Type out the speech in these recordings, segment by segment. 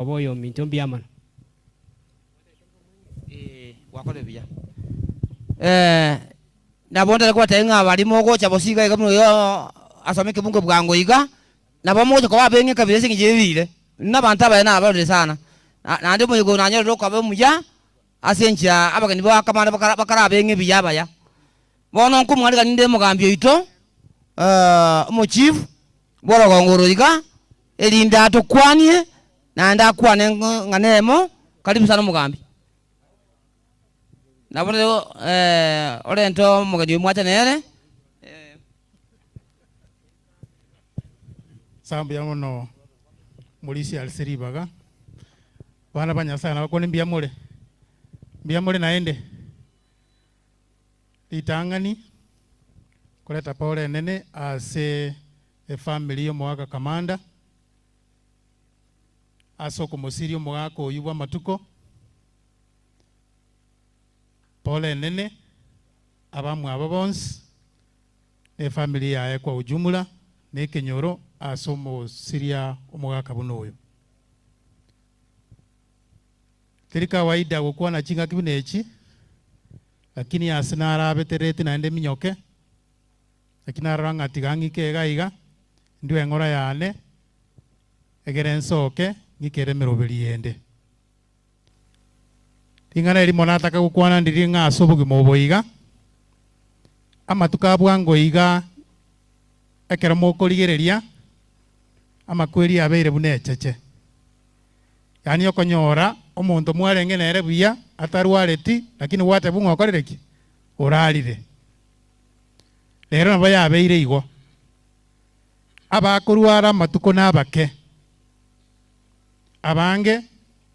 Koba oyominto mbuya mono. Ee, gwakorire buya. Eh, nabo ntari kobatebia ng'a baria mogocha bosa iga iga buna oyo asome ekebungo bwango iga, nabo mogocha koba abeng'e kabisa ase eng'encho y'ebiire. Inwe nabanto abaya nabarorire sana, na naende omoyega oyo nanyorire okoba omuya, ase enchera abageni bakamana bakara bakare abeng'e buya abaya. Bono nkomwarigania inde omogambi oito, omochief bw'orogongo oro iga, erinde atokwanie, naende akwane ng'a nemo, karibu sana omogambi. Nabo rero orente omogeni oyio mwacha nere. Ase mbuya mono morisia ase ribaga, abana ba Nyasaye nabakwane mbuya more? Mbuya more naende? Ritang'ani, koreta pole enene ase efamiri y'omogaka Kamanda, ase okomosiria omogaka oyio bw'amatuko, pole enene abamwabo bonsi, na efamiri yaye kwa ujumla, na ekenyoro ase omosiria omogaka buna oyo. Teri kawaida gokwana chingaki buna echi, lakini ase narabeterereti naende minyoke, naki narora ng'a tiga ng'ike iga iga, ndue eng'ora yane, egere nsoke ng'ikere emeroberi yende. Ring'ana erimo nataka gokwana ndiri ng'a ase obogima obo iga, amatuko a bwango iga ekero mokorigereria, amakweri abeire buna echeche. Yaani okonyora omonto mwarenge nere buya atarwareti lakini gwatebwa ng'a okorire ki? Orarire. Rero nabo yabeire igo. Abakorwara amatuko nabake, abange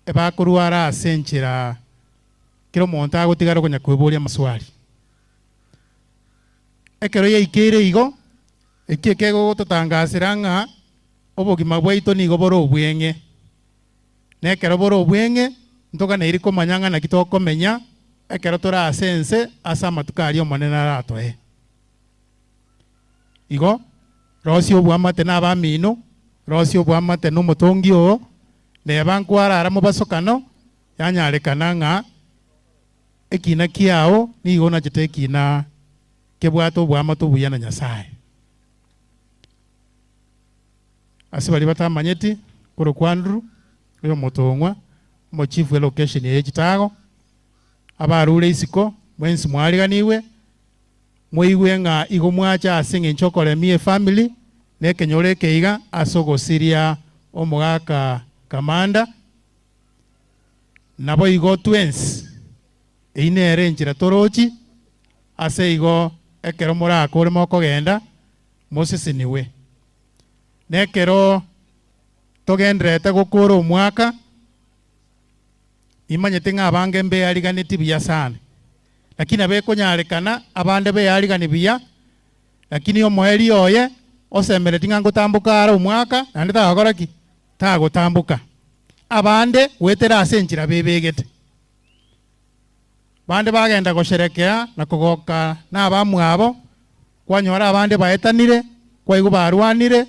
ebakorwara ase enchera kera omonto agotigara okonya kweboria amaswali. Ekero yaikeire igo, ekio ekegototangasera ng'a Obogima bwaito nigo bore obweng'e, na ekero bore obweng'e, ntoganeiri komanya ng'a naki tokomenya ekero tore ase ense ase amatuko aria Omonene aratoe. Igo, rosia oboamate nabamino, rosia oboamate nomotongi oo, neba nkwarara mobasokano, yanyarekana ng'a ekina kiao nigo onachete ekina kebwate oboamate obuya na Nyasae. Ase baria batamanyeti, korokwa Andrew, oyomotong'wa, omochief bwe location eye Chitago, abarure isiko, mwensi mwariganigwe, moigwe ng'a igo mwacha ase eng'encho okoremia efamily na ekenyoro eke iga ase ogosiria omogaka Kamanda, naboigo twensi eyio nere enchera torochi, ase igo ekero morakore mokogenda mosesenigwe. Na ekero togendererete gokoora omwaka, nimanyete ng'a abange mbeariganeti buya sana, lakini nabo ekonyarekana abande bearigani buya, lakini omoerio oye osemereti ng'a ngotamboka are omwaka naende tagokora ki? Tagotamboka. Abande goetera ase enchera bebegete. Bande bagenda gosherekea na kogoka nabamwabo, Kwanyora abande baetanire, kwaigwa barwanire,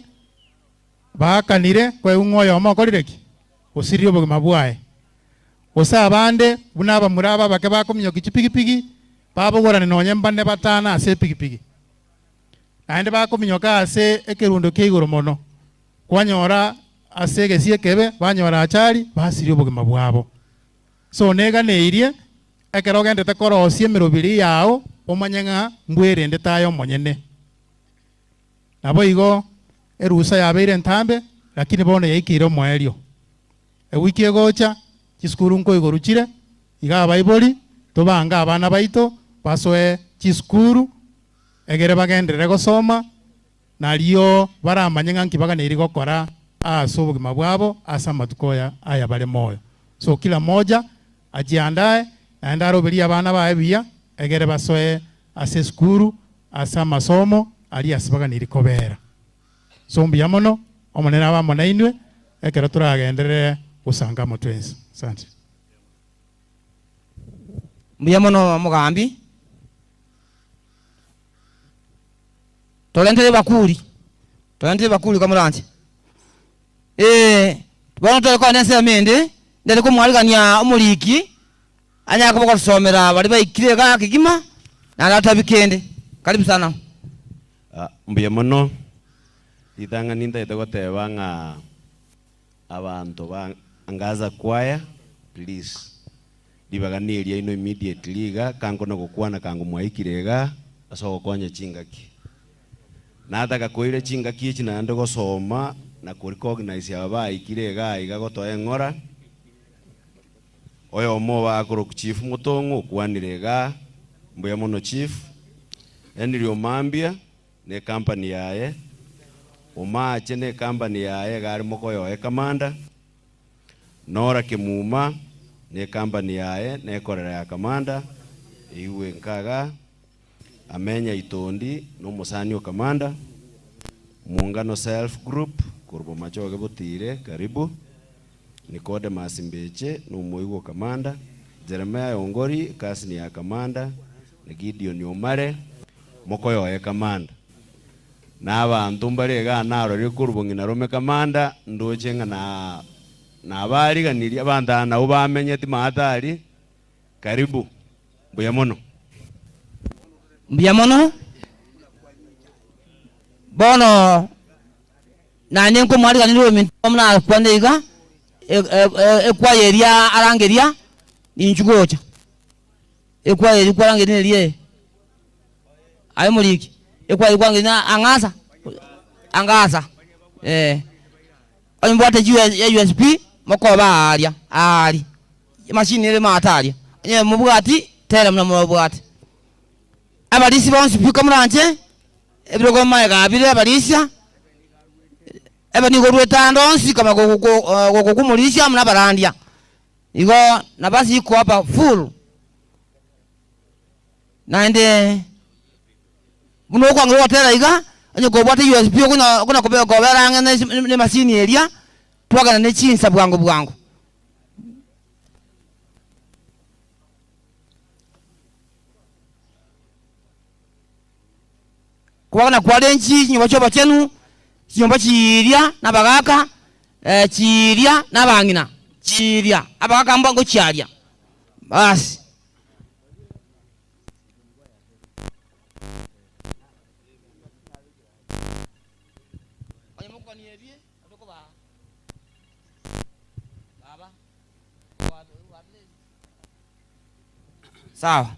baakanire, kwaigwa ng'a oyomo okorire ki? Osiririe obogima bwaye. Gose abande, buna abamura aba abake bakominyokia chipigipigi, babogorane nonye mbane batano ase epigipigi, naende bakominyoka ase ekerundo kia igoro mono, kwanyora ase egesie ekebe banyora achari, basiria obogima bwabo. So neganeirie Ekero ogendete korosia emerobiri yao, omanye ng'a mbwerendete aye omonyene. Naboigo erusa yabeire entambe, lakini bono yaikeire omoerio. Ewiki egocha, chisukuru nkoigorwa chire, iga abaibori tobange abana baito basoe chisukuru egere bagenderere gosoma, Nario baramanye ng'a nki baganeiri gokora ase obogima bwabo ase amatuko aya bare moyo. So kila moja ajiandae naende aroberie abana baye buya egere basoe ase esukuru ase amasomo aria ase baganeiri kobera. So mbuya mono, Omonene abe amo nainwe ekero toragenderere gosanga amo twensi. Asante. Mbuya mono omogambi. Torente ebakuri, torente ebakuri kamoranche. Ee. Bono tore kogenda ensemo ende, ndete komwarigania omoriki, anyare koba ogosomera baria baikire igaa kegima, naende atabie kende. Karibu sana. Mbuya mono, ritang'ani ntagete goteba ng'a abanto ba Angaza Choir, please, ribaga neriaino immediately iga, kanko na gokwana kango mwaikire igaa, ase ogokonya chingaki. Nataka koira chingaki echi naende gosoma na ko recognize aba baikire igaa iga gotoa eng'ora. Oyomo obo akorokwa Chief Motong'o okwanire igaa, mbuya mono Chief. Henry Omambia ne company yaye, Omache ne company yaye iga are mokoyoe Kamanda, Nora Kemuma ne company yaye nekorera ya Kamanda, eigwe nka igaa. Amenya Itondi nomosani o Kamanda, Muungano Self Group korwa Bomachoge Botire, karibu. Nicodemus Mbeche nomoigwa o Kamanda, Jeremiah Ongori cousin ya Kamanda, na Gideon Omare mokoyoye Kamanda. Na abanto mbare igaa narorire korwa bong'ina rome Kamanda, ndoche ng'a na nabariganirie abanto aba nabwo bamenyeti maate aria, karibu. Mbuya mono. Mbuya mono. Bono naende nkomwariganeria oyominto buna akwane iga, ekwaya eria arangeria, ninchu gocha. Ekwaya eria kwarangeria neria eye, aye omoriki, ekwaya eria kwarangeria na ang'asa, angasa, eh. Onye mbwate USB, mokoba aaria, aaria, emashini ere maate aria, onye mobwati, tera buna mobwate. Abarisia bonsi pi komoranche, ebirogo magega bire abarisia, ebe nigo oruete ande onsi kama gokokwa omorisia amo na abarandia. Igo nabasi iko hapa full. Naende buna okwang'ira gotera iga, onye kobwate USB okonya okona kobera ang'e na emashini eria, twagenda ne chinsa bwango bwango. Kobagana kwarenchi chinyomba chi'obochenu, chinyomba chiiria nabagaaka, chiiria nabang'ina, chiiria abagaaka mba ngochiaria. Basi. Sawa.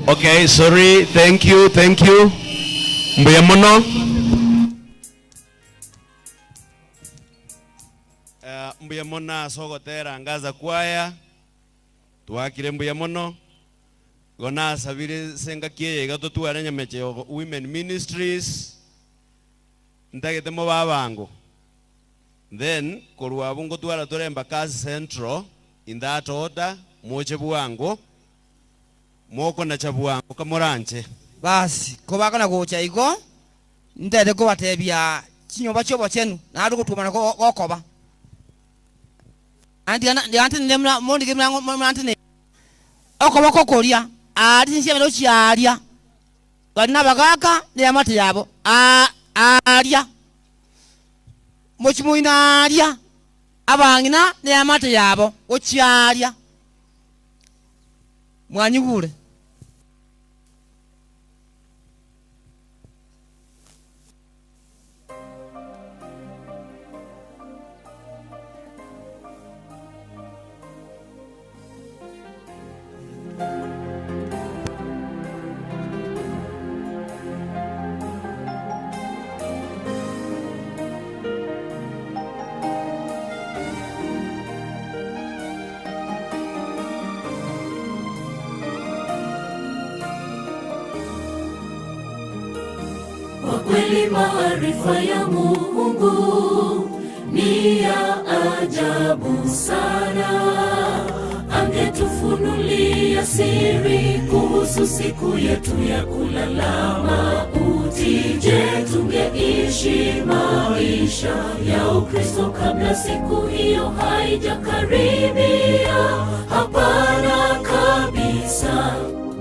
Okay, sorry, thank you, thank you. Mbuya mono. Eh, mbuya mono ase ogotera Ngaza Choir. Twakire mbuya mono. Igo nasabire ase engaki eye iga totware Nyameche Women Ministries. Ntagete mobe abango. Then korwa abwo ngotwara tore Embakasi Central in that order, moche bwango, mokonacha bwango kamoranche. Basi, kobakana gocha igo, ntete kobatebia chinyomba chi'obochenu, naende ogotwomana gokoba. Naende tiga ntenene buna mondige buna buna ntenene. Okoboko koria aaria chinsemo gochia aaria, bari nabagaaka neamate yabo aaria. Mochie moino aaria, abang'ina neamate yabo gochia aaria. Mwanyigure? Kwa kweli maarifa ya Mungu ni ya ajabu sana. Angetufunulia siri kuhusu siku yetu ya kulala mauti. Je, tungeishi maisha ya Ukristo kabla siku hiyo haijakaribia? Hapana kabisa.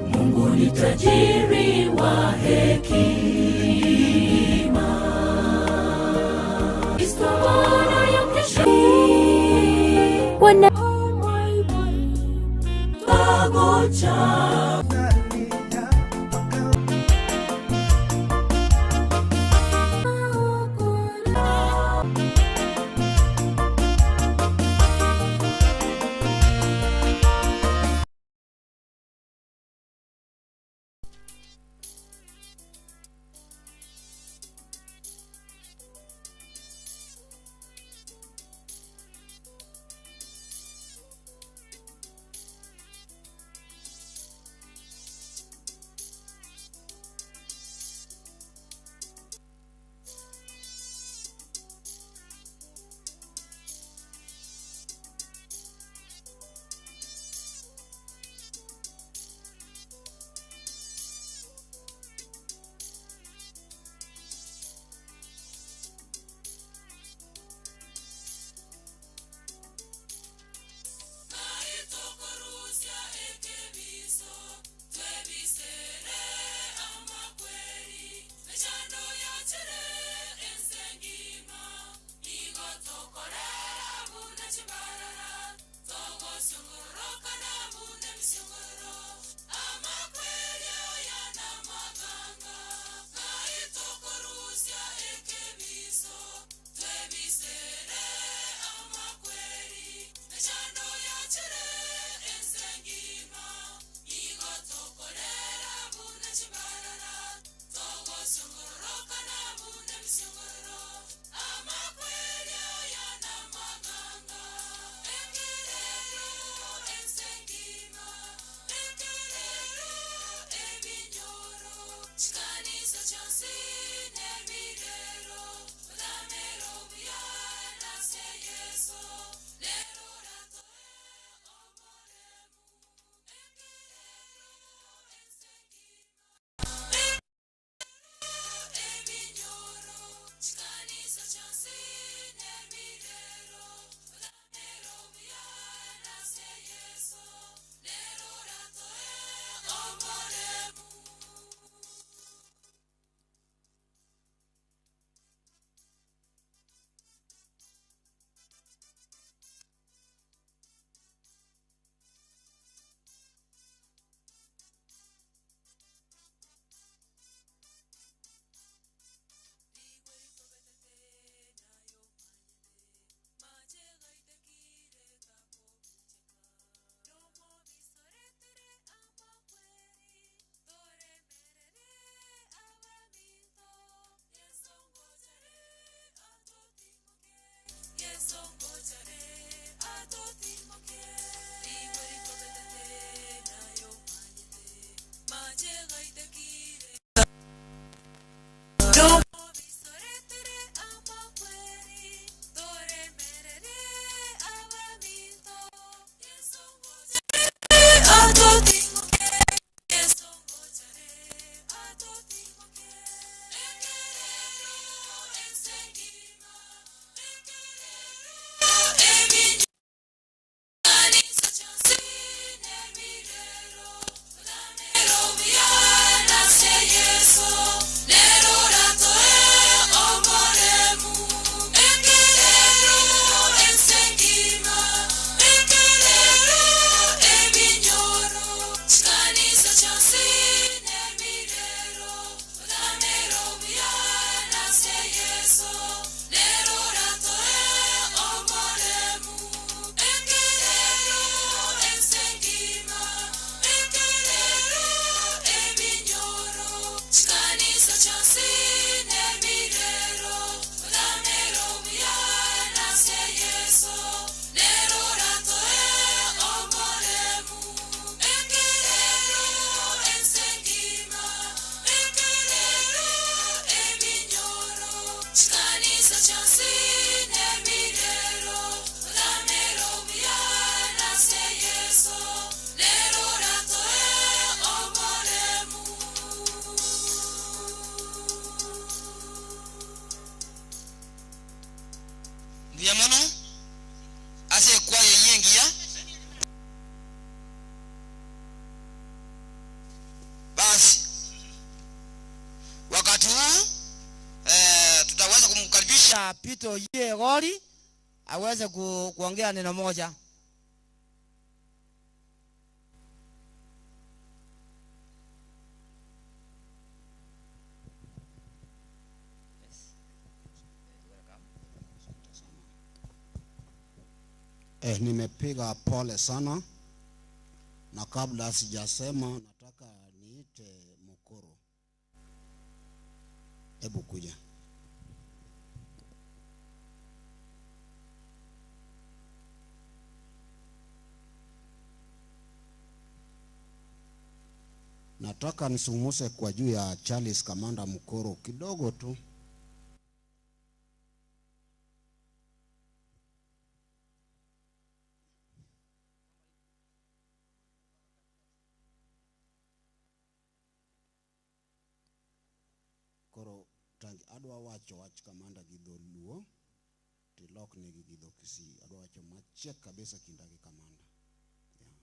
Mungu ni tajiri wa hekima. Historia ya kesho Wana Tagocha. Namuita Peter Oyie Egori aweze kuongea neno moja. Eh, nimepiga pole sana na kabla sijasema nataka niite Mukuru. Hebu kuja. Nataka nisungumze kwa juu ya Charles Kamanda Mukuru kidogo tu. Koro tangi adwa wacho wach Kamanda gi dholuo tiloknegi gi dho Kisii. Adwa wacho machiek kabisa kinda gi Kamanda. Yeah.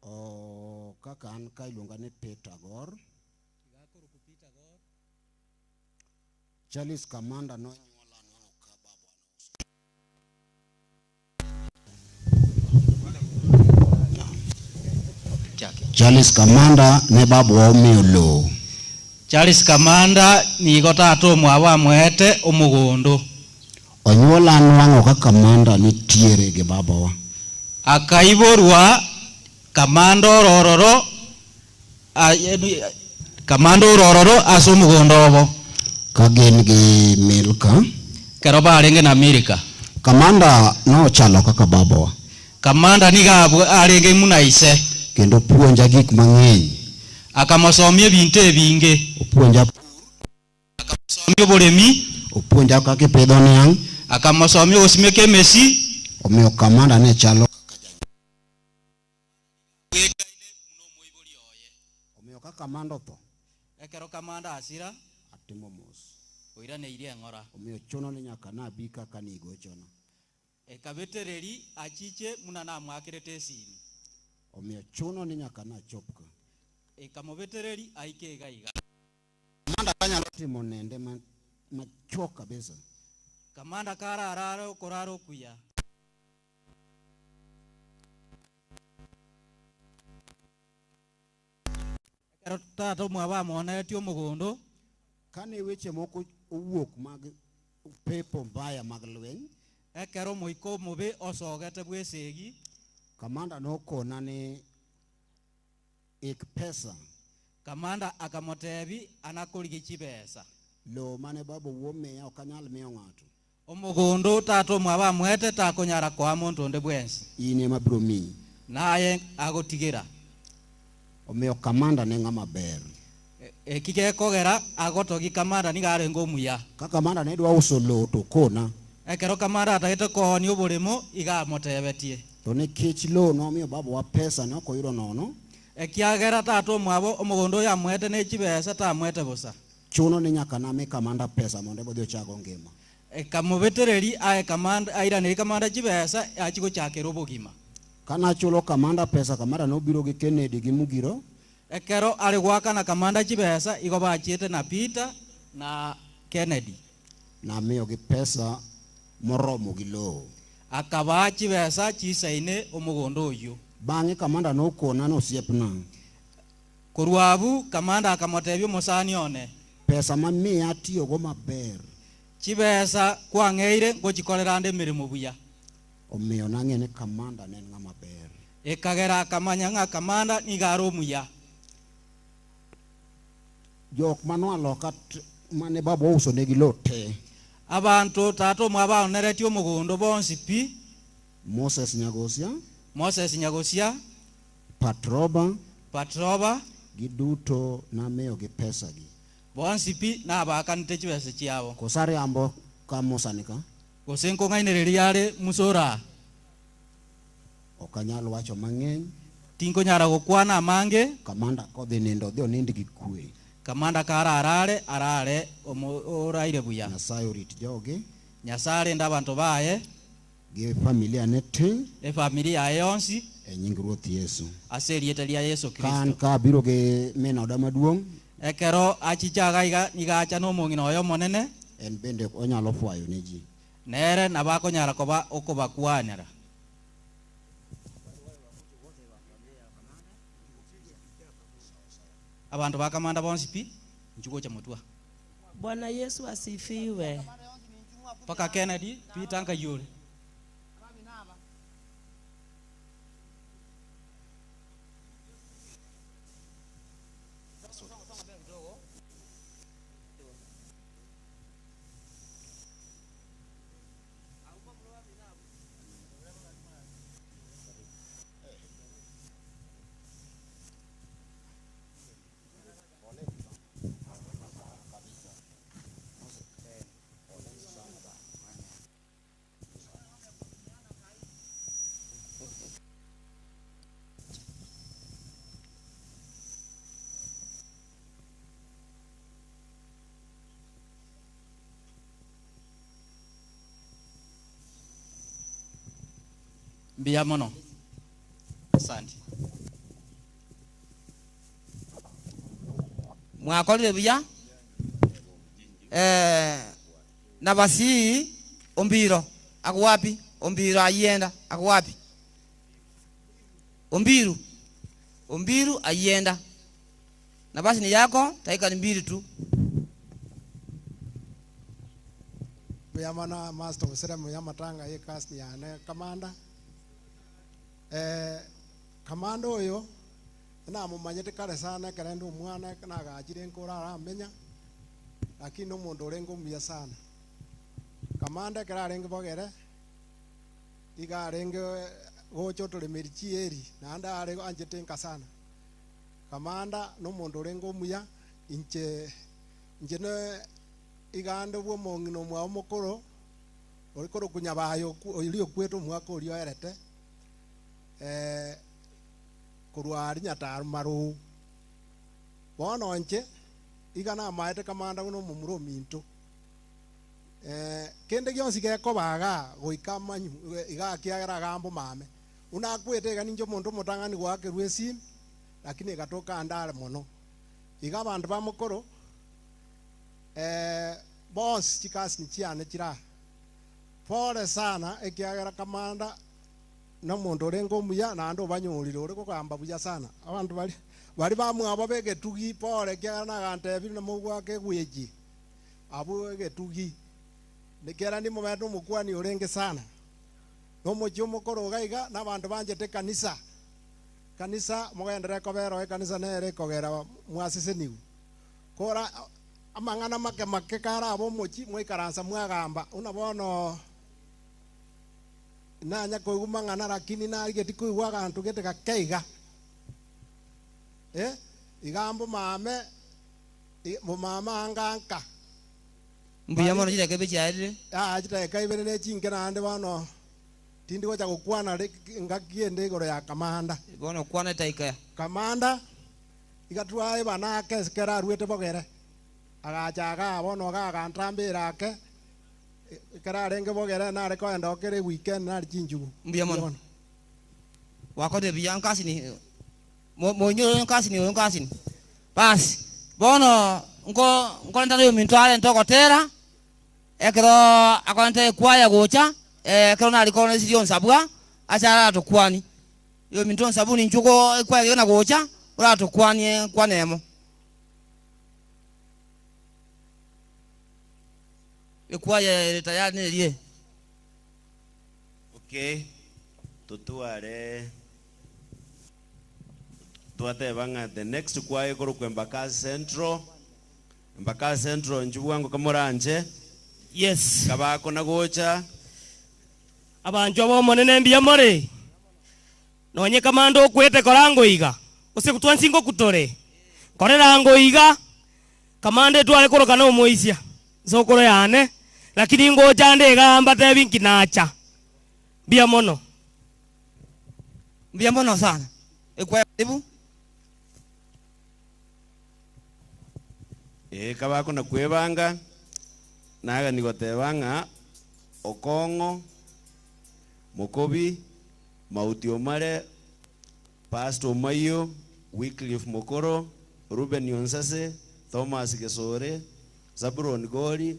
Oh, kaka an ka iluonga ni Peter Gor. Charles Kamanda nonyuola nwang'o ka babwa nouso. Charles Kamanda ne babwa omiyo lowo. Charles Kamanda nigo tata omwabo amoete omogondo. Onyuola nwang'o ka Kamanda nitiere gi babawa. Akaiborwa Kamanda orororo Kamanda orororo ase omogondo obo. Ka gin gi Milka. Ekero barenge na Milka. Kamanda nochalo kaka babawa. Kamanda nigo arenge buna ise. Kendo opuonja gik mang'eny. Akamosomia ebinto ebinge. Opuonja pur. Akamosomia oboremi. Opuonja kaka ipidho niang'. Akamosomia ogosimeka emesi. Omiyo Kamanda ne chalo kaka janyuol. Bwekaine buna omoibori oye. Omiyo ka Kamanda otho. Ekero Kamanda asira. Atimo mos. Oiraneirie eng'ora. Omiyo chuno ni nyaka nabi kaka nigochona. Ekabetereri achiche buna namwakerete esimi. Omiyo chuno ni nyaka nachop ka. Ekamobetereri aike iga iga. Kamanda kanyalo timo nende machuok kabisa. Kamanda kararare okorara okuya. Ekero tata omwabo amoneretie omogondo. Kane weche moko owuok mag pepo mbaya mag lweny. Ekero omoika omobe osogete bw'esegi. Kamanda nokona ni ik pesa. Kamanda akamotebi anakorigia chibesa. Lowo mane baba wuo miya ok anyal miyo ng'ato. Omogondo tata omwabo amoete takonyara koa monto onde bwensi. In ema abiro miyi. Naye agotigera. Omiyo kamanda ne ng'ama ber. Eki gekogera agotogia kamanda nigo arenge omuya. Ka kamanda ne dwa uso lowo to okona. Ekero kamanda atagete koonia oboremo iga amotebetie. To nikech lowo nomiyo babawa pesa ne ok oyudo nono. Ekiagera tata omwabo omogondo oyo amoete ne chibesa tamoete bosa. Chuno ni nyaka nami kamanda pesa mondo eba odhi ochak ngima. Ekamobetereria ae kamanda, airanerie kamanda chibesa achie gochakera obogima. Ka nachulo kamanda pesa, kamanda nobiro gi Kennedy gi Mugiro. Ekero are goakana kamanda chibesa, igo bachiete na Peter na Kennedy. Namiyogi pesa moromo gi lowo. Akabaa chibesa chisaine omogondo oyio. Bang'e kamanda nokona ni osiepna. Korwa abwo kamanda akamotebia omosani one. Pesa ma miya atiyogo maber. Chibesa kwang'eire ngochikorera ande emeremo buya. Omiyo nang'eyo ni kamanda ne en ng'ama ber. Ekagera akamanya ng'a kamanda nigo are omuya. Jok ma noa loka mane baba ouso negi lo te. Abanto tata omwabo aoneretie omogondo bonsi pi. Moses Nyagosia. Moses Nyagosia. Patroba. Patroba. Giduto namiyogi pesa gi. Bonsi pi nabaakanete chibesa chiabo. Koso ariambo ka Musa ni ka? Gose nkong'ainereria are Musa ore aa? Ok anyal wacho mang'eny. Tinkonyara gokwana amange. Kamanda kodhi nindo odhi onind gi kwe. Kamanda kararare, arare oraire buya. Nyasaye orit jogi. Nyasaye arende abanto baye. Gi familia ne te. Efamiri yaye yonsi. E nying Ruoth Yesu. Ase erieta ria Yeso Ka an Kristo. ka abiro gi min oda maduong'. Ekero achicha iga iga, nigo acha nomong'ina oye omonene. En bende onyalo fwayo ne ji. Nere nabo akonyara koba okobakwanera. Abanto ba kamanda bonsi pi, inchuo gocha motwe. Bwana Yesu asifiwe. Mpaka Kennedy, Peter nkai ore. Mbuya mono. Asante. Mwakorire buya eh, na basii ombiro ako wapi ombiro ayienda ako wapi ombiru ombiru ayienda nafasi ni yako dakika ni mbili tu Mbuya mono Master Obosere y'amatanga ye kasi yane Kamanda. Eh, Kamanda oyo namomanyete kare sana ekero inde omwana nagachire nkore aramenya lakini omonto orenge omuya sana. Kamanda ekero arenge bogere iga arenge gocha otoremeri chieri naende are anchete nka sana. Kamanda na omonto orenge omuya inche inche ne iga ande bwa omong'ina omwabo omokoro ore korokwa Nyabayo oria okwete omwaka oria oerete eh, korwa aria Nyataro Maruu. Bono inche iga namaete kamanda buna omomura ominto. Eh, kende gionsi gekoba igaa goika amanyu iga ekiagera agambe omame. Buna akwete iga ninche omonto omotang'ani goakerwa esimi, lakini egatoka ande are mono. Iga abanto ba mokoro eh, bonsi chikasini chiane chire aa. Pore sana ekiagera kamanda nomonto orenge omuya naende obanyorire ore kogamba buya sana. Abanto baria baria bamwabo b'egetugi pore ekiagera nagantebire namogoaka egwechi abwo egetugi. Ekiagera nimomanyete omokuani orenge sana. Nomochie omokoro iga iga nabanto banchete ekanisa. Ekanisa mogenderere kobera oo ekanisa nere ekogera mwasesenigwe. Kora amang'ana make make karabe omochie mwaikaransa mwagamba buna bono nanya koigwa mang'ana lakini narigeti koigwa aganto gete gake iga. Eh, iga mbomame, mbomame anga nka. Mbuya mono chidakika ibere chiaerire. Aa chidakika ibere ne chinke naende bono tindi gocha gokwana ngaki ende igoro ya kamanda. Bono kwana edaika. Kamanda iga twaebana ake ekero aruete bogere, agacha igaa bono iga agantambera ake, ekero arenge bogere nare koenda oo kera eweekend nare chinchugu. Mbuya mono. Gwakorire buya nkasini moinyore oyo nkasini oyo nkasini. Basi bono nko nkorentana oyominto arente ogotera, ekero akorenta ekwaya gocha, ekero nare korora esiri onsabwa, ase aratokwanie. Oyominto onsabwa ninchuo ko ekwaya eye na gocha, oratokwanie enkwana emo. Ekwaya ere tayari nerie. Okay, totware twateba ng'a the next choir ekorokwa Embakasi Central, Embakasi Central inchuo bwango kamoranche, Yes. kabakona gocha. Abanchwa b'Omonene mbuya more? Nonye kamanda okwete kora ngoiga, gose twensi ngokutore, korera ngoiga, kamanda etware koroka nomoisia, nsokoro yane, lakini ngocha nde igaa mbatebi nki nacha. Mbuya mono. Mbuya mono sana. Ekwaya karibu. Ee, kabakona kwebanga, nagani goteba ng'a okong'o. Mokobi, Mauti Omare, Pastor Omayio, Wycliffe Mokoro, Ruben Onsase, Thomas Gesore, Zabulon Gori,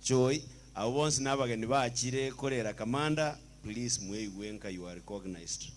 Choi, abo bonsi na abageni bachire korera Kamanda, please mweigwe nka you are recognized.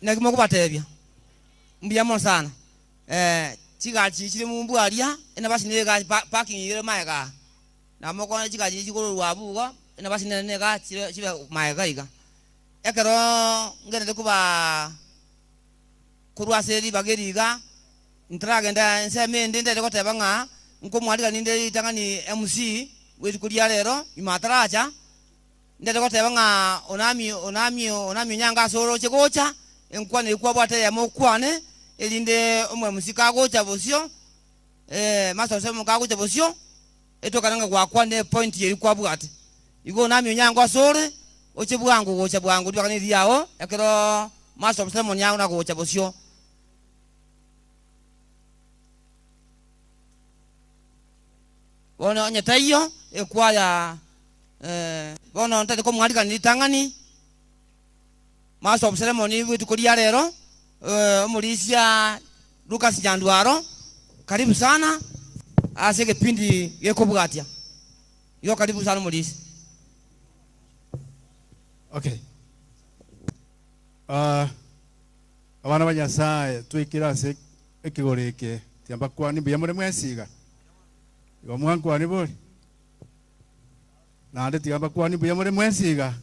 Naki mokobatebia? Mbuya mono sana. Eh, chigari chiria chire mumbu aria, enabasi na egari pa parking ere magega aa. Nabo mokoonya chigari chiria chikororwa abwo igo, enabasi nere na egari chire chibe magega iga. Ekero ngenderete kobaa korwa ase ribaga eri iga, ntaragenda ensemo ende ndete goteba ng'a nkomwarigania ninde ritang'ani MC bwe rituko ria rero, nyuma ataracha, Ndete goteba ng'a onami, onami, onami onyange ase oroche gocha, enkwana eyio kwabwate eyemo okwane, erinde omwemusi kagocha bosio, eh, master of ceremony kagocha bosio, etokane ng'a gwakwanire epoint eria kwabwate. Igo onami onyange ase ore, oche bwango gocha bwango ribaga neri riao, ekero master of ceremony agona gocha bosio. Bono onye taiyo, ekwaya Bono ntari komwarigania ritang'ani, Master of Ceremony bw'rituko ria rero, omorisia Lucas Nyandwaro, karibu sana ase egepindi gekobwatia. Igo karibu sana omorisia. Okay. Ah, abana ba Nyasaye twikire ase ekegoro eke tiambakwani mbuya more mwensi iga. Igo mwankwani bori? Naende tiga mbakwani mbuya more mwensi iga.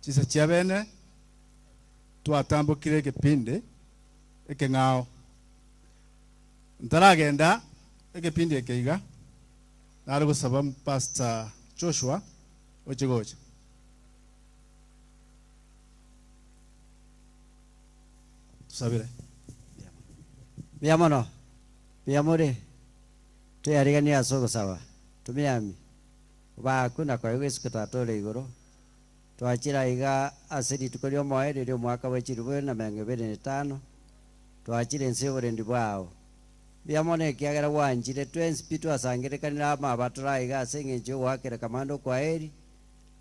Chinsa chia bene twatambokire egepindi ekeng'ao. Ntaragenda egepindi eke iga, nare gosaba Pastor Joshua oche gocha. Tusabire. Mbuya mono, mbuya more. Toyariganie ase ogosaba, tomiami, obakwe na koegwa isiko Tata ore igoro. Twachire aiga ase rituko ri'omoerio ri'omwaka bwe chilifu ibere na emerongo ebere na etano, twachire inse y'oborendi bwao. Mbuya mono ekiagera gwanchire twensi pi twasangererekanire amo aba tore aiga ase engencho y'ogoakera kamanda okwaeri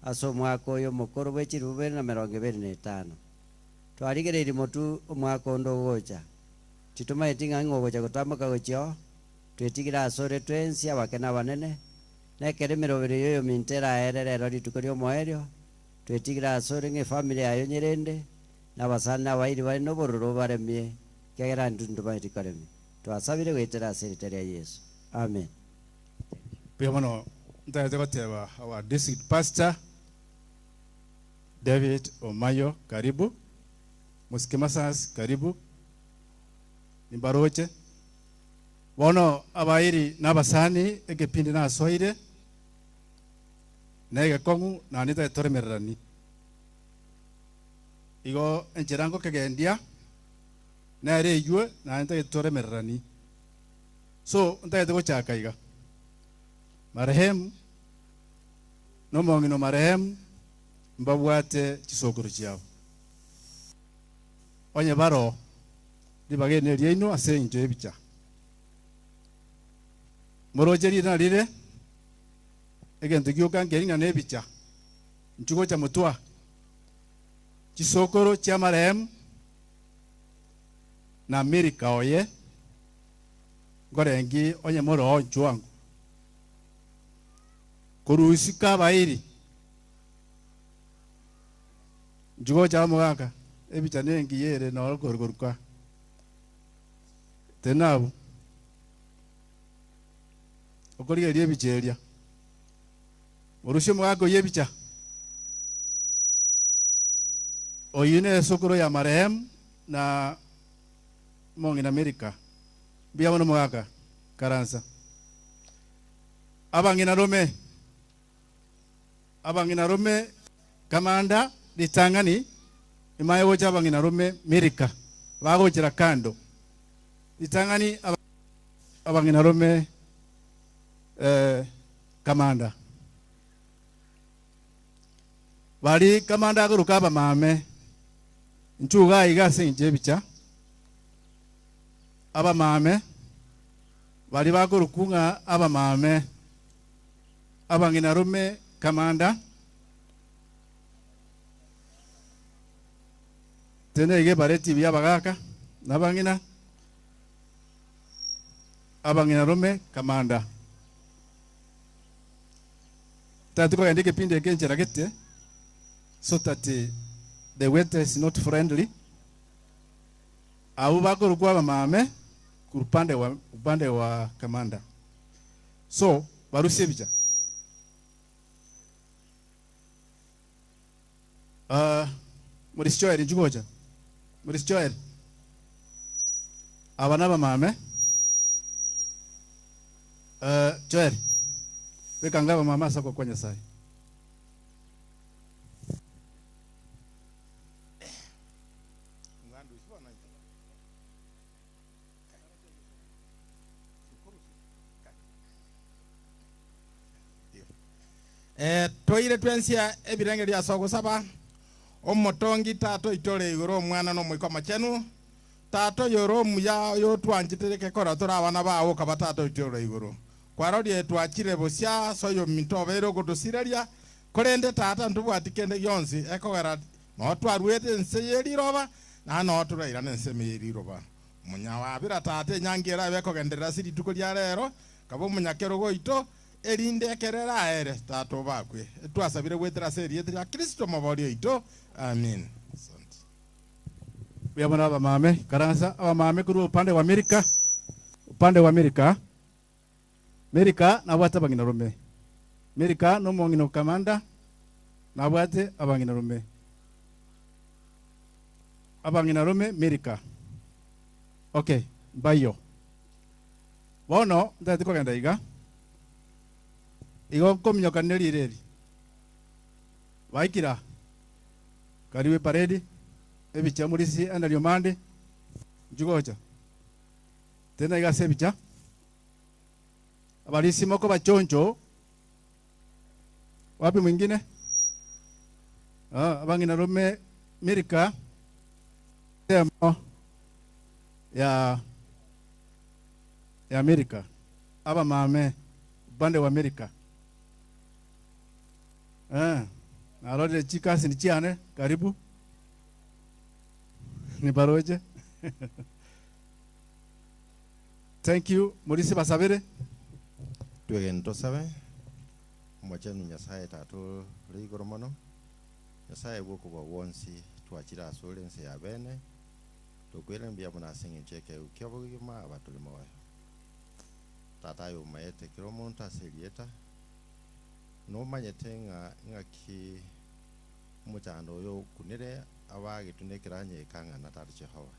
ase omwaka oyo omokoro bwe chilifu ibere na emerongo ebere na etano. Twarigereirie motwe omwaka onde ogocha, titomaeti ng'a ng'o ogocha gotamboka gochia oo, Twetigire asore twensi, abake na abanene, na ekero emeroberi y'oyominto eraere rero rituko ri'omoerio, twetigire asore ng'a efamiri yaye onyerende, na abasani na abairi bare nobororo obaremie, ekiagera intwe ntomaeti koremia. Twasabire goetera ase erieta ria Yeso. Amen. Mbuya mono ntagete goteba our district pastor David Omayo karibu, Mosike Masas karibu, nimbaroche. Bono abairi na abasani egepindi nasoire, na egekong'u naende tari toremererani. Igo enchera ngokegendia nere eywe naende tari toremererani. So ntagete gochaka iga. Marehemu na omong'ina o marehemu mbabwate chisokoro chiabo. Onye baroo, Ribaga eri neriaino ase engencho y'ebicha. Moroche ring'ana rire egento gioka nkeri ng'a nebicha. Inchuo gocha motwa chisokoro chi'amarehemu na Milika oye, nkorengi onye more oo inchuo ango. Korwa isiko abairi, inchuo gocha omogaka, ebicha nengiya ere noro koruka. Tena abwo, okorigereria ebicha eria, orusie omogaka oyio ebicha, oyio nesokoro ya marehemu na omong'ina Milika. Mbuya mono omogaka, ikaransa. Abang'ina rome, abang'ina rome kamanda ritang'ani, nyuma aye gocha abang'ina rome Milika, bagochera kando. Ritang'ani abang'ina rome kamanda. Bari kamanda agoruka abamame, inchuo iga aiga ase engencho y'ebicha, abamame baria bakorokwa ng'a abamame, abang'ina rome kamanda, tene iga ebare etibi y'abagaka na abang'ina, abang'ina rome kamanda. Tari kogenda egepindi eke enchera gete, so that the weather is not friendly. Abwo bakorokwa abamame korwa upande wa upande wa kamanda. So, barusie ebicha. Ah, Maurice Joel, inchuo gocha. Maurice Joel. Aba nabamame. Eh, Joel, beka anga abamame ase okwa Nyasaye. Eh, toire twensi ebirengererio ase ogosaba, Omotongi Tata oito ore igoro, Omwana na Omoika Omochenu, Tata oyore omuya oyotwanchete gekora tore abana bao okaba Tata oito ore igoro. Kwarorire twachire bosio ase oyominto obeire ogotosireria, korende Tata ntobwati kende gionsi ekogera noo twaruete ense ye riroba, naende noo torairane ensemo ye riroba. Omonyawabera Tata enyangi erabe ekogenderera ase rituko ria rero, kaba omonyakerogo oito, Erinde ekero eraere, Tata obakwe. Twasabire goetera ase erieta ria Kristo Omobooria oito. Amin. Asante. Mbuya mono abamame, ikaransa abamame korwa upande wa Amerika, upande wa Amerika. Amerika nabwate abang'ina rome. Amerika na omong'ina o kamanda nabwate abang'ina rome. Abang'ina rome Amerika. Okay, mbayio. Bono ntagete kogenda iga, igo nkominyoka nerire eri. Baikire aa, karibu eparedi, ebicha morisi Henry Omande, inchuo gocha. Tena iga ase ebicha, abarisi mokoba choncho, wapi mwingine? Ah, abang'ina rome Milka, ensemo ya ya Amerika, abamame upande wa Amerika. Eh, narorire chikasini chiane karibu nibaroche. Thank you, morisi basabere. Twegene tosabe, Omochenu Nyasae Tata ore igoro mono, Nyasae bw'okobua gwonsi, twachire asore ense ya bene, Tokwere mbuya mono ase engencho y'ekeegwa ki'obogima aba tore moyo. Tata aye omaete kera omonto ase erieta, nomanyete ng'a ing'aki omochando oyo okunire abagetwe nekeranya ekang'ana Tata Jehova.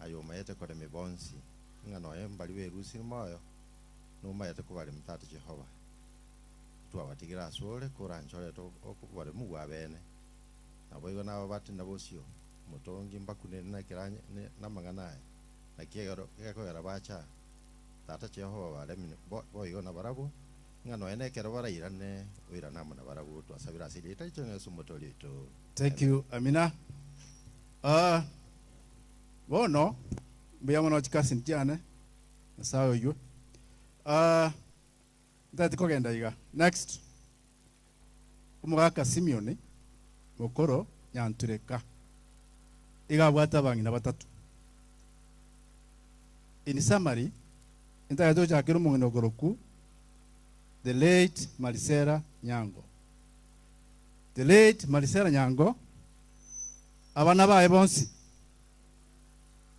Aye omaete koremia bonsi, ng'a nonya mbaria berusire moyo, nomaete kobaremia Tata Jehova. Twabatigire asore koranchorete oboremu bw'abeene, naboigo nababate nabosio. Omotongi mbakunere namang'ana aya, naki gekogera bacha aa, Tata Jehova baremire boigo nabarabwo, ng'a nonya nekero barairane, oirane amo nabarabwo. Twasabire ase erieta riaito na Yeso Omotoori oito. Thank you, Amina. Ah, bono mbuya mono chikasini chiane, Nyasaye oywe. Ah, ntagete kogenda iga. Next. Omogaka Simioni, mokoro nyantureka, iga abwate abang'ina batato. In summary, intagete gochakera omong'ina okorokwu the late Marisela Nyango. The late Marisela Nyango, abana baye bonsi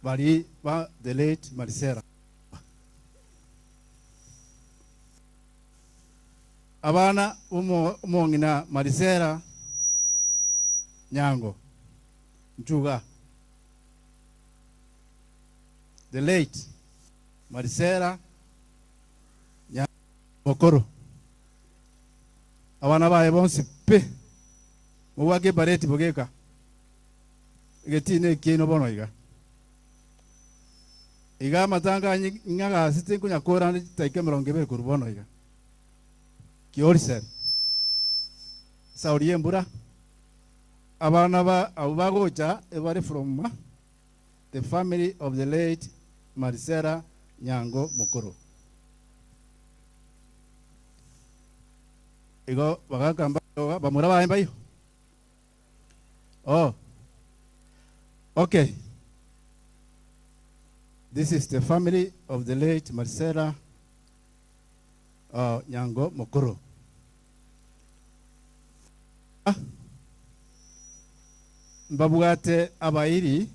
bari ba the late Marisela. Abana b'omong'ina Marisela Nyango Nchuga, the late Marisela Nyango Mokoro, abana baye bonsi pi, mobwake epareti bogeka egetina ekiaino bono iga. Iga amatanga anye ng'agasete nkonya korande chitaika emerongo ebere korwa bono iga. Kioriseri. Sauri y'embura, abana ba abwo bagocha ebare from the family of the late Marisela Nyango Mokoro. Igo bagaka mbayo bamura baye mbayo. Oh. Okay. This is the family of the late Marcela Nyango Mokoro. Ah. Mbabwate abairi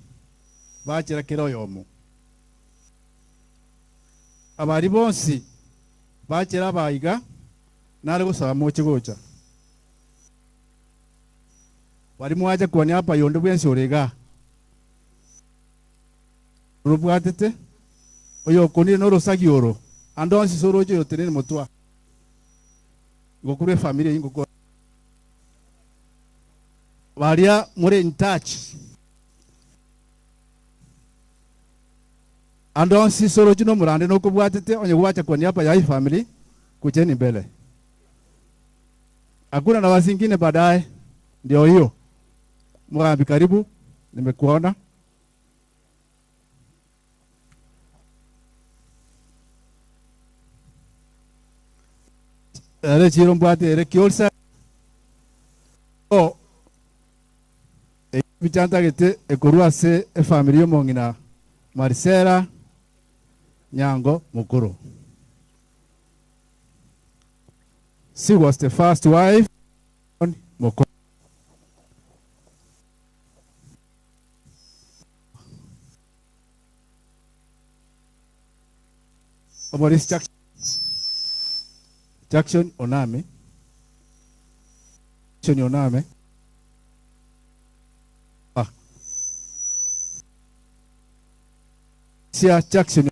Bachera kera oyomo. Abaria bonsi bachera abaiga, nare gosaba moche gocha. Baria mwacha kwania apa yonde bwensi ore igaa, orobwatete, oyokonire norosagi oro, ande onsi ase oroche oyotenene motwe aa. Igo korwa efamiri eyio ngokora. Baria more in touch. Ande onsi ase oroche nomorande nokobwatete, onye gwacha kwania apa ya efamiri, kucheni mbele. Hakuna nafasi ingine baadaye. Ndio hiyo. Mugambi karibu, nimekuona. Ere chiro mbwate ere kiorsa. O ebicha ntagete ekorwa ase efamiri y'omong'ina Marisela Nyango Mokoro. She was the first wife Mokoro. Maurice Jackson, Jackson Oname, Jackson Oname. Ah. Sia Jackson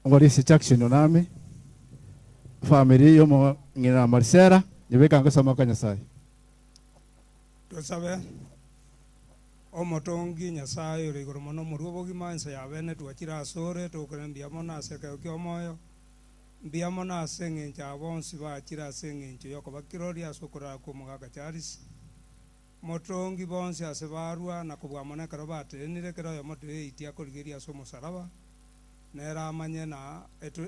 Maurice Jackson Oname, family y'omong'ina Marcela, nyebeka ngosoma kwa Nyasaye. Tosabe, Omotongi Nyasae ore igoro mono, Omorua obogima, ense ya bene twachire asore, tokorera mbuya mono ase ekero ki'omoyo, mbuya mono ase engencho aba bonsi bachire ase engencho y'okoba kirori ase okorara kw'omogaka Charles. Motongi bonsi ase barua na kobua mono ekero batenenire, kera oyomo toyeitie akorigereria ase omosalaba, nere amanye na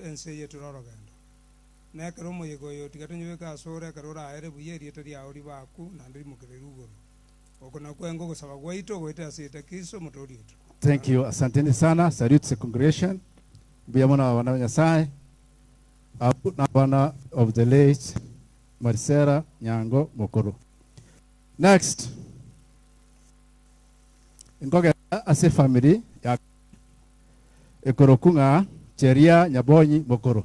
ense eye tore orogendo. Na ekero omoyega oyo tiga tonyobeke asore, ekero oraere buya erieta riao ribaku, naende rimokererwe igoro. Oko nakwo enga ogosaba gwaito goetera ase erieta Kristo Omotoori oito. Thank you, asanteni sana, salute the congregation. Mbuya mono abana ba Nyasaye, abwo nabana of the late Marisela Nyango Mokoro. Next, nkogenda ase family ya ekoroku ng'a Cheria Nyabonyi Mokoro.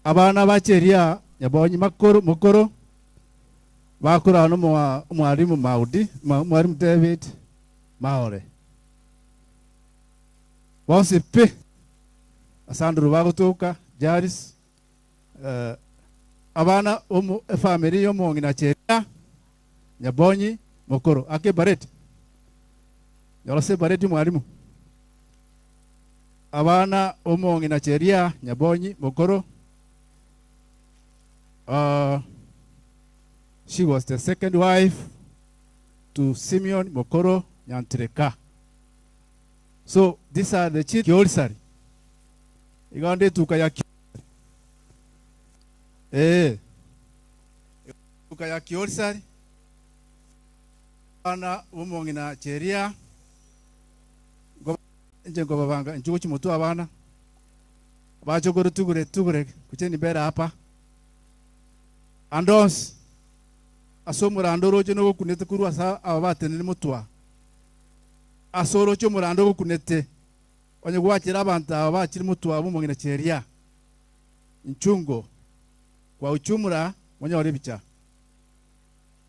Abana ba Cheria Nyabonyi Makoro Mokoro bakorana nomoa omwalimu Maudi, mwalimu David Maore. Bonsi pi asanduru bagotoka Jaris eh, abana omo efamily y'omong'ina Cheria Nyabonyi Mokoro ake bareti Nyora bareti mwalimu abana omong'ina Cheria Nyabonyi Mokoro she was the second wife to Simeon Mokoro Nyantireka. So these are the chief Kiorisari. Igande tuka ya eh tuka ya Kiorisari abana bomong'ina Cheria nje ngobabanga nchugo chimotu abana bachokoro tugure tugure kucheni mbere hapa andonsi ase omorando oroche nogokunete korwa ase aba batenene motwa ase oroche omorando ogokunete onye gwachera abanto aba bachire motwa bomong'ina Cheria nchungo kwa uchumura monyore ebicha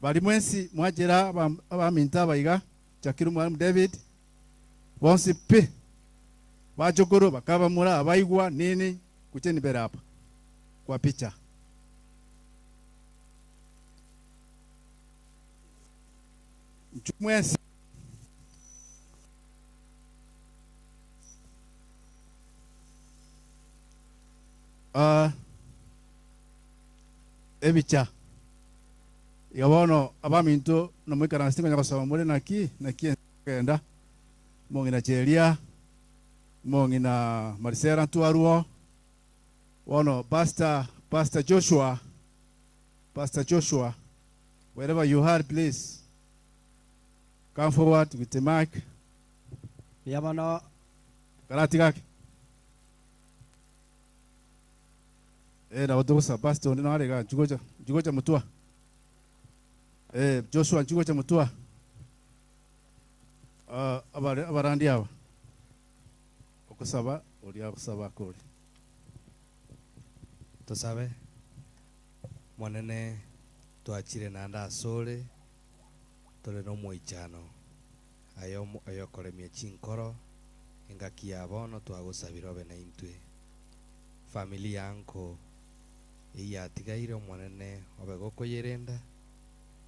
bari mwensi mwachera abaminto abaiga chakiri mwalimu David bonsi pi bachokoro bakabamura abaigwa nini kucheni mbere hapa kwa picha mwensi ebicha iga bono abaminto nomoikaransi tinkonya gosoma more naki naki genda mong'ina Cheria mong'ina Marisela ntwarwo bono Pastor Pastor Joshua Pastor Joshua wherever you are please come forward with the mic Mbuya mono karati gake eh nabo togosaba pastor onde nare iga nchigocha nchigocha motwa eh Joshua nchigocha motwa. Ah, abare abarandi aba okusaba oria gusaba kore Tosabe monene twachire naende asore tore na omoichano aye oyokoremia chinkoro engaki ya bono twagosabire obe na intwe family yanko eyio yatigaire omonene obe gokoyerenda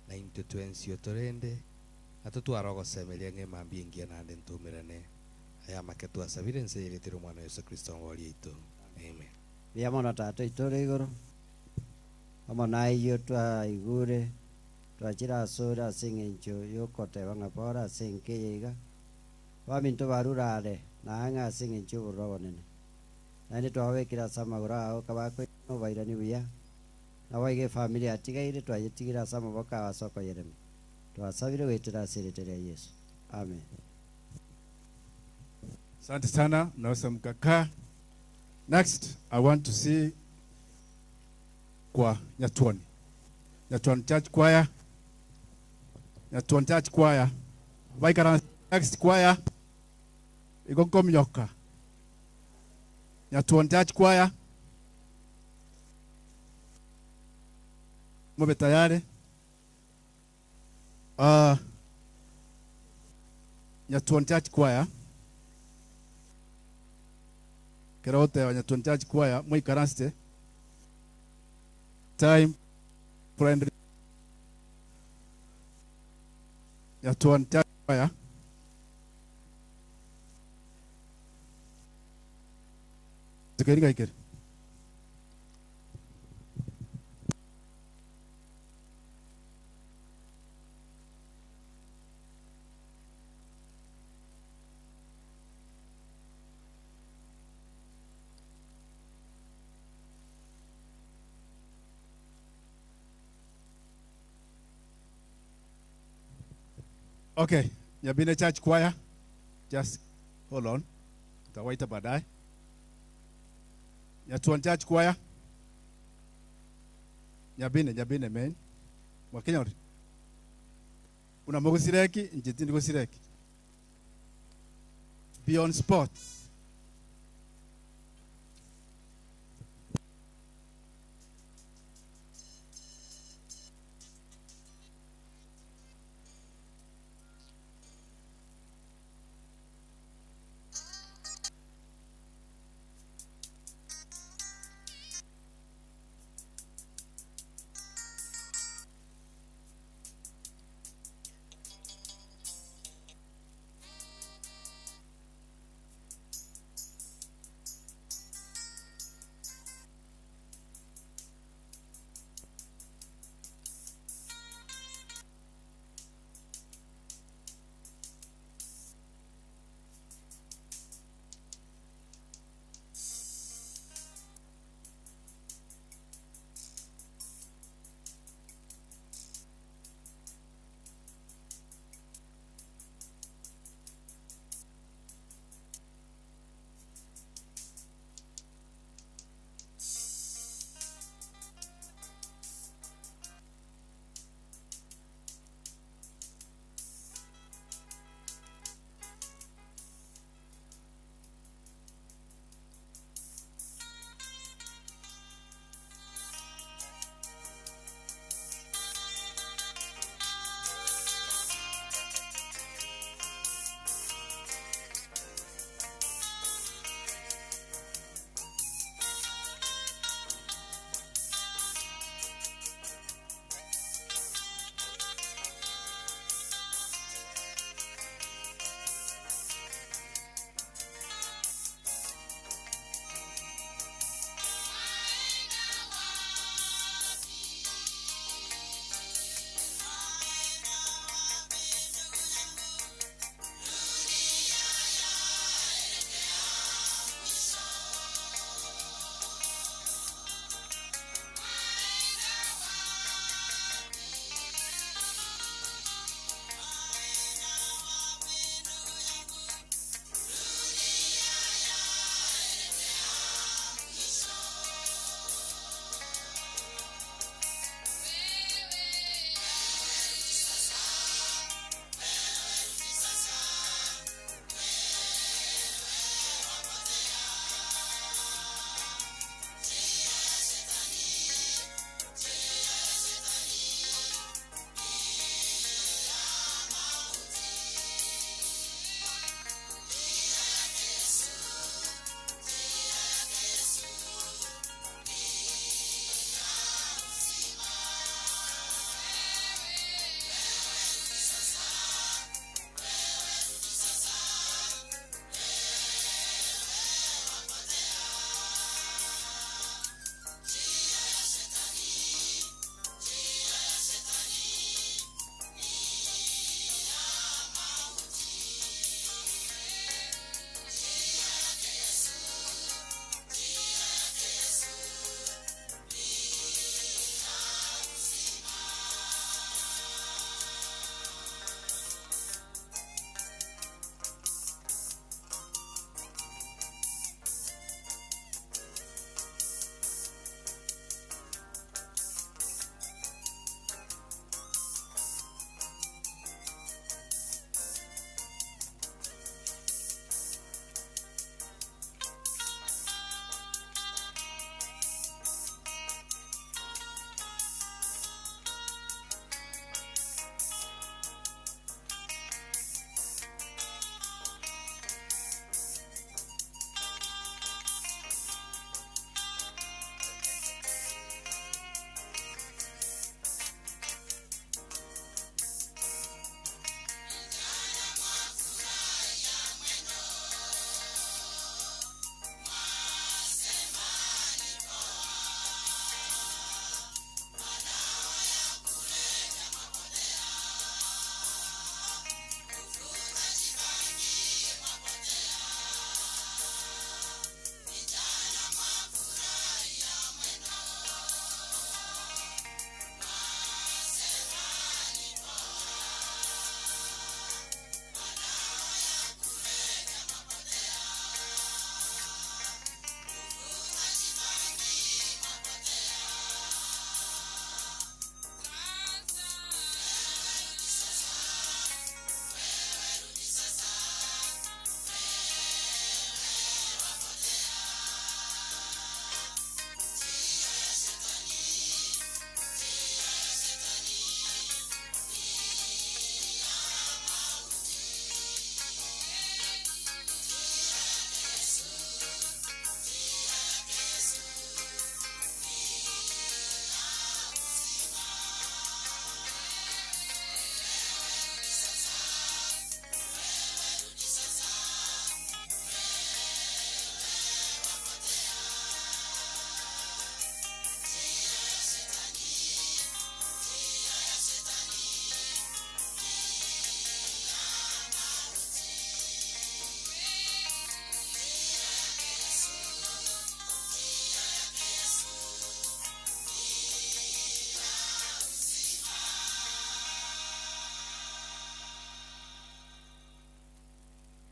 na intwe twensi otorende na totware ogosemeria ng'a emambia engiya naende ntomerane aya amake twasabire nse yeretire omwana Yeso Kristo omobori oito. Amen. Mbuya mono Tata oito ore igoro, amo naiyio twaigure twachire asore ase eng'encho y'ogoteba ng'a pore ase enka eye iga, abaminto barure are na ang'e ase eng'encho y'obororo obonene. Naende twababekire ase amagoro ao kabakoirana obairani buya, naboigo efamiri yatigaire twayetigire ase amaboko ao ase okoyerema. Twasabire goetera ase erieta ria Yeso. Amen. Asante sana, mnaweza mkakaa. Next, I want to see kwa Nyatuoni. Nyatuoni Church Choir. Nyatuoni Church Choir. Baikara next choir. Igo nkomioka. Nyatuoni Church Choir. Mube tayari. Nyatuoni Church Choir. Kera oteba Nyatuoni Church Choir moikaranste. Time friendly. Nyatuoni Church Choir. Tikeri gaikere. Okay, Nyabine Church Choir, just hold on. Nitawaita baadaye. Nyatuan Church Choir. Nyabine, Nyabine main. Mwakenya ori. Una mogosireki, njeti ndigosireki. Be on spot.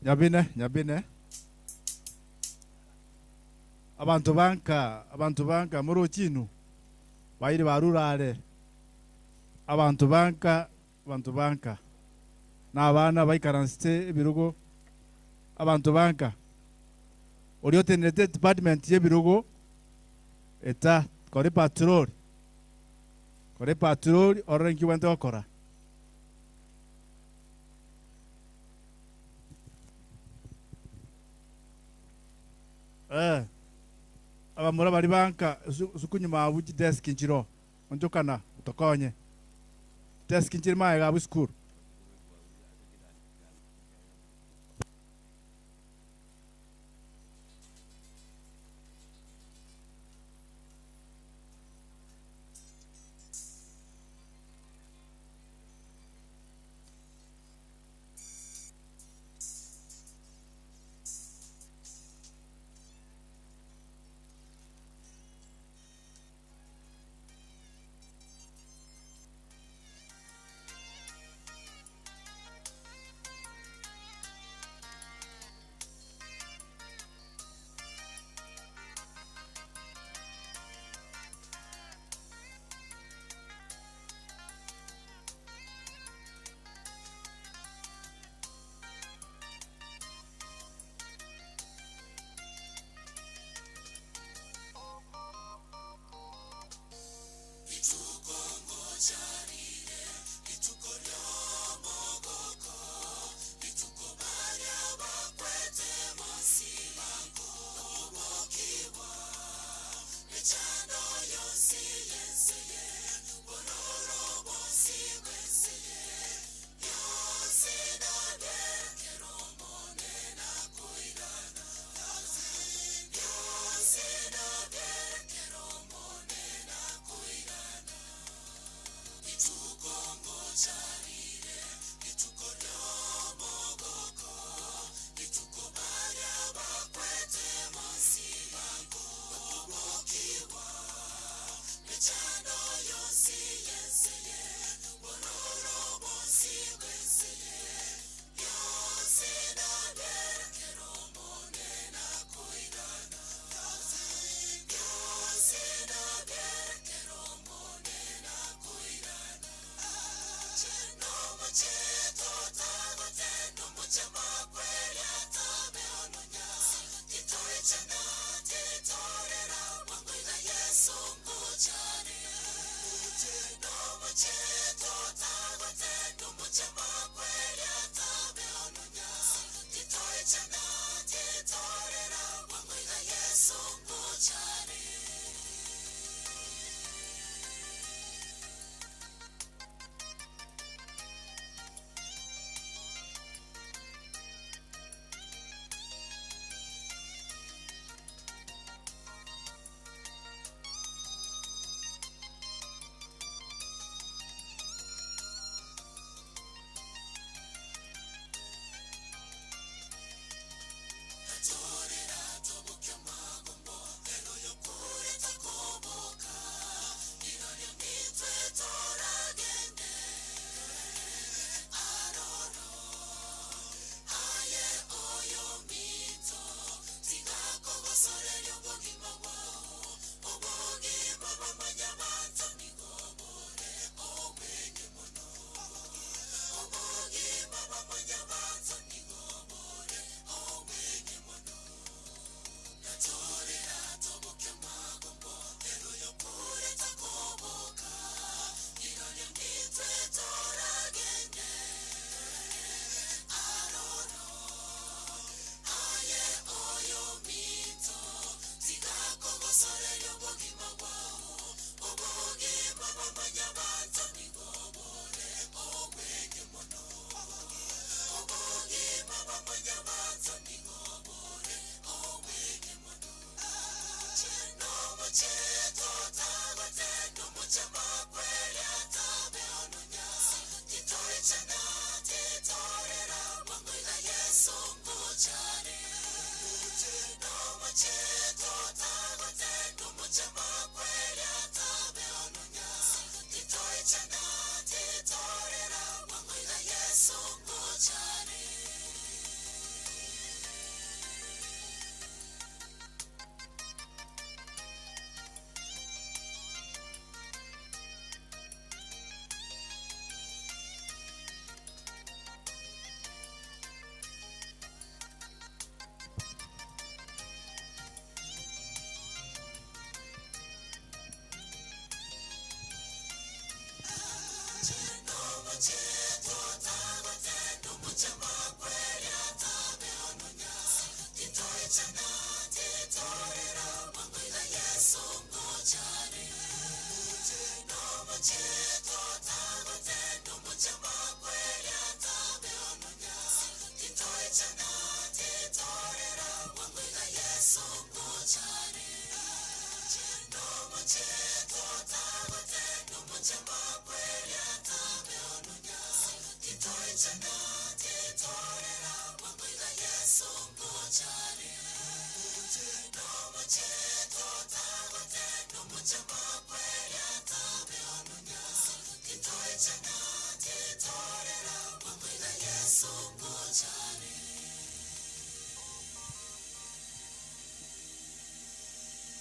Nyabine, nyabine. Abanto banka, abanto banka morochinu. Baire barurare. Abanto banka, abanto banka. Na abana baikaransete ebirogo. Abanto banka. Oria otenerete department y'ebirogo eta kore patrol. Kore patrol orore nki obwenerete gokora. Eh, abamura baria banka sukunyuma abwo chidesk nchiro, onchokana otokonye. Chidesk nchire magega abwo esukuru.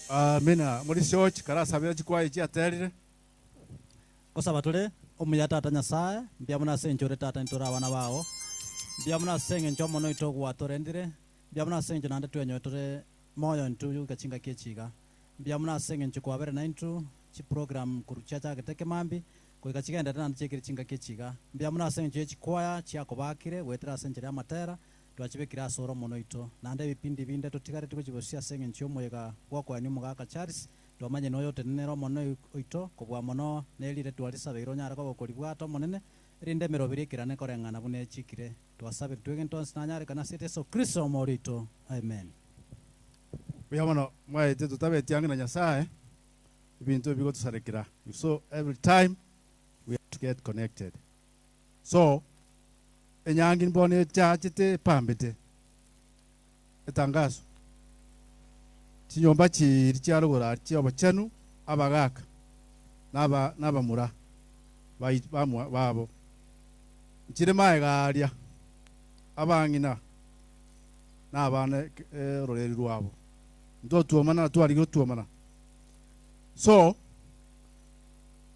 Amina. Muri church karasabira chikwaya chiaterire. Gosaba tore omuya tata Nyasaye mbuya mono ase enchore tata ntore abana bao mbuya mono ase eng'encho mono oito gwatorendire mbuya mono ase eng'encho naende twenyoe tore moyo intwe goika chingaki echiga mbuya mono ase eng'encho kwabere na intwe chiprogram korwa chiachagete kemambi goika chigenderere naende chiekire chingaki echiga mbuya mono ase eng'encho ya echikwaya chiakobakire goetera ase enchera ya amatera twachibekire ase ore omono oito naende ebipindi binde totigareti gochibosia ase eng'encho ya omoyega bwa okoenia omogaka Charles twamanye noyo otenenere omono oito kobua mono nerire twarisabeire onyare koba okoribwata omonene erinde emeroberi ekerane koreng'ana buna echikire twasabire twegento onsi nanyarekana ase Yeso Kristo omori oito amen. Buya mono mwaete totabeti ang'e na Nyasaye ebinto ebigotosarekera. So every time we have to get connected. So enyangi mbono echachete epambete etangazo chinyomba chiri chiarogora chia obochenu abagaka naba nabamura bamwa babo nchire maegaria abang'ina nabana ororeri rwabo ntotwomana twarige otwomana. So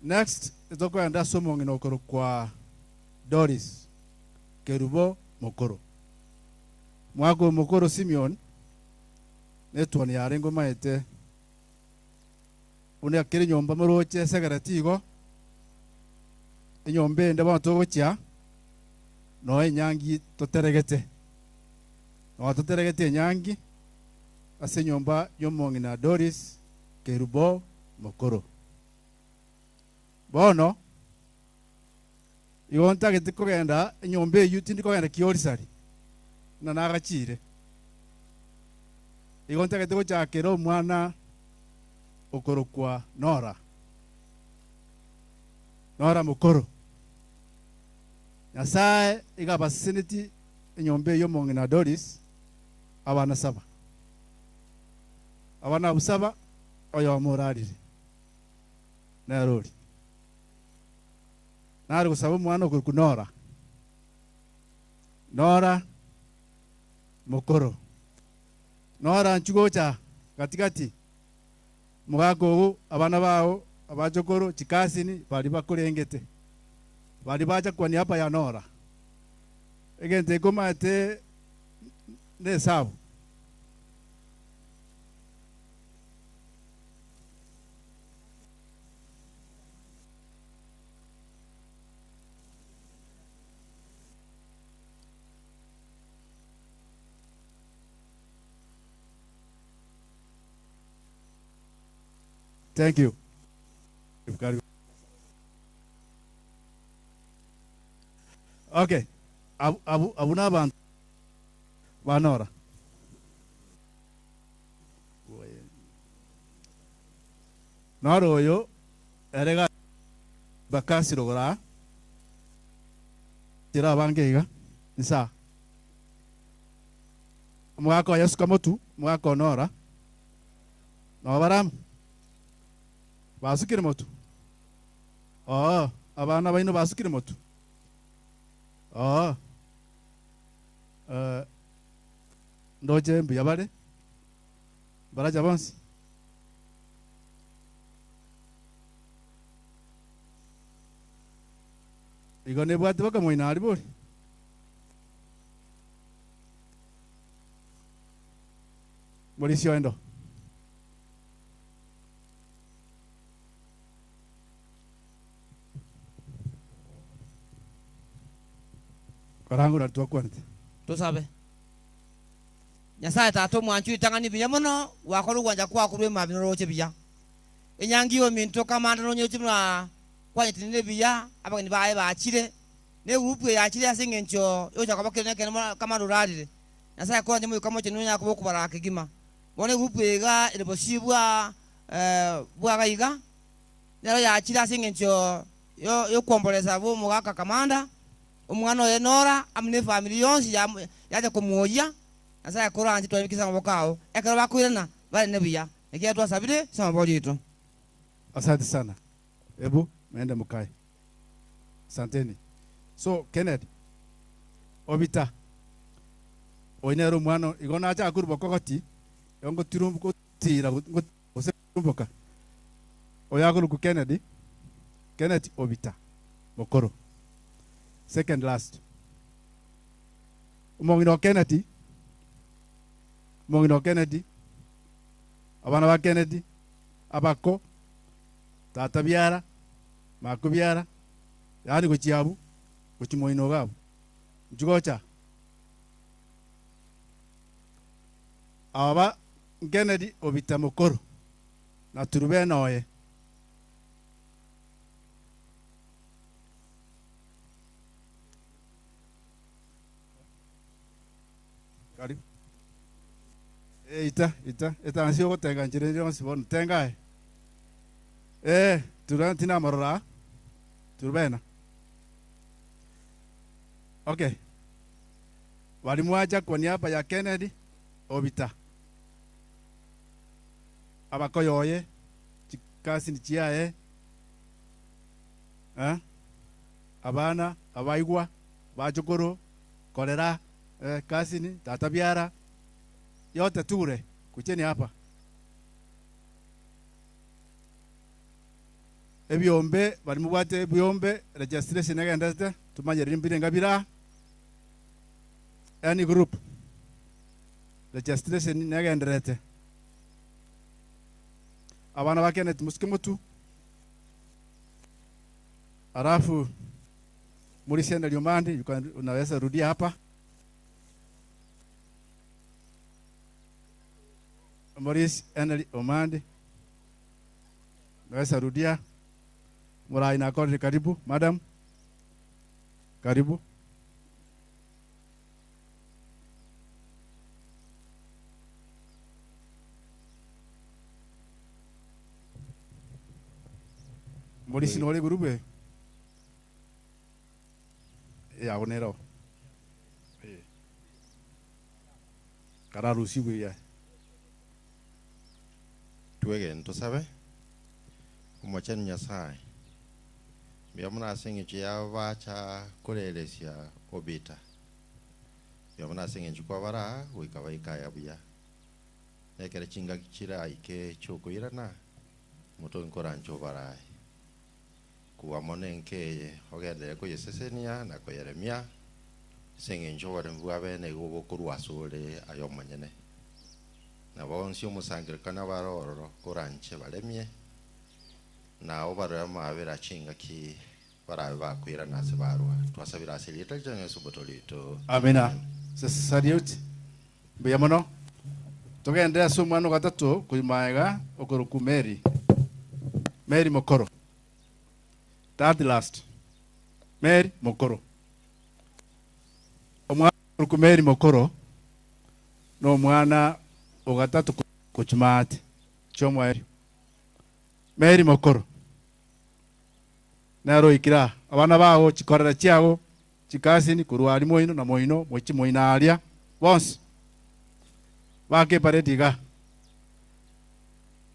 next etokoenda ase omong'ina okoro kwa Doris Kerubo Mokoro. Mwaka oyo Mokoro Simeon netwani yarenge omaete buna kere nyomba moroche esegereti igo enyomba ende bono togochia noe enyangi toteregete noe toteregete enyangi ase enyomba ya omong'ina Doris Kerubo Mokoro. Bono igo ntagete kogenda enyomba eywo tindi kogenda kiorisari na nagachire igo ntagete gochakera omwana okorokwa Nora Nora Mokoro. Nyasaye iga abaseseneti enyomba eywo omong'ina Doris abana saba abana abwo saba oyomo orarire nere ori nare gosaba omwana okorokwa Nora Nora Mokoro Nora nchigocha katikati omogaka ogo abana bao abachokoro chikasini bari bakorengete bari bacha kwa niaba ya Nora egento ekomaete na esabu. Thank you. Okay. Abu abu abu n'abantu banora. Nora oyo erega bakasirogora tira abange iga nsa omogaka oyo asuka motu omogaka onora nobaramu basukire motu oo abana baino basukire motu oo ndoche mbuya bare baracha bonsi igo nebwate bakamoina ari bori Mauricio Endo. Korango nari twakwanete. Tosabe. Nyasaye Tata omwanchi ritang'ani buya mono, gwakora ogwancha kwao korwa emaambia noroche buya. Enyangi y'ominto kamanda nonyeroche buna kwanyetenenire buya, abageni baye bachire, na egroup eye yachire ase eng'encho yogochaka koba kere nekeene mono kamanda orarire. Nyasaye koranche moika mochenu onyare koba okobaraa kegima. Bono egroup eye iga ere bosio bwa bwa iga iga, nero yachire ase eng'encho yo yokoomboresa bwa omogaka kamanda, Omwana oye Nora amo nefamiri yonsi yacha komwoyia. Nyasae koranche twaibeke ase amaboko ao, ekero bakoirana barende buya. Ekiagera twasabire ase amaboko aito. Asante sana. Ebu mwende mukae. Asanteni. So Kenneth Obita oyo nere omwana igo nacha korwa bokogoti igo ngotira gose gotirumboka. Oyo akorokwa Kennedy, Kenneth Obita mokoro, second last. Omong'ina o Kennedy, omong'ina o Kennedy, abana ba Kennedy, abako, tata biara, mako biara, yaani gochia abwo, gochia moino iga abwo, inchuo gocha aba. Kennedy Obita mokoro na Turubena oye. Karibu. Eh, ita, ita, etansi ogotenga nchera ere yonsi bono, tenga aye. Eh, Turubena tinamorora aa. Turubena. Okay. Bari mwacha kwa niaba ya Kennedy Obita. Abakoyoye, chikasini chiaye, eh, abana, abaigwa, bachukuru, korera, eh, kasini, tata biara, yote ture, kucheni hapa. Ebiombe, bari mobwate ebiombe, registration egenderete, tumanyereri mbirenga bira, any group. Registration negendererete. Abana ba Kenneth mosike motu. Alafu Maurice Liomandi, you can unaweza rudia hapa. Maurice Henry Omandi. Unaweza rudia. Murai na kori karibu, madam. Karibu. Maurice nore gurube. Ya onero. Kararusiwe ya. Twegene tosabe omochenu Nyasaye mbuya mono ase eng'encho yabacha koreresia obita mbuya mono ase eng'encho kwabara goika baikaya buya nekere chingaki chiraike chiokoirana moto nkoranche obarae kuba mono enka eye ogenderere koyesesenia na koyeremia ase eng'encho oboremi bwa bene igo bokorwa ase ore aye omonyene na bonsi omosangererekano bare ororo koranche baremie na obarore amabera chingaki barabe bakoirana ase barwa twasabire ase erieta ria Yesu omotoori oito. Amina. Salute. Mbuya mono. Togende ase omwana ogatato koima iga okorokwa Mary. Mary Mokoro. Third last. Mary Mokoro. Omwana okorokwa Mary Mokoro na omwana ogatato kochuma ate chi'omoerio. Mary Mokoro. Nere oikire aa. Abana bao chikorera chiago chikasini korwa aria moino na moino mochie moino aria bonsi bake eparedi igaa.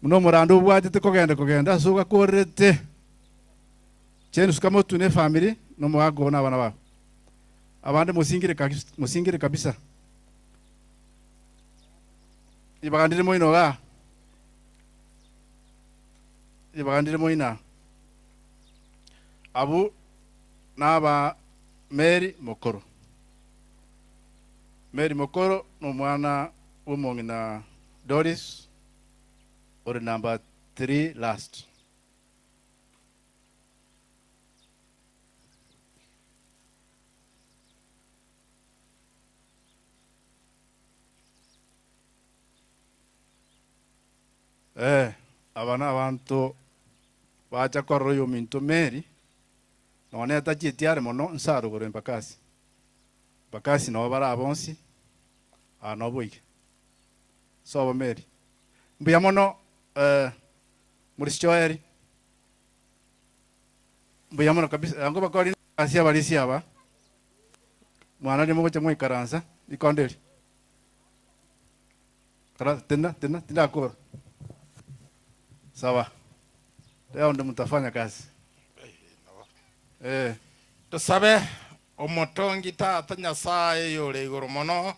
Buna omorando obwatete kogenda kogenda ase ogakorerete James Kamotu na efamiri na omogaka oo na abana bao. Abande mosingire mosingire kabisa. Ribaga ndire moino igaa. Ribaga ndire moino aa. Abwo naba Mary Mokoro. Mary Mokoro na omwana bw'omong'ina Doris ore number 3 last. Eh, aba nabanto bacha korora oyominto Mary, nonya etachieti are mono nse arogoro Embakasi. Embakasi nabo bare aba bonsi, aa nabo boiga. Sobo Mary. Mbuya mono eh, Morisi Joel, mbuya mono kabisa, ango bakore ase abarisia aba, mwana riria mogocha mwaikaransa, rikonde eri. Kara tena tena tindakora. Sawa. Leo ndo mtafanya kazi. Eh. Tosabe, Omotongi Tata Nyasae oyore igoro mono,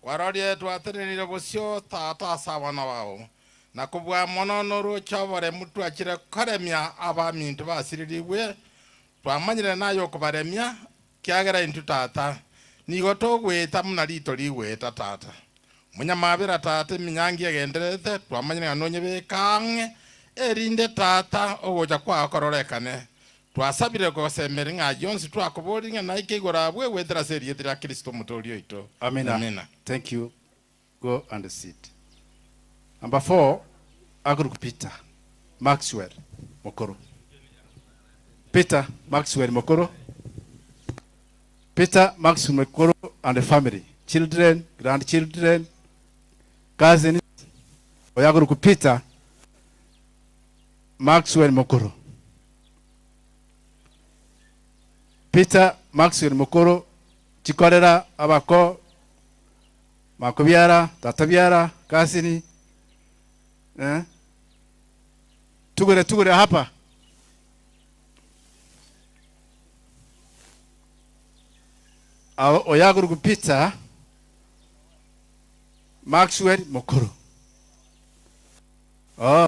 kwarorie twatenenire bosio Tata ase abana bao, na kobua mono noroche oboremu twachire koremia abaminto basirerigwe, twamanyire naye okobaremia, kiagera intwe Tata nigo togoeta buna rito rigoeta Tata. Omonyamabera Tata eminyangi egendererete, twamanyire ng'a nonyebeke ang'e, erinde Tata ogocha kwao kororekane. Twasabire gosemeri ng'a ayio onsi twakoborie ng'a naike igoro abwo egwetera ase erieta ria Kristo Omotoori oito. Amina. Amina. Thank you. Go and sit. Number 4, Agrup Peter Maxwell Mokoro. Peter Maxwell Mokoro. Peter Maxwell Mokoro and the family, children, grandchildren, cousins. Oyagrup Peter Maxwell Mokoro. Peter Maxwell Mokoro chikorera abako makobiara tatabiara kasini eh? Tugure tugure hapa Oyaguru Peter Maxwell Mokoro. Oh.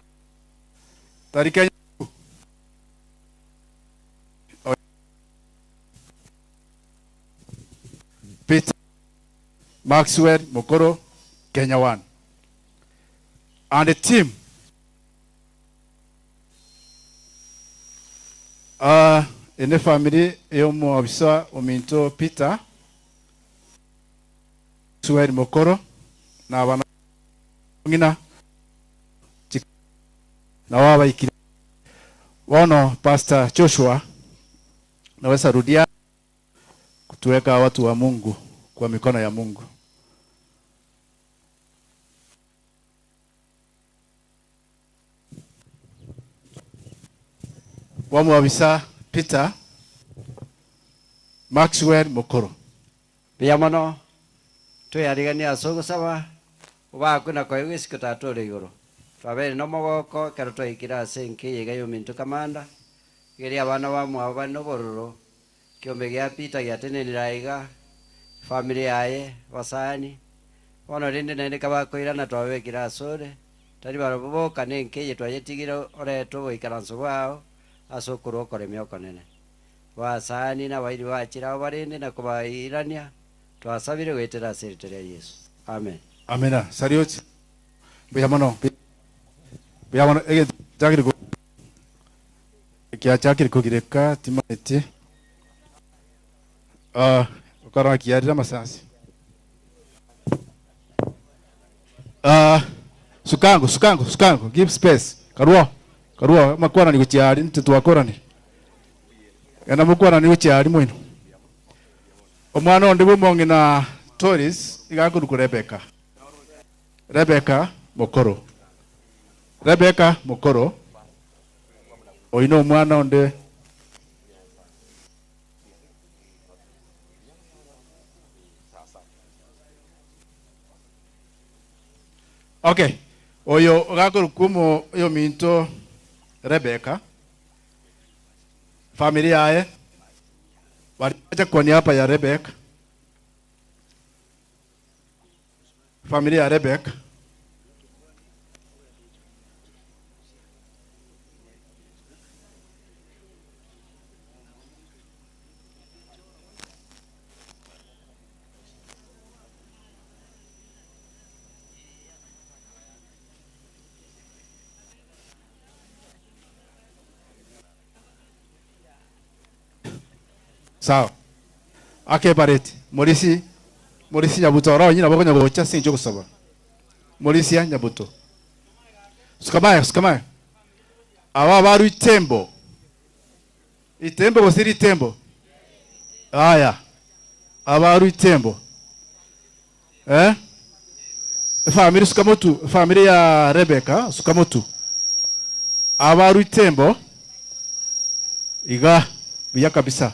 Tarika Peter Maxwell Mokoro Kenya One and the team uh, in the family yomuobisa ominto Peter Maxwell Mokoro na abana ng'ina na wabaikire bono Pastor Joshua naweza rudia kutuweka watu wa Mungu kwa mikono ya Mungu. Wamwabisa Peter Maxwell Mokoro. Mbuya mono tweyariganie ase ogosaba, obakwe na koegwa esiko Tata ore igoro. Twabeire nomogoko ekero twaikire ase enka eye iga y'ominto Kamanda, egeria abana bamwabo bare nobororo, ekiombe gia Peter giatenenire aiga, efamiri yaye, abasani, bono rende naende kabakoirana twababekire asore, tari barabwo boka na enka eye twayetigire orete oboikaranso bwao ase okorwa okoremia okonene. Abasani na abairi bachire abo barende na kobairania, twasabire goetera ase erieta ria Yeso. Amen. Amina. Salute. Mbuya mono. Mbuya mono. Egento chakire ko kiachakire kogireka timaeti. Ah, okora kiarire amasasi. Ah, sukango, sukango, sukango, give space. Karwo, karwo, makwanani gochiari nte twakorani. Genda mokwanani gochiari moino. Omwana onde bw'omong'ina Toris iga akorokwa Rebeka. Rebeka mokoro. Rebeka mokoro. Oyo nomwana onde. Okay, oyo gakorokwa omo oyominto Rebeka, family yaye bacha kwa niaba ya Rebeka, familia ya Rebeka. Sawa. Akebareti morisi morisi nyabuto oro nyina bokonya gocha sincho gosaba. Morisia nyabuto. Sukamaya, sukamaya. Aba baru itembo. Itembo gose ritembo? Aya. Abaru itembo. Eh? Family sukamotu, family ya Rebecca sukamotu. Abaru itembo. Iga buya kabisa.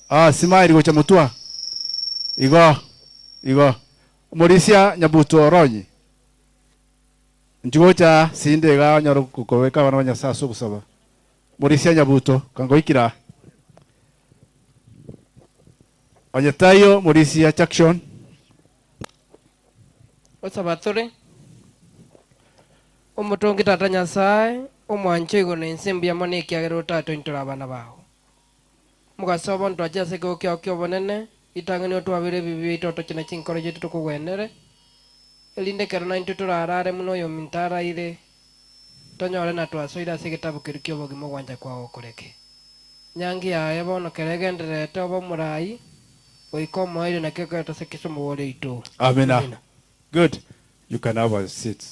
Ah, simairi gocha mutua. Igo. Igo. Morisia nyabuto oronyi. Nchigocha sinde iga nyoro kukoweka abana ba Nyasaye ase ogosaba. Morisia nyabuto kangoikira. Onye taiyo Morisia Jackson. Gosaba tore, Omotongi Tata Nyasae, omwanche o igoro na ense mbuya mono ekiagera otatointore abana bao. Mogaso obo ntwache ase ekegoo kiao ki'obonene, ritang'ani otwabere ebibe biaito otoche ne chinkoro chiaito tokogwenere, erinde ekero naintwe torarare buna oyominto araire, tonyore na twasoire ase egetabu keria ki'obogima ogwancha kwao gokoreke. Nyangi yaye bono kera egendererete obe omorai, goika omoerio nakio ekegoeta ase Kristo Omobooria oito. Amina. Amina. Good. You can have a seat.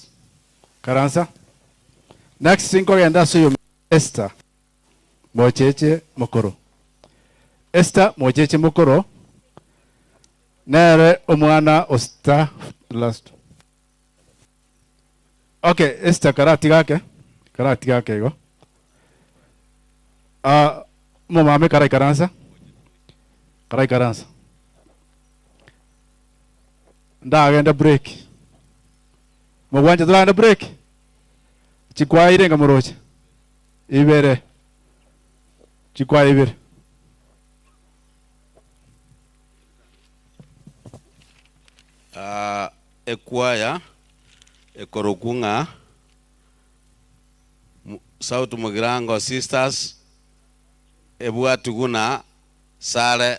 Karansa. Next nkogenda ase oyo Esther mocheche mokoro. Esther mocheche mokoro nere omwana o star last. Okay, Esther karatiga ake, karatiga ake igo. Ah, omomame karaikaransa, karaikaransa. Ndagende break. Mogwancha toragende break? Chikwaire enga moroche. Ibere. Chikwaya ibere. Ah, ekwaya ekorokwa ng'a South Mugirango Sisters ebwatiwu na Sare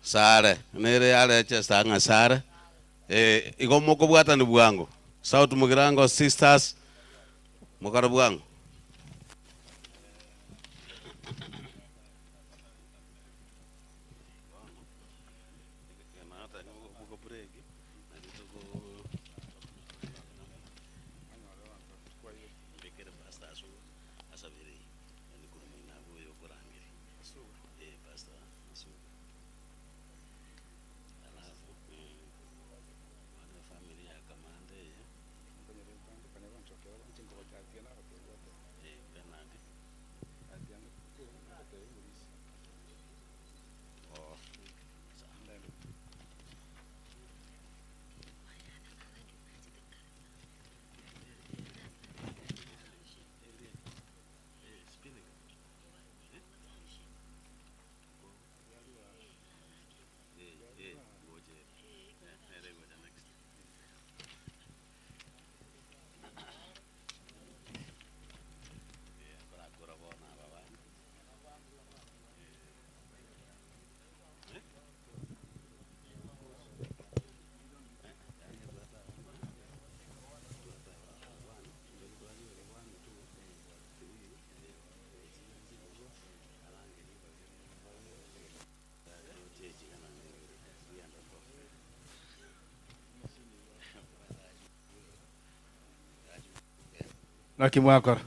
Sare nere yarechester ng'a Sare eh, igo mokobwatani bwango South Mugirango Sisters mokore bwango. Naki mwakora?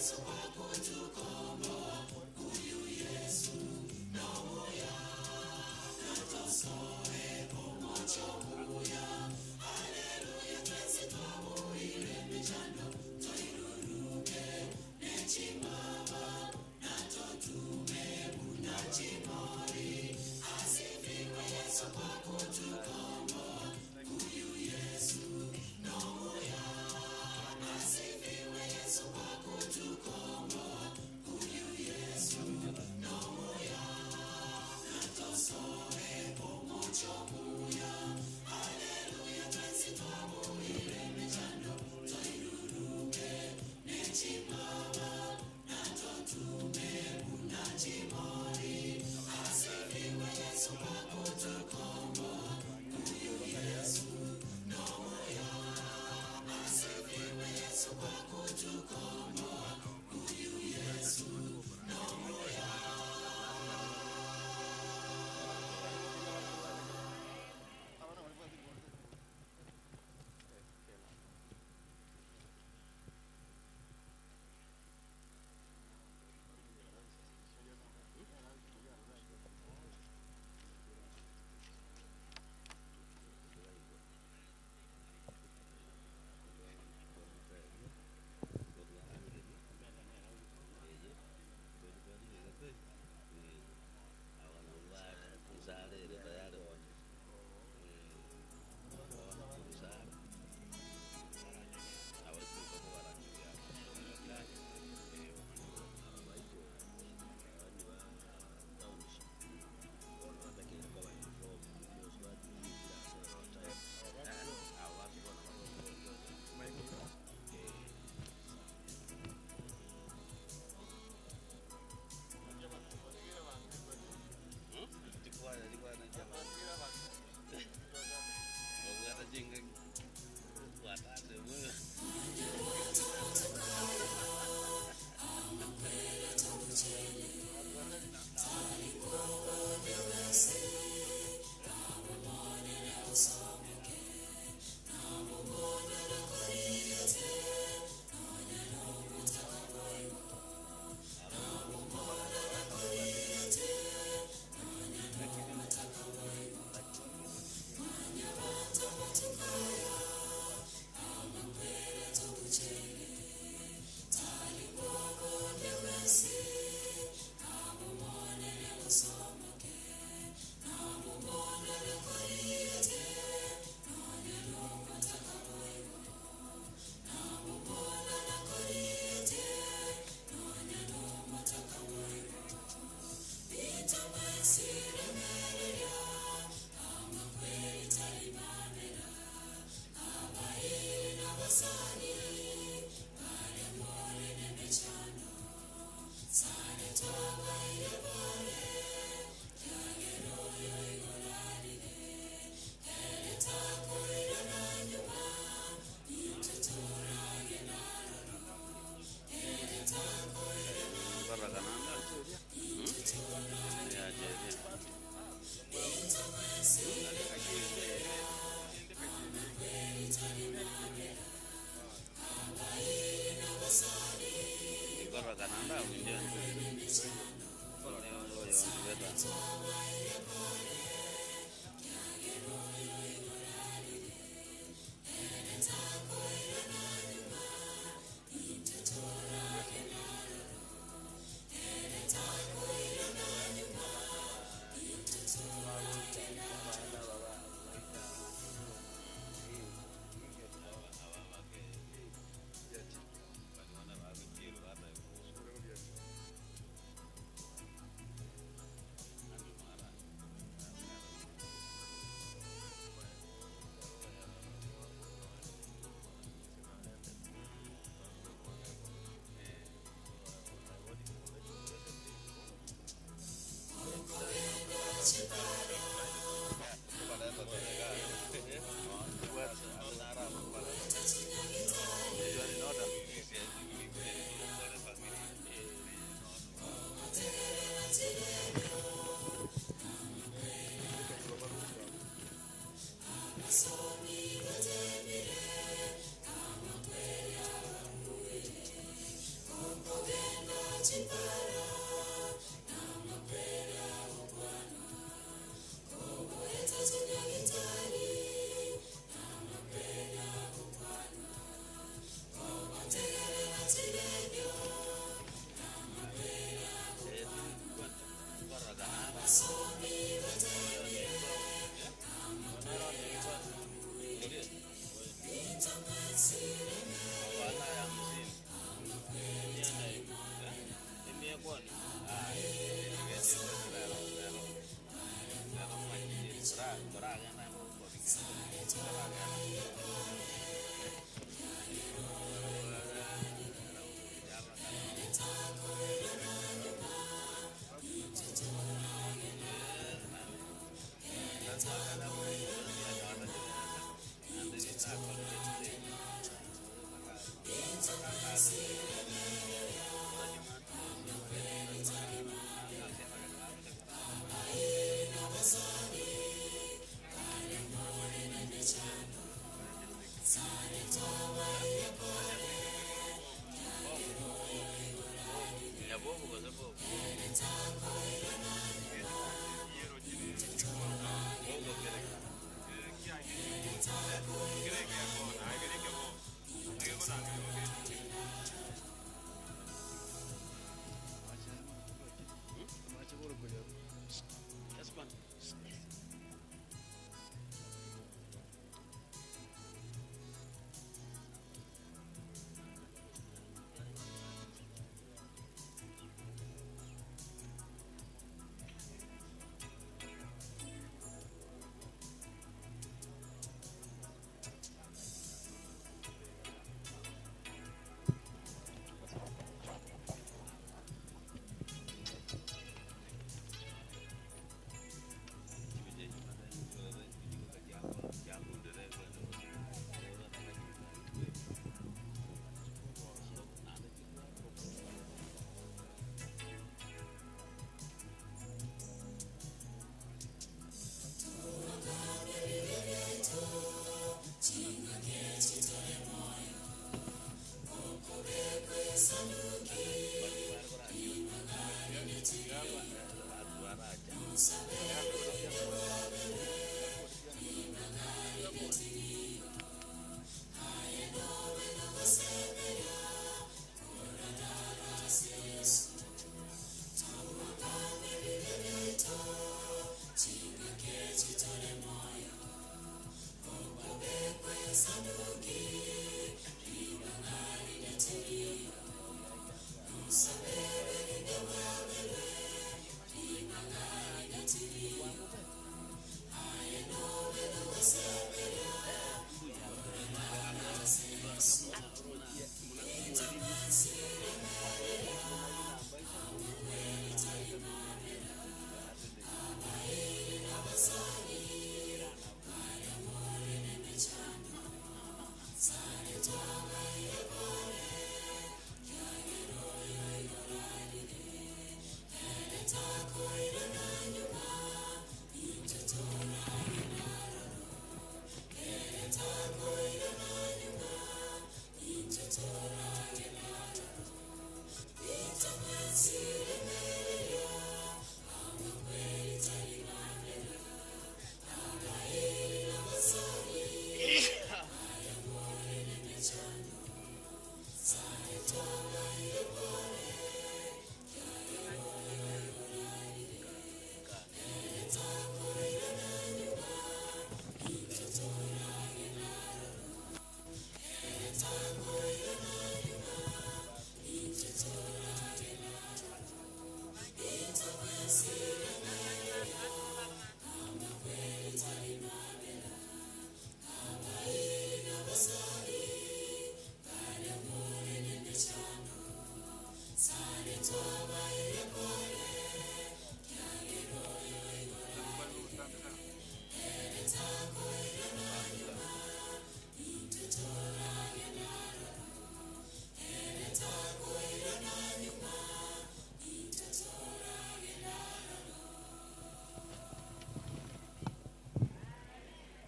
Yesu kwa kutukomboa.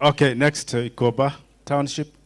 Okay, next, Ikoba Township.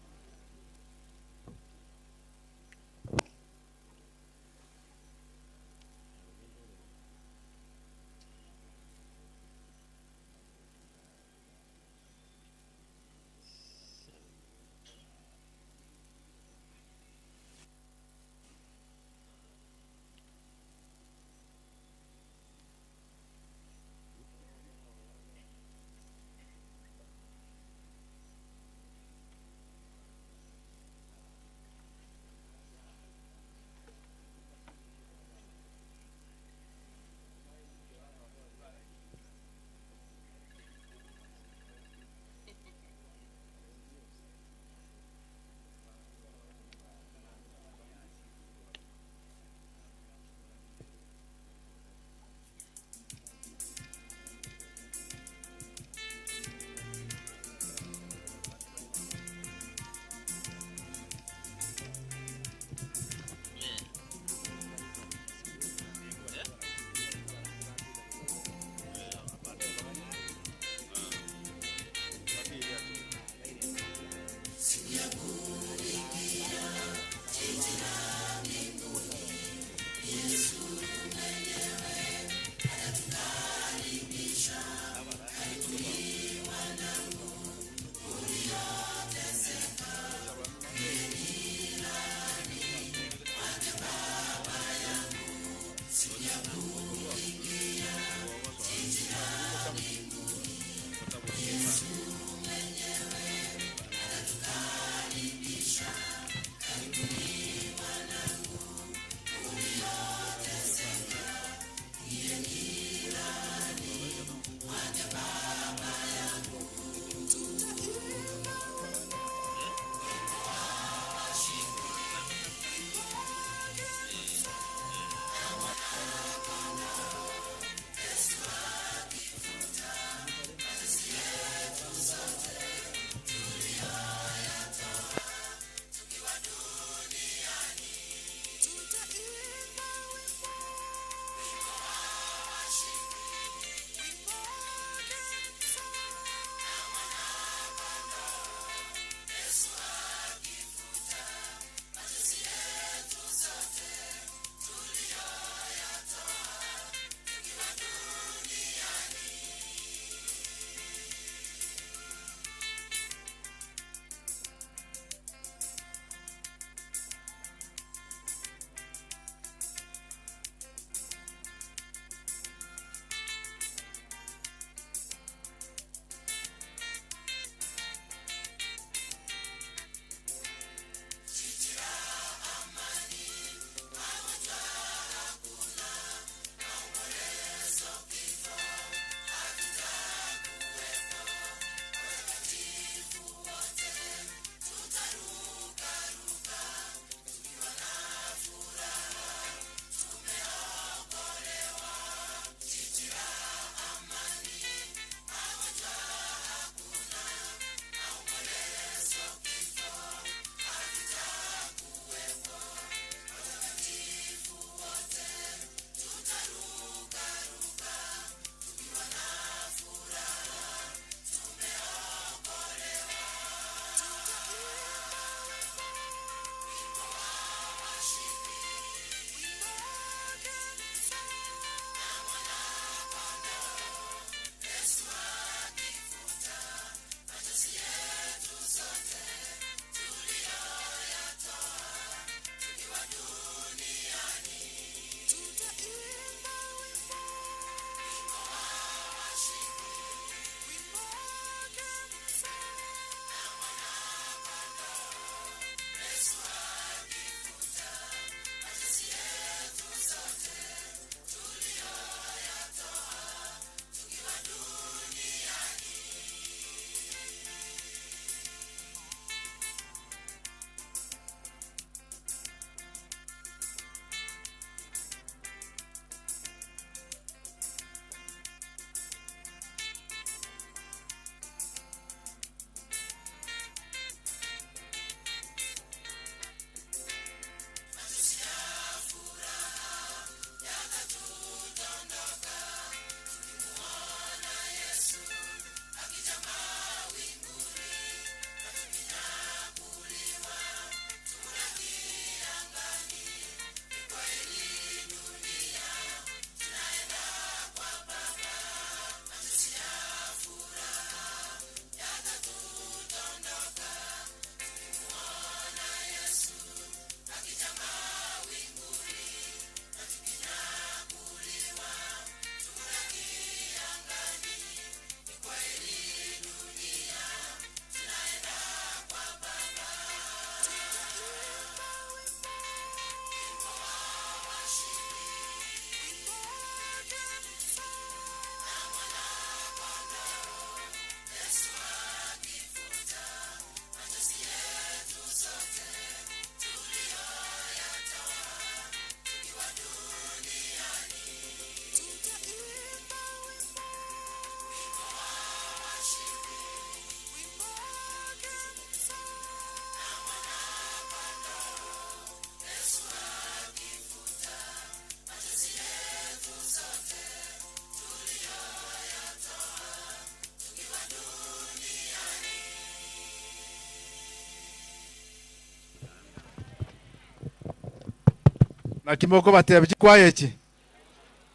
Naki mokobatebia chikwaya echi?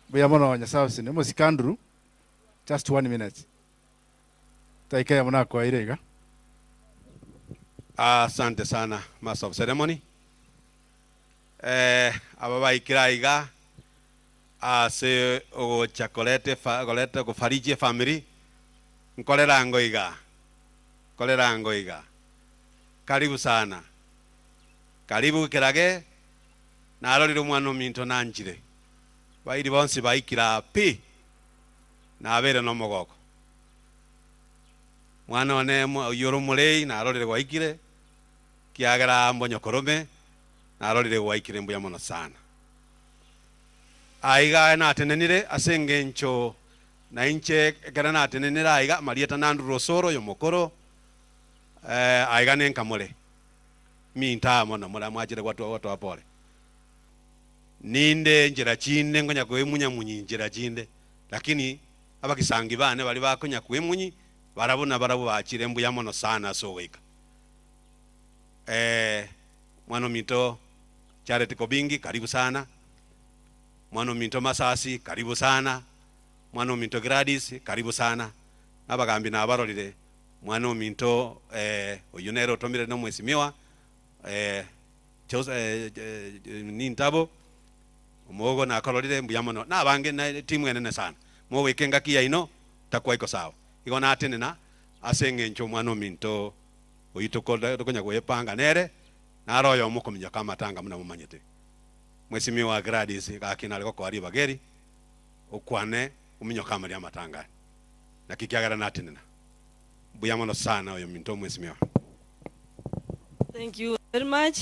Mbuya mono Nyasae osesenie. Omosike Andrew, just one minute. Dakika eyemo nakoeire iga. Asante sana Master of Ceremony. Eh, aba baikire aiga ase ogocha koreta efa koreta gofariji efamiri, nkorera ango iga, nkorera ango iga. Karibu sana. Karibu kerage, narorire omwana ominto nanchire. Bairi bonsi baikire aa pi, nabeire nomogoko. Mwana one oyio ore omorei narorire gwaikire, kiagera mbonyokorome, narorire gwaikire mbuya mono sana. Aiga aye natenenire ase engencho nainche ekero natenenire aiga amarieta nandure osoro oyo omokoro, aiga nenkamore. Minto amo na more mwachire gwatwa pore. Ninde nchera chinde nkonya koemunya-munyia inchera chinde, lakini abagisangi bane baria bakonya koemunyia, barabwo nabarabwo bachire mbuya mono sana ase ogoika. Mwana ominto Charity Kobingi, karibu sana. Mwana ominto Masasi, karibu sana. Mwana ominto Gladys, karibu sana. Nabagambi nabarorire, mwana ominto oyio nere otomire na omwesimiowa Nintabo, omogo nakororire mbuya mono. Nabange na etimu enene sana. Mogoika engaki yaino takwaiko sawa. Igo natenena ase eng'encho omwana ominto oyio tokonya goepanga nere, naro oyomo okominyoka amatanga buna momanyete. Mwesimiowa Gladys gaki nare gokoa ribaga eri, okwane ominyoke amaria amatanga aya. Naki ekiagera natenena. Mbuya mono sana oyominto omwesimiowa. Thank you very much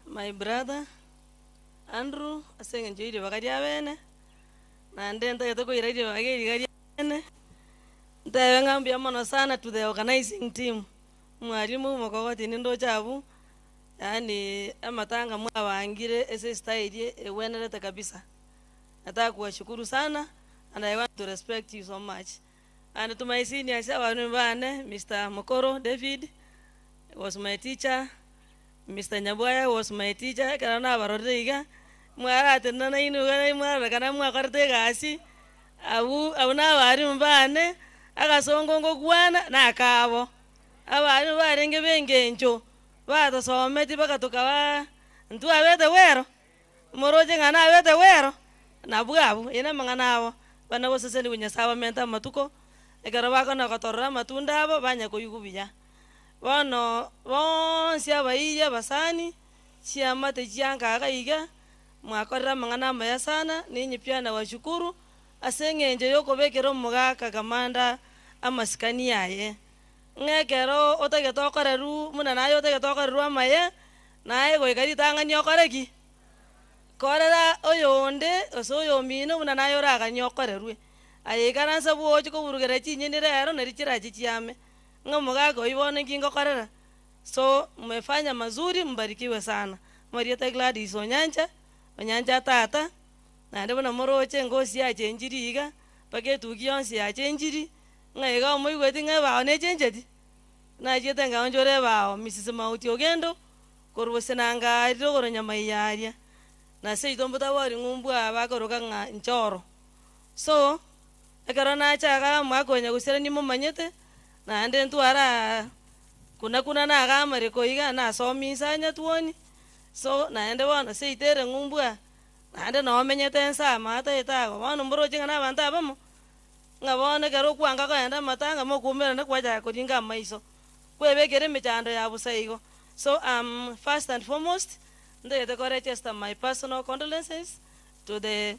my brother Andrew ase eng'encho ye ribaga ria bene, naende ntagete koira ribaga eri iga ria bene, ntebe ng'a mbuya mono sana to the organizing team, mwalimu mokogoti nindoche abwo, yaani amatanga mwabangire ase estyle egwenerete kabisa. Nataka kuwashukuru sana and I want to respect you so much. And to my seniors abalimu bane, Mister Mokoro David was my teacher, Mister Nyabwaya was my teacher, ekero nabarorire iga, mwaratenena nainwe iga mwarorekana mwakorete egasi, abwo abwo na abalimu bane, agasongo ngokwana nakabo. Abalimu barenge ba eng'encho, batosometi mpaka tokaba ntwabete bwero. Moroche ng'a nabete bwero, nabwo abwo, eye namang'ana abo, bana gosesenigwa Nyasae abamente amatuko, ekero bakona gotorora amatunda abo, banya koigwa buya. Bono bonsi abairi abasani, chiamate chianka iga iga, mwakorire amang'ana amaya sana, ninye pia nawashukuru, ase eng'encho yokobekera omogaka kamanda amasikani aye. Ng'a ekero otagete okorerwa buna naye otagete okorerwa amaya, naye goika ritang'ani okore ki? Korera oyonde gose oyomino buna naye oraganie okorerwe. Aye ikaransa bwoche koburugera chinyeni rero nari chirache chiame, ng'a omogaka oyio bono inki ngokorera? So mmefanya mazuri mbarikiwe sana. Amarieta Gladys Onyancha, Onyancha tata, naende buna moroche engosi yachenchiri iga, mpaka etuki yonsi yachenchiri, Ng'a iga omoigweti ng'a ebao nechencheti? Nachiete nkaonchora ebao, Mrs. Mauti Ogendo, korwa bosenanga aria rogoro nyamaiya aria, na seito mbotabori ng'umbu aa bakoroka ng'a nchoro. So, ekero nacha igaa omwaka oyo nyagusera nimomanyete, naende ntware aa kuna kuna nagaa amareko iga, nasomia inse aa nyatuoni, so naende bono seito ere ng'umbu aa, naende nomenyete inse aa maataete ago, bono mboroche ng'a na abanto abamo. Ng'a bono ekero okwanga kogenda amatanga mokoumerana kwachaka koringa amaiso, kwebekera emechando ya bosa igo. So am first and foremost ntagete ko register my personal condolences to the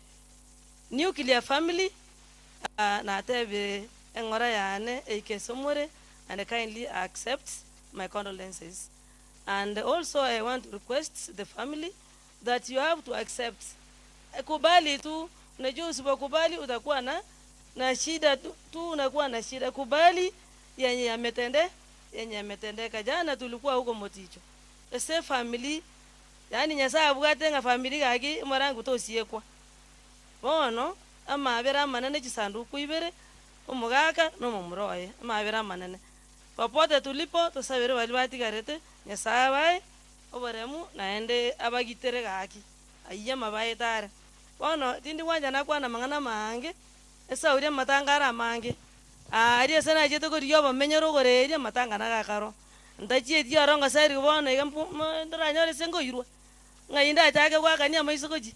nuclear family, natebire eng'ora yane eike ase more and kindly accept my condolences. And also I want to request the family that you have to accept, kubali tu, unajua usipokubali utakuwa na na shida tu, tu unakuwa na shida. Kubali yenye yametende yenye yametendeka. Jana tulikuwa huko Moticho, ase family, yaani Nyasaye abwate ng'a family gaki morangu tosiekwa. Bono amabera amanene chisanduku ibere, omogaka na omomura oye, amabera amanene. Popote tulipo tosabere baria batigarete, Nyasaye abae oboremu naende abagitere gaki. Ayio amabaete are. Bono tindi gwancha nakwane amang'ana amaange, esauri amatanga are amange, aaria ase nachiete korigia obomenyero ogoreeria amatanga nagakaro. Ntachieti oro ngoserigwe bono iga mbu mo ntaranyore ase nkoirwa, ng'ai ndachake goakania amaiso gochia?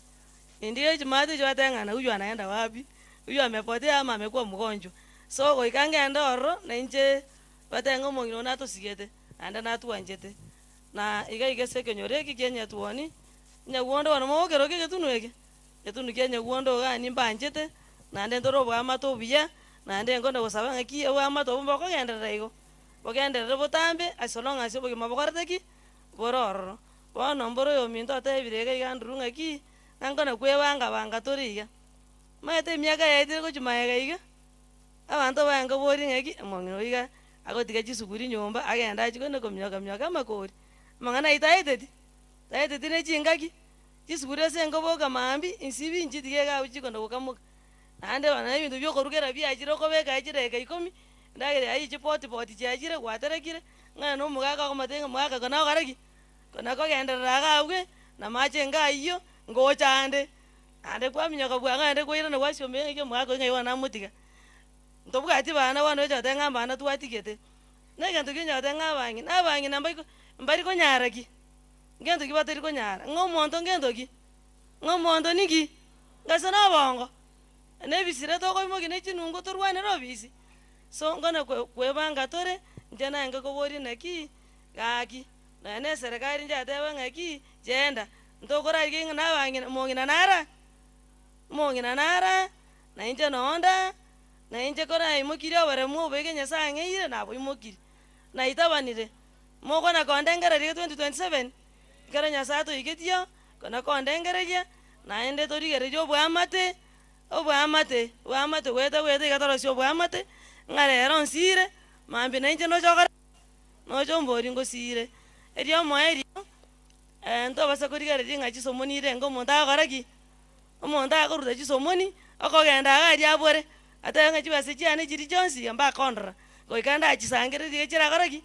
Indiga chimate echio bateba ng'a na huyu anaenda wapi, huyu amepotea ama amekuwa mgonjwa. So goika ngende ororo, na inche batebe ng'a omong'ina oyo natosigete, naende natwanchete. Na iga iga ase ekenyoro eke kia Nyatuoni, Nyagwondo bono mogokeroka egetunu eke, egetunu kia Nyagwondo iga nimbanchete, naende ntore oboamate obuya, naende nkonde gosaba ng'aki oboamate obo mbokogenderera igo, bogenderere botambe as long as obogima bokorete ki? Bore ororo. Bono mbore oyominto otebire iga iga Andrew ng'aki, ng'a nkona kwebanga banga tore iga. Omanyete emiaka yaetire gochia magega iga, abanto baye nkoborie ng'aki, omong'ina oyio iga agotiga chisukuri nyomba agende achie kona kominyoka minyoka amakori, amang'ana ayio taeteti. Taeteti ne chingaki, chisukuri ase nkoboka mambia, insibi nchitige iga abwo chikona gokamoka. Naende bono na ebinto bia okorugera biachire okobeka aye chidakika ikomi, endagera yaye chipoti poti chiachire gwaterekire, ng'a na omogaka okomotebia ng'a mogaka kona okore ki? Kona kogenderera iga abwe, na amache enga ayio, ngocha ande, naende kwaminyoka bwango naende kwairana gwasiomera ng'aki omogaka oyio ng'ai bono namotiga. Ntobwati bana bono ocha goteba ng'a mbana twatigete, na egento ki onye goteba ng'a abang'ina, abang'ina mbaiko mbari konyara ki? Ngento ki batari konyara? Ng'a omonto ngento ki? Ng'a omonto ninki? Ngase nobongo, na ebisire tokoimokia ne chinungu torwanere obisi. So nkona kwe kwebanga tore, inche naye nkoboria naki, gaki, nonya na eserekari nchatebe ng'aki, genda, ntokorarigia ng'a nabang'ina omong'ina nara, omong'ina nara, na inche nonda, na inche koraimokirie oboremu oboike Nyasaye ang'eire, naboimokirie. Naitabanire, mokona kondengereria 2027, ekero Nyasaye atoigetio, kona kondengereria, naende torigererie oboamate, oboamate, oboamate goeta goeta iga torosie oboamate, ng'a rero nsire, mambia nainche noche okore noche ombori ngosire. Erio omoerio, ntobasa korigereria ng'a chisomoni irenge omonto agokora ki? Omonto akoruta chisomoni, okogenda iga aria abore, atebe ng'a chibesa chiane chiria chionsi iga mbakondora, goika ndachisangererie iga chirakore ki?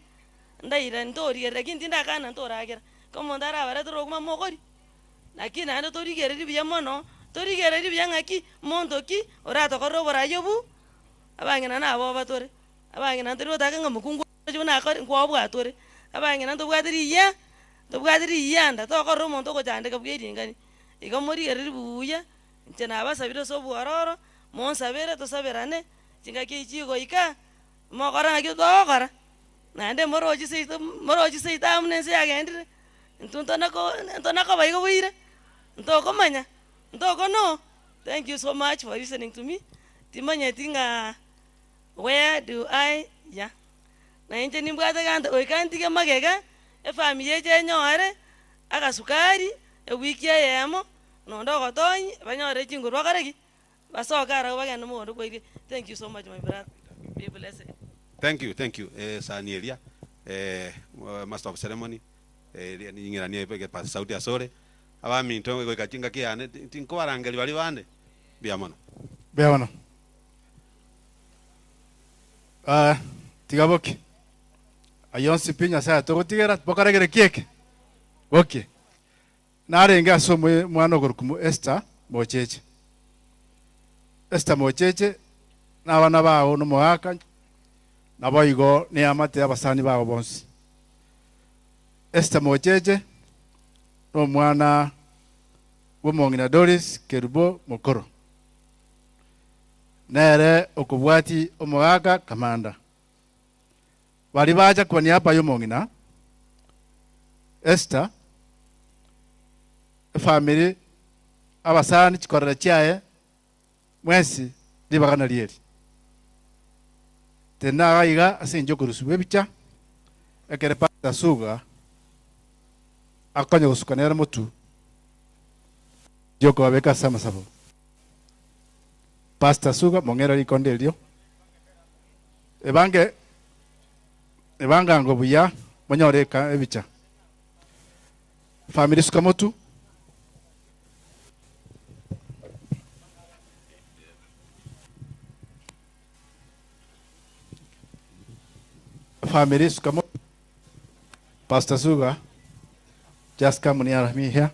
Ndaira ntorigerera lakini tindakana ntoragera. Ko omonto arabaretere obokima mokori, lakini naende torigererie buya mono, torigererie buya ng'aki, monto ki oratokorere oborai obwo, abang'ina naboba tore, abang'ina ntori gotaka ng'a mokungu oche buna akore nkwobwatore, abang'ina ntobwate riya, ntobwate riyanda, tokorora omonto ogochandeka bwa eringani. Igo morigererie buya, inche nabasabire ase obwororo, monsabere tosaberane, chingaki echi chigoika, mokore naki togokora, naende moroche seito moroche seito amo na ense yagendire, intwe ntonako ntonakoba igo boire, ntokomanya, ntokono. Thank you so much for listening to me, timanyeti ng'a where do I yeah, na inche nimbwate gante goika ntige magega, efamiri eche enyore, agasukari, ewiki eyemo, nonde ogotonyi, banyore chinguru bakore ki? Basoke arabwo bagende mogondo kwairia. Thank you so much my brother. Be blessed. Thank you, thank you esani eria master of ceremony ning'iranie egepaza sauti asore, abaminto goika chingaki yane tinkobarangeria baria bande, mbuya mono. Mbuya mono. Ah, tiga boki. Ayio onsi pi Nyasaye atogotigera, bokaregere ki eke? Bokie. Narenge ase omwana okorokwa Esther Mocheche. Esther Mocheche na abana bao nomogaka, naboigo neamate y'abasani bao bonsi. Esther Mocheche nomwana bw'omong'ina Doris Kerubo Mokoro. Nere okobwati omogaka Kamanda. Baria bacha kwa niaba y'omong'ina Esther, efamiri, abasani, chikorera chiaye, mwensi ribaga nario eri. Tenena iga iga ase engencho y'okorusigwa ebicha, ekere Pastor Suga akonya gosuka nere motu, ri'okobabeka ase amasabo. Pastor Suga, mong'ere rikonde erio. Ebange ebangango buya monyore eka ebicha. Family suka motu. Family suka motu. Pastor Suga, just come near me here.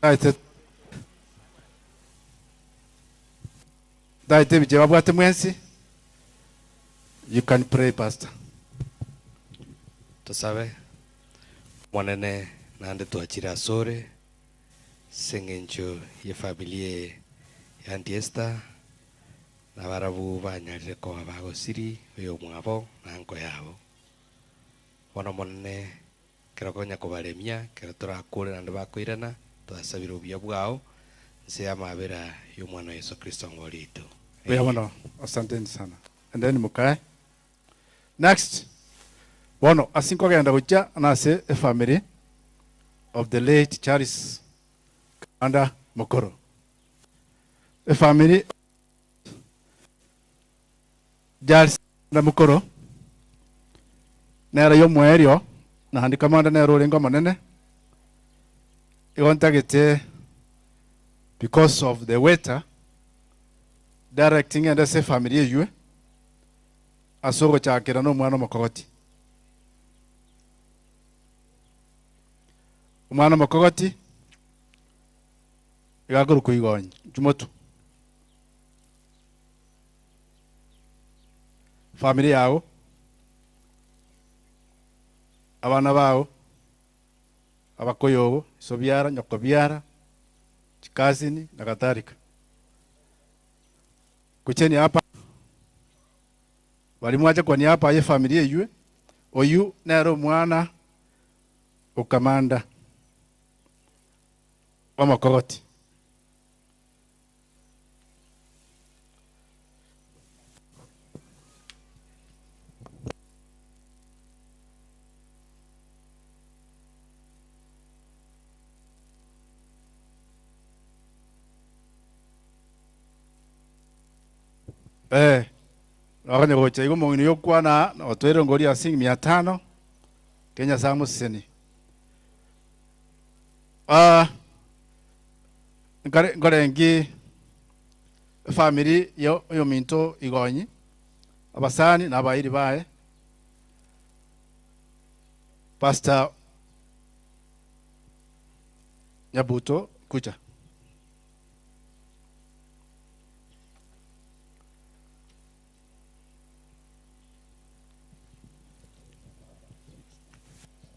Taete taete ebicha babwate mwensi. You can pray pastor. Tosabe, Omonene, naende twachire asore ase eng'encho y'efamiri eye ya Auntie Esther, na barabwo banyarire koba bagosiri oyomwabo na anko yabo. Bono Omonene, ekero konya kobaremia, ekero torakore naende bakoirana, twasabire obuya bwao nse y'amabera y'Omwana o Yeso Kristo ngori oito. Mbuya mono, asanteni sana. And then mokae. Next, bono ase nkogenda gochia nase efamily of the late Charles Kamanda Mokoro. Efamily Charles Kamanda Mokoro nere yomoerio naende Kamanda nere orenge omonene igo ntagete because of the waiter direct ng'ende ase efamily eywe ase ogochakera na omwana omokogoti. Omwana omokogoti iga akorokwa igonyi Jumotu. Family yago, abana bao, abakoyogo, iso biara, nyoko biara, chikasini na kadhalika. Kucheni hapa bari mwache kwa niaba ye family eywe oyu nere omwana okamanda omokogoti. Eh, nokonya gocha igo omong'ina oyo okwana otwere ngori ya siling mia tano, Kenya ase amoseseni. Ah, nkare nkorengi efamiri ya oyominto igonyi, abasani na abairi baye, Pastor Nyabuto kucha.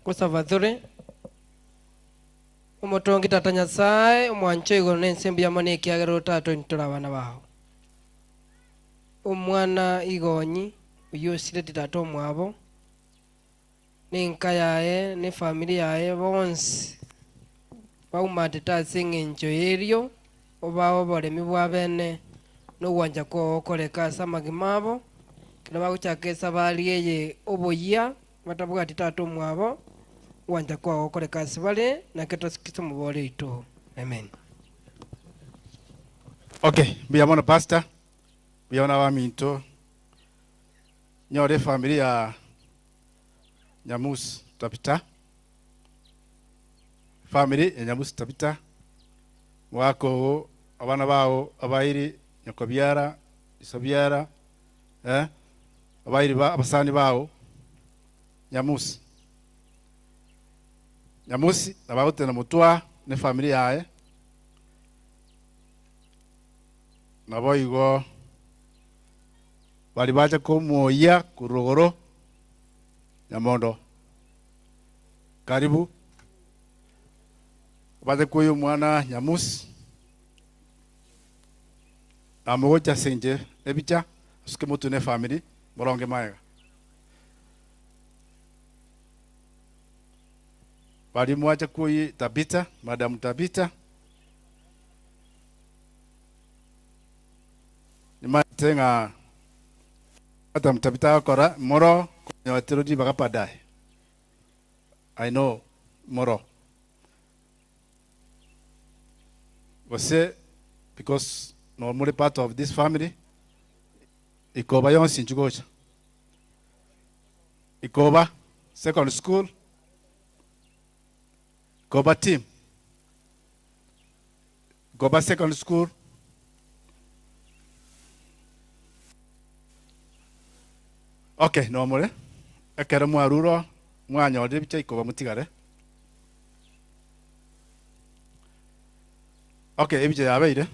Gosaba tore, Omotongi Tata Nyasae, omwanche o igoro na ense mbuya mono ekiagera otatoe intwe tore abana bao. Omwana igonyi, oyio osireti tata omwabo, na enka yaye, na efamiri yaye bonsi baumatete ase eng'encho y'erio, obae oboremi bwa bene, na ogwancha kwao gokoreke ase amagima abo, ekero bagochaka esabari eye oboyia, batabwati tata omwabo, ogwancha kwao gokoreke ase bare, naki tosikise omobori oito. Amen. Okay, mbuya mono pastor, mbuya mono abaminto, nyore efamiri ya Nyamusi Tabita, family ya Nyamusi Tabita, omogaka oo, abana bao abairi, nyoko biara, iso biara, eh, abairi ba abasani bao, Nyamusi. Nyamusi nabo agotena motwa na efamiri yaye, naboigo baria bacha komoyia korwa rogoro. Nyamondo, karibu. Obate koyia omwana Nyamusi, namogocha ase inche ebicha, asuke motwe ne efamiri, moronge magega. Baria mwacha koyia Tabitha, Madam Tabitha, nimanyete ng'a Madam Tabitha agokora moro konyoterwa ribaga baadaye. I know moro. Gose because no more part of this family ikoba yonsi inchu gocha. Ikoba second school Ikoba team Ikoba second school Okay, nomore ekero mwarure mwanyorire ebicha ikoba motigare. Okay, ebicha yabeire.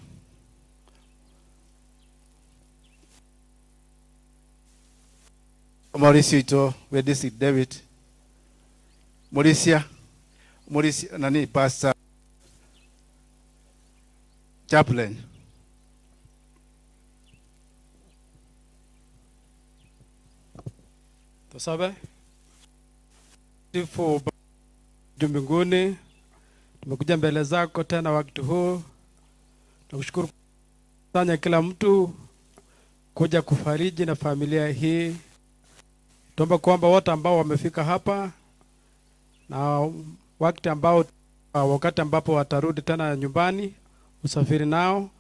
Omorisia oito bwe district David, Morisia, Morisia nani Pastor Chaplain. Tusabe. Sifu juu mbinguni, tumekuja mbele zako tena wakati huu, tunakushukuru kusanya kila mtu kuja kufariji na familia hii. Tuomba kwamba wote ambao wamefika hapa na wakati ambao wakati ambapo watarudi tena nyumbani, usafiri nao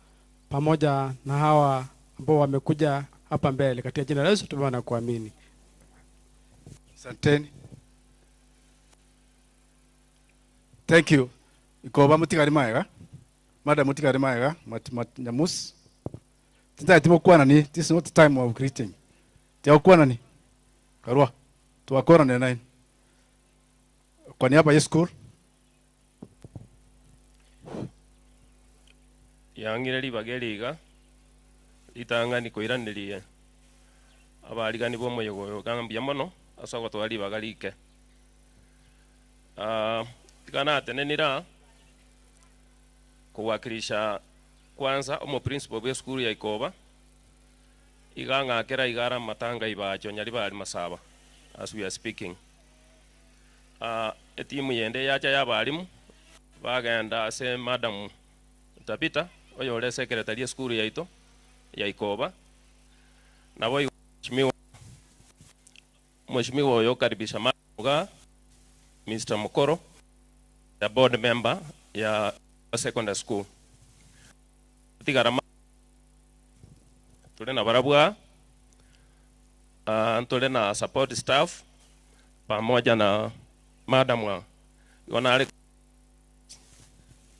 pamoja na hawa ambao wamekuja hapa mbele, katika jina la Yesu tumeona na kuamini. Asanteni. Thank you. Ikoba mutigari maega. Madam mutigari maega, mat, mat, nyamus. Tintaeti mokwanani, this is not the time of greeting. Tiagokwanani. Karua. Twakoranire nain. Kwa niaba ya school, Yang'ire ribaga eri iga, ritang'ani koiraneria abarigani ba omoyega oyo iga mbuya mono ase ogotoa ribaga rike. Ah, tiga natenenire aa kowakilisha kwanza omoprincipal bwa esukuru ya Ikoba, iga ng'akera iga are amatanga ibacho Nyaribari Masaba as we are speaking. Ah, etimu yende yacha ya abarimu bagenda ase madam Tabita oyore secretary esukuru yaito ya Ikoba, nabo igo mheshimiwa mheshimiwa oyo okaribisha madam iga Mr. Mukoro the board member ya secondary school tigara tore na barabwo aa, ah, ntore na support staff pamoja na madam aa igo nare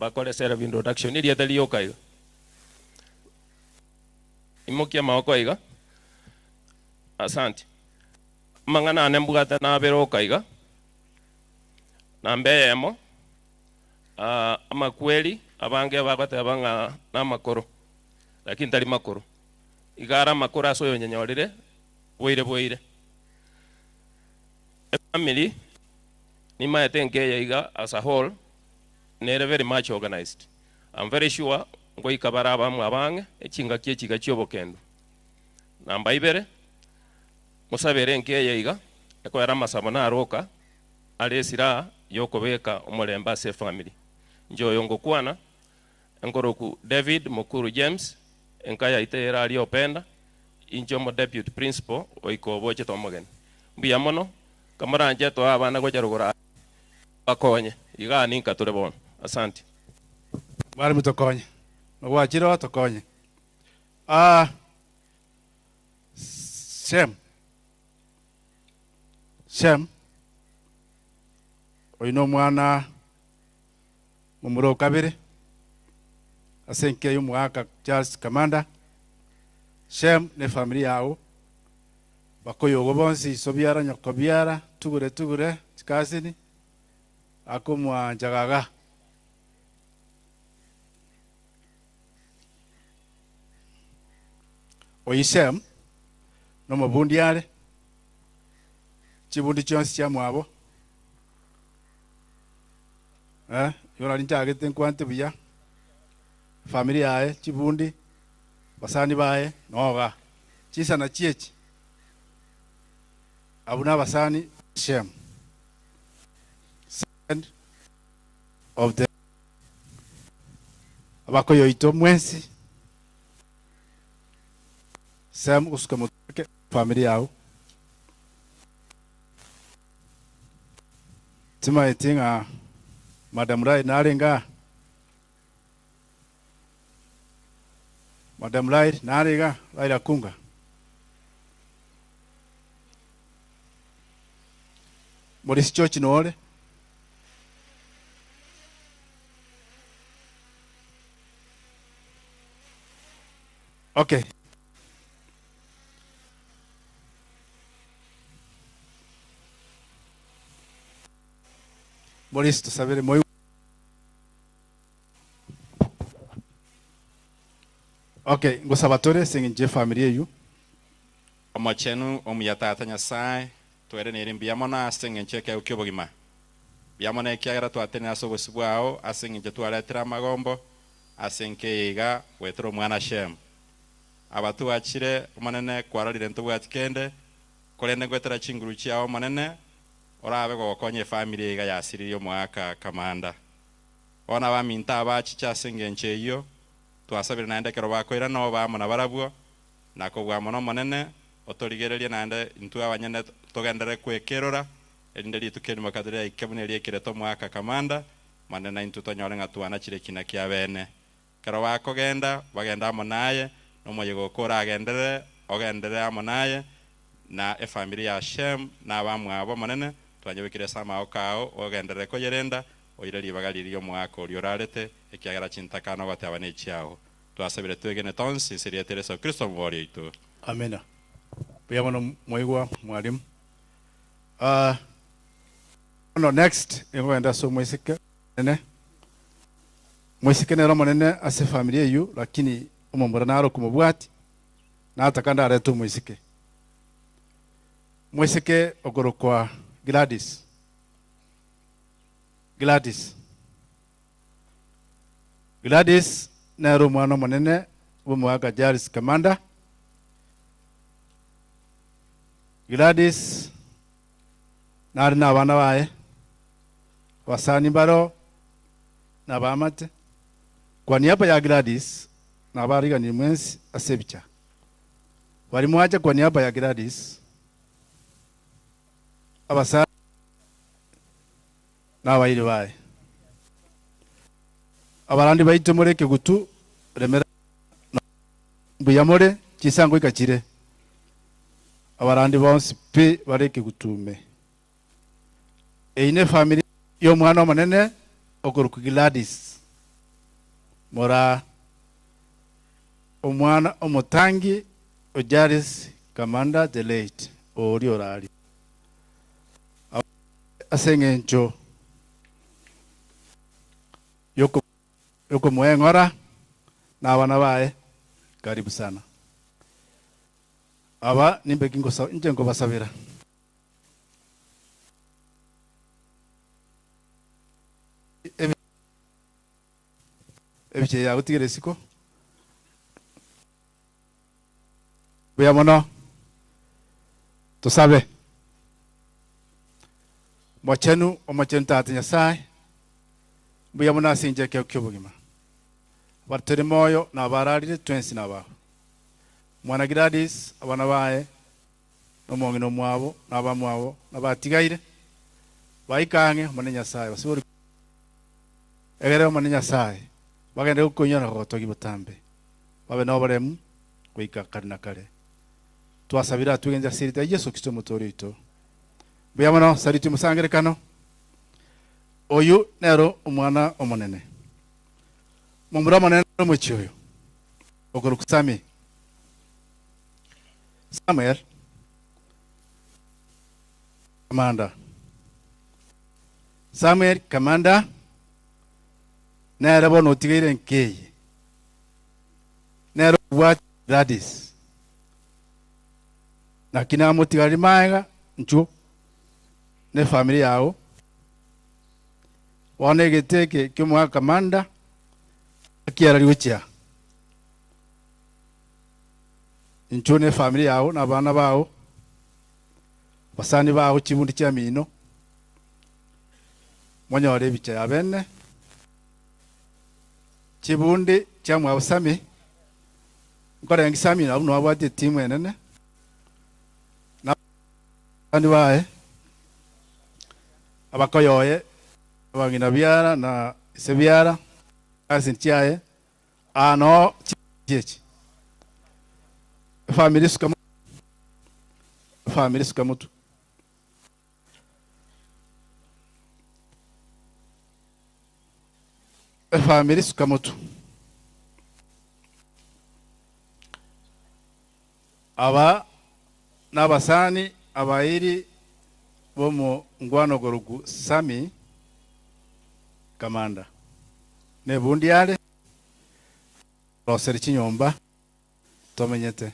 bakore self introduction erieta rioka iga imokia amagoko iga asante amang'ana ane mbwate nabere oka iga namba eyemo ah, amakweri abange bagoteba ng'a na amakoro lakini tari makoro iga are amakoro ase oyonyenyorire bwaire bwaire efamily nimaete nkeye iga as a whole nere very much organized I'm very sure ngoika bare abamwe abang'e echingaki echiga chia obokendo namba ibere mosabere nkeye iga ekoera amasabo naroka are esiraha ya okobeka omorembe ase efamily inche oyo ngokwana enkoroku David Mukuru James enka yaito ere aria Openda inche omo deputy principal oika obochete omogeni mbuya mono kamoranche toe abana gocha rogoro aa bakonye igaa ninka tore bono asante. Mwalimu tokonye. Nogwachire oo tokonye. Ah, Shem. Shem. Oyo na omwana momura o kabere ase enka y'omogaka Charles Kamanda. Shem na efamiri yao bakoyogo bonsi iso biara nyoko biara tugure tugure chikasini akomwancha gaga. Oyi Shem nomobundi are, chibundi chionsi chiamwabo eh, igo nari nchagete nkwante buya, family yaye, chibundi, basani baye, noga chisana chiechi abwo na abasani Shem. Second of the abakoyoito mwensi Sem gosuka motwe family yao timaeti ng'a Madam Rai narenge aa Madam Rai nare iga Raila Kunga Morisi George nore Okay. Morisi tosabere moigwe. Okay, ngosaba tore ase eng'encho y'efamiri eywo. Omochenu, omuya Tata Nyasae, twerenere mbuya mono ase engencho y'ekeegwa ki'obogima. Mbuya mono ekiagera twatenenire ase obosio bwao ase engencho twaretire amagombo ase enka eye iga goetera omwana Shemu. Aba twachire, Omonene, kwarorire ntobwati kende, korende ngoetera chinguru chiao, Omonene, orabe gogokonya efamiri eye iga yasiririe omoaka kamanda. Bono abaminto abachiche ase engencho eyio, twasabire naende ekero bakoirana obe amo nabarabwo, Na kobua mono Omonene, otorigererie naende intwe abanyene togenderere kwekerora, erinde rituko erimo ekero riaike buna eriaikirete omwaka kamanda, Omonene naintwe tonyore ng'a twanachire ekina kiabeene. Ekero bakogenda, bagende amo naye, na omoyega oko oragenderere, ogenderere amo naye, na efamiri ya Shem, na abamwabo, Omonene, twanyebekire ase amaoko ao, ogenderere koyerenda, oire ribaga riria omwaka oria orarete, ekiagera chintakana ogoteba nechiao. Twasabire twegene tonsi ase erieta ria Yeso Kristo Omobooria oito. Amina. Mbuya mono mwaigwa mwalimu. Ah, bono next nigo ase omoiseke omonene. Omoiseke nere omonene ase efamiri eywo lakini omomura naro okomobwati nataka ndarete omoiseke. Omoiseke okorokwa Gladys. Gladys. Gladys nere omwana omonene bw'omogaka Jairus Kamanda. Gladys nare na abana baye, abasani mbaro na abaamate. Kwa niaba ya Gladys nabariganirie mwensi ase ebicha. Baria mwacha kwa niaba ya Gladys, abasani na abairi baye. Abarandi baito more ekegutu, remera na mbuya more, chinsa ngoika chire. Abarandi bonsi pi bare ekegutu ime. Eyio nefamiri y'omwana omonene okorokwa Gladys Moraa, omwana omotangi o Jairus Kamanda the late, oria oraria. Ase engencho yokomoeng'ora na abana baye, karibu sana. Aba nimbe ki inche nkobasabera. Ebicha eye yagotigera isiko. Mbuya mono. Tosabe. Mochenu, omochenu Tata Nyasae, mbuya mono ase inche ekero ki'obogima. Abatari moyo na abararire twensi nabao. Mwana Gladys, abana baye, na omong'ina omwabo, na abamwabo, na abatigaire, baike ang'e Omonene Nyasae, basibore egere Omonene Nyasae, bagende gokoinyora na kogotogia botambe, babe noboremu goika kare na kare. Twasabire atwegenche ase erieta ria Yeso Kristo Omotoori oito. Mbuya mono, saluti omosangerekano. Oyu nero omwana omonene. Momura omonene nere omochie oyo, okorokwa Sami. Samuel Kamanda. Samuel Kamanda nere bono otigaire nkeye. Nere obwate Gladys. Naki namotigarie magega inchuo na efamiri yao. Bono egete eke ki'omogaka Kamanda akiarari gochia. Inchuo na efamiri yao na abana bao, abasani bao chibundi chiamino, monyore ebicha ya bene, chibundi chiamwabo Sami, nkorengi Sami nabwo nabwate etimu enene, na abasani baye, abakoyoye, abang'ina biara na ise biara, cousin chiaye, Aa noo chiachi echi. Efamiri suka motwe. Efamiri suka motwe. Efamiri suka motwe. Aba nabasani abairi b'omongwana okorokwa Sami Kamanda. Nebundi are, roseri chinyomba. Tomenyete.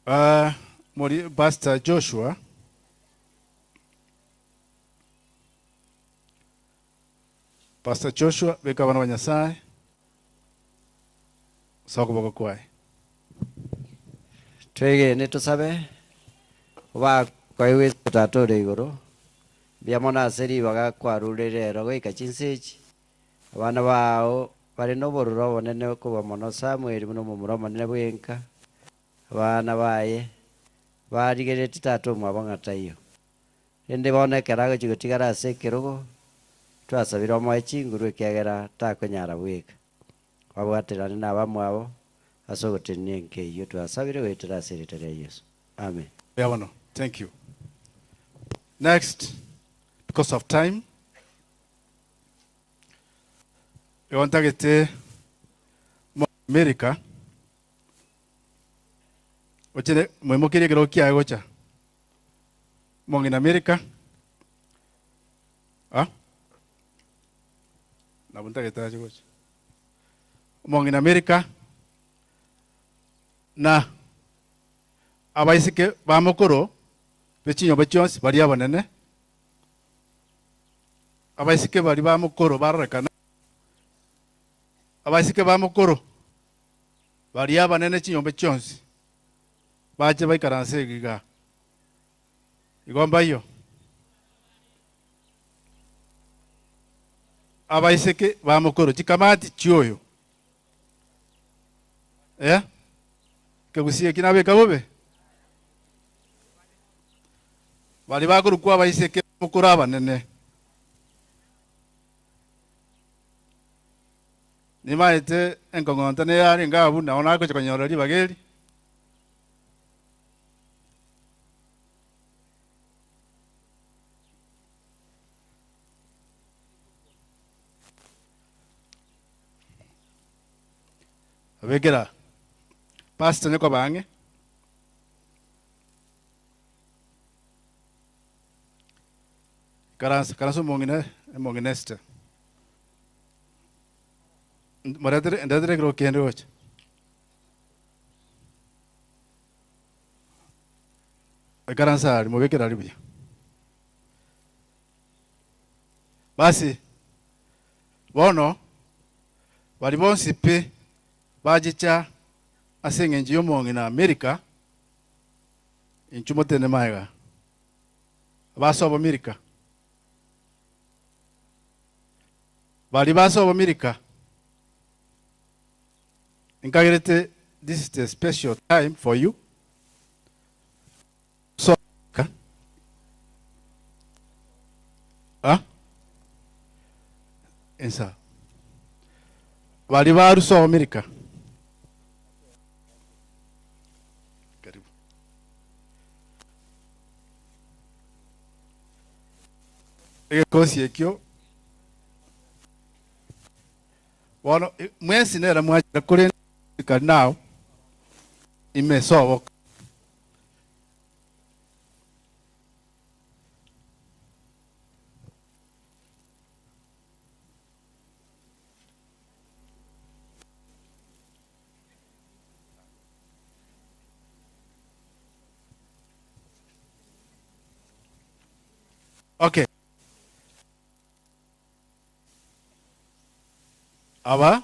Ah, mori Pastor Joshua. Pastor Joshua beka abana ba Nyasaye ase okoboko kwaye. Twegene tosabe, Obakoigwe Yeso Tata ore igoro, mbuya mono ase ribaga kwarure rero goika chinsa echi. Abana bao bare nobororo obonene kobua mono Samueli buna omomura omonene bw'enka, abana baye barigereretie tata omwabo ng'a taiyo. Rende bono ekero agochia gotigara ase ekerogo, twasabire omoe chinguru ekiagera takonyara bweka. Babwaterane nabamwabo ase ogotenenia enka eyio twasabire goetera ase erieta ria Yeso. Amen. Mbuya mono. Thank you. Next, because of time, igo ntagete mo America ochere moimokerie ekerogo kiaye gocha mong'ina America ah nabo ntagete ache gocha omong'ina America na abaiseke ba mokoro be chinyomba chionsi baria abanene abaiseke baria ba mokoro barorekana abaiseke ba mokoro baria abanene chinyomba chionsi bache baikaranse iga igo mbayio abaiseke ba mokoro chikamati chioyo eh kegusie eki nabeka bobe bari bakorokwa abaiseke mokoro abanene nimaete enkong'onto neyare ngabu nao nagocha konyora ribaga eri Abekera pastor nyoko bang'e karansa karansa omong'ina omong'ina Esther moretere ndetere ekero kende gocha ekaransa aria mobekere aria buya basi bono bari bonsi pi bachicha ase eng'encho ya omong'ina America inchu motende maega basobo America bari basobo America nkagerete this is the special time for you so ah ensa bari barusobo America karibu egekosi ekio bono mwensi nere mwachire kore now imesoboka Okay. Aba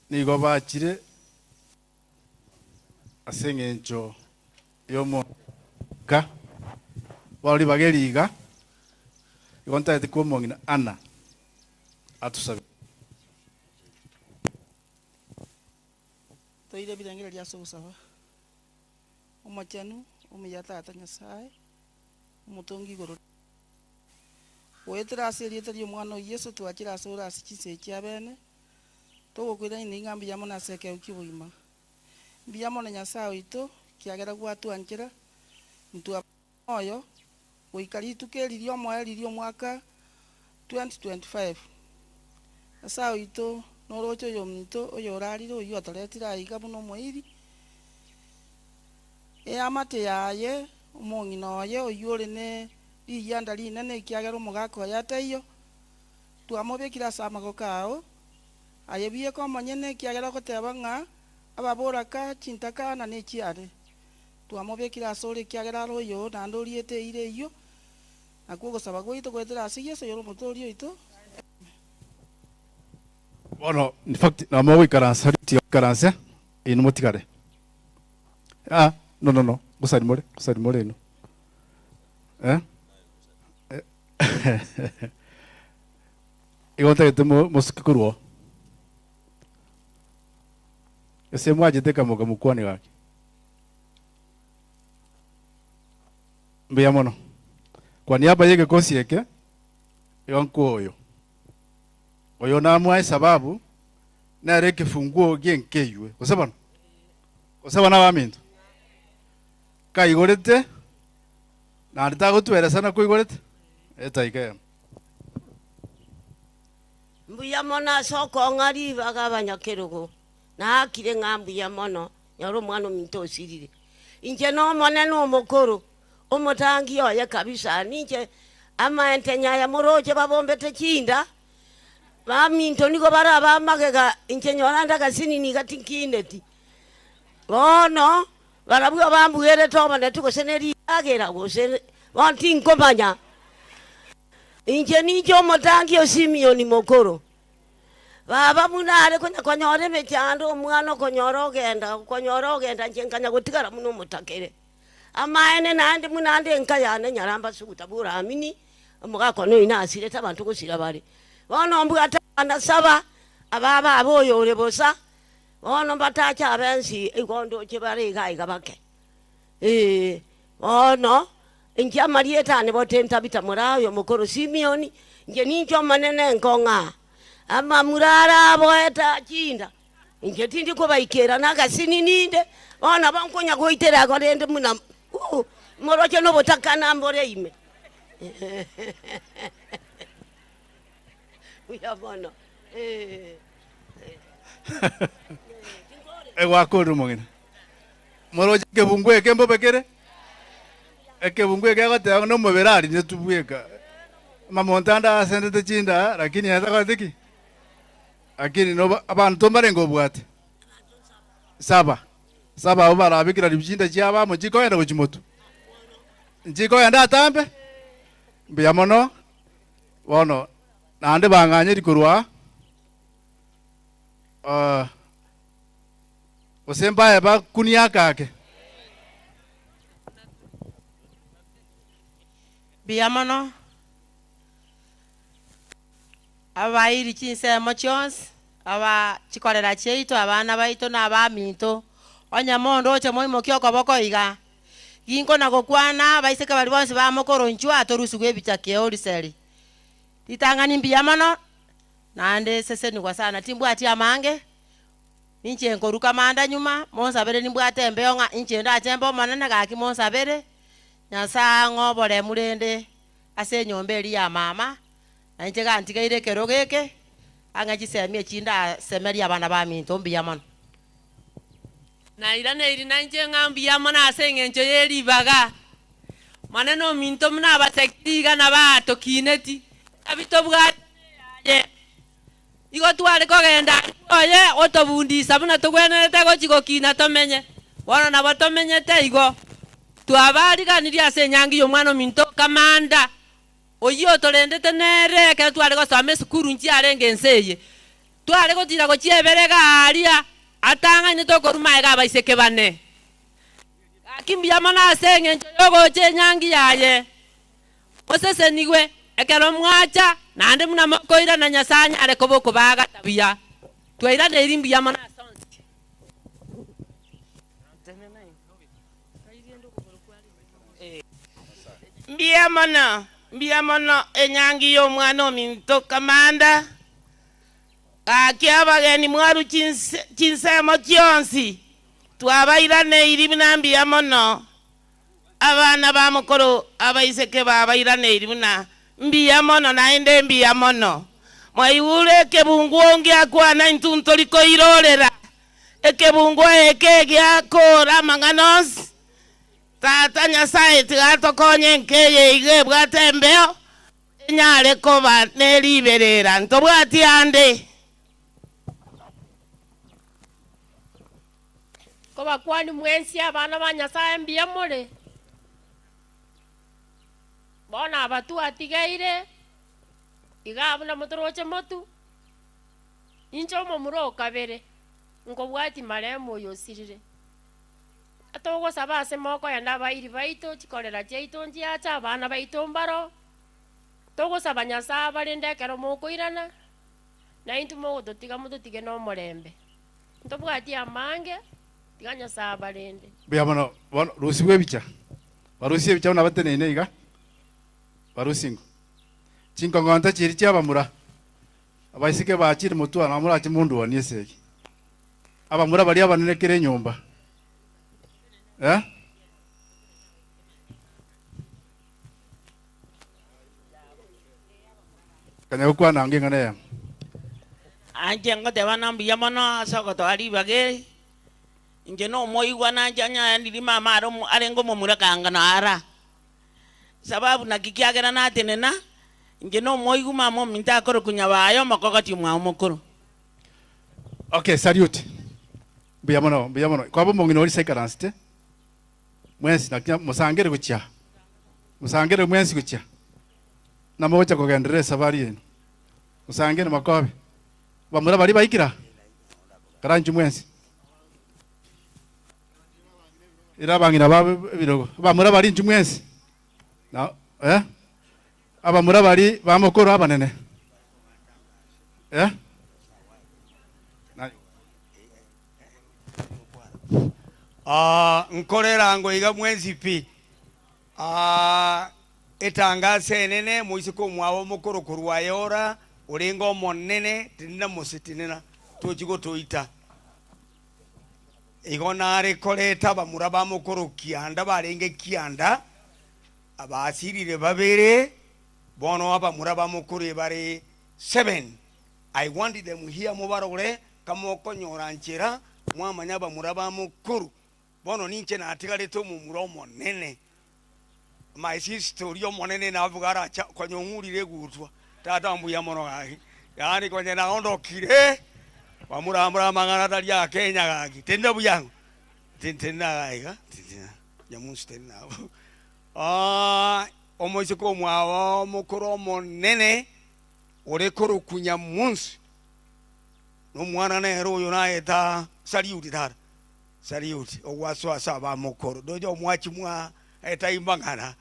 nigo bachire ase eng'encho y'omoka bari bageri iga igo ntagete kwa omong'ina Anna atusabe. Toire ebirengererio ase ogosaba, Omochenu, omuya Tata Nyasaye, omotongi igoro Goetera ase erieta ria Omwana o Yeso twachire ase ore ase chinsa echi abene, togokoirania ng'a mbuya mono ase ekero kia obogima. Mbuya mono Nyasaye oito, kiagera gwatwanchera, ntwa moyo, goika rituko eri ria omoerio ria omwaka 2025. Nyasaye oito, noroche oyo ominto, oyo orarire oywo atoretire aiga buna omoiri, eamate yaye, omong'ina oye oywo ore ne riyianda rinene ekiagera omogaka oye ataiyo, twamobekire ase amagoko ao, Aye bieka omonyene, ekiagera ogoteba ng'a ababoraka chintakana nechiare. Twamobekire asore, ekiagera are oyoo, naende oriete eira eyio, Nakwo ogosaba gwaito goetera ase Yeso oyore Omotooria oito. Amen. Bono in fact nabo mogoikaransa ritiga goikaransa inwe motigare. Ah no no no gosari more gosari more inwe eh igo ntagete mo mosuke korwa oo. Ase mwachete ekamoka mokwane gaki. Mbuya mono. Kwa niaba y'egekosi eke, igo nkoa oyo. Oyo namoa esababu, nere ekefunguo gi'enka eywe. Gose bono? Gose bono abaminto? Kaigorete, naende tagotweresa nakoigorete, etaika eyemo. Mbuya mono ase okong'a ribaga abanyakerogo, naakire ng'a mbuya mono, nyora omwana ominto osirire. Inche n'Omonene omokoro, omotangi oye kabisa, ninche amaentenya aya moroche babombete chinda, baminto nigo bare ab'amagega, inche nyora nde agasinini iga tinkineti. Bono barabwo bambuerete oboneti gose ne riagera gose bono tinkomanya. Inche ninche omotangi o Simioni mokoro. Baba buna are konya konyora emechando, omwana okonyora ogenda, okonyora ogenda, inche nkanya gotigara buna omotakere. Amaene naende buna nde enka yane nyaramba suguta buna Amini, omogaka one oyio nasirete abanto gosira bare. Bono mbwate abana saba, aba baba oyo ore bosa, bono mbatache abensi igo ndoche bare iga iga bake. Ee, bono inche amarieta ane bote Tabita moraa oyo omokoro Simioni, inche ninche omonene nkong'aa amamura araboete achinda, inche tindi kobaikera nagasinini inde, bono nabo nkonya goitera igo rende buna uh, moroche nobotakana mbore ime. Buya mono, ee. Egwakorire omong'ina. Moroche ekebungo eke mbobe kere? Ekebungo eke agoteba ng'a nomobere arinetwe bweka. Amamonto ande asendete chinda lakini ere takoreti ki? Lakini noba abanto mbarenge obwate? Saba. Saba abwo barabe kera ribu chinda chiabo amo chikogenda gochia motwe. Nchikogenda atambe? Mbuya mono, bono naende bang'anyeri korwa aa. Gose mbaye bakunie akake. Mbuya mono abairi chinsemo chionsi, aba chikorera chiaito, abana baito na abaminto, onye mondoche moimokie okoboko iga, ginkona gokwana abaiseke baria bonsi bamokoronchwa atorusigwe ebicha keoriseri. Ritang'ani mbuya mono, naende sesenigwa sana, timbwati amange. Inche nkoruka amanda nyuma, monsabere nimbwate embeo ng'a inche ndache mbe omonene, gaki monsabere, Nyasae ang'e oboremu rende ase enyomba eria ya mama, na inche gantigeire ekerogo eke, ang'e chisemi echi ndasemerie abana baminto mbuya mono. Nairaneiri nainche ng'a mbuya mono ase engencho ye ribaga. Monene ominto buna abasekiri iga nabatokineti, ebi tobwate neyaye. Igo tware kogenda aria oye otobundisa buna togwenerete gochia gokina tomenye. Bono nabo tomenyete igo. Twabariganirie ase enyangi y'omwana ominto Kamanda, oyio otorendete nere ekero tware gosoma esukuru nchiarenge ense eye. Tware gotira gochia eberega aaria, atang'ainete okorwa magega abaiseke bane. Gaki mbuya mono ase engencho y'ogocha enyangi yaye. Mosesenigwe ekero mwacha, naende buna mokoirana Nyasae anyare koba okobaagata buya. Twairaneiri mbuya mono ase onsi. Mbuya mono, mbuya mono enyangi y'omwana ominto Kamanda. Gaki abageni mwarwa chinsemo chionsi, twabairaneiri buna mbuya mono. Abana ba mokoro abaiseke babairaneiri buna, Mbuya mono, naende mbuya mono. Mwaigure ekebunguo ngiakwana intwe ntori koirorera. Ekebunguo eke giakora amang'ana onsi. Tata Nyasae tiga atokonye enka eye iga ebwate embeo, enyare koba ne riberera. Ntobwati ande. Nkobakwani mwensi abana ba Nyasae mbuya more? Bono aba twatigeire igaa buna motoroche motu, inche omomura o kabere, nkobwatia marehemu oyo osirire. Togosaba ase mokoenda abairi baito, chikorera chiaito nchiacha, abana baito mbaro, togosaba Nyasae abarende ekero mokoirana, na intwe mogototiga mototige nomorembe. Ntobwati amange, tiga Nyasae abarende. Mbuya mono, bono rusigwe ebicha, barusie ebicha buna bateneine iga, barusie ingo. Chinkong'onto chiria chi'abamura, abaiseke bachire motwe aa morache mondwanie esegi. Abamura baria abanene kera enyomba, eh. Kanya gokwana ango eng'ana eyemo. Anche ngoteba ng'a mbuya mono ase ogotoa ribaga eri, inche nomoigwa nanche onye ndiri mama are omo arenge omomura kanga nara. Sababu naki kiagera natenena, inche nomoigwa mama ominto akorokwa Nyabaye omokogoti omwao omokoro. Okay, salute. Mbuya mono, mbuya mono. Kwaba omong'ina oria saikaransete, mwensi naki mosangere gochia, mosangere mwensi gochia, namogocha kogenderera esabari eno. Mosangere makobe. Bamura baria baikire aa, karanchwe mwensi. Ira abang'ina babo ebirogo. Bamura baria inchwe mwensi. Na, eh? Abamura baria bamokoro abanene. Eh? Na, Ah, nkorera ngo iga mwensi pi. Ah, etangaso enene moiseke omwabo omokoro korwa aye ora orenge omonene tinina mose tinina tochi gotoita. Igo nare koreta abamura bamokoro kianda barenge kianda abasirire babere bono abamura bamokoro ebare seven I want them here mobarore kamokonyora nchera mwamanya abamura bamokoro bono ninche natigarete omomura omonene my sister oria omonene nabuga aracha konya ong'urire egutwa tata mbuya mono gaki yaani konya naondokire bamuramura amang'ana atari a Kenya gaki tenda buya ng'o tenda iga tenda nyamunsi tenda abwo omoiseke omwabo omokoro omonene ore korokwa nyamunsi na omwana nere oyo naeta sariuti tata. Sariuti, ogwasoa ase abamokoro, ndoche omwachi mwa etai mang'ana.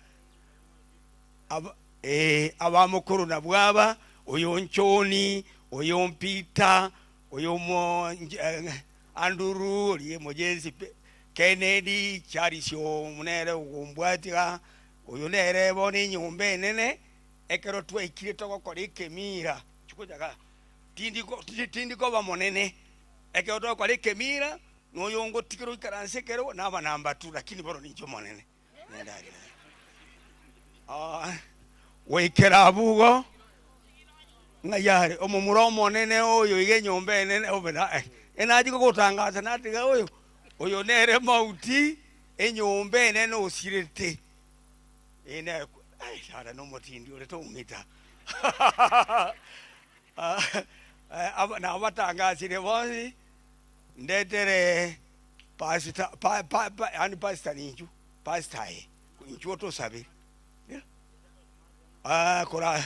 Aba, ee, abamokoro nabwo aba, oyo John, oyo Peter, oyo mo eh, Andrew, oria mojensi pe, Kennedy, Charles omo nere ogombwatia igaa, oyo nere bono enyomba enene, ekero twaikire togokora ekemira, chikocha igaa, tindi ko tindi koba monene. Ekero togokora ekemira, na oyongotigera oikaranse ekerogo naba namba two, lakini bono ninche omonene. Nende aria. Ah, goikera abwo igo, ng'ai are omomura omonene oyo iga enyomba enene obe na eh, enachia gogotangasa natiga oyo, oyo nere mauti, enyomba enene osirete. Eh, nere ai tata nomotindi ore tong'ita. Nabatangasire bonsi, ndetere pastor, pa, pa, pa, yaani pastor ninchu, pastor aye, inchuo tosabe. Ah, kora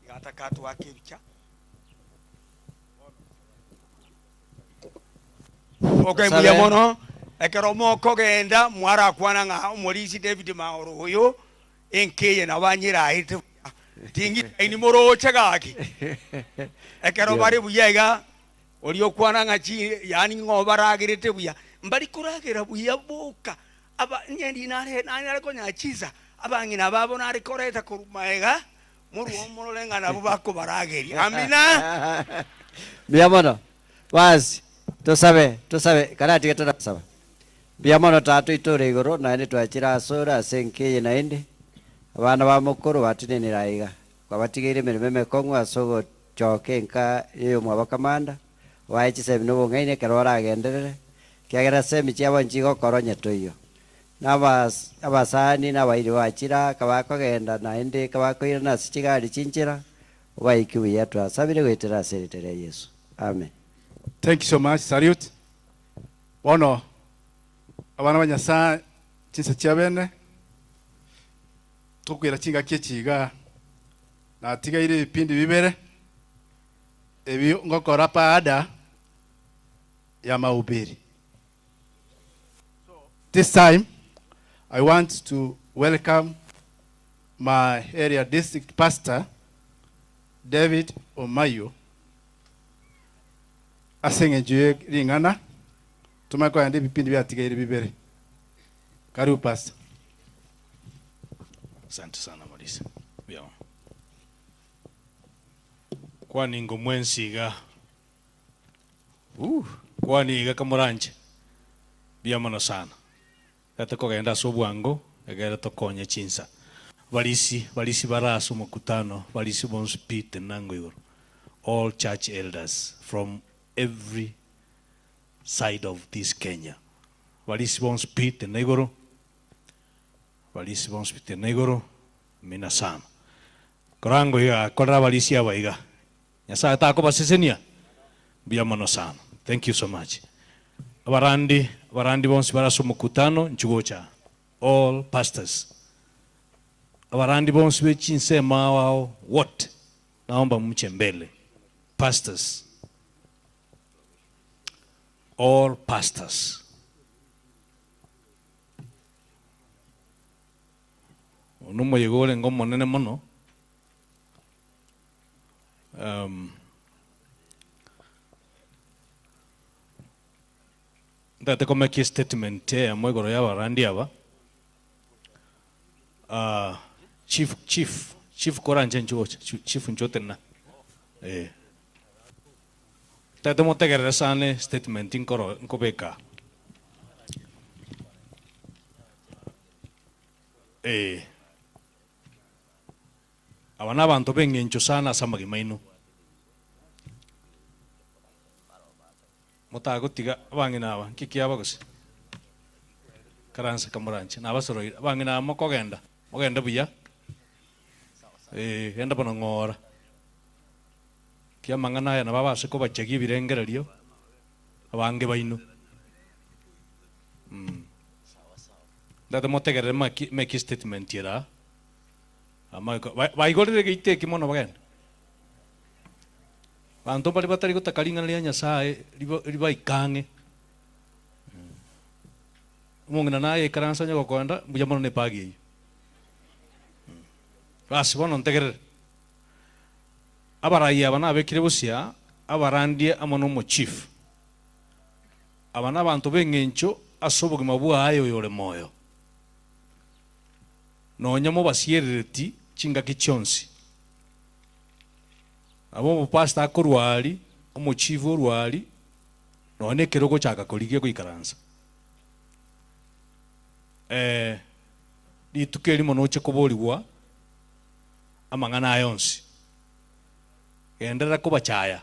gataka twake ebicha. Okay, mbuya mono. Ekero mokogenda mwarakwana ng'a omorisi David Maoro oyo Enka eye nabo anyeraete buya, ting'itaini morooche gaki. Ekero bare buya iga, oria okwana ng'a chi yaani ng'o baragerete buya, mbari koragera buya boka, aba onye ndinare nanyare konya chinsa, abang'ina babo nare koreta korwa magega, morue omorore ng'a nabwo bakobarageria. Amina. Mbuya mono. Basi, tosabe, tosabe, karatige torasaba. Mbuya mono Tata oito ore igoro, naende twachire asore ase enka eye naende, abana ba mokoro batenenire aiga, kwabatigeire emeremo emekong'u ase ogochoka enka y'oyomwabo kamanda, obae chisemi na obong'aini ekero baragenderere, ekiagera semi chiabo nchigokora onye toiyo. Na abasani na abairi bachire aa kabakogenda naende kabakoirana ase chigari chinchera, obaike buya twasabire goetera ase erieta ria Yeso. Amen. Thank you so much. Salute. Bono abana ba Nyasae chinsa chia bene, tokoira chingaki echi igaa, natigaire ebipindi bibere, ebio ngokora baada ya mahubiri. This time I want to welcome my area district pastor David Omayo ase eng'encho ye ring'ana tomanye kogenda ebipindi biatigaire bibere. Karibu pastor. Asante sana Marisa. Mbuya mono. Kwani ingo mwensi iga. Uh, kwani iga kamoranche. Mbuya mono sana. Gete kogenda ase obwango egere tokonye chinsa. Barisi, barisi bare ase omokutano, barisi bonsi pi tenenango igoro. All church elders from every side of this Kenya. Barisi bonsi pi tenena igoro, barisi bonsi pi tenena igoro, amina sana. Korango iga korera abarisi aba iga. Nyasaye takobasesenia? Mbuya mono sana. Thank you so much. Abarandi, abarandi bonsi bare ase omokutano, inchuo gocha aa. All pastors. Abarandi bonsi be chinsemo ao ao, wote, naomba mche mbele. Pastors. All pastors. Oyo nomoyega orenge omonene mono. Um, ntagete komeka estatement eyemo igoro ya abarandi aba. Ah, chief, chief, chief koranche inche gocha, chi- chief inche otenena. Eh. Ntagete motegerere sana estatement nkoro nkobeka aa. Eh. Aba nabanto b'engencho sana ase amagima aino. Motagotiga abang'ina aba, nki kiaba gose? Ikaranse kamoranche, nabasoroire. Abang'ina aba mokogenda, mogende buya, eh, genda bono ng'ora. Ki amang'ana aya nabo abase kobachagia ebirengererio abange baino. Mh. Ntagete motegerere maki make statement ere aa. Amaiko ba baigorire egeita eke mono bagende. Abanto mbaria batari gotaka ring'ana ria Nyasaye riba ribaike ang'e. Omong'ina naye aikaranse onye gokoenda, mbuya mono na ebag eyio. Basi bono ntegerere. Abarai aba nabekire bosia abarandie amo na omochief. Aba nabanto b'eng'encho ase obogima bwaye oyore moyo. Nonya mobasierereti chingaki chionsi. Nabo omopastor akorwa aria, omochief orwa aria, nonya na ekero ogochaka korigia goikaransa. Eh, rituko erimo noche koborigwa amang'ana aya onsi. Genderera kobachaya,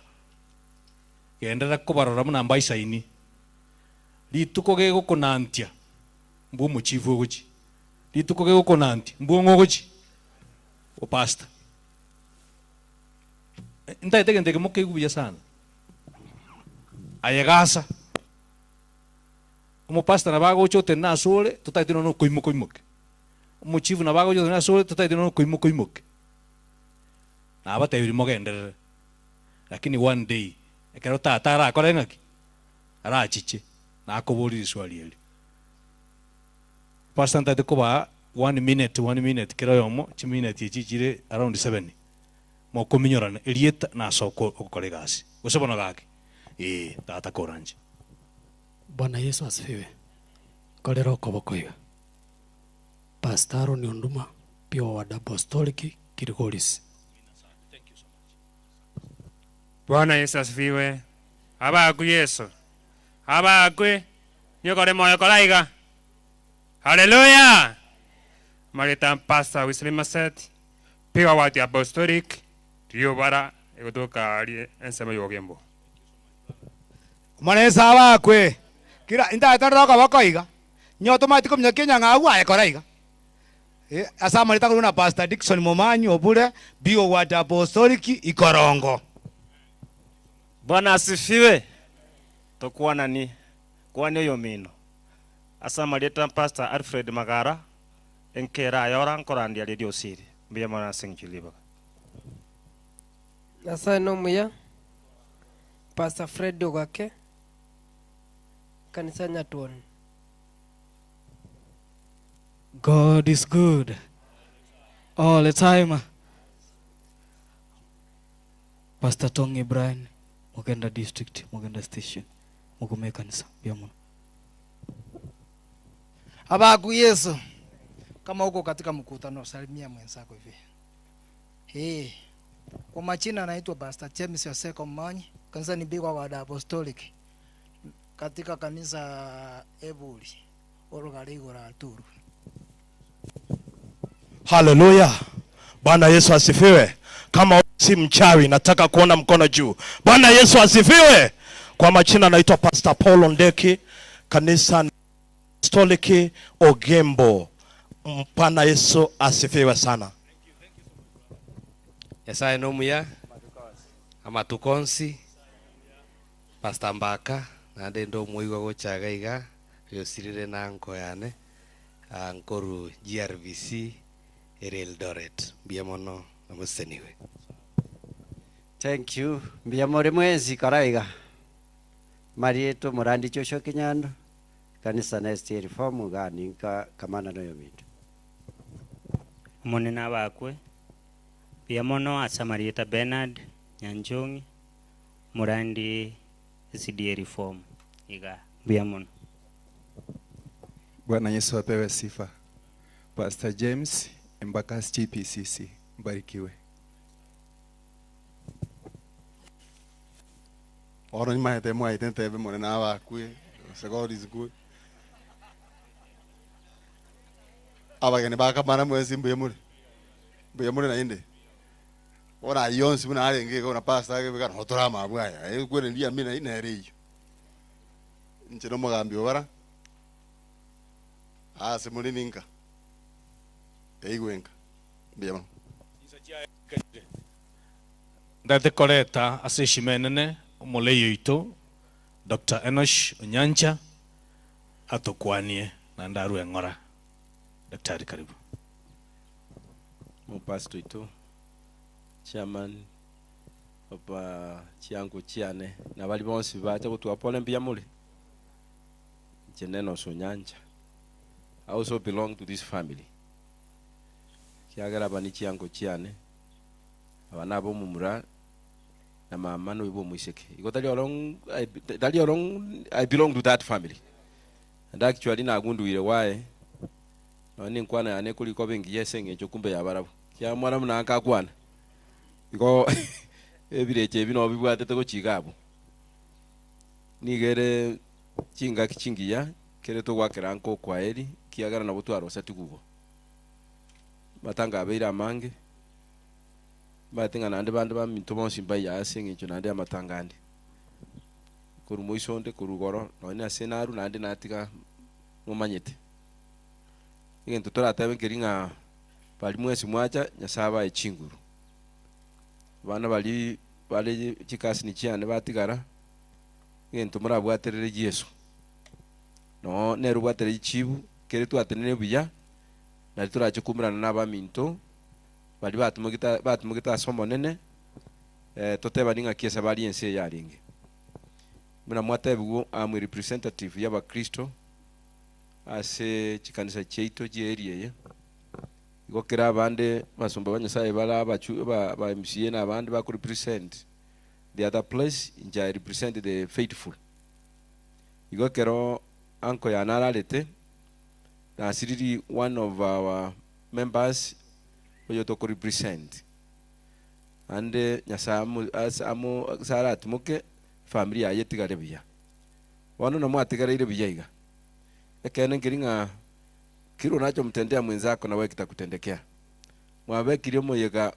genderera kobarora buna mbaisaini. Rituko gegokonantia, mbwa omochief ogochia. Rituko gegokonantia, mbwa ng'o ogochia? Opastor. Ntagete egento eke mokeigwe buya sana. Aye gasa, omopastor nabo agocha otenene asore, totagete nonya okoimoka oimoke. Omochifu nabo agocha otenene asore, totagete nonya okoimoka oimoke. Nabatebirie mogenderere, lakini one day, ekero tata arakore ng'aki? Arachiche, nakoborie riswali erio. Pastor ntagete kobaa one minute, one minute kera oyomo, chimineti echi chire around seven, mokominyorana erieta nase oko ogokora egasi. Gose bono gaki? Eeh, tata koranche. Bwana Yesu asifiwe. Nkorere okoboko iga. Pastor Aaron Onduma, Pure Word Apostolic, Kilgoris. Bwana Yesu asifiwe. Abakwe Yeso. Abakwe, niokore moyo kora iga. Haleluya! Mareta Pastor Wesley Maset, Pure Word Apostolic, Riobara egotoka aria ensemo y'ogembo. Omwana Yeso abakwe, kira intagete ndore okoboko iga, inye otomanyeti kominyokia enyang'au aye kora iga. Eh, ase amareta akorwa na Pastor Dickson Momanyi Obure, Pure Word Apostolic, Ikorongo. Bwana asifiwe! Tokwanani. Kwania oyomino. Ase amarieta Pastor Alfred Magara, enkera ayora nkorandia Radio Osiri. Mbuya mono ase eng'encho ribaga. Nyasae nomuya, Pastor Fred Ogake, Kanisa Nyatuoni. God is good all the time. Pastor Tongi Brian, Mugenda District, Mugenda Station, Mugume Kanisa. Mbuya mono. Abaku Yesu, kama uko katika mkutano, salimia mwenzako hivi. Hey, kwa majina naitwa Pastor James Yoseko Mmanyi, kanisa ni Bigwa wa Apostolic katika kanisa Eburi Orogare igoro Aturu. Haleluya! Bwana Yesu asifiwe. Kama si mchawi, nataka kuona mkono juu. Bwana Yesu asifiwe. Kwa majina naitwa Pastor Paul Ndeki, kanisa Apostolic Ogembo. Bwana Yesu asifiwe sana. Nyasaye nomuya amatuko onsi Pastor Mbaka naende inde omoigwa gocha iga iga oyosirire na anko yane ah, nkoru GRVC ere Eldoret mbuya mono namoseseniwe. Thank you. Mbuya more mwensi kora iga. Marietwe Morandi Joshua Kinyando, kanisa na SDA Reform iga ninka kamana noyo minto. Omonene abakwe, mbuya mono ase amarieta Bernard Nyanchong'i, Morandi SDA Reform iga mbuya mono. Bwana Yesu apewe sifa. Pastor James Embakasi GPCC, mbarikiwe. Bono nimaete mwaete ntebe more nabakwe, gose God is good. Abageni bakamana mwensi mbuya more? Mbuya more naende? Bono ayio onsi buna arenge igo buna pastor agebeka nabo tore amabwe aya, aye okwereria amina ayio nere eyio. Inche na omogambi obara, aase more ninka, eigwe nka. Mbuya mono. Ndete koreta ase eshima enene omorei oito Doctor Enosh Onyancha atokwanie naende arue eng'ora. Daktari karibu. Omopastor oito, chairman oba chiango chiane, na baria bonsi bacha gotwa pole mbuya more. Inche Enos Onyancha. I also belong to this family. Ekiagera aba nichiango chiane, aba naba omomura na mama noyo bwa omoiseke. Igo tari oro tari oro I belong to that family. And actually nagunduire why nonya na enkwana yane ekorika obe engiya ase eng'encho kumbe yabarabwo. Ekiagera mwana buna nkakwana, igo ebirecha ebi nabo bibwatete gochia iga abwo. Nigo ere chingaki chingiya kere togwakera nka okwaeri ekiagera nabo twarosetigwe igo. Amatanga abeire amange, mbate ng'a naende bande baminto bonsi mbaiyo ase eng'encho naende y'amatanga ande. Korwa moiso onde korwa igoro nonya ase narwa naende natiga momanyete. Egento toratebe nkeri ng'a baria mwensi mwacha Nyasaye abae chinguru. Abana baria bare chikasini chiane batigara, egento morabwaterere Yeso. Noo nere obwaterere chibu, kere twatenenire buya, Nario torache koumerana nabaminto baria batimogete batimogete ase Omonene, totebani ng'aki esabari y'ense eye yarenge. Buna mwatebigwe, am a representative y'Abakristo ase chikanisa chiaito chi'eria eye. Igo kera abande abasomba ba Nyasaye bare abachu ba ba MCA na abande bakorepresent the other place, inche I represent the faithful. Igo ekero uncle yane ararete, Nasiriri one of our members oyo toko represent ande Nyasaye amo ase amo ase aratimoke efamiri yaye etigare buya. Bono namwatigareire buya iga. Ekeene nkeri ng'a kera onachomtendea mwenzako nawe kitakutendekea. Mwabekirie omoyega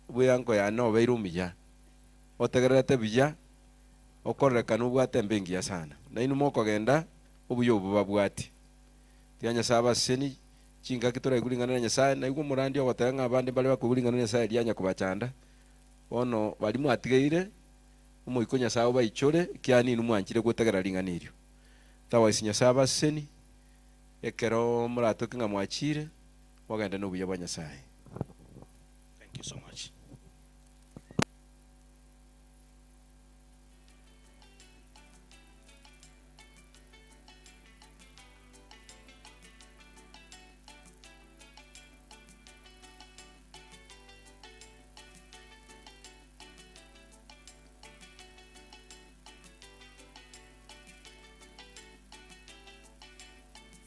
bw'eango yane obeire omuya, otegererete buya, okorerekana obwate embe engiya sana. Nainwe mokogenda obuya obo babwati. Tiga Nyasae abasesenie, chingaki toraigwe ring'ana ria Nyasae, naigwe omorandia ogoteba ng'a abande mbare bakoigwa ring'ana ria Nyasae rianya kobachanda. Bono baria mwatigeire, Omoika o Nyasae obaichore, ekiagera ninwe mwanchire gotegerera ring'ana erio. Otherwise Nyasaye abaseseni, ekero moratoke ng'a mwachire, mogende na obuya bwa Nyasaye. Thank you so much.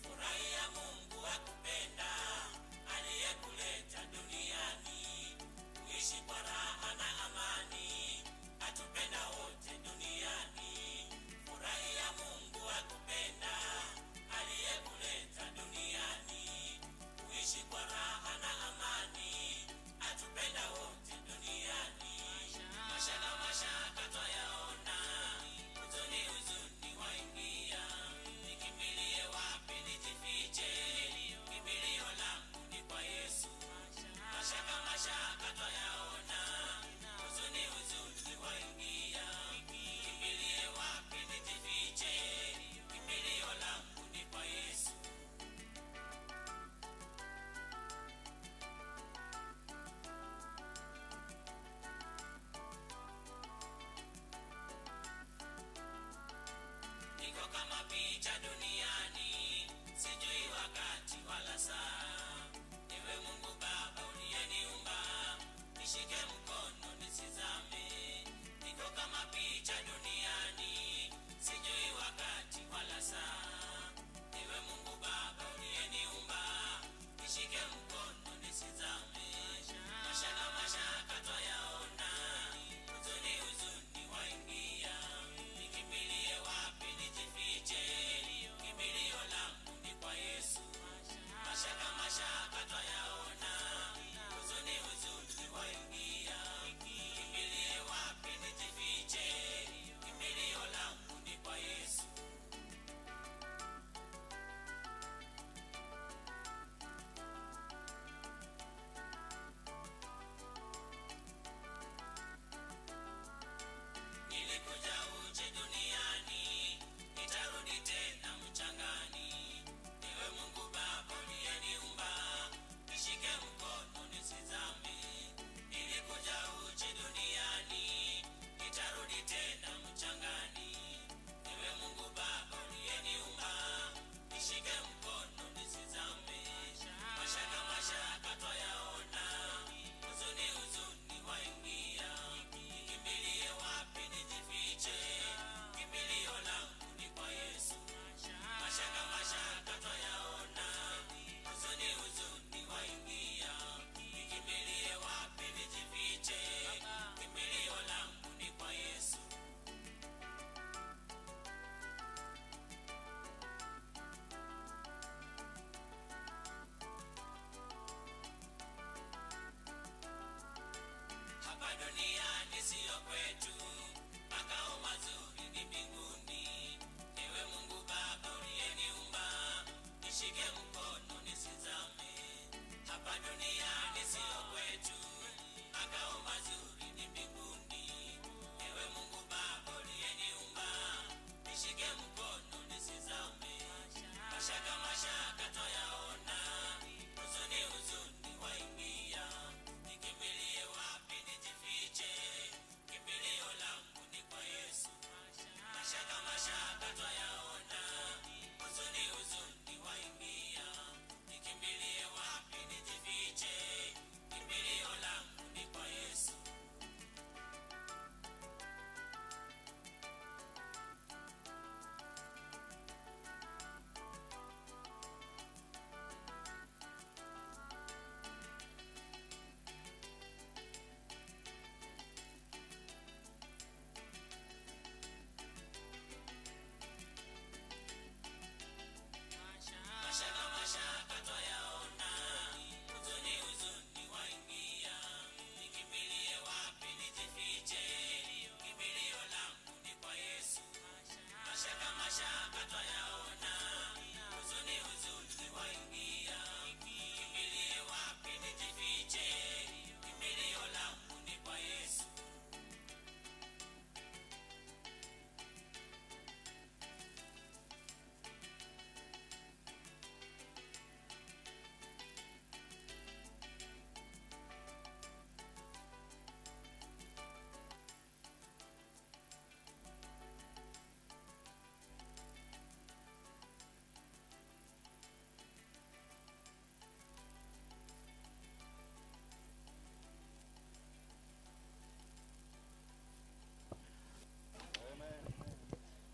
Furahia Mungu akupenda, aliyekuleta duniani.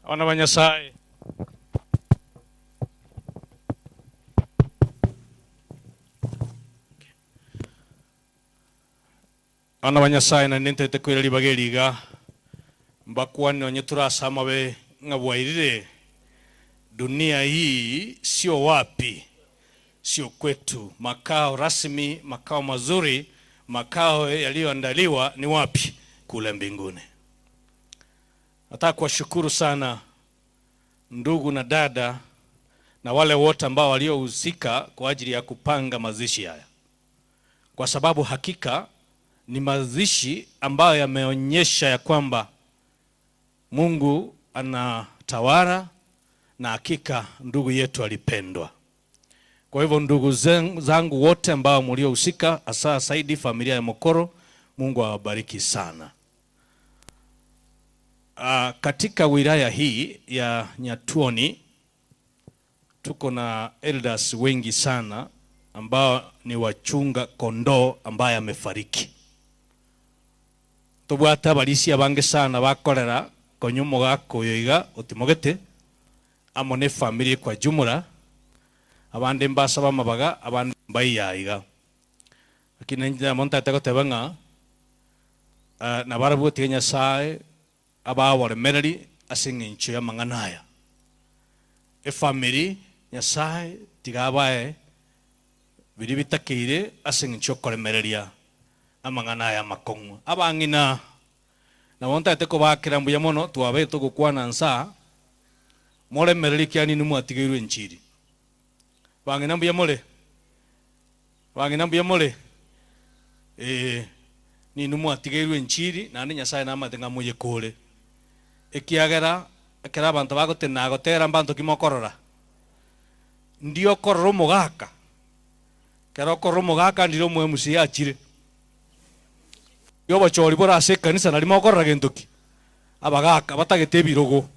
Abana ba Nyasae. Abana ba Nyasae, naende ntaete koira ribaga eri iga, mbakwane onye tore ase amabe ng'a bwairire, dunia hii sio wapi, sio kwetu, makao rasmi, makao mazuri, makao yaliyoandaliwa ni wapi? Kule mbinguni. Nataka kuwashukuru sana ndugu na dada na wale wote ambao waliohusika kwa ajili ya kupanga mazishi haya, kwa sababu hakika ni mazishi ambayo yameonyesha ya kwamba Mungu anatawala na hakika ndugu yetu alipendwa. Kwa hivyo ndugu zangu wote ambao mliohusika, hasa zaidi familia ya Mokoro, Mungu awabariki sana. Katika wilaya hii ya Nyatuoni tuko na elders wengi sana ambao ni wachunga kondoo ambaye amefariki. Tobwate abarisi abange sana bakorera konya omogaka oyo iga otimogete amo ne efamiri kwa jumla, abande mbasaba amabaga, abande mbaiya iga. Lakini inche amo ntagete goteba ng'a nabarabwo tiga Nyasaye ababoremereri ase eng'encho y'amang'ana aya. Efamiri Nyasaye tiga abae biria bitakeire ase eng'encho y'okoremereria amang'ana aya amakong'u. Abang'ina nabo ntagete kobakera mbuya mono, twabete ogokwana nsa, moremererie ekiagera ninwe mwatigeirwe enchiri. Bang'ina mbuya more? Bang'ina mbuya more? Ee, ninwe mwatigeirwe enchiri, naende Nyasaye namanyete ng'a moyekore. Ekiagera ekero abanto bagotenena gotera mbanto ki mokorora? Ndi okorora omogaka, ekero okorora omogaka ndire omo MC achire. Obochori bore ase ekanisa nari mokorora gento ki? Abagaka batagete ebirogo.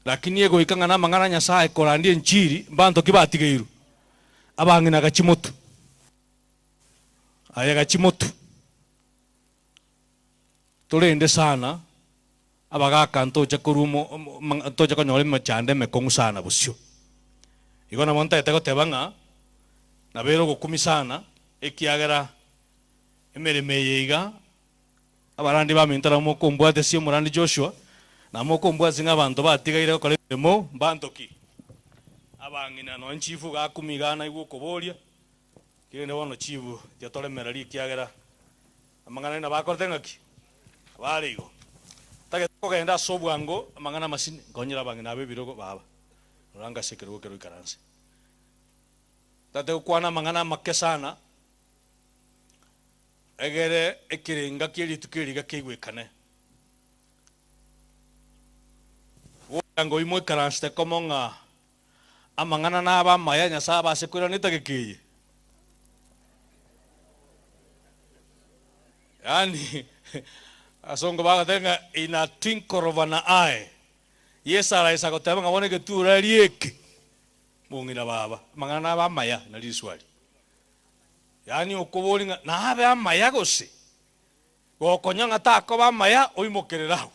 Lakini egoika ng'a namang'ana a Nyasaye korandia enchiri mbanto ki batigeirwe? Abang'ina gachia motwe. Aye gachia motwe. Torende sana abagaka ntocha korwa omo ntocha konyora emechando emekong'u sana bosio. Igo nabo ntagete goteba ng'a nabo ere ogokumia sana ekiagera emeremo eye iga abarandi baminto nabo mokombwatesia omorandi Joshua, nabo mokombwatesia ng'a abanto batigaire gokora emeremo mbanto ki? Abang'ina nonye chifu iga akumia iga naigwe okoboria, kende bono chifu tiatoremereria ekiagera amang'ana aria nabo akorete ng'aki? Abare igo. Ntagete kogenda ase obwango amang'ana amasini, nkonyere abang'ina aba ebirogo baba, rora ngase ekerogo ekero oikaranse. Ntagete gokwana amang'ana amake sana, egere ekerenga kie rituko eri iga keigwekane. Bwango oyio moikaransete komo ng'a amang'ana nabe amaya Nyasae abase koirana etageka eye. Yaani asongo bagoteba ng'a in a twinkle of an eye, Yeso araisa goteba ng'a bono egetuuro aria eke, mong'ina baba, amang'ana nabe amaya nari riswali. Yaani okoboria ng'a nabe amaya gose? Gokonya ng'a takoba amaya, oimokerere agwo.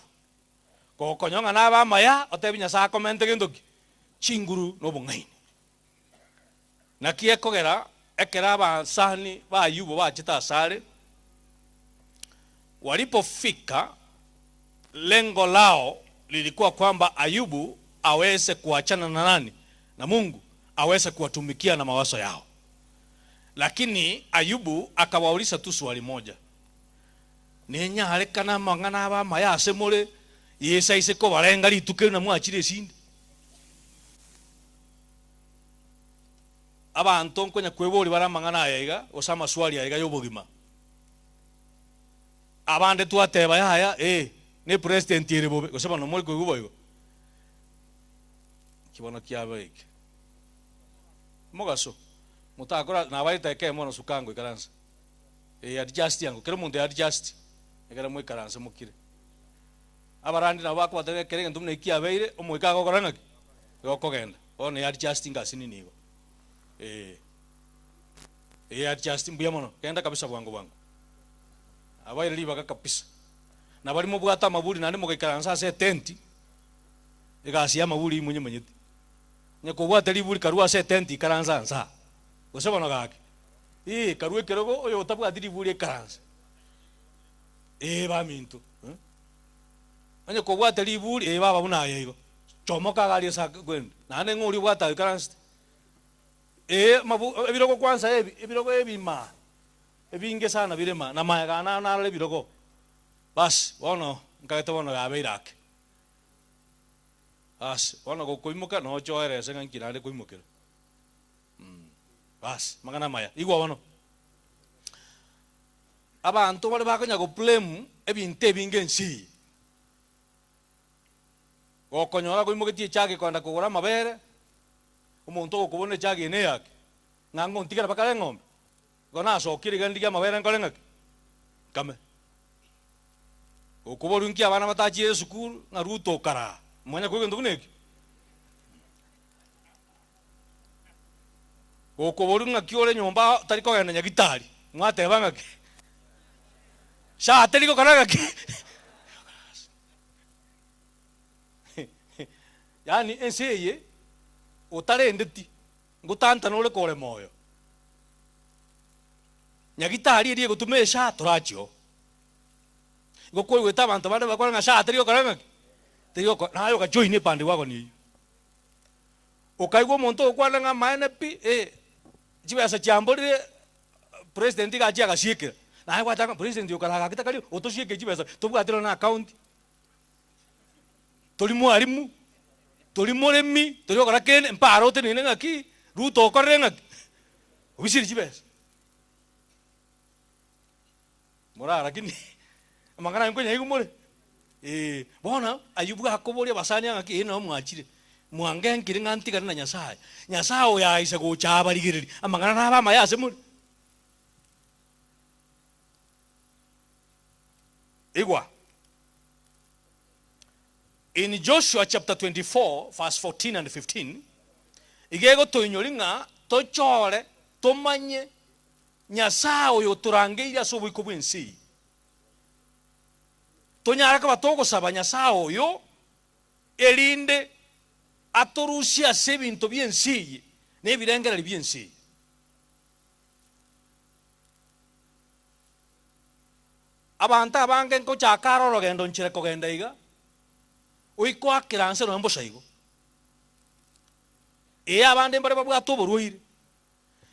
Gokonya ng'a nabe amaya, otebie Nyasae akomente gento ki? Chinguru na obong'aini. Naki ekogera ekero abasani ba Ayubu bachete asare, walipofika, lengo lao lilikuwa kwamba Ayubu aweze kuachana na nani? Na Mungu, aweze kuwatumikia na mawazo yao. Lakini Ayubu akawauliza tu swali moja, Nenyarekane amang'ana abe amaya ase more, Yeso aise kobarenga rituko eri na mwachire esinde? Abanto nkonya kweboria bare amang'ana aya iga, gose amaswali aya iga y'obogima. Abande twateba yaya, ee, ne president ere bobe, gose bono more koigwa boigo? Nki bono kiaba eke? Mogaso, motakora nabaete ekemo bono suka ango ikaransa. Ee, adjust ango, kera omonto adjust, ekero moikaranse mokire. Abarandi nabo bakobatebia ekero egento buna eki kiabeire, omoika agokora ng'aki? Igo okogenda. Bono e adjusting asinini igo. Ee. E adjust mbuya mono, genda kabisa bwango bwango. Abaire ribaga kabisa. Na baria mobwate amaburi naende mogaikaransa ase etenti, Egasi y'amaburi imonyemanyeti. Onye kobwate riburi karue ase etenti ikaranse anse aa. Gose bono gaki. Ee, karue ekerogo oyo otabwati riburi ekaranse. Ee baminto, eh. Onye kobwate riburi, ee baba buna aye igo. Chomoka iga aria ase kwende. Naende ng'a oria obwate aikaransete. Ee, amabu ebirogo kwansa ebi, ebirogo ebi maa, ebinge sana bire maa, na maega aa narore ebirogo. Bas, bono nkagete bono yabeire ake. Bas, bono gokoimoka nochoere ase ng'a nki naende koimokera. Bas, amang'ana amaya. Igwa bono. Abanto bare bakonya go blame ebinto ebinge ense eye. Gokonyora koimogetie echagi kogenda kogora amabere, omonto ogokobona echagi eye neyake, ng'a ngontigera bakare eng'ombe, igo nasokire iga ndigie amabere nkore ng'aki? Nkame. Gokoborwa inki abana batachiire esukuru, ng'a Ruto okaraa, mwanya koigwa egento buna ekio? Gokoborwa ng'aki ore nyomba tari kogenda nyagitari, mwateba ng'aki? Sha teri gokora ng'aki? Yaani ense eye otarendeti ngotantana ore kore moyo. Nyagitari eria egotuma esha torachie oo. Igo koigwete abanto bande bakore ng'a sha teri gokora ng'aki? Teri gokora naye ogajoin epande wagon eyio. Okaigwa omonto ogokwana ng'a amaene pi, eh, chibesa chiamborire president iga achie agasiekera. Naye gwachaka president okare agakete karia otosiekere chibesa tobwati nonya na account. Tori mwalimu, tori moremi, tori gokora kende, mpare otenene ng'aki, Ruto okorire ng'aki, obisire chibesa. Moraa lakini amang'ana aye nkonyaigwa more? Eeh, bono ayio bwakoboria abasani ng'aki ee nabo mwachire, mwangenkire ng'a ntigane na Nyasaye. Nyasaye oyo aise gocha abarigereria, amang'ana nabe amaya ase more? Igwa, in Joshua chapter 24 verse 14 and 15, iga egotoinyori ng'a tochore tomanye Nyasae oyo otorangeirie ase oboiko bw'ense eye. Tonyare koba togosaba Nyasae oyo erinde atorusie ase ebinto bi'ense eye na ebirengererio bi'ense eye. Abanto abange nkochaka are orogendo nchera kogenda iga, oikoakera nse nonya mbosa igo. Ee abande mbare babwate oborwaire,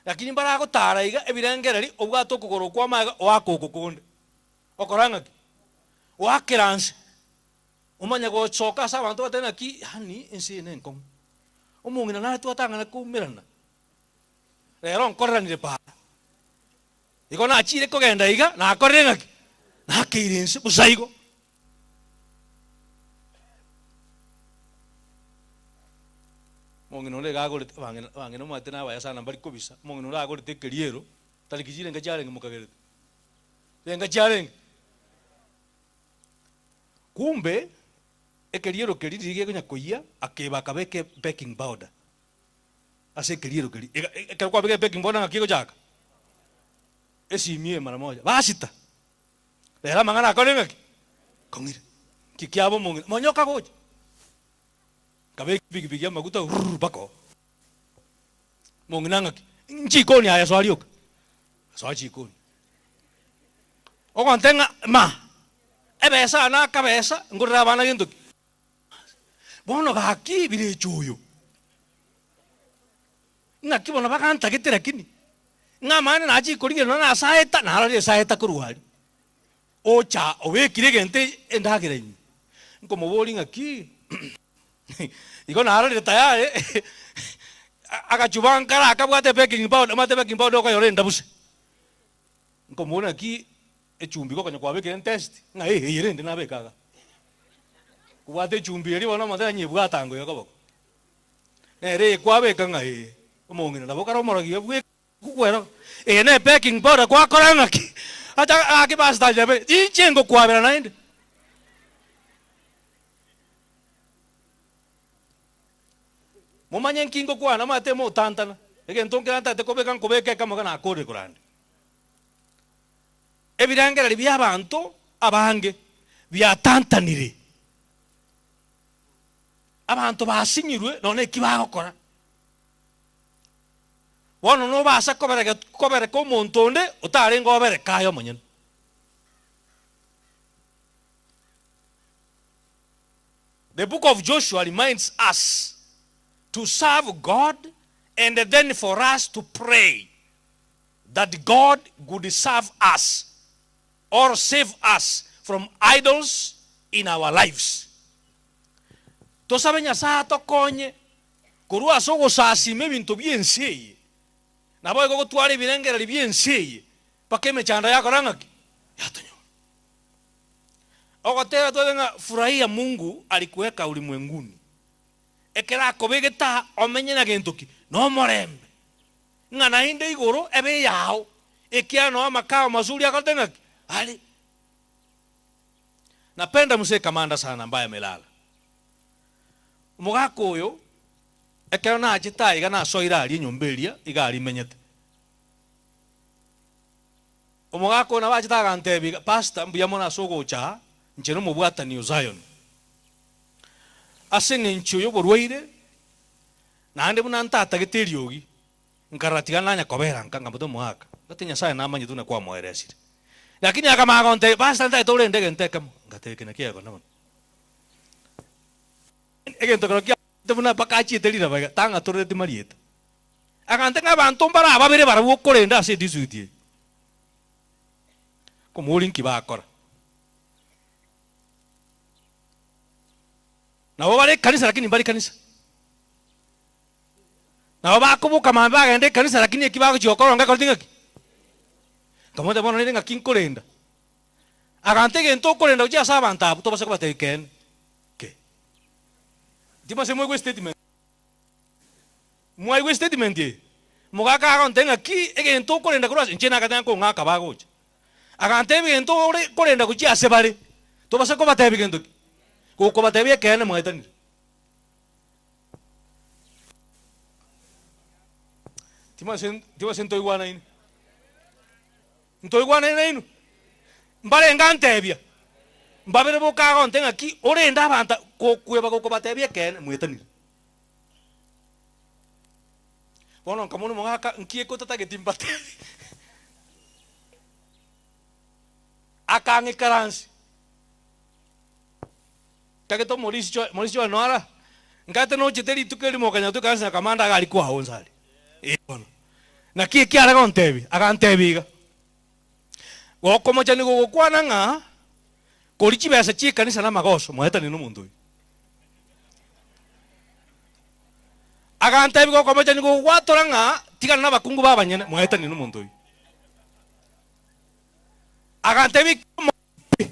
lakini mbaragotara iga ebirengereri obwate okogoro okwo amaega oake oko konde. Okora ng'aki? Oakera nse, omanye gosoka ase abanto batebe ng'aki yaani ense eye nenkong'u. Omong'ina nare twatang'ana koumerana, rero nkoreranire para. Igo nachire kogenda iga, nakorire ng'aki? Nakeire inse bosa igo. Omong'ina onde iga agorete, abang'ina abang'ina omanyete nabaya sana mbari kobisa, omong'ina onde agorete ekeriero, tariki chirenga chiarenge mokagerete? Renga chiarenge? Kumbe, ekeriero keria riria gekonya koyia, akeba akabeka ebaking powder. Ase ekeriero keria, ega ekero kwabeka ebaking powder ng'aki egochaka? Esimi eye mara moja, basita. Rero amang'ana akore ng'aki? Kong'ire. Nki kiaba omong'ina? Monyoka gocha. Nkabeka epikipiki amaguta rurr mpaka oo. Omong'ina ng'aki? Nchikoni aye soa rioka. Soa chikoni. Ogontebia ng'a ma, ebesa aa nakabesa ngorere abana gento ki? Bono gaki birecha oyo, ng'aki bono bagantagete lakini, ng'a amang'ana nachia korigereria nonya nase aeta, narorire ase aeta korwa aria, ocha obekire egento endagera ime. Nkomoboria ng'aki, igo narorire tayari agachuba nkare akabwate ebaking powder, omanyete ebaking powder okonyora endabuse. Nkomoboria ng'aki echumbi gokonya kwabekire ntest, ng'a eh eye rende nabeka iga. Kobwate echumbi eria bono omonto anyebwate ango iga koboko. Nere eye kwabeka ng'a eh, omong'ina nabo kare omorogi iga bweka kwero, eye ne baking powder kwakora ng'aki? Acha gaki pastor nyabe, inche ngokwabera naende. Momanye nki ngokwana, omanyete motantana, egento nkere ntagete kobeka nkobeka ekemo iga nakorire korande. Ebirengererio bi'abanto abange biatantanire. Abanto basinyirwe nonya eki bagokora. Bono nobasa kobereke kobereka omonto onde otarenge obereka aye omonyene. The book of Joshua reminds us to serve God and then for us to pray that God would serve us or save us from idols in our lives. Tosabe Nyasae atokonye korwa ase ogosasima ebinto bi'ense eye, naboigo gotwara ebirengererio bi'ense eye mpaka emechando yakora ng'aki? Yatonyora. Ogoteba tobe ng'a furahia Mungu alikuweka ulimwenguni, ekero akobegete aa omenye na gento ki? Nomorembe. Ng'a naende igoro ebe eyao, ekiagera noo amakao mazuri akorete ng'aki? Are. Napenda mzee Kamanda sana ambaye amelala. Omogaka oyo ekero nachete aiga nasoire aria enyomba eria iga arimenyete. Omogaka oyo nabo achete agantebia iga, Pastor mbuya mono ase ogocha aa, inche nomobwatani o Zion. Ase eng'encho y'oborwaire, naende buna ntatagete eriogi, nkarora tiga nanya kobera nka nkamote omogaka, gati Nyasaye namanyete buna kwamoeresire. Lakini akamanya gontebia, Pastor ntagete orende egento ekemo, ngateba eke nakio egekone bono. Egento ekero kiaete buna mpaka achiete riraba iga, tang'atorereti marieta. Agantebia ng'a abanto mbare ababere barabwo okorenda ase edistrict eye. Nkomoboria nki bakora. Nabo bare ekanisa lakini mbari kanisa. Nabo bakoboka mambia bagenda ekanisa lakini eki bagochia gokora onga ekoreti ng'aki? Nkamotebia bono rende ng'aki nkorenda. Agantebia egento okorenda gochia ase abanto abwo tobasa kobatebia ekeene ke. Timose mwaigwa estatement. Mwaigwa estatement eye? Mogaka agontebia ng'aki egento okorenda korwa ase inche nagateba nkong'aka bagocha. Agantebia egento ore korenda gochia ase bare, tobasa kobatebia gento ki? Gokobatebia ekeene mwaetanire. Timase timase ntoigwanaine? Ntoigwanaine nainwe? Mbarenge antebia, mbabere boka agontebia ng'aki orende abanto gokweba gokobatebia ekeene mwetanire. Bono nkamona omogaka nki eke otatageti mbatebie. Akang'ikaransia. Ntagete omorisi cho morisi Joel noara, nkagete nochete rituko erimo okanya toikaranse na kamanda iga aria kwaonsa aria. Ee bono. Naki eki are gontebia? Agantebia iga, Gokomocha nigo ogokwana ng'a koria chibesa chi'ekanisa namagoso, mwaetanie nomonto oyio. Agantebia gokomocha nigo ogwatora ng'a tigana nabakungu b'abanyene, mwaetanie nomonto oyio. Agantebia Pi.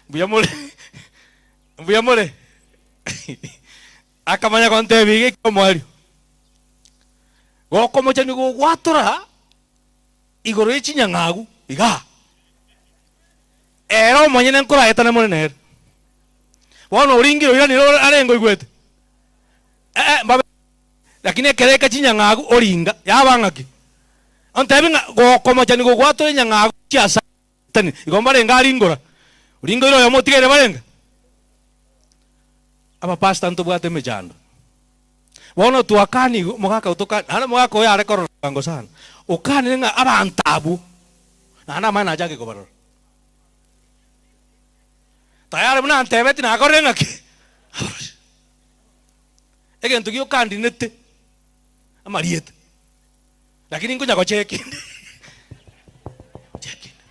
Mbuya more? Mbuya more? Akamanya gontebia iga ekiomoerio. Gokomocha nigo ogwatora igoro ye chinyang'agu igaa. Ere omonyene nkoraetane more nere. Bono oringire oiranire ore arenge oigwete. Eh, mbabe lakini ekero eke chinyang'agu oringa yaba ng'aki? Ontebi ng'a gokomocha nigo gwatora enyang'agu chiasatani igo mbarenge aringora oringoire oyomo otigaire barenge? Abapastor ntobwate emechando bono twakanigwe omogaka otokani naende omogaka oyo are korora bwango sana okanire ng'a abanto abwo naende amanye nachake kobarora tayari buna antebeti nakorire ng'aki? Abarorire. Egento giokandinete amarieta, lakini nkonya gochia ekende gochia ekende.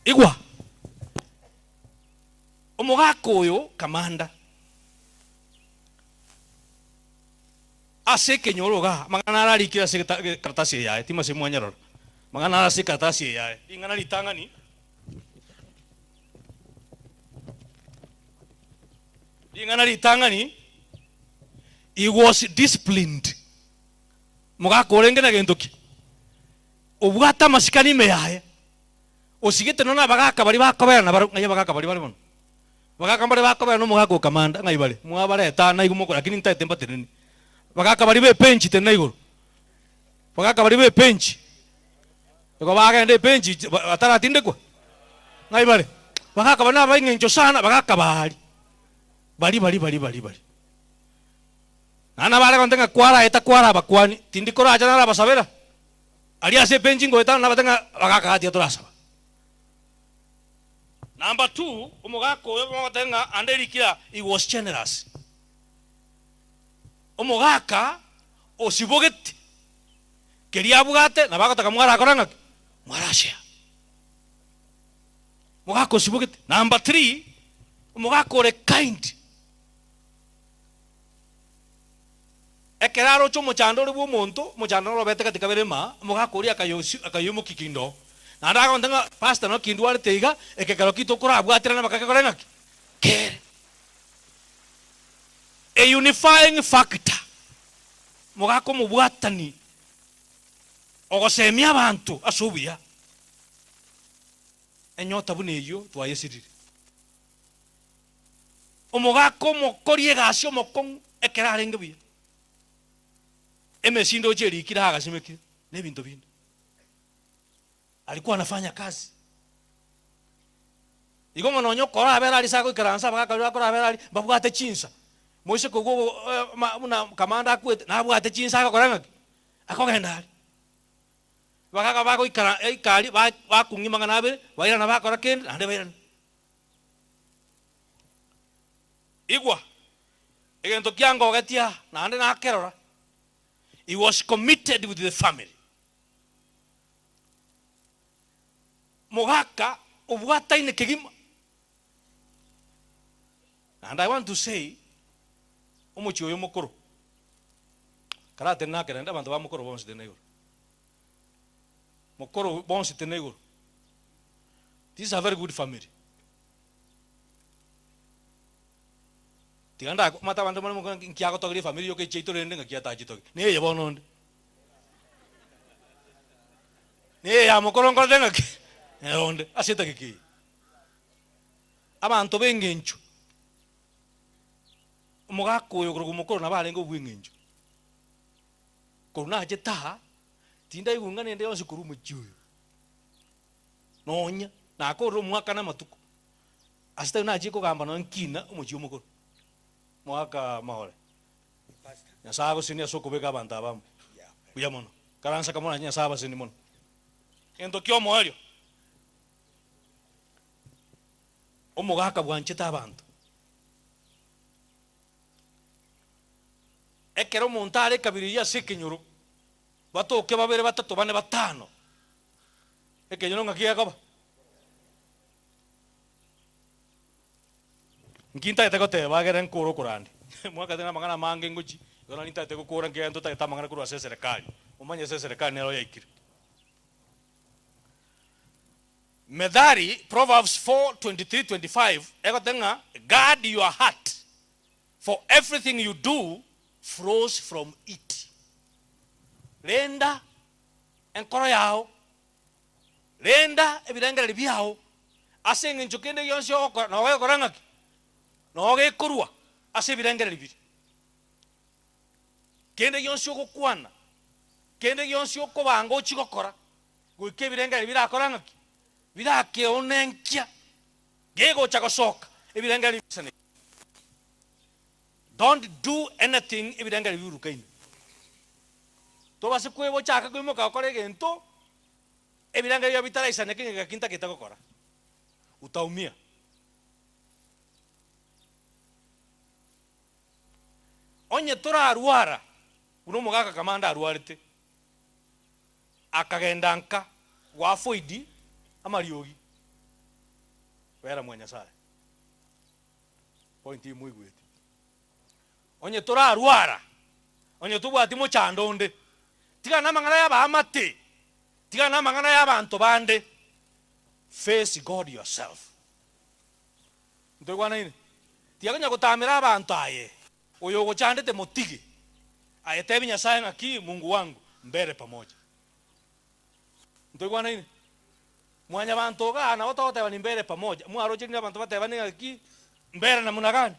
Igwa, omogaka oyo kamanda ase ekenyoro igaa, amang'ana naro arikire ase egeta ekaratasi eye yaye, timase mwanyarora, amang'ana naro ase ekaratasi eye yaye, ring'ana ritang'ani. Ring'ana ritang'ani, he was disciplined. Mogaka orenge na gento ki? Obwate amasikani ime yaye. Osigete nonya abagaka baria bakobera nabarabwo, ng'ai abagaka baria bare bono? Abagaka mbare bakobera na omogaka o kamanda, ng'ai bare? Mwabareta aa naigwe mokora, lakini ntaete mbatenenie. Abagaka baria b'epenchi tenena igoro. Abagaka baria b'epenchi, igo bagenda epenchi bataratindekwa. Ng'ai bare? Bagaka baria nab'eng'encho sana, bagaka baria. Baria baria baria baria baria. Naende nabare gonte ng'a kwaraeta kwarabakwani, tindi koracha narabasabera? Aria ase ebenchi ngoetana nabate ng'a bagaka gatiga torasaba. Number two, omogaka oyo bagoteba ng'a ande rikira he was generous. Omogaka osibogete keria abwate nabo agotaka mwarakora ng'aki? Mwarashare. Omogaka osibogete. Number three, omogaka ore kind. Ekero aroche omochando ore bw'omonto, omochando noro obete gati kabere maa, omogaka oria akayosi akayoimokia kende oo. Naende agontebia ng'a pastor naki ndwarete iga, eke kero ki tokorabwaterana mpaka kekore ng'aki? Kere. A unifying factor, omogaka omobwatani ogosemia abanto ase obuya, enyota buna eyio twayesirire. Omogaka omokori egasi omokong'u ekero arenge buya, emesindo oche erikire agasimekire na ebinto binde. Alikuwa anafanya kazi. Igo ng'a nonya okorabera aria ase agoikaransa abagaka baria bakorabera aria mbabwate chinsa. Moiseke ogwo ogo ma buna kamanda akwete nabwate chinsa agokora ng'aki? Akogenda aria. Abagaka bagoikara ika aria ba bakong'ia amang'ana abere, bairana bakora kende naende bairana. Igwa, egento kiangogetie aa, naende nakerora, he was committed with the family. Mogaka obwataine kegima. And I want to say, omochie oyo mokoro, karatende nakerende abanto ba mokoro bonsi tene igoro. Mokoro bonsi tene igoro. This is a very good family. Tiga ndako omanyete abanto mbare mokoro nki agotogeria efamiri yoka echiaito rende ng'aki atachitogeria. Neye bono onde. Neye ya mokoro nkorete ng'aki? Nere onde ase etageka eye. Abanto b'engencho, omogaka oyo okorokwa mokoro nabo arenge obw'engencho. Korwa nachete aa, tindaigwa ng'a nende yonsi korwa omochie oyo. Nonya nakorire omwaka na amatuko, ase tari nachie kogamba nonya nkina omochie omokoro. Mwaka mahore. Nyasae agosenie ase okobeka abanto aba amo. Buya mono. Karansa kamoranche Nyasae abasenie mono. Egento kia omoerio, omogaka bwanchete abanto. Ekero omonto are ekabira eyio ase ekenyoro, batoke babere, batato, bane, batano, ekenyoro ng'aki gekoba? Nki ntagete goteba egere nkore okorandia? Mwakate namang'ana amange ngochi, igo nari ntagete gokora nkiagera ntotagete amang'ana korwa ase eserekari, omanye ase eserekari nero yaikire. Methali, Proverbs 4, 23, 25, egoteba ng'a guard your heart, for everything you do flows from it. Renda enkoro yao, renda ebirengererio biao, ase eng'encho kende gionsi ogokora nogo egokora ng'aki? Nogo gekorwa ase ebirengererio biria. Kende gionsi ogokwana, kende gionsi okobanga ochie gokora, goika ebirengererio birakore ng'aki? Birakeonenkia, gegocha gosoka, ebirengererio bisaneke. Don't do anything ebirengererio biurukaine. Tobase kweba ochake koimoka gokora egento, ebirengererio bitaraisaneke ng'a gaki ntagete gokora. Utaumia. Onye torarwara buna omogaka kamanda arwarete, akagenda nka goafoidi amariogi, bera mwa Nyasaye. Point imoigwete. Onye torarwara, onye tobwati mochando onde, tiga namang'ana y'abaamate, tiga namang'ana y'abanto bande, face God yourself. Ntoigwanaine? Tiga konya gotamera abanto aye, oyo ogochandete motige, aye tebi Nyasaye ng'aki Mungu wangu mbere pamoja. Ntoigwanaine? Mwanyabanto igaa nabo togoteba ni mbere pamoja, mwaroche rinde abanto batebane ng'aki mbere namuna gani?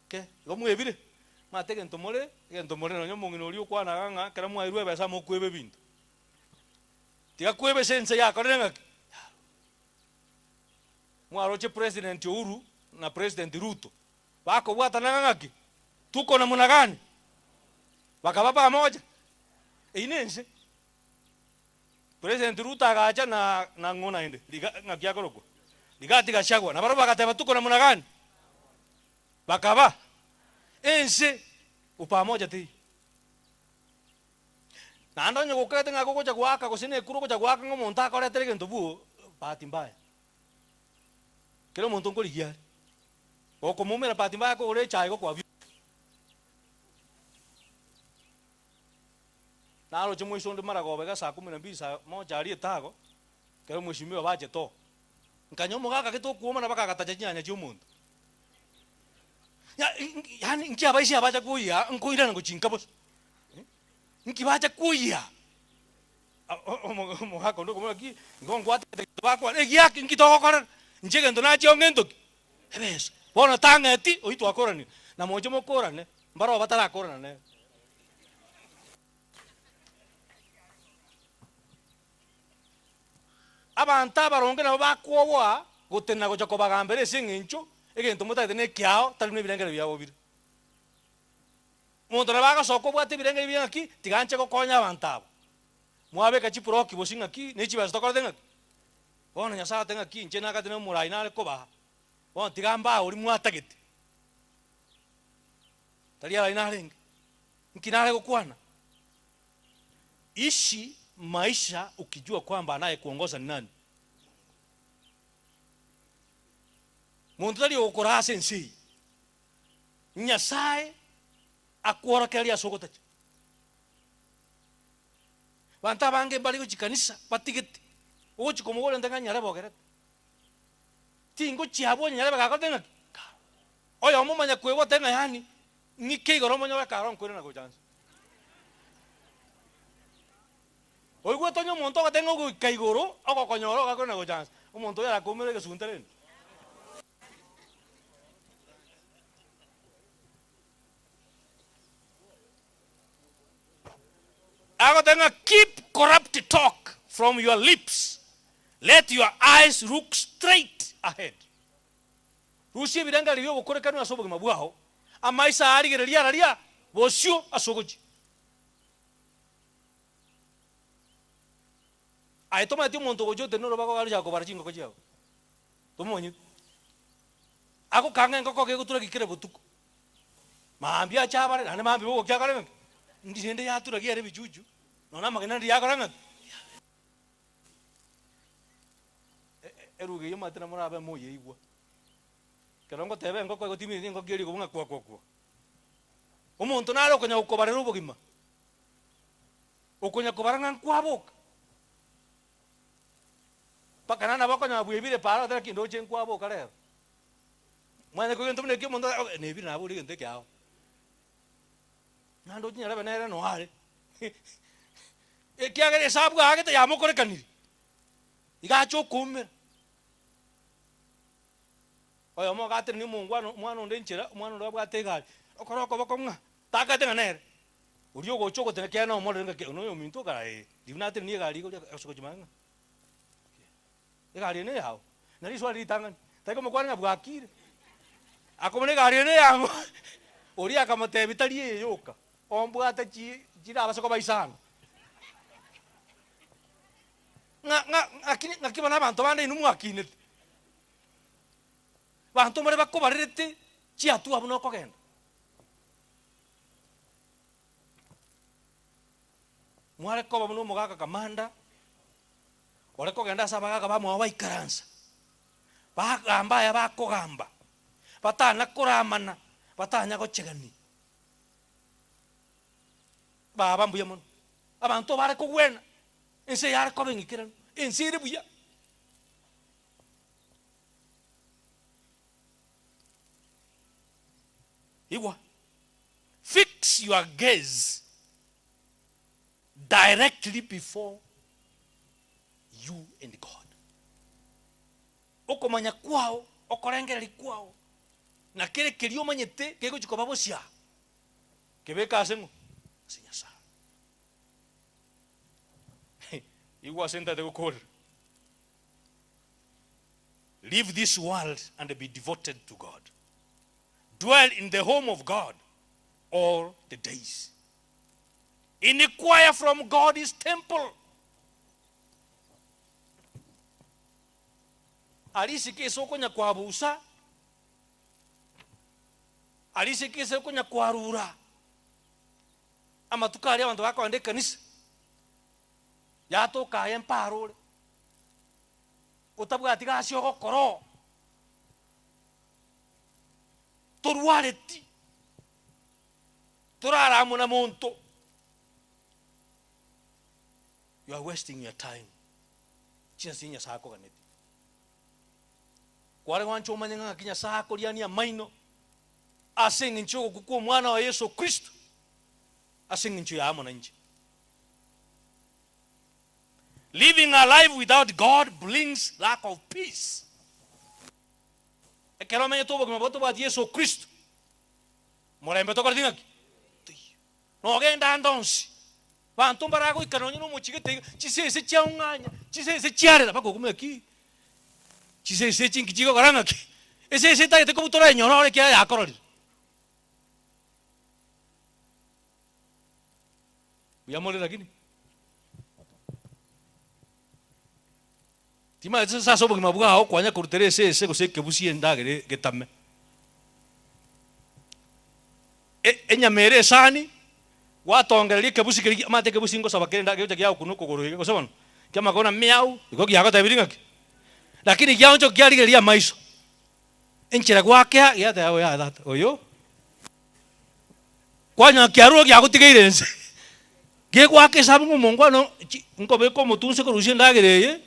Ke, igo mwebire? Omanyete egento more, egento more nonye omong'ina oria okwanaga ng'a ekero mwairwe ebesa mokweba ebinto. Tiga kweba ase ense yakorire ng'aki? Mwaroche President Uhuru na President Ruto bakobwatana ng'a ng'aki? Tuko namuna gani? Bakaba pamoja. Eyio nense. President Ruto agacha na na ng'o naende? Riga ng'aki akorokwa? Rigathi Gachagua. Na barabwo bagateba tuko namuna gani? Bakaba ense upamoja teiyo. Naende onye gokagete ng'a gogocha goaka gose na ekura ogocha goaka ng'a omonto akoretere egento bwo, bahati mbaya. Kera omonto nkorigia are. Gokomoumera bahati mbaya kogora echae gokoa bi. Naroche moiso onde maragoba iga saa kumi na mbili saa moja aria etago, ekero mheshimiwa bachete oo. Nkanywa omogaka gete okwomana mpaka agatacha chinyanya chia omonto. Ya- yaani nki abaisia bacha koyia nkoirana gochinka bosa. Nki bacha koyia? Omogaka onde okomorora ki, igo nkwatete gento bakwana, egiaki nki togokorera? Inche egento nachia onge ntoki? Ebesa. Bono tang'eti, oyio twakoranire, na moche mokorane, mbaroo batarakorana nere. Abanto abaronge nabo bakwoboa gotenena gocha kobagambera ase eng'encho egento motagete nekiao, tari buna ebirengererio biabo bire. Omonto nabo agasoka obwate ebirengererio bia ng'aki, tiga nche gokonya abanto aba. Mwabeka chiproki bosio ng'aki, ne chibesa tokorete ng'aki? Bono Nyasae agote ng'aki, inche nagate na omorai nare kobaa, bono tiga mbaa oria mwatagete. Tari arai narenge, nki nare gokwana? Ishi maisha ukijua kwamba anayekuongoza ni nani. Monto tari ogokoraa ase ense eye. Nyasae akworokereria ase ogotacha. Abanto abange mbare gochia kanisa batigete, ogochia komobora onde ng'a nyarebe ogerete. Tingochia abwo onye nyarebe gakorete ng'aki? Oyomo omanya kwebwa otebe ng'a yaani ng'ike igoro omonyore kare onkoirana gocha nse. Oigwete onye omonto ogoteba ng'a ogoika igoro ogokonyora ogakoirana gocha nse, omonto oyo arakoumere egesunte rende. Agoteba ng'a keep corrupt talk from your lips, let your eyes look straight ahead. Rusia ebirengererio bi'obokorekanu ase obogima bwao, amaiso aa arigererie araria bosio ase ogochia. Aye tomanyeti omonto ogochia otenene orobago arochaka kobara chingoko chiao. Tomomanyeti. Agokanga engoko gegotura kera botuko. Mambia ache abare, naende mambia bogokia akore ng'aki? Ndi rende yaturagia ere ebichuchu, nonya amagena ndiri yakora ng'aki? Eruga eyio omanyete nabo morabe moyeigwa. Ekero ngoteba engoko egotimineti engoko eria ekobua ng'a kwa kwa kwa. Omonto nare okonya gokobarera obogima, okonya kobara ng'a nkwaboka, mpaka naende nabo okonyora bwebire paaro otebe naki ndoche nkwaboka rero. Mwanya koigwa egento buna ekio omonto agote nebire nabori egento ekeao. Naende ochinyarebe nere noyo are, ekiagera esabu aagete yamokorekanire, iga acha okoumera. Oyomo agatenenia omongwana omwana onde enchera, omwana onde abwate egari, okore okoboko ng'a takagete ng'a nere, oria ogocha ogotenena ekiagera nomorere ng'a ki noyo ominto okara ee, riria natenenia egari iga oria ase ogochimanya ng'a Egari eye neyao, na riswali ritang'ani, tari komokwana ng'a bwakire. Akomona egari eye neyang'o, oria akamotebia tari eye yoka, ombwate chi chirabase koba isano. Ng'a ng'a ng'aki ng'aki bono abanto bande inwe mwakinete, banto mbare bakobarerete chiatua buna okogenda. Mware koba buna omogaka kamanda. Ore kogenda ase abagaaka bamwabo baikaransa, bagamba aya bakogamba, batana koramana, batanya gochegania. Baba mbuya mono, abanto bare kogwena, ense yare koba eng'ikeranu, ense ere buya. Igwa, fix your gaze directly before you and God. Okomanya kwao, okorengereria kwao, na kere keria omanyete kegochia koba bosia, kebeke ase ng'o? Ase Nyasae. Igwa ase ntagete gokorera. Leave this world and be devoted to God. Dwell in the home of God all the days. Inquire from God his temple. Aria isiko ase okonya kwabusa, aria isiko ase okonya kwarura, amatuko aria abanto bakogenda ekanisa, yatoka aye mparo ore, otabwati gasi ogokora oo, torwareti, torara amo na monto, you are wasting your time. Chinsa Nyasae akoganetie. Kware gwancha omanye ng'a ng'aki Nyasae akoriania amaino ase engencho y'ogokwa kw'Omwana oye Yeso Kristo ase engencho yaye amo nainche. Living a life without God brings lack of peace. Ekero omenyete obogima botobwati Yeso Kristo, morembe tokoreti ng'aki? Toiyo. Nogenda ande onsi, banto mbaragoika nonya nomochie gete iga, chisese chiaung'anya, chisese chiarera mpaka okumanya ki, chisese echi nki chigokora ng'aki? Esese etagete kobutora enyororo ekiagera yakororire. Mbuya more lakini? Timanyeti ase ase obogima bwao kwanya korutera esese gose ekebusi endagera getame. E- enyama ere esani, gwatongereria ekebusi keria omanyete ekebusi ngosaba kere endagera gegocha giagokuna okogoro iga gose bono, kiamanya kobuna miau, igo giagotebirie ng'aki? Lakini giaonchoka kiarigereria amaiso, enchera gwakea giateba oyo yaya tata, oyo, kwanyora kiarure giagotigeire nse, gegoaka esabu ng'a omongwana chi nkobeka omotwe nse korusia endagera eye,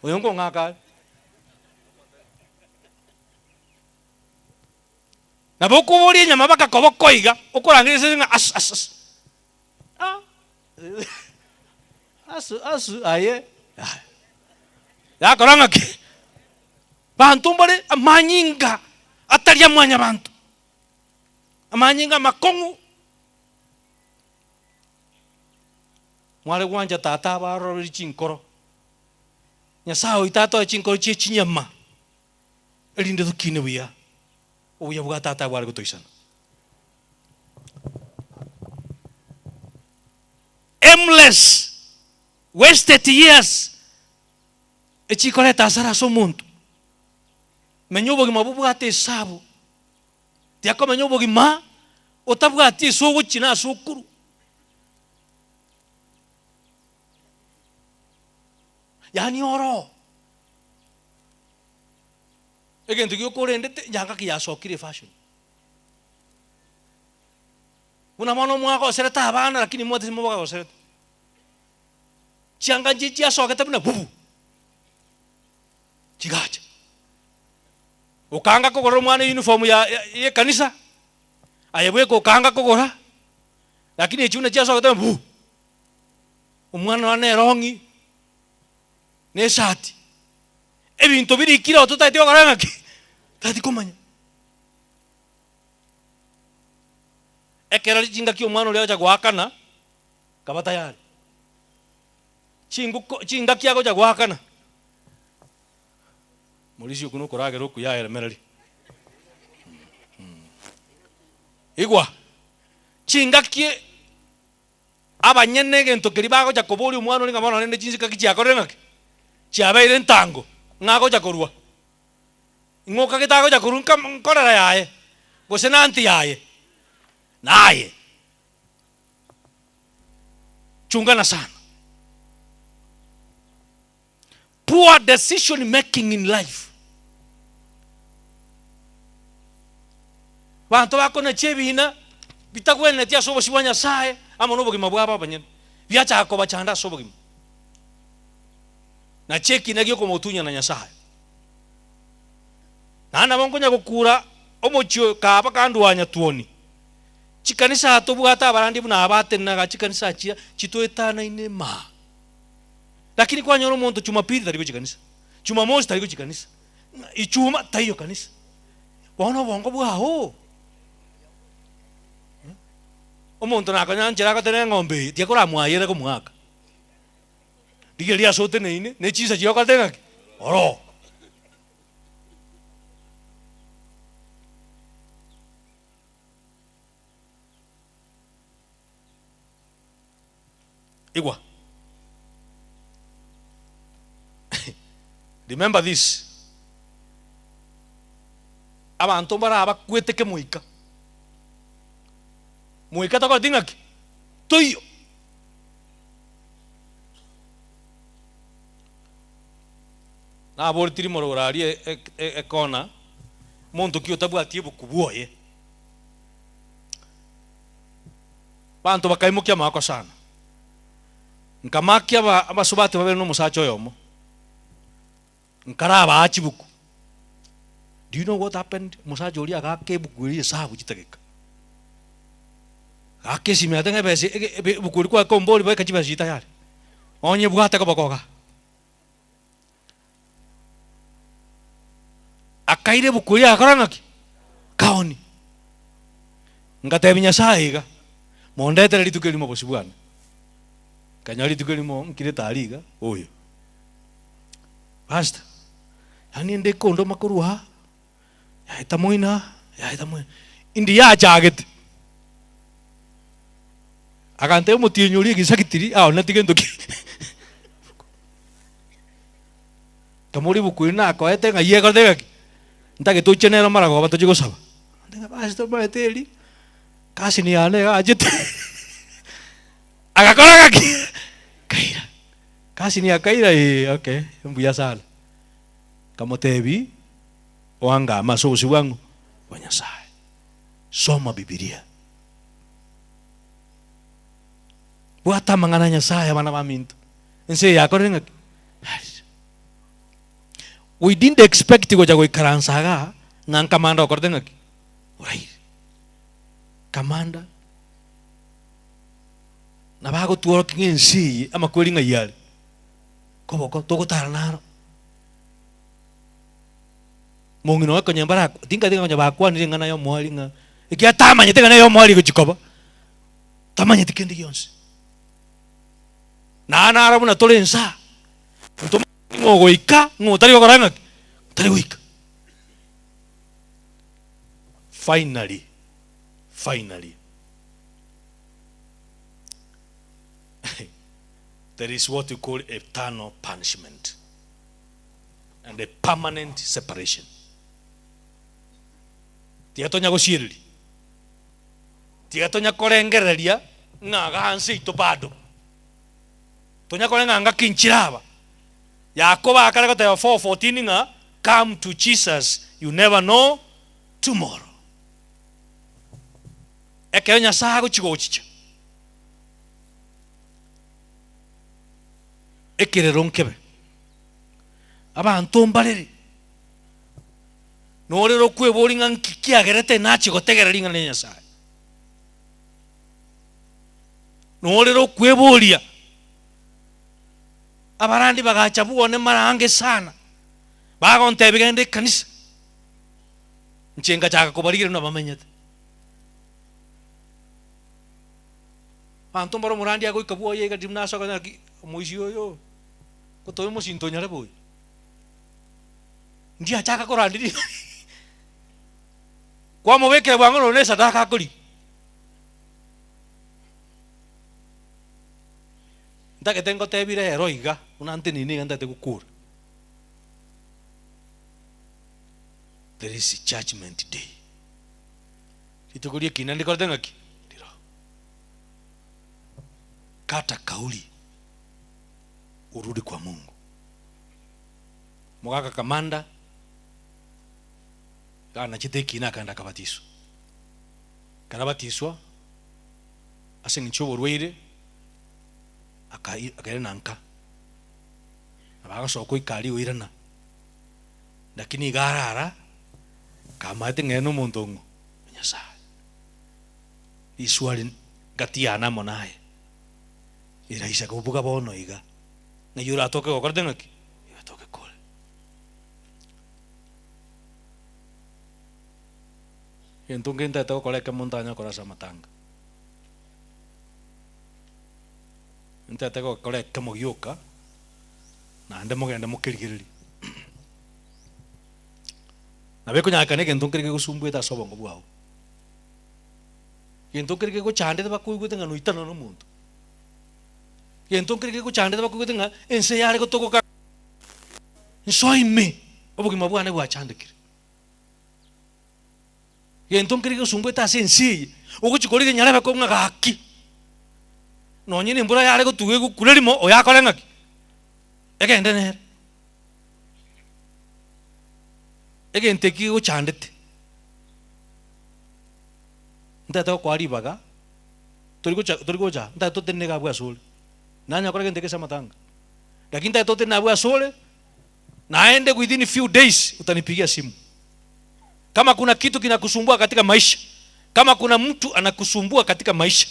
oyo nkong'aka are. Nabo okoboria enyama bakakoboka iga, okorangeria esese ng'a asu asu asu, ah asu asu aye yaya. Yakora ng'aki? Banto mbare amanyinga atari a mwanyabanto, amanyinga amakong'u. Mware gwancha tata abaroreri chinkoro, Nyasaye oito atoe chinkoro chie chinyama. Erinde tokine buya obuya bwa Tata bware gotoisana. Aimless, wasted years echikoreta hasara ase omonto. Menya obogima bobwate esabu, tiakomenya obogima otabwati ase ogochia na ase okorwa. Yaani oroo. Egento gioka orendete nyangaki yasokire efashion. Buna bono mwagoserete abana lakini mwatesi mobagoserete. Chianga nchi chiasogete buna bubu. Chigacha. Okanga kogorera omwana uniform ya ya yekanisa, aye bweka okanga kogora, lakini echi buna chiasogete buna bu. Omwana one erong'i. na esati, ebinto birikire oo totagete gokora ng'aki? Totagete komanya. Ekero chingaki omwana oria agocha goakana, kaba tayari. Chinguko chingaki agocha goakana, morisia okwo nokoragera okuya aeremereria. Igwa, chingaki. Abanyene egento keria bagocha koboria omwana oria ng'a bono rende chinsika ki chiakorire ng'aki? Chiabeire ntango, ng'a agocha korua. Ing'o okagete agocha korua nka nkorera yaye, gose na aunty yaye? Naye. Chungana sana. Poor decision making in life. Banto bakonachia ebina bitagwenereti ase obosio bwa Nyasaye amo nobogima bwabo abanyene, biachaka kobachanda ase obogima. Nachia ekina giokomotunyana Nyasaye. Naende nabo nkonya gokura omochie oyo kaba kandwanya tuoni. Chikanisa tobwate abarandi buna aba atenenaga chikanisa chia chitoetanaine maa. Lakini kwanyora omonto Jumapili tari gochia kanisa, Jumamosi tari gochia kanisa, ng'a Ijumaa taiyo kanisa. Bono obongo bwao omonto nakonya nchera agotera eng'ombe eye tiakoramwayere komoaka. Rigereria ase oteneine ne chinsa chiria okorete ng'aki? Oroo. Igwa. Remember this, abanto mbare abakwete kemoika. Moika takoreti ng'aki? Toiyo. Naboretie rimorogoro aria ekona, monto ki otabwati ebuku bwoye? Abanto bakaimokia amaboko sana. Nkamakia abasubati babere na omosacha oyomo. Nkarabaa chibuku. Do you know what happened? Omosacha oria agaaka ebuku eria esabu chitageka. Gaaka esimi ate ng'a ebesa ebuku eria kwakombori beka chibesa chiria tayari. Onye bwate koboko igaa. Akaira ebuku eria agakora ng'aki? Kaoni. Ngatebia Nyasaye iga, mondetere rituko erimo obosio bwane. Nkanyora rituko erimo nkirete aria iga, oyo. Pastor, yaani ende ekondoma korwa aa, yaeta moino aa, yaeta moino, indi yachagete. Agantebia omotienyi oria egesagitiri aoneti gento ki Nkamoria ebuku eria nakoete ng'ai ekorete gaki? Ntagete oche nero maragoba tochie gosaba. Ng'a basi tomaete eri, cousin yane iga achete agakora gaki? Kaira. Cousin akaira ee okay, mbuya sana. Nkamotebia, oangame ase obosio bwa ng'o? Bwa Nyasaye. Soma Bibilia. Bwata amang'ana a Nyasaye abana baminto. Ense eye yakorire ng'aki? Yarisire. We didn't expect gocha goikaransa igaa ng'a nkamanda okorete ng'aki? Oraire. Kamanda nabo agotworokia ng'a ense eye amakweri ng'ai are? Koboko togotara naro. Mong'ina oye konya mbara tingati ng'a konya bakwanire eng'ana ya omoerio ng'a ekiagera tamanyete ng'a neye omoerio egochia koba, tamanyeti kende gionsi. Naende naro buna tore inse aa, ntomanyeti ng'a ogoika ng'a otari gokora ng'aki? Otari goika. Finally, finally, there is what you call eternal punishment and a permanent separation. Tiga tonya gosiereria, tiga tonya korengereria ng'a igaa nse yaito bado, tonya koreng'a ng'a ngaki nchire aba. Yakobo akare goteba 4:14 ng'a come to Jesus you never know tomorrow. Ekero Nyasae agochia gochicha, ekerero nkebe, abanto mbarere, norere okweboria ng'a nki kiagerete nachie gotegerera ring'ana ria Nyasae. Norere okweboria, abarandi bagacha bwone mara ange sana, bagontebia genda ekanisa, inche ngachaka kobarigereria buna bamenyete. Abanto mbare omorandi agoika bwoye iga riria buna asoka naki omoisia oyo gotoe omosinto onyarebe oyo. Ndiachaka koranderia kwamobekera bwango nonya na esadaka akorigia. Ntagete ngotebie rero iga buna nteneine iga ntagete gokora. There is judgement day. Rituko ri'ekina ndikorete ng'aki? Ndiro. Kata kauli urudi kwa Mungu. Mogaka kamanda iga anachete ekina akaenda akabatiswa. Ekero abatiswa ase eng'encho y'oborwaire akai akairana nka. Nabo agosoka goika aria oirana. Lakini iga arara kamaete ng'a ere nomonto ong'o? O Nyasae. Riswali gati yane amo naye, Eraisa kobuga bono iga, ng'ai oratoke gokorete ng'aki? Oratoke kore. Egento nkere ntagete gokora ekemo ntanya gokora ase amatanga. Ntagete gokora ekemo gioka, naende mogende mokerigererie. Nabo ekonyarekana egento nkere kegosumbuete ase obongo bwao. Egento nkere kegochandete bakoigwete ng'a noitana na omonto. Gento nkere gegochandete bakoigwete ng'a ense yare gotogoka nsoa ime, obogima bwane bwachandekire. Gento nkere gegosumbuete ase ense eye, ogochia korigia nyarebe ko ng'a gaki, nonye na embura yare gotuga egokure rimo, oyo akore ng'aki? Egende nere. Egento eki gegochandete, ntagete gokoa ribaga, tori gocha tori gocha, ntagete totenene iga abwo asore, nanye gokora gento eke ase amatanga, lakini ntagete totenene abwo asore, naende within few days utanipigia simu. Kama kuna kitu kinakusumbua katika maisha, kama kuna mtu anakusumbua katika maisha,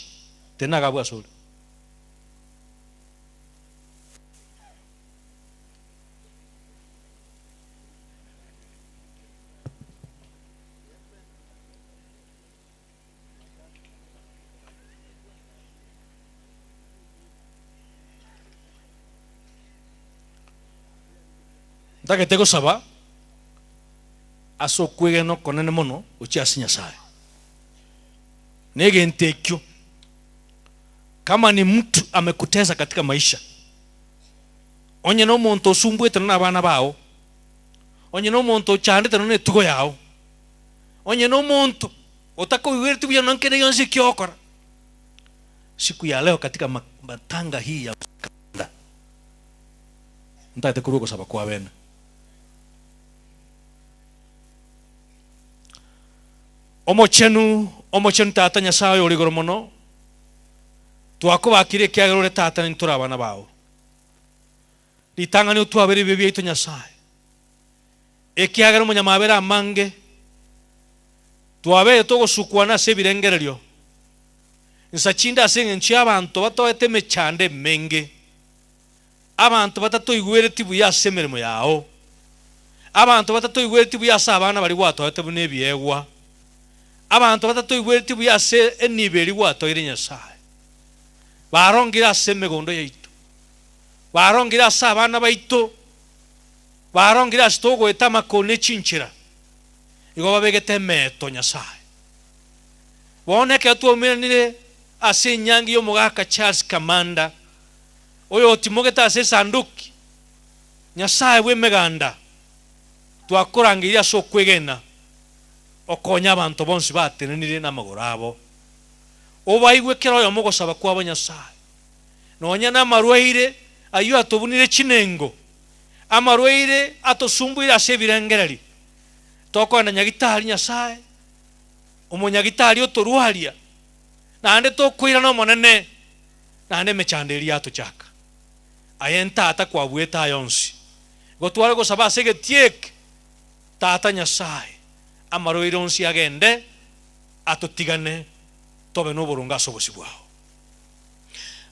tenena iga abwo asore. Ntagete gosaba ase okwegena okonene mono gochia ase Nyasae. Na egento ekio, kama ni mtu amekutesa katika maisha, onye na omonto osumbuete nonya na abana bao, onye na omonto ochandete nonya na etugo yao, Onye nomonto otakoigwereti buya nonya kende gionsi eki ogokora, siku ya leo katika matanga hii ya kanda, ntagete korwa ogosaba kwa bene. Omochenu, omochenu Tata Nyasae oyore igoro mono, twakobakire ekiagera ore Tata na intwe tore abana bao. Ritang'ani otwabere ebibe biaito Nyasae, Ekiagera omonyamabera amange twabeire togosukwana ase ebirengererio, insa chinde ase engencho y'abanto batoete emechando emenge, abanto batatoigwereti buya ase emeremo yao, abanto batatoigwereti buya ase abana baria gwatoete buna ebiegwa, abanto batatoigwereti buya ase enibo eria gwatoire Nyasae, barongire ase emegondo yaito, barongire ase abana baito. Barongire ase togoeta amakori ne chinchera, igo babegete emeeto Nyasae. Bono ekero twaumeranire ase enyangi y'omogaka Charles Kamanda, oyotimogete ase esanduki, Nyasae bw'emeganda, twakorangeirie ase okwegena okonya abanto bonsi batenenire namagoro abo. Obaigwe kera oyomo ogosaba kwabo Nyasae, nonya namarwaire ayio atobunire chinengo, Amarwaire atosumbuire ase ebirengererio. Tokoenda nyagitari Nyasae, omonyagitari otorwaria, naende tokoirana Omonene, naende emechando eria yatochaka. Aye Ntata kwabuete aya onsi. Igo tware gosaba ase egetii eke, Tata Nyasae, amarwaire onsi agende, atotigane, tobe noboronge ase obosio bwao.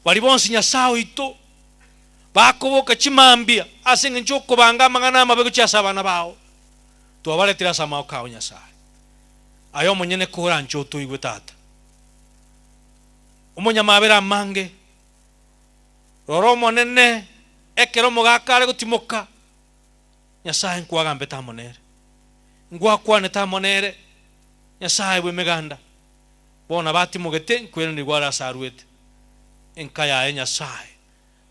Baria bonsi Nyasae oito, Bakoboka chimambia ase engencho y'okobanga amang'ana amabe gochia ase abana bao, twabaretire ase amaboko ao Nyasae. Aye omonyene koranche otoigwe Tata. Omonyamabera amange, rora Omonene ekero omogaka are gotimoka, Nyasae nkwagambete amo nere, ngwakwanete amo nere, Nyasae bw'emeganda, bono batimogete nkweranigwe are ase aruete enka yaye Nyasae.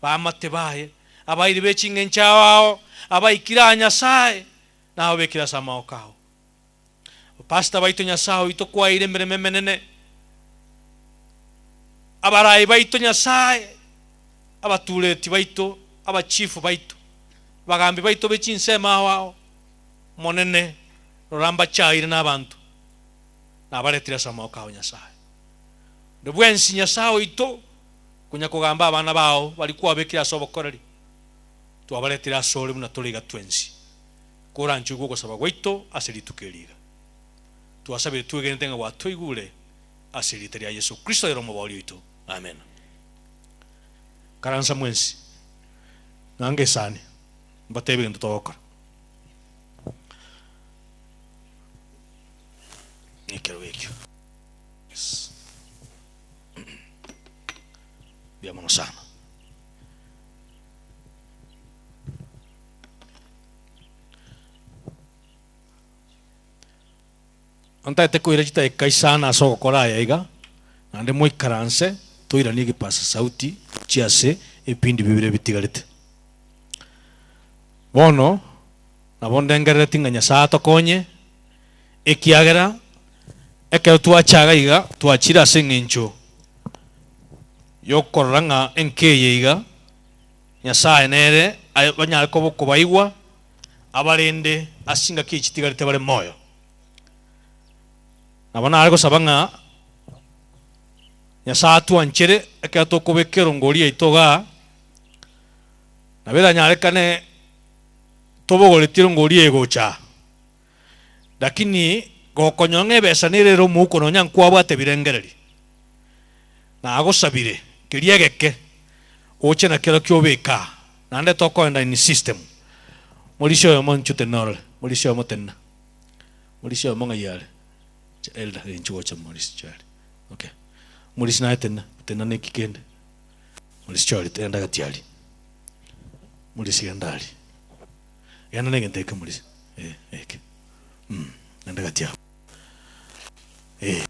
Baamate baye, abairi be ching'encho ao ao, abaikire aa Nyasae, nababekire ase amaoko ao. Abapastor baito Nyasae oito kwaeire emeremo emenene, abarai baito Nyasae, abatureti baito, abachifu baito, abagambi baito be chinsemo ao ao, Omonene, rora mbachaire nabanto, nabaretire ase amaoko ao Nyasae. Onde bwensi Nyasae oito, Konya kogamba abana bao baria kwabekire ase obokoreri, twabaretire asore buna tore iga twensi, koranche oigwe ogosaba gwaito ase rituko eri iga. Twasabire twegenete ng'a gwatoigure ase erieta ria Yeso Kristo ere Omoboori oito. Amina. Karansa mwensi, ng'ange esani, mbatebie egento togokora. Nekerogo ekio. Yes. Mbuya mono sana. Ntagete koira chidakika isano ase ogokora aya iga, naende moikaranse toiranie egepasa sauti chia ase Ebipindi bibere bitigarete. Bono nabo ndengerereti ng'a Nyasae atokonye, ekiagera ekero twacha iga iga, twachire ase eng'encho y'okorora ng'a enka eye iga, Nyasae nere banyare koba okobaigwa, abarende ase chingaki echi chitigarete bare moyo. Nabo nare gosaba ng'a Nyasae atwanchere ekero tokobeka erongori yaito igaa, nabo eranyarekane tobogoretie erongori eye gocha aa. Lakini gokonyora ng'a ebesa nere ere omouko nonya nkwabwate ebirengererio, nagosabire keria egeke oche nakerokio obeke aa, naende tokoenda in system. Morisia oyomo inchuo tenena orore, morisia oyomo tenena, morisia oyomo ng'ai are? Elder, eh inchuo gocha morisia chwari, okay. Morisia naye tenena, tenena neki kende, morisia chwari genda gati aria, morisia genda aria. Genda na egento eke morisia, eh, eke, mm, genda gati abwo, eh.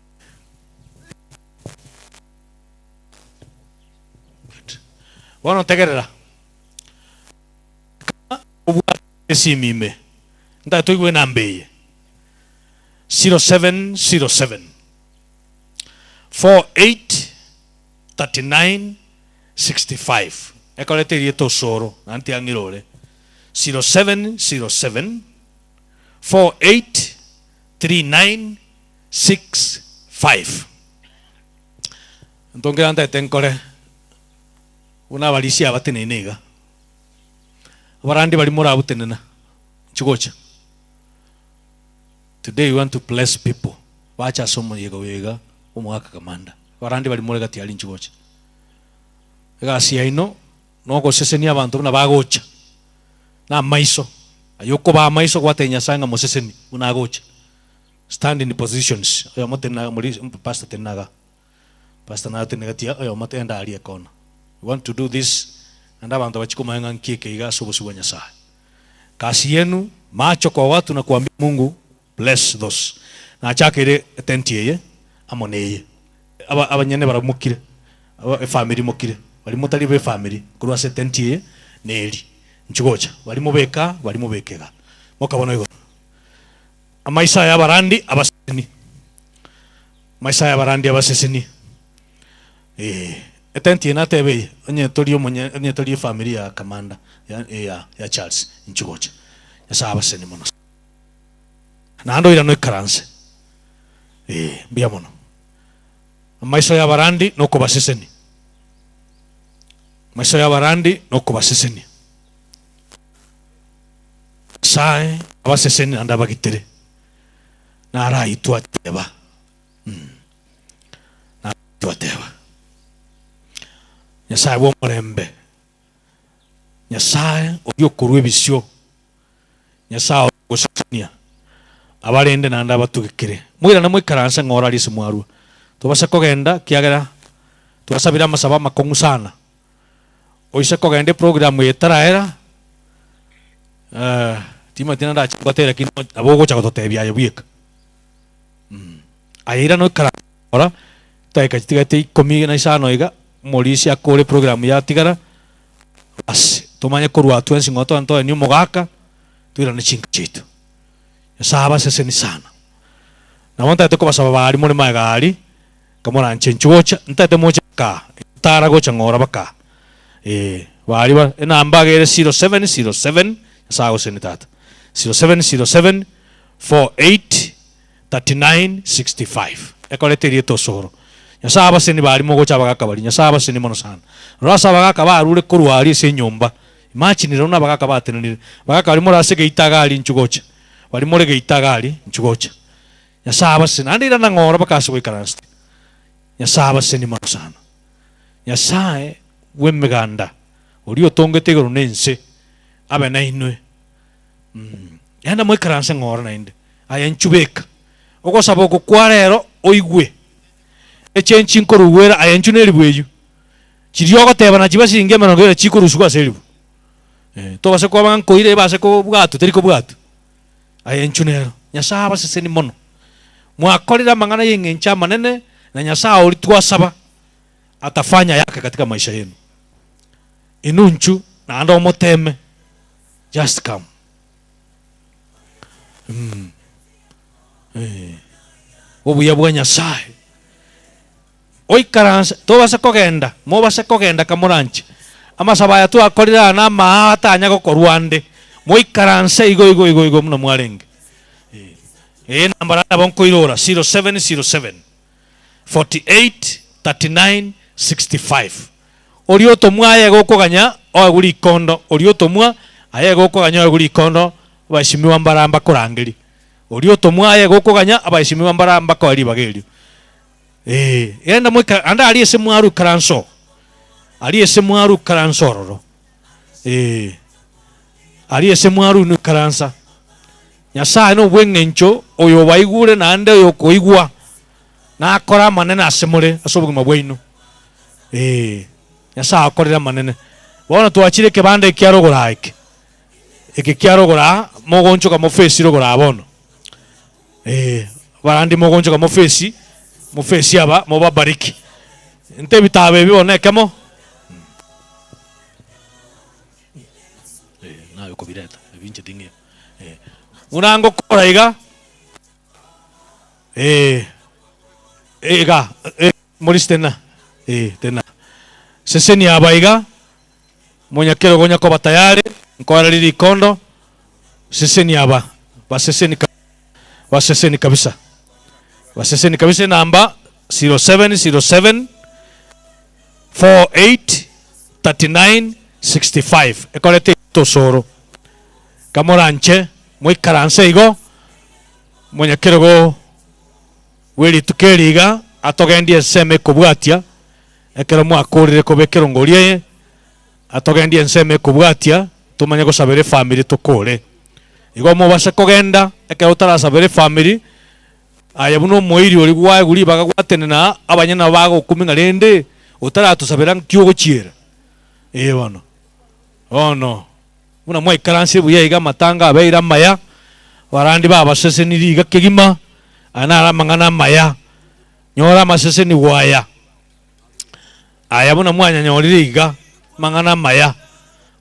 Good. Bono tegerera, kama obwate esimi ime, ntagete toigwe enamba eye, 0707 48 39 65, ekorete erieta osoro, naende tiang'ira ore, 0707 48 39 65. Ntongera ntagete nkore buna abarisia aba teneine iga, abarandi baria morabutenena nchigocha. Today we want to bless people bache ase omoyega oyo iga omogaka kamanda. Abarandi baria more gati aria nchigocha. Egasi yaino nogosesenia abanto buna bagocha na amaiso. Aye okobaa amaiso gwatebia Nyasaye ng'a moseseni buna agocha. Stand in positions oyomo tenena mori pastor tenena igaa. Pastor naye otenene gati oyomo enda aria ekona. We want to do this naende abanto bachie komanya ng'a nki eke iga ase obosio bwa Nyasaye. Kasi yenu macho kwa watu na kuambia Mungu bless those. Nachakeire etenti eye amo neye. Aba abanyene barabwo mokire, aba efamiri mokire, baria motari be efamiri korwa ase etenti eye na eri. Inchuo gocha, baria mobeke aa, baria mobeke igaa. Mokabona igoro. Amaiso aya abarandi abaseseni, amaiso aya abarandi abaseseni. Eh, etenti eye nateba eye, onye tori omonye onye tori efamiri ya Kamanda ya ya ya Charles, inchuo gocha. Nyasaye abasesenie mono. Naende oirane oikaranse, eh, mbuya mono. Amaiso y'abarandi nokobasesenia, amaiso y'abarandi nokobasesenia. Nyasae abasesenie naende abagitere, naraitwe ateba, mm, naraitwe ateba. Nyasae bw'omorembe, Nyasae oria okorua ebisio, Nyasae oria ogosesenia, abarende naende abatugekere. Moirane moikaranse ng'a ore aria ase mwarua. Tobase kogenda ekiagera twasabire amasabo amakong'u sana. Oise kogenda eprogram eye etaraera, timanyeti naende ndache ngotere lakini nabo ogocha gototebia aye bweka. Aye irana oikaranse ng'ora, chidakika chitigarete ikomi na isano iga, omorisia akore eprogram yatigara, basi tomanye korwa twensi ng'o togende toenie omogaka, toirane chinka chiaito. Nyasaye abaseseni sana. Nabo ntagete kobasaba baria more magega aria, Kamoranche inchuo gocha, ntagete moche baka, tara gocha ng'ora baka. Eh, baria ba, enamba iga ere 0707, Nyasaye agosesenie tata, 0707 48 39 65, ekorete erieta osoro. Nyasaye abasesenie baria mogocha abagaka baria, Nyasaye abasesenie mono sana. Rora ase abagaka barure korwa aria ase enyomba, imagine rero buna abagaka batenenire, abagaka baria more ase egeita iga aria inchuo gocha, baria more geita iga aria inchuo gocha. Nyasae abasesenie. Naende irana ng'ora mpaka ase goikaransete. Nyasae abasesenie mono sana. Nyasae bw'emeganda, oria otongete igoro na ense, abe nainwe. Mm. Genda moikaranse ng'ora naende. Aye inchuo beka. Ogosaba oko kwa rero oigwe. Echenchi nkorugwera aye inchuo na eribu eyio. Chiria ogoteba nachibe siringi emerongo ebere chikorusigwa ase eribu. Eh, tobase koba ng'a nkoira ebase kobwatwa teri kobwatwa. Aye inchuo nero, Nyasae abaseseni mono. Mwakorire amang'ana y'eng'encho amanene, na Nyasae oria twasaba atafanya yake katika maisha yenu. Inunchu naende omoteme just come mm eh obuya bwa Nyasaye oikaranse tobase kogenda mobase kogenda kamoranche amasabo aya twakorire aya na amaa atanya gokorwa ande moikaranse igo igo igo igo buna mwarenge eh eh nambara nabo nkoirora 0707 48 39 65 Oria otomwa aye gokoganya oegwe rikondo, oria otomwa aye gokoganya oegwe rikondo, abaesimigwa mbara mbakorangerie. Oria otomwa aye gokoganya abaesimigwa mbara mbakoe ribaga erio. Ee, genda moika ande aria ase mwarwa ikaransa oo, aria ase mwarwa ikaransa ororo, ee, aria ase mwarwa inwe ikaransa. Nyasae nobw'eng'encho oyobaigure naende oyokoigwa, nakore amanene ase more ase obogima bwaino. Ee, Nyasae akorire amanene. Bono twachire ekebanda ekia rogoro aa eke, eke kia rogoro aa, mogonchoka mofesi rogoro aa bono. Ee, abarandi mogonchoka mofesi, mofesi aba mobabariki. Inte ebitabu ebi bono ekemo. Ee, naye okobireta, ebi inche ting'ia. Ee, buna ngokora iga, ee, iga, ee. Morisi tena, ee, tena. Sesenia aba iga, monyakerogo onya koba tayari, nkoererie rikondo, sesenia aba, baseseni kabisa, baseseni kabisa, baseseni kabisa enamba 0707 48 39 65 ekorete tosoro. Kamoranche moikaranse igo, monyakerogo Bwe rituko eri iga atogendie ensemo ekobwatia, ekero mwakoorire koba ekerongori eye, atogendie ensemo ekobwatia, tomanye gosabera efamiri tokoore. Igo mobase kogenda, ekero otarasabera efamiri, aye buna omoiri oria gwaegwa ribaga gwatenena abanyene nabo bagokumia ng'a rende otaratosabera nki ogochiera. Ee bono, bono buna mwaikaransire buya iga amatanga abeire amaya, abarandi babasesenirie iga kegima, Aya naro amang'ana amaya, nyora amasesenigwa aya. Aya buna mwanyanyorire iga, amang'ana amaya.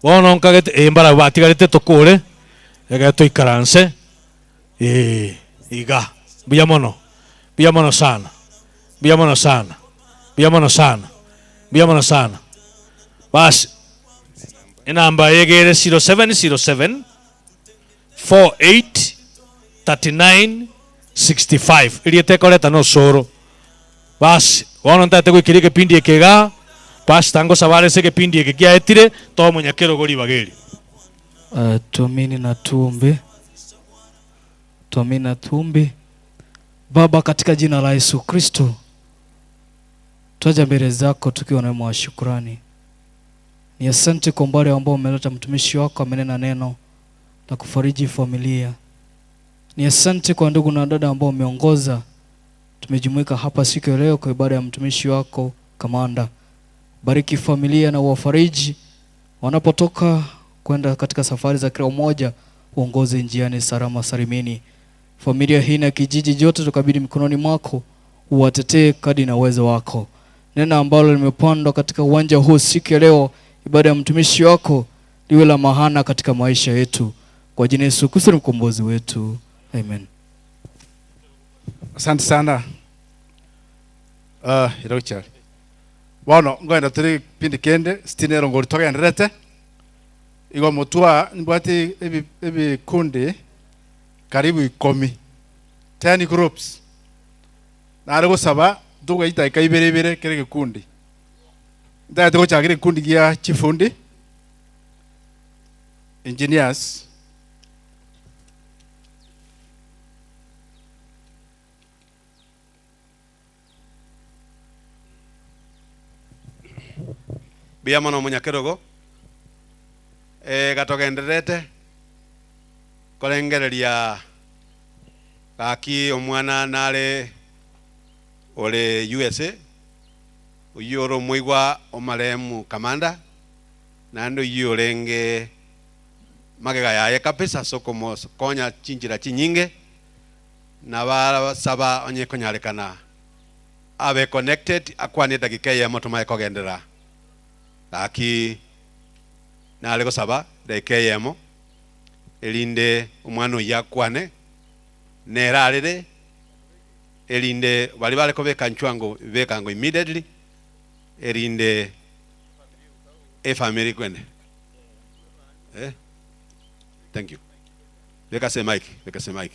Bono nkagete, ee mbarabwo batigarete tokore, ekero toikaranse, ee iga. Mbuya mono, mbuya mono sana, mbuya mono sana, mbuya mono sana, mbuya mono sana. Basi, enamba eye egere 0707. 48 39 65 Erieta ekoreta nosoro. Basi, bono ntagete goikeria egepindi eke igaa, Pastor ngosaba are ase egepindi eke kiaetire, toe omonyakerogo ribaga eri. Uh, tuamini na tuombe. Tuamini na tuombe. Baba, katika jina la Yesu Kristo, twaja mbele zako tukiwa na wema wa shukrani. Ni asante kwa umbali ambao umeleta mtumishi wako amenena neno la kufariji familia. Ni asante kwa ndugu na dada ambao umeongoza. Tumejumuika hapa siku ya leo kwa ibada ya mtumishi wako kamanda. Bariki familia na uwafariji wanapotoka kwenda katika safari za kila mmoja, uongoze njiani salama salimini. Familia hii na kijiji jote tukabidhi mikononi mwako, uwatetee kadri na uwezo wako. Neno ambalo limepandwa katika uwanja huu siku ya leo, ibada ya mtumishi wako liwe la maana katika maisha yetu, kwa jina Yesu Kristo ni mkombozi wetu, amen. Asante sana. Uh, irochari. Bono ngoenda tore kipindi kende sitini erongori togenderete igo motwa nimbwate ebi ebikundi karibu ikomi 10 groups nare gosaba togoita ika ibere ibere kere gekundi ntagete gochakera ekekundi gia chifundi engineers Mbuya mono omonyakerogo, eh, gatogendererete korengereria gaki omwana nare ore USA, oyio ore omoigwa omarehemu Kamanda, naende oyio orenge magega yaye kabisa ase okomokonya chinchera chinyinge, Nabasaba onye ekonyarekana abe connected akwane edagika eyemo tomaye kogenderera. Gaki Nare gosaba dakika eyemo, erinde omwana oyio akwane, nere arere, erinde baria bare kobeka nchwango bekango immediately, erinde efamiri ekwende. Eh? Thank you. Beka ase emic, beka ase emic.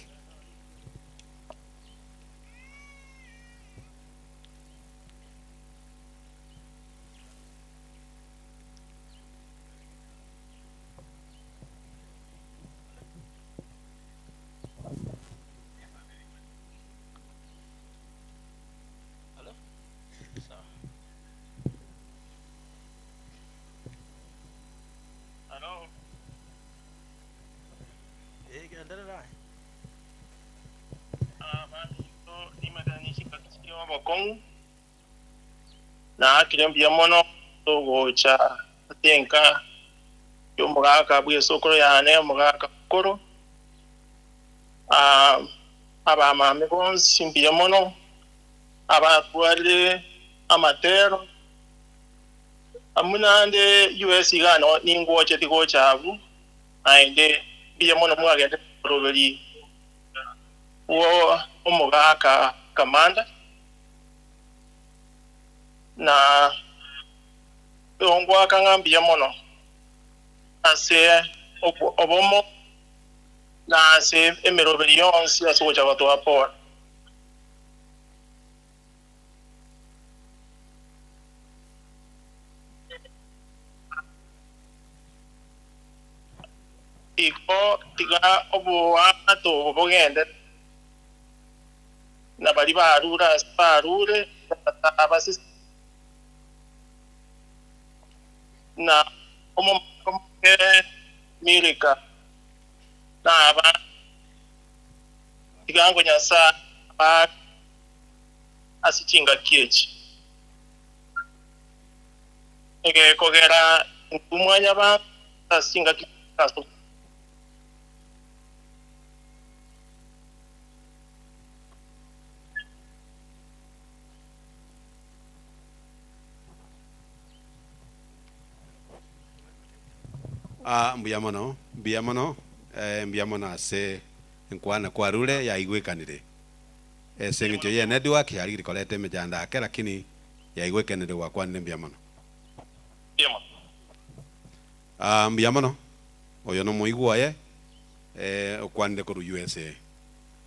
Obokong'u naakire mbuya mono togocha ase enka y'omogaka bw'esokoro yane, omogaka mokoro. Abamame bonsi mbuya mono, abatwarire amatero, buna ande US iga ningwocheti gocha abwo, naende mbuya mono mwagenderete koroberi bwo omogaka kamanda, na ngoaka ng'a mbuya mono ase obomo na ase emeroberi yonsi ase ogocha gotoa pore. Igo tiga oboamate obo bogende, na baria barure ase barure, abasese, na omomura omoke Milika, na abande, tiga ngo Nyasae abaake ase chingaki echi. Egekogera intwe mwanyabanto ase chingaki ase Ah, mbuya mono, mbuya mono, eh, mbuya mono ase enkwana kwarure yaigwekanire. Ase eng'encho ye network yarigire koreta emechando ake lakini yaigwekanire gwakwanire mbuya mono. Ah, mbuya mono. Oyo nomoigwa oye eh, okwanire korwa USA.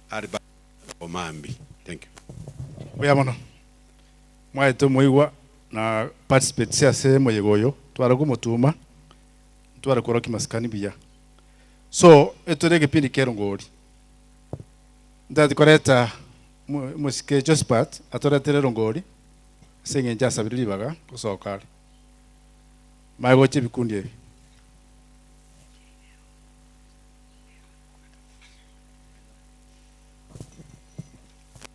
Albert Omambi. Thank you. Mbuya mono. Mwaete omoigwa na participate ase omoyega oyo, tware komotuma, ntware korokia masikani buya. So, etore egepindi kia erongori. Ntagete koreta omosike Josphat atoretere erongori ase eng'encho asabire ribaga gosoka are. Manye gocha ebikundi ebi.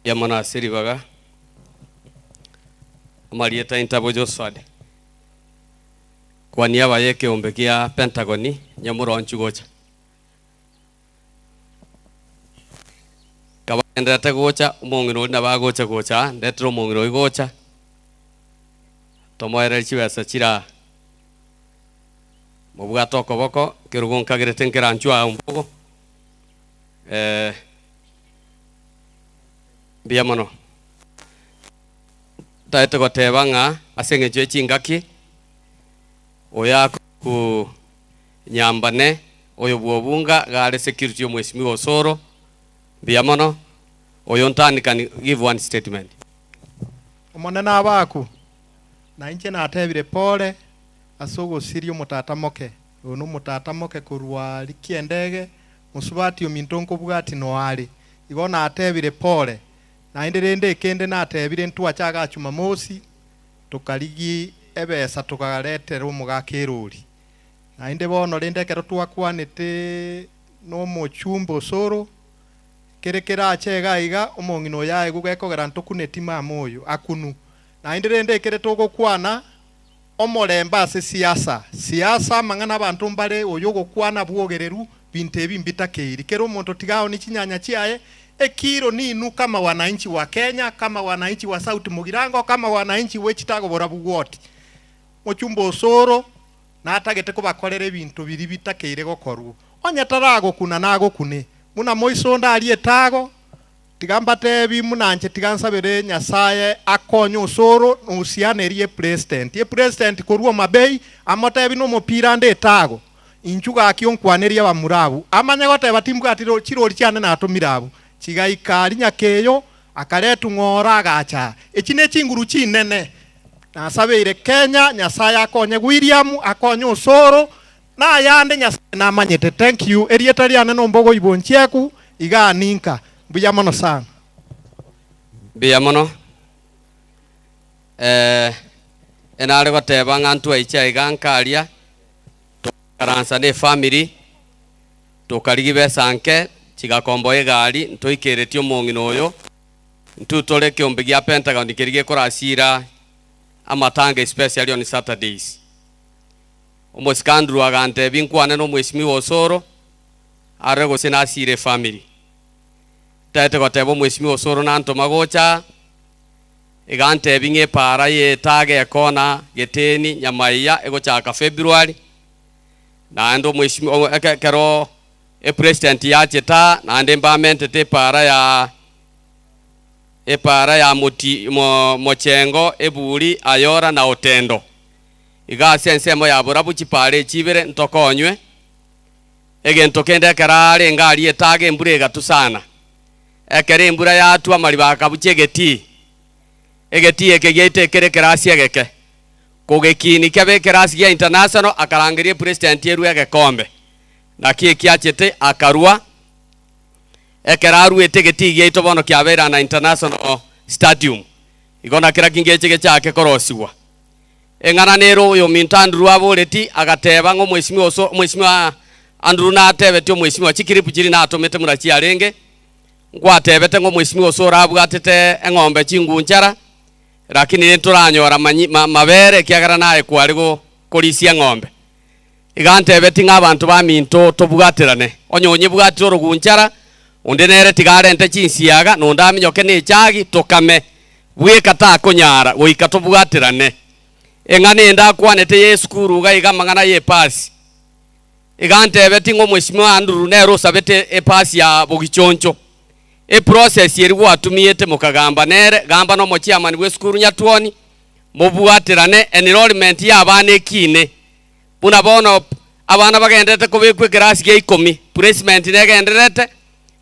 Mbuya mono ase ribaga. Amarieta intabo Josphat. Kwania abaye ekeombe gia Pentagoni nyamoronchu gocha. Kabagendererete gocha, omong'ina oria nabo agocha gocha aa, ndetere omong'ina oyio gocha, tomoererie chibesa chire aa. Mobwate okoboko, ekerogo nkagerete nkeranchwe aa ombogo, mbuya mono. Ntagete goteba ng'a ase eng'encho ye chingaki, oyo akoku Nyambane, oyo bw'obunga iga are security omwesimigwa Osoro, mbuya mono, oyo Ntani can give one statement. Omonene abaku, na inche natebire pore ase ogosiria omotata moke. Oyo nomotata moke korwa rikiendege, mosubati ominto nkobwati noare. Igo natebire pore. Naende rende ekende natebire ntwache aga Jumamosi, tokarigia ebesa tokaretera omogaka erori. Naende bono rende ekero twakwanete nomochumba osoro, kere kerache iga iga, omong'ina oyo aegwe gekogera ntokuneti mama oyo, akunu. Naende rende ekere togokwana omorembe ase siasa, siasa amang'ana abanto mbare oyo ogokwana bwogereru, binto ebi mbitakeiri. Kera omonto tiga aonie chinyanya chiaye, ekiro ninu kama wananchi wa Kenya, kama wananchi wa South Mugirango, kama wananchi we Chitago Borabu Ward. Mochumba osoro. Natagete kobakorera ebinto biria bitakeire gokorwa. Onye taragokuna nagokune, buna moiso onde arie etago, tiga mbatebi buna inche tiga nsabere Nyasaye akonye osoro na osianerie epresident. Epresident korwa Homa-Bay amotebi nomopira ande etago, inchu gaki onkwanerie abamura abwo. Amanye goteba timbwati chirori chiane natomire abwo. Chigaika aria Nyakeyo, akaretwa ng'ora agacha aa. Echi nechinguru chinene. Nasabeire Kenya, Nyasaye akonye William, akonye Osoro, na ayande Nyasaye namanyete. Thank you. Erieta riane nombogo Ibonchieku, igaa ninka. Mbuya mono sana. Mbuya mono. Eh, enare goteba ng'a ntwaiche aiga nkaria, tokaransa ne efamiri, tokarigia besa nke, chigakomboa egari, ntoikeretie omong'ina oyo, Intwe tore ekeombe gia Pentagon keria gekorasira amatanga especially on Saturdays. Omosike Andrew agantebia nkwane na omweshimiwa Osoro arore gose nasire efamiri. Ntaete goteba omweshimiwa Osoro nantoma gocha aa, iga antebia ng'a epaara ye etaga ekona Geteni Nyamaiya egochaka February, naende omweshimiwa ekero epresident yachete aa naende mbamentete epaara ya Epaara ya moti mo mochengo, eburi, ayora na otendo. Iga ase ensemo ya borabu chipaara echi ibere ntokonywe. Egento kende ekero arenge aria etaga embura egatwa sana. Ekero embura yatwa amariba akabucha egetii. Egetii eke giaito ekere ekerasi egeke. Kogekiini kebe ekerasi gia international akarangeria epresident erue egekombe. Naki ekiachete akarua. Ekero aruete egetii giaito bono kiabeire ana International Stadium, igo na kera kingeche gechake korosigwa. Eng'ana nere oyominto Andrew aboreti, agateba ng'a omwesimwa oso omwesimwa Andrew natebeti omwesimwa chikiripu chiria natomete muna chiarenge, nkwatebete ng'a omwesimwa ose orabwatete eng'ombe chingunchara, lakini ntoranyora manyi ma mabere ekiagera naye kware go korisia eng'ombe. Iga antebetie ng'a abanto baminto tobwaterane, onye onyebwatire orogunchara, onde nere tiga arente chinsiaga, na onde aminyoke nechagi, tokame. Bweka takonyara, goika tobwaterane. Eng'ana ende akwanete y'esukuru iga iga amang'ana y'epasi. Iga antebetie ng'a omwesimwa Andrew nere osabete epasi ya bogichoncho. Eprocess eria gwatumiete mokagamba nere, gamba nomochiamani bw'esukuru Nyatuoni, mobwaterane enrollment y'abana ekine. Buna bono abana bagenderete kobekwa ekerasi gia ikomi, placement negendererete,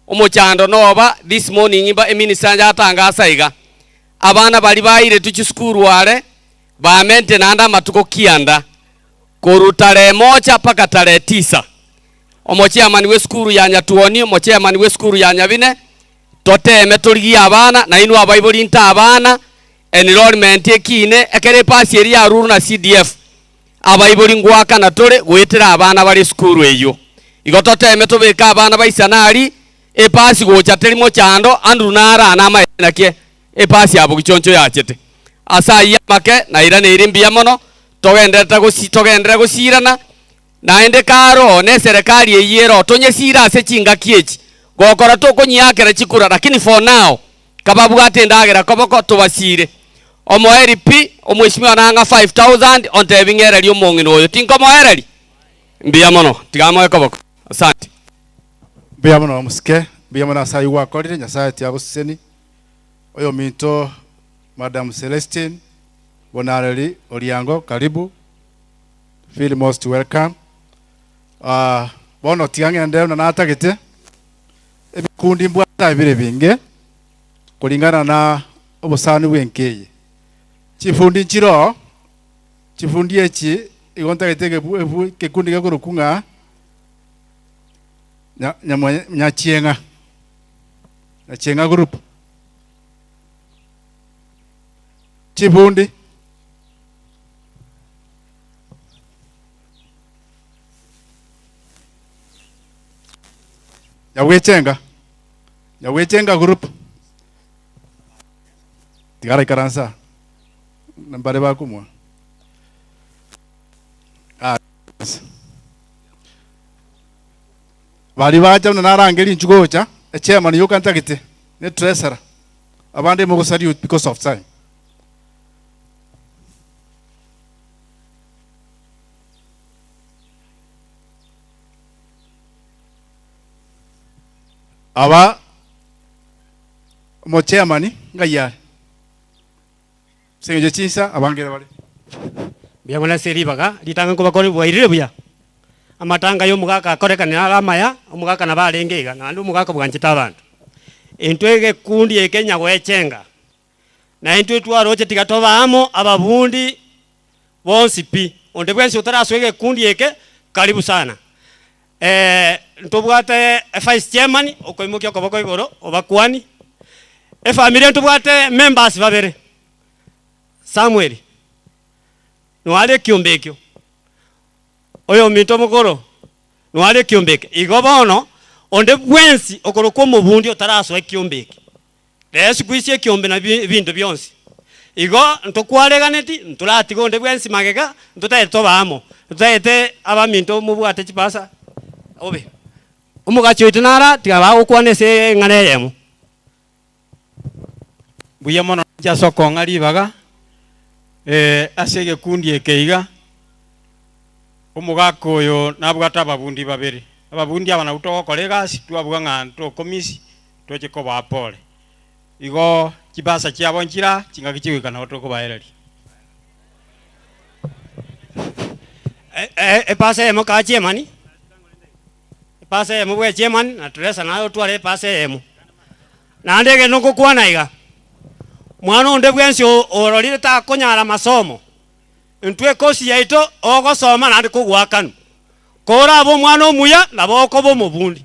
omochando noba, this morning mba eminister yatangasa iga, abana baria bairetwe chisukuru are, bamente naende amatuko kianda, korwa tarehe moja mpaka tarehe tisa. Omochairman bw'esukuru ya Nyatuoni, omochairman bw'esukuru ya Nyabine, toteme torigie abana, nainwe abaibori inte abana, enrollment ekine, ekero epasi eria yarurwe na CDF, Abaibori ngoakana tore goetera abana bare esukuru eyio. Igo toteme tobeke abana baisane aria, epasi gocha teri mochando, Andrew naro aa namaete naki epasi ya bogichoncho yachete. Ase ayio amake nairaneire mbuya mono, togenderete gosi togenderere gosirana, naende karo na eserekari eyio ero tonyesire ase chingaki echi, gokora tokonyiakera chikura lakini for now, Kababwate endagera koboko tobasiire. Omoeeri pi, omwesimwa nang'a 5000 ontebi ng'ererie omong'ina oyo. Tinkomoereria? Mbuya mono, tiga amoe koboko. Asante. Mbuya mono omosike, mbuya mono ase ayio gwakorire, Nyasaye tiagoseseni. Oyominto Madam Celestine Bonareri Oriango karibu, feel most welcome. Ah, bono tiga ng'ende buna natagete. Ebikundi mbwate bire ebinge koringana na obosani bw'enka eye. Chifundi nchiroo, chifundi echi igo ntagete egebu ebu ekekundi gekorokwa ng'a nya nyamwe nyachieng'a, nyachieng'a group. Chifundi. Nyagwechenga, Nyagwechenga group. Tiga araikaransa aa, mbare bakomwa. Ah, Baria bacha buna narangeria inchuo gocha, echairman yoka ntagete, ne treasurer, abande mogosalute because of time. Aba omochairman ngai are? Ase eng'encho chinsa abangere bare. Mbuya mono ase ribaga ritang'ani kobakora bwairire buya. Amatanga ya omogaka akorekane are amaya, omogaka nabo arenge iga, naende omogaka bwanchete abanto. Intwe egekundi eke nyagoechenga, na intwe twaroche tiga tobe amo ababundi bonsi pi. Onde bwensi otarasoa egekundi eke, karibu sana. Ntobwate evice chairman okoimokia okoboko igoro obakwani, efamiri ntobwate members babere, Samuel noare ekiombe ekio, oyominto omokoro noare ekiombe eke. Igo bono onde bwensi okorokwa omobundi otarasoa ekiombe eke, rero siku hizi ekiombe nabi ebinto bionsi. Igo ntokwareganeti ntoratiga onde bwensi magega, ntotagete tobe amo, ntotagete abaminto mobwate chibasa obe. Omogachi oito nara tiga bagokwana ase eng'ana eyemo. Mbuya mono inche ase okong'a ribaga ase egekundi eke iga, omogaka oyo nabwate ababundi babere, ababundi aba nabwo togokora egasi twabua ng'a ntokomisi toche kobaa pore. Igo chibasa chiabo nchira chingaki chigoika nabo tokobaereria. Epasa eyemo kaa chiemani, epasa eyemo bwe chiemani na tresa naye otware epasa eyemo. Naende egento ngokwana iga, mwana onde bwensi ororire takonyara masomo, intwe ekosi yaito ogosoma naende kogoakanwa. Korabe omwana omuya nabo okoba omobundi.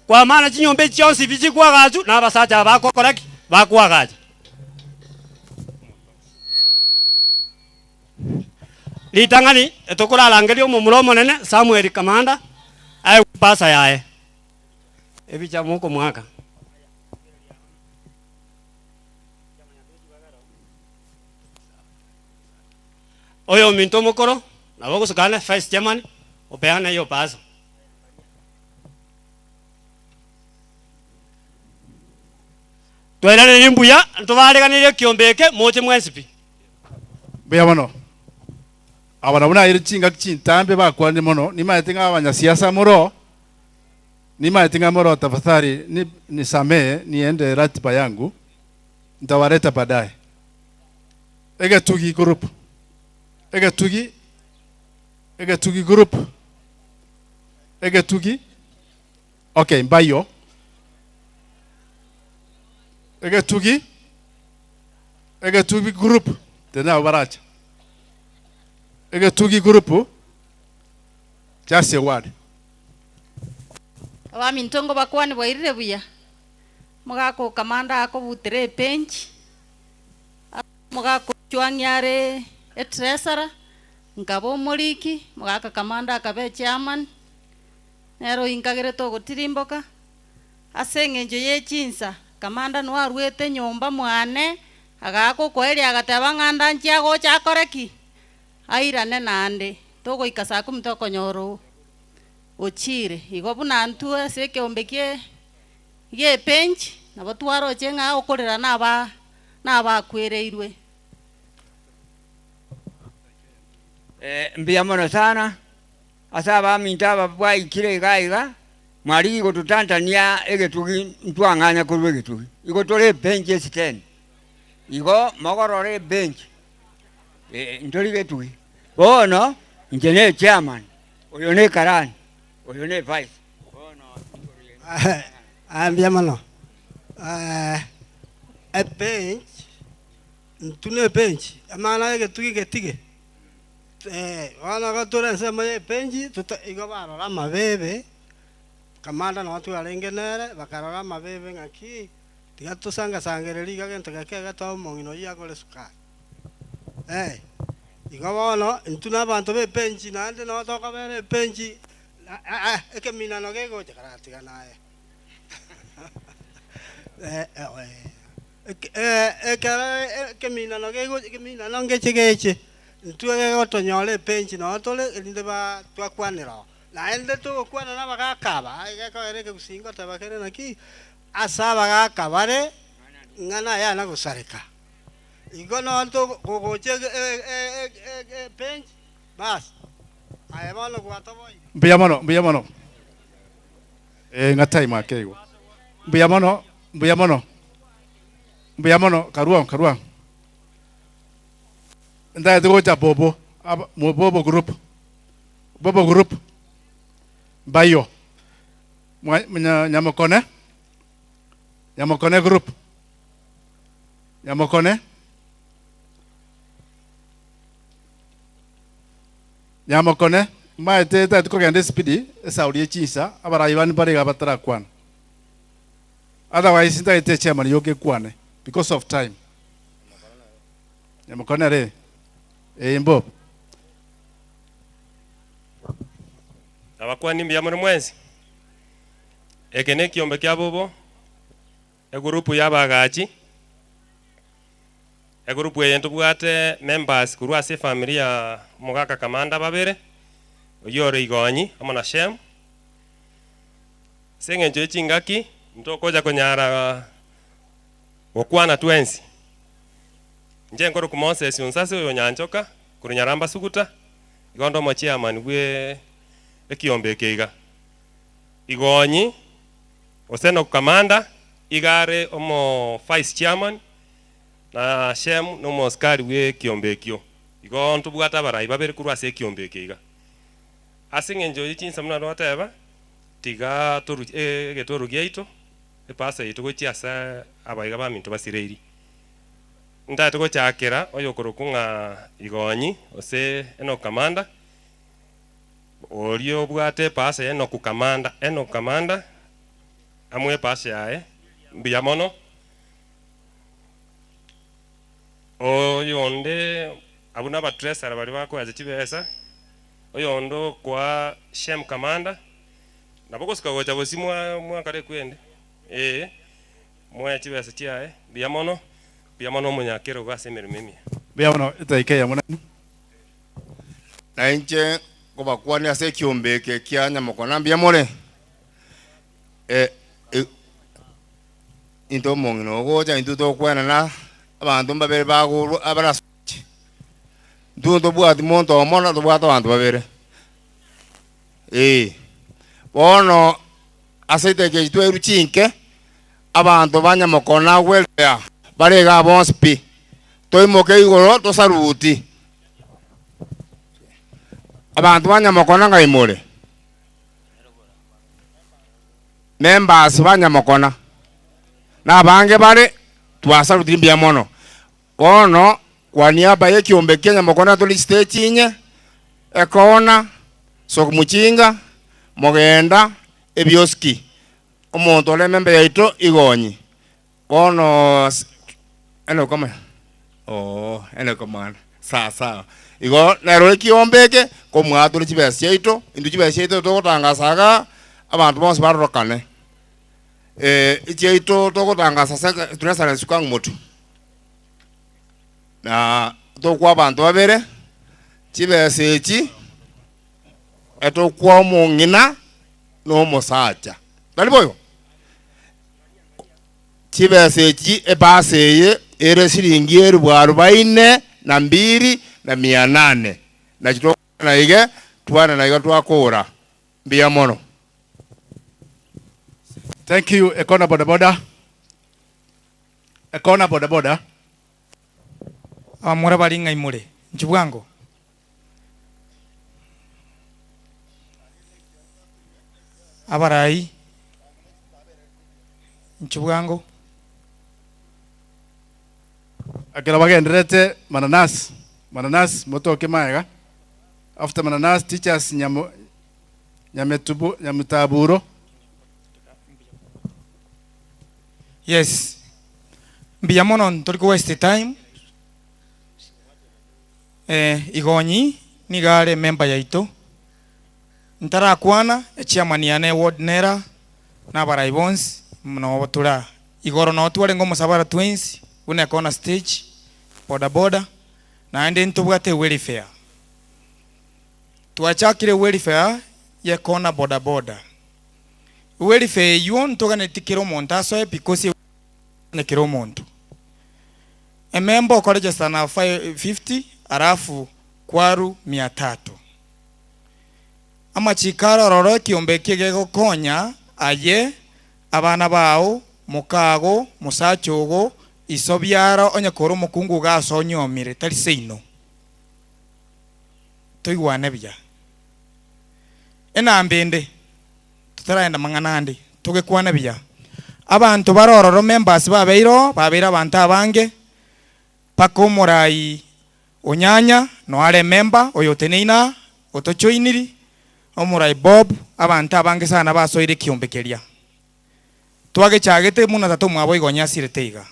Kwa maana chinyomba echi chionsi pi chikwagachwa na abasacha aba bakokora ki? Bakwagacha. Ritang'ani etokorarangeria omomura omonene Samuel Kamanda aegwe epasa yaye. Ebicha mokomoaka. Oyominto omokoro nabo ogosukana vice chairman opeane eyo pasa. Twairanire mbuya ntobareganirie ekiombe eke moche mwensi pi. Mbuya mono. Aba nabwo naeire chingaki chintambe bakwanire mono, nimaete ng'a abanyasiasa more oo, nimaete ng'a more oo tafadhali ni nisamehe niende ratiba yangu, ntawareta baadaye. Egetugi group, egetugi, egetugi group, egetugi, okay mbayio, egetugi, egetugi group, tene nabo barache. Egetugi group, just a word. Abaminto ngobakwane bwairire buya, mogaka okamanda akobutera ebench, Omogaka ochwang'ia are etreasurer, nkaba omoriki, omogaka kamanda akaba echairman, nere oinkagerete ogotirimboka, ase eng'encho ye chinsa, kamanda noo aruete nyomba mwane, agaaka okoeria agateba ng'a ndanche agocha akore ki? Airane naende, togoika saa kumi tokonyora oo ochire. Igo buna intwe ase ekeombe kie gie ebench, nabo twaroche ng'a okorera naba nabakwereirwe. Mbuya mono sana ase abaminto aba bwaikire iga iga, mwarigia gototantania egetugi ntwang'anya korwa egetugi. Igo tore ebench esiteni, igo mogorore ebench ntori getugi. Bono inche ne echairman, oyo ne ekarani, oyo ne evice. Bono igoro yaino. Mbuya mono. Ebench, intwe na ebench, amang'ana ya egetugi getige, bono igo tore ensemo ya ebench tota igo barora amabebe, kamanda nabo twarenge nere, bakarora amabebe ng'aki, tiga tosangasangereria iga gento geke iga toe omong'ina oyio agore esukari. Igo bono, intwe na abanto ba ebench naende nabo tokobera ebench, ekeminano gegocha karatiga naye. Ekero ekeminano gegocha ekeminano ngeche geche, intwe gegotonyora ebench noo tore erinde ba twakwanera oo. Naende togokwana na abagaka aba, aye gekogera ekegusii ngoteba kere naki, ase abagaka bare, ng'a naye ana gosareka. Igo noo togo gogocha ebench, bas, aye bono gwatoboire. Mbuya mono, mbuya mono. Eh, ng'a time ake igo. Mbuya mono, mbuya mono, mbuya mono, karua karua. Ntagete gocha bobo, aba mo bobo group, bobo group, mbayo, mwa nya nyamokone, nyamokone group, nyamokone. Nyamokone, maete etagete kogenda esipidi, esauri ye chinsa, abarai bande mbare iga batarakwana. Otherwise ntagete echairman yoka ekwane because of time. Nyamokone ere eh mbobe. Nabakwani mbuya more mwensi? Eke nekiombe kia bobo, Egurupu y'abaagachi. Egurupu eye ntobwate members korwa ase efamiri ya omogaka Kamanda babere, oyio ore Igonyi amo na Shem. Ase eng'encho ye chingaki ntokocha konyara gokwana twensi. Inche nkorokwa Moses Onsase oyo Nyanchoka korwa Nyaramba Suguta, igo nde omochairman bwe ekiombe eke iga. Igonyi Gose nokamanda iga are omo vice chairman na Shem nomosikari bw'ekiombe ekio. Igo ntobwate abarai babere korwa ase ekiombe eke iga. Ase eng'encho ye chinsa buna twateba, tiga toru egetoro giaito, epasa yaito gochia ase abaiga baminto basireiri. Ntagete gochakera oyokorokwa ng'a Igonyi gose Enock Kamanda, Oria obwate epasa ya Enoku Kamanda, Enock Kamanda, amoe epasa yaye, mbuya mono. Oyonde, abwo nabatreasurer baria bakoecha chibesa, oyonde okoa Shem Kamanda, nabo gosuka gocha bosio mwa mwakare ekwende, ee, moe chibesa chiaye, mbuya mono, mbuya mono omonyakerogo ase emeremo emiya. Mbuya mono, edaika eyemo naende. Na inche nkobakwania ase ekiombe eke kia nyamokona mbuya more? E, e, into omong'ina ogocha intwe tokwenana abanto mbabere bagorwa abarasoche. Intwe ntobwati monto omo na tobwate abanto babere. Ee, bono ase etekechi echi twairwe chinke, abanto ba nyamokona welfare bare igaa bonsi pi, toimoke igoro tosaluti. Abanto ba Nyamokona ng'ai more? Members ba Nyamokona na abange bare twasalutire mbuya mono. Bono kwa niaba ye ekiombe kia Nyamokona tore stage inye, ekona, Sokmuchinga, Mogenda, Ebioski. Omonto ore member yaito igonyi. Bono ene okomanya oo ene komana sawa sawa igo nero ekiombe eke komwatore chibesa chiaito intwe chibesa chiaito togotangasa igaa abanto bonsi barorokane echiaito togotangasa ase treasury sukang motu na tokwa abanto babere chibesa echi etokwa omong'ina na omosacha tari boigo? Chibesa echi ebasi eye ere siringi elifu arubaine na mbili na mia nane, nachi tokwana ige twane na iga twakora. Mbuya mono. Thank you Ekona boda boda. Ekona boda boda. Abamura baria ng'ai more? Inchuo bwango. Abarai, inchuo bwango. Ekero bagendererete Mananasi, Mananasi motoke magega, after Mananasi teachers Nyamo Nyametubu Nyamutaburo. Yes, mbuya mono ntori ko waste time. Eh, igonyi nigo are emember yaito, ntarakwana echairman yane eward nera na abarai bonsi nobo tore aa. Igoro noo twarenge omosabara twensi buna ekona stage, boda boda, naende ntobwate ewelfare. Twachakire ewelfare ye kona boda boda. Ewelfare eywo ntoganeti kera omonto asoe because kera omonto. Ememba okoregister na 50 alafu kwaru mia tatu. Amachiko aro ororo ekiombe ekio gegokonya aye Abana bao, mokago, mosacha ogo, iso biara onye kore omokungu iga ase onyomire, tari seino. Toigwane buya. Enamba ende, totaragenda mang'ana ande, togekwane buya. Abanto bare ororo members babeire oo, babeire abanto abange, mpaka omorai Onyanya noyo are emember, oyo oteneine aa, otojoiniri, omorai Bob, abanto abange sana basoire ekiombe keria. Twagechagete buna tata omwabo igo onye asirete iga.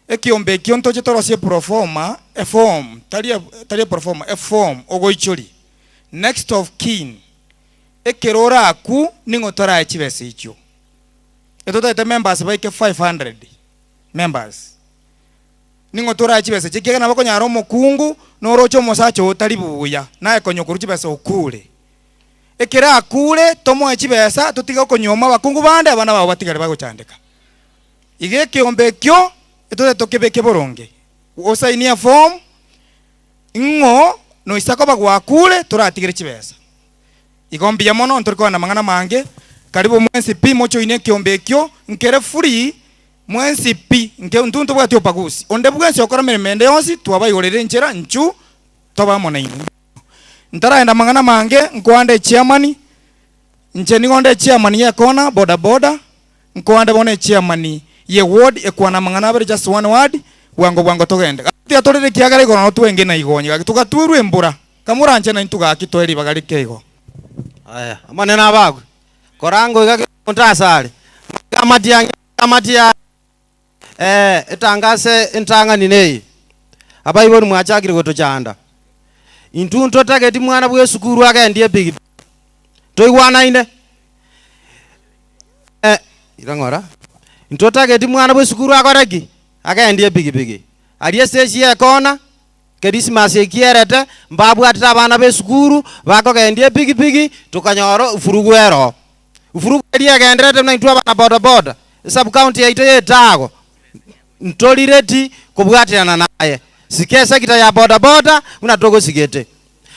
Ekiombe ekio ntoche torosie eproforma, eform, tari tari eproforma, eform ogoichoria, next of kin, ekero orakwo ning'o torae chibesa echio. Etotagete members baike 500 members. Ning'o torae chibesa echi? Ekiagera nabo okonyara omokungu noroche omosacha oo tari buya, naye konya okorwa chibesa okure. Ekero akure, tomoe chibesa, totige okonyuoma abakungu bande, abana bao batigare bagochandeka. Iga ekeombe ekio etote tokebeke boronge. Osainie eform, ng'o noisa koba gwakure toratigere chibesa. Igo mbuya mono ntori kogenda amang'ana amange, karibu mwensi pi mojoine ekeombe ekio, nkere free, Mwensi pi, inke intwe ntobwati obagusi. Onde bwensi okora emeremo ende yonsi, twabaigorera enchera, inchu tobe amo nainwe. Ntaragenda amang'ana amange, nkoande echiamani, inche nigo nde echiamani y'ekona, boda boda, nkoande bono echiamani ye ward ekwana amang'ana abere just one word, bwango bwango togende. Gaki tiga torere ekiagera igoro nabo twenge na igonye gaki togatwerwa embura, kamoranche naintwe gaki toe ribaga rike igo. Aya, Omonene abakwe, koranga oiga kera omonto asare, amatiang'i Amatia, ee, etangase entang'ani neye, Abaibori mwachakire gotochanda. Intwe ntotageti mwana bw'esukuru agendie epikipiki. Toigwanaine? Eh, ira ng'ora. Ntotageti mwana bw'esukuru akore ki? Agendie epikipiki. Aria estage y'ekona, Kerismasi ekierete, mbabwatete abana b'esukuru, bakogendia epikipiki, tokanyora efurugu ero. Efurugu eria egenderete buna intwe abana boda boda, esub county yaito ya Etago, ntorireti kobwaterana naye. Sika esector ya boda boda buna togosigete.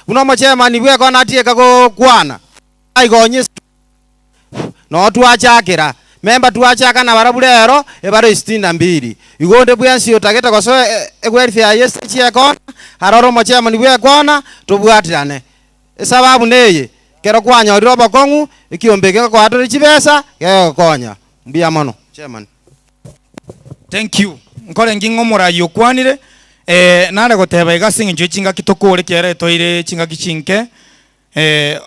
Buna omochairman bw'ekona atieka gokwana, aigonye Noo twachakera, memba twachaka nabarabwo rero, ebare sitini na mbili. Igo onde bwensi otagete gosoa egwelfare ye stage y'ekona, arore omochairman bw'ekona, tobwaterane. Esababu neye, ekero kwanyorire obokong'u, ekiombe eke ngekoa tore chibesa, gegokonya. Mbuya mono, Chairman. Thank you. Nkore nki ng'a omoraia okwanire, nare goteba iga ase eng'encho ye chingaki tokore ekiagera toire chingaki chinke,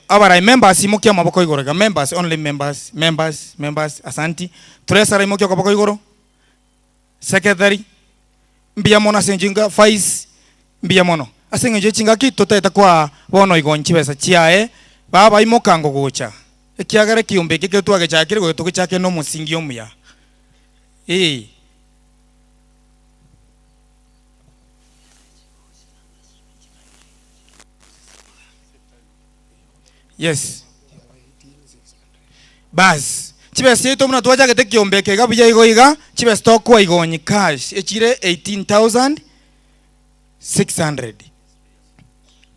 Abarai members imokia amaboko igoro iga members only members members members asanti treasurer imokia okoboko igoro secretary mbuya mono ase eng'encho inga vice mbuya mono ase eng'encho ye chingaki totaete koa bono igo chibesa chiaye baba imoka ngogocha ekiagera ekiombe eke ekero twagechakire goika togechake na omosingi omuya eeh. Yes. Bas, chibesa chiaito buna twachagete ekiombe eke iga buya igo iga, chibesa tokoa igonyi cash echire 18,600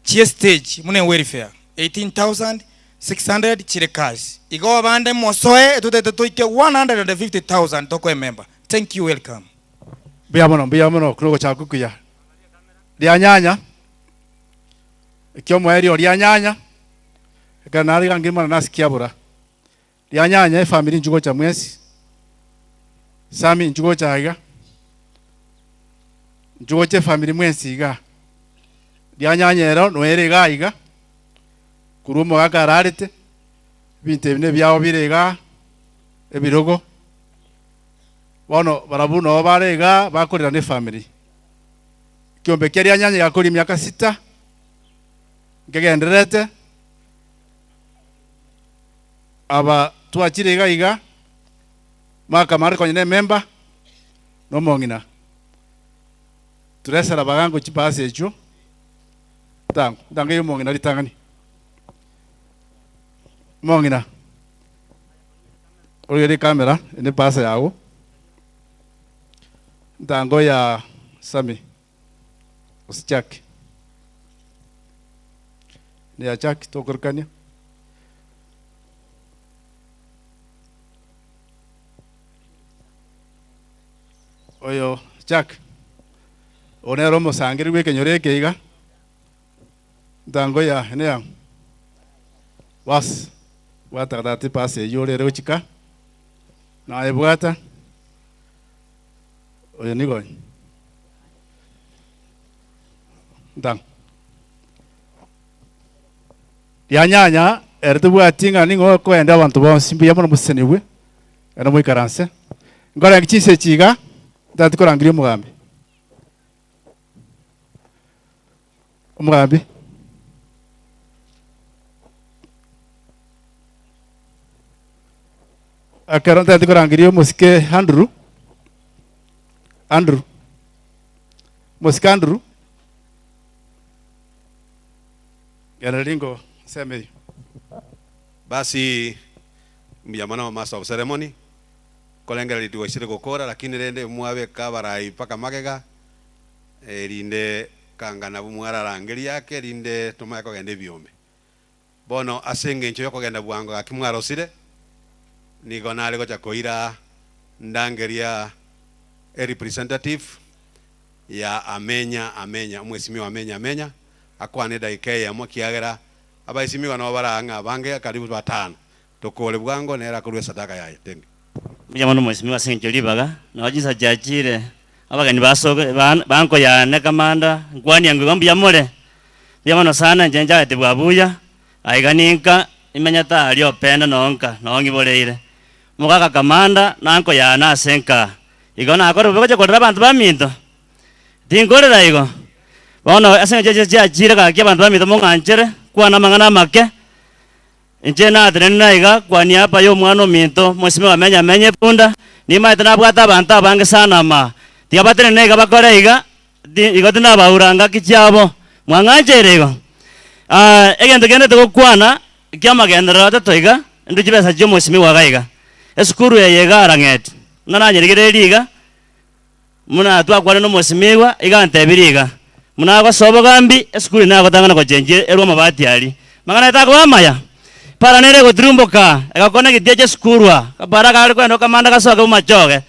chie stage buna ewelfare 18,600 chire cash. Igo abande mosoe etotagete toike 150,000 tokoe emember. Thank you, welcome. Mbuya mono, mbuya mono, okwo nogochaka okuya. Rianyanya, ekiomoerio rianyanya, ekero narigangeire mono nasikia bura. Rianyanya efamiri inchuo gocha mwensi, Sammy inchuo gocha iga, inchuo gocha efamiri mwensi igaa. Rianyanya ero noere igaa iga, korwa omogaka ararete, ebinto ebi nebiao bire igaa, ebirogo. Bono barabwo noo bare igaa bakorera nefamiri. Ekiombe kia rianyanya giakoria emiaka sita, nkegendererete, aba twachire iga iga, mahakama are konya ne ememba, na omong'ina. Turesera bagango chibasi echio, ntango, ntango eywo omong'ina ritang'ani. Omong'ina, origererie ecamera, eye ne epasa yago. Ntango ya Sammy gose Jack. Neya Jack tokorokania. Oyo Jack, oyo nere omosangereria bw'ekenyoro eke iga, ntango ya ene ya bas bwata tata epasi eyio orere gochika, naye bwata, oyo nigo ntango. Rianyanya ere tobwati ng'a ning'o okoenda abanto bonsi mbuya mono mosesenigwe, ere moikaranse. Nkorengi chinsa echi iga, ntagete korangeria omogambi. Omogambi. Ekero ntagete korangeria omosike Andrew, Andrew, omosike Andrew. Genda ringo ensemo eyio. Basi mbuya mono master of ceremony korengereria twaisire gokora lakini rende mwabeka abarai mpaka magega erinde kanga nabwo mwararangeria ake erinde tomanye kogenda ebiombe. Bono ase engencho yokogenda bwango gaki mwarosire nigo nare gocha koira ndangeria e representative ya Amenya Amenya, omwesimigwa Amenya Amenya, akwane edagika eyemo ekiagera abaesimigwa nabo bare ang'e abange karibu batano. Tokore bwango nere akorue esadaka yaye. Thank you. Mbuya mono mwesimigwa ase eng'encho ribaga, nao chinsa chiachire, abageni basoke banko yane kamanda, nkwanie ngwe igo mbuya more? Mbuya mono sana inche nchagete bwa buya, aiga ninka nimenyete aria opende nonka noo ng'iboreire. Omogaka kamanda nanko yane ase nkaa. Igo nakore bobe gocha korera abanto baminto? Tinkorera igo. Bono ase eng'encho echi chiachire gaki abanto baminto mong'anchere, kwana amang'ana amake, inche natenenire aiga kwania apa y'omwana ominto mosime bamenye amenye epunda, nimaete nabwate abanto abange sana ama, tiga batenene iga bakore iga, ti igo tinabaura ngaki chiabo. Mwang'ancheire igo? Egento kende togokwana Eki'amagenderero atato iga, intwe chibesa chi'omosimigwa iga iga. Esukuru eye iga arang'eti, buna nanyerigereiri iga, buna twakwanire nomosimigwa, iga antebirie iga, buna agosoa obogambi, esukuru eye nagotang'ana gochenchia erwe amabati aria. Amang'ana aye takoba amaya? Para nere egotirimboka, egakona egetia chi'esukuru aa, kapara kare kogenda okamanda gasoke bomachoge.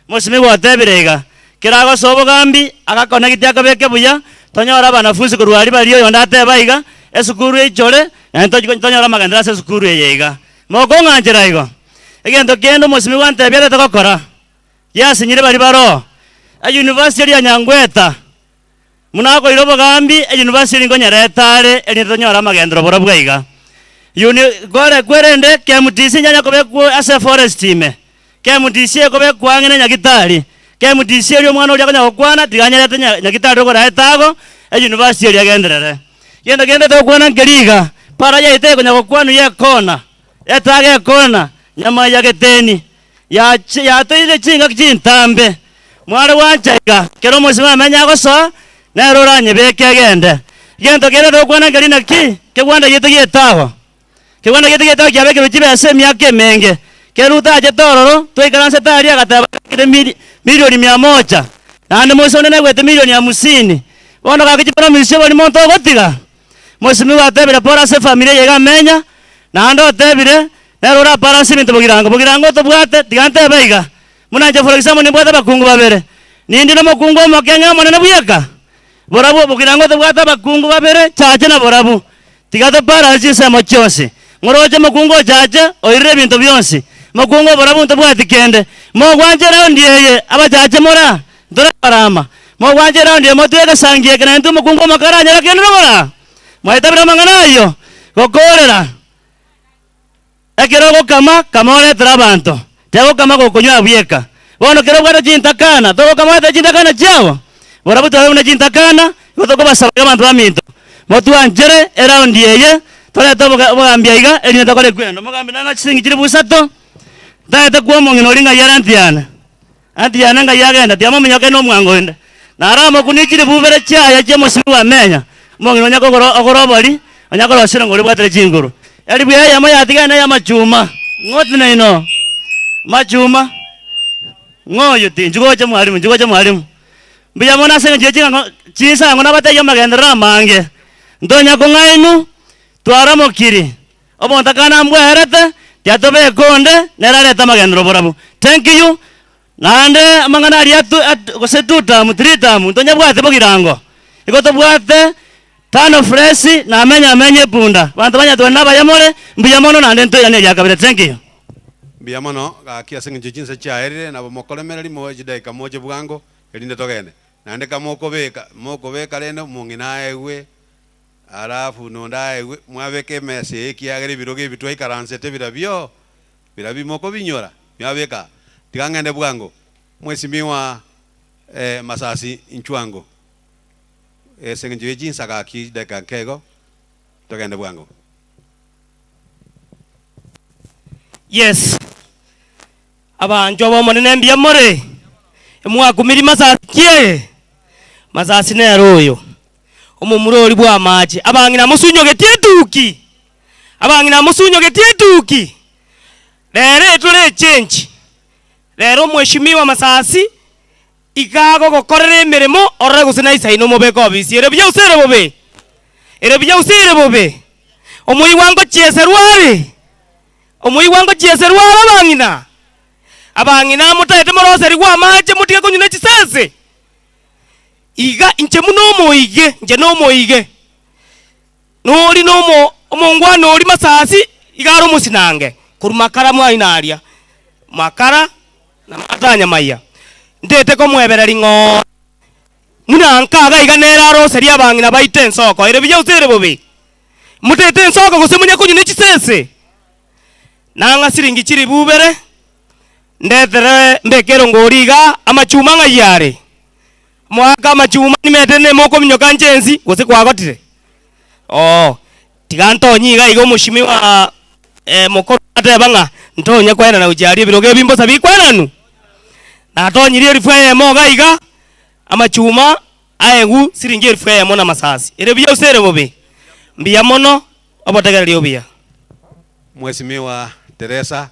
Mosimigwa otebire iga, Kera agosoa obogambi, agakona egetia akabeke buya, tonyore abanafunsi korwa aria baria oyonde ateba iga, Esukuru eichore, naende tonyore amagenderero ase esukuru eye iga. Mokong'anchera igo? Egento kende omosimigwa antebia atete gokora, giasinyire baria baroo, eyunivasiti eria ya Nyangweta, buna akoira obogambi, eyunivasiti eria nkonyereta are, erinde tonyore amagenderero borobwo iga. Uni kore kwerende KMTC nyanya kobekwa ase eforest ime, KMTC ekobekwa ang'e na nyagitari, KMTC eria omwana oria akonya gokwana tiga anyarete nya nyagitari okoraete ago, eyunivasiti eria egenderere. Gento kende togokwana nkeri iga, para yaito ekonya gokwanwa yekona, etaga ekona, nyama ya geteni, yachi yatoirire chingaki chintambe, mware gwancha iga, kera omosibwa amenye agosoa, nere oranyebeke egende. Gento kende togokwana nkeri naki, kegwanda giaito gietago. Kegwanda giaito gietago kiabekerwe chibesa emiaka emenge. Kera Ruto achete ororo, twaikaransete aria agateba abekire mili milioni mia moja, naende moise onde naigwete milioni hamsini. Bono gaki chipromise chi'obori monto ogotiga? Mosimiwa atebire pore ase efamiri eye iga amenya, naende otebire, nere orapare ase ebinto bogirango. Bogirango otobwate, tiga ntebe iga, buna inche for example nimbwate abakungu babere, nindi nomokungu omoke ng'e omonene bweka? Borabu bogirango tobwate abakungu babere, chache na borabu. Tiga topare ase chinsemo chionsi. Ng'oroche omokungu ochache, oirire ebinto bionsi. Mokungu oborabu ntobwati kende. Mogwancha eraundi eye, abachache more aa, ntore abarama. Mogwancha eraundi eye motwe egesangi eke naintwe omokungu omoke aranyare kende nobora? Mwaitabire amang'ana ayio? Gokoorera. Ekero ogokama, kama oretere abanto, tigokama gokonywa bweka. Bono kera obwate chintakana, togokama oretere chintakana chiabo? Barabwo twabe buna chintakana, igo tokobasaba iga abanto baminto, motwanchere eraundi eye, torete oboga obogambi aiga, erinde tokore ekwendo. Omogambi nang'a chisingi chilifu isato, ntagete koa omong'ina oria ng'ai are aunty yane. Aunty yane ng'ai agenda, tiga mominyoke na omwango onde. Naramokunie chilifu ibere chiaye chi'omosibwa bw'amenya, omong'ina onya kogora ogora obori, onya korosia erongori obwatire chinguru. Elifu eyemo yatigare ney'amachuma, ng'o tinaino? Amachuma, ng'o oyio ti? Inchuo gocha mwalimu, inchuo gocha mwalimu. Mbuya mono ase eng'encho ye ching'ang'o chinsango nabatebie amagenderero amange. Ntonya kong'ainwa, twaramokiri, omonto akana mbweerete, tiga tobeke onde, nere arete amagenderero borabu. Thank you. Naende amang'ana aria atu atu gose two term, three term, ntonyabwate bogirango. Igo tobwate tano fresh na amenye amenye epunda. Abanto ba Nyatwani nabaya more, mbuya mono naende ntoirane eria kabere. Thank you. Mbuya mono, gaki ase eng'encho chinsa chiaerire, nabo mokoremereria moe chidaeka moche bwango, erinde togende. Naende kamokobeka, mokobeka rende omong'ina aegwe, alafu nonde aegwe, mwabeka emesa eye ekiagera ebirogo ebi twaikaransete birabio, birabio mokobinyora, mwabeka aa. Tiga ng'ende bwango, Mheshimiwa Masasi inchwango, ase eng'encho ye chinsa gaki chidaeka nke igo, togende bwango. Yes, abanchwa b'Omonene mbuya more? Mwakumirie masasi ki eye? Masasi nere oyo, omomura oria bw'amache. Abang'ina mosunyogetie etuki, abang'ina mosunyogetie etuki. Rero etore echange, rero omweshimiwa Masasi iga agogokorera emeremo orore gose naisaine omobeke obisi ere buya gose ere bobe? Ere buya gose ere bobe? Omoigwa ngochieserwa are? Omoigwa ngochieserwa are abang'ina? Abang'ina motaete moroserigwe amache motige konywa ne chisese? Iga inche buna omoige, inche nomoige, nori na omo omongwana oria masasi iga are omosinange korwa makara mwaino aria, makara na matanyamaiya. Ntete komwebereria ng'oo buna nka iga iga nere aroserie abang'ina baito ensoko ere buya gose ere bobe? Motete ensoko gose monye konywa ne chisese? Nang'a siringi chilifu ibere, ndetere mbeke erongori iga, amachuma ng'ai are? Moake amachuma nimete nemokominyoka inche ensi, gose kwagotire? Oo, tiga ntonye iga iga omoshimiwa mokoro ateba ng'a ntonye koenana gochia aria ebirogo ebi mbosa bikwenanu. Natonyirie elifu eyemo iga iga, amachuma aegwu siringi elifu eyemo na amasasi. Ere buya gose ere bobe? Mbuya mono, obotegereri obuya. Mheshimiwa Teresa.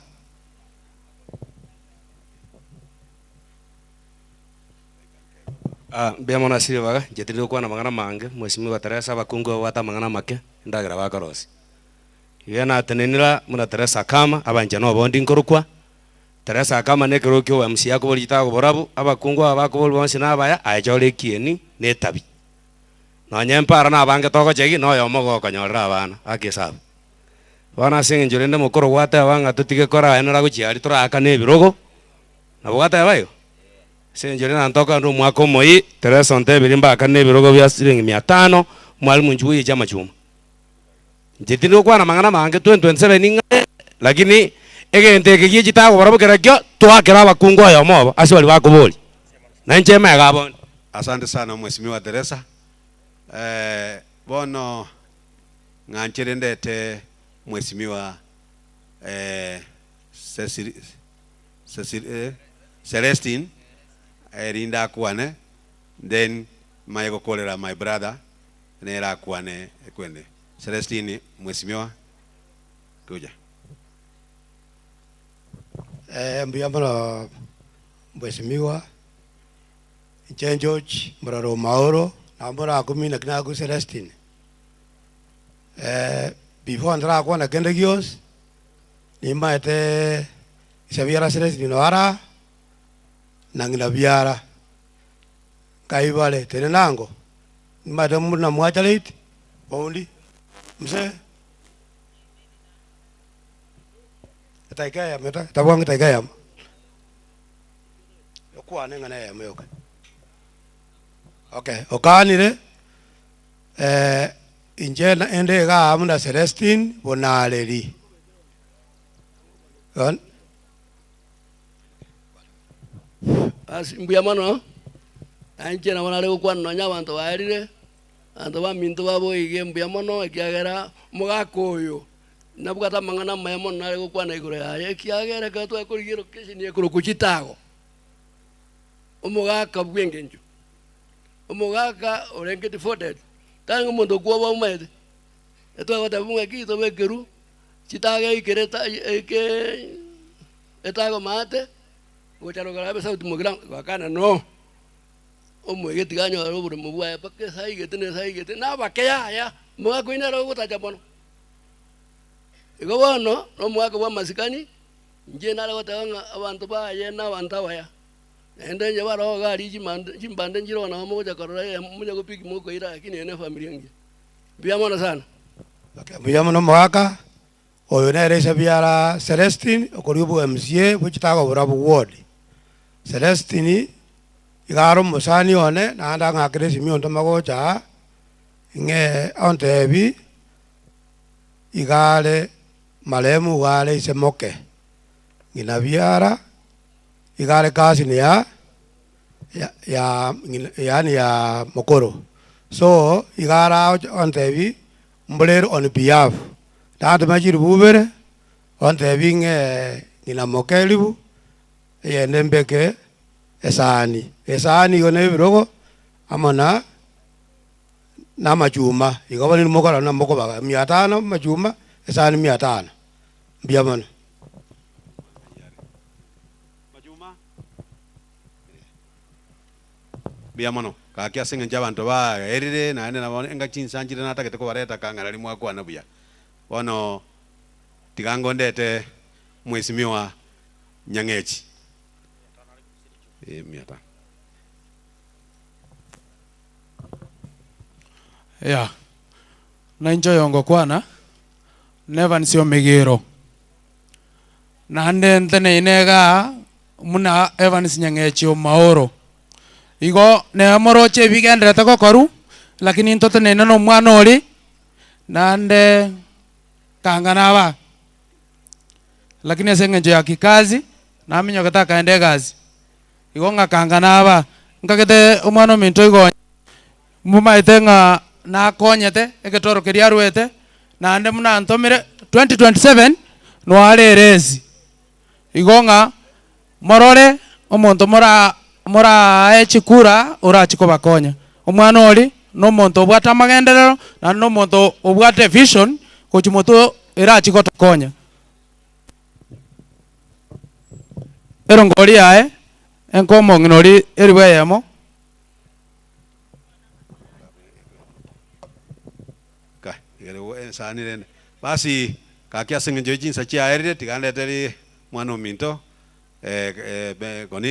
Mbuya mono ase ribaga, inche tindi gokwana amang'ana amange, Mheshimiwa Teresa abakungu babwate amang'ana amake, endagera bakorosia. Iga natenenera buna Teresa Akama, abanchani obondi nkorokwa, Teresa Akama na ekerogo kia obo MCA akoboria chitago borabu, abakungu aba bakoboria bonsi nabaya, aye chore ekieni na etabi. Nonye mpara nabange togochegi, na oyomo ogokonyorera abana, ake esabu. Bono ase eng'encho rende mokoro gwateba ng'a totige koraenera gochia aria toraakane ebirogo, nabo gwateba igo? Ase eng'encho rende nantokande omwaka omoyia, Teresa ontebirie mbakane ebirogo bia siringi mia tano, mwalimu inchuo oyeche amachuma. Inche tindi gokwana amang'ana amange 2027 ng'aye, lakini egento eke gie chitago barabwo kerakio, twakera abakungu oyomo obo ase baria bakoboria. Na inche emega bono. Asante sana Mheshimiwa Teresa. Bono ng'anchere ndete Mheshimiwa Cecily Cecily Celestine erinde akwane then maye gokorera my brother nere akwane ekwende. Celestine Mheshimiwa kuja. Mbuya mono Mheshimiwa. Inche George Muraro Omaoro, nabo morakumie naki naku Celestine. Before ntarakwana kende gionsi, nimaete ise biara Celestine noara, na ng'ina biara. Nkai bare, tenenango, nimaete buna mwacha late, oundi, mzee. Etaika eyemo eta, tabwang'u etaika eyemo. Okwane eng'ana eyemo yoka. Okay, okanire, inche na ende iga aa buna Celestine Bonareri. Bon. Basi mbuya mono, na inche nabo nare gokwana nonya abanto baerire, abanto baminto baboigie mbuya mono ekiagera omogaka oyo nabwate amang'ana amaya mono nare gokwana igoro yaye, ekiagera ekero tware korigia elocation ekorokwa Chitago, omogaka bw'engencho, omogaka orenge devoted, tari ng'a omonto okwoba omaete, etwagoteba ng'a ki tobekerwu chitago eikere eta eike etago maate, gocha rogoro abe sauti mogirango, gwakana no, omoige tiga anyore oboremo bwaye mpaka esaa igete na esaa igete, na abake yaya, omogaka oyio nere ogotacha mono. Igo bono, nomogaka bw'amasikani, inche nare goteba ng'a abanto baye nabanto abaya. Naende onye baroo iga aria chimande chimbande nchire nabo mogocha korora eyemo monya gopiki mokoira lakini eye ne efamiri engiya. Mbuya mono sana. Mbuya mono omogaka, oyo nere ise biara Celestine okorwa obo MCA bwe chitago borabu ward. Celestine iga are omosani one naende ang'akere esimi ontoma gocha aa, ng'e ontebi iga are marehemu iga are ise moke, ng'ina biara iga are cousin ya ya yaani ya mokoro. So iga ara ontebi mborere on behalf, natoma chiribu ibere ontebi ng'e ng'ina moke eribu eyende mbeke esahani, esahani igo na ebirogo amo na na amachuma, igo bono nimokora buna mokobaga mia tano amachuma, esahani mia tano, mbuya mono. Mbuya mono. Gaki ase eng'encho abanto baerire, naende nabo enga chinsa nchire natagete kobareta kang'ana riria mwakwana buya. Bono tiga ngondete mheshimiwa Nyang'echi. Eh, mia tano. Yeah. Nainche oyo ngokwana, n'Evans Omigiro. Naende nteneine igaa buna Evans Nyang'echi Omaoro. Igo nere moroche ebigenderete gokorwa, lakini ntoteneine na omwana oria, naende kangana aba. Lakini ase eng'encho ya kikazi, naminyokete akaenda egasi. Igo ng'akangana aba, nkagete omwana ominto igo momaete ng'a nakonyete egetoro keria arwete, naende buna antomire 2027 noare eresi. Igo ng'a morore omonto mora morae chikura orachi kobakonya. Omwana oria na omonto obwate amagenderero, naende na omonto obwate evision gochia motwe erachi gotokonya. Erongori yaye enka omong'ina oria eribu eyemo. Ka, egere esani rende. Basi, gaki ase eng'encho ye chinsa chiaerire, tiga ndete ri mwana ominto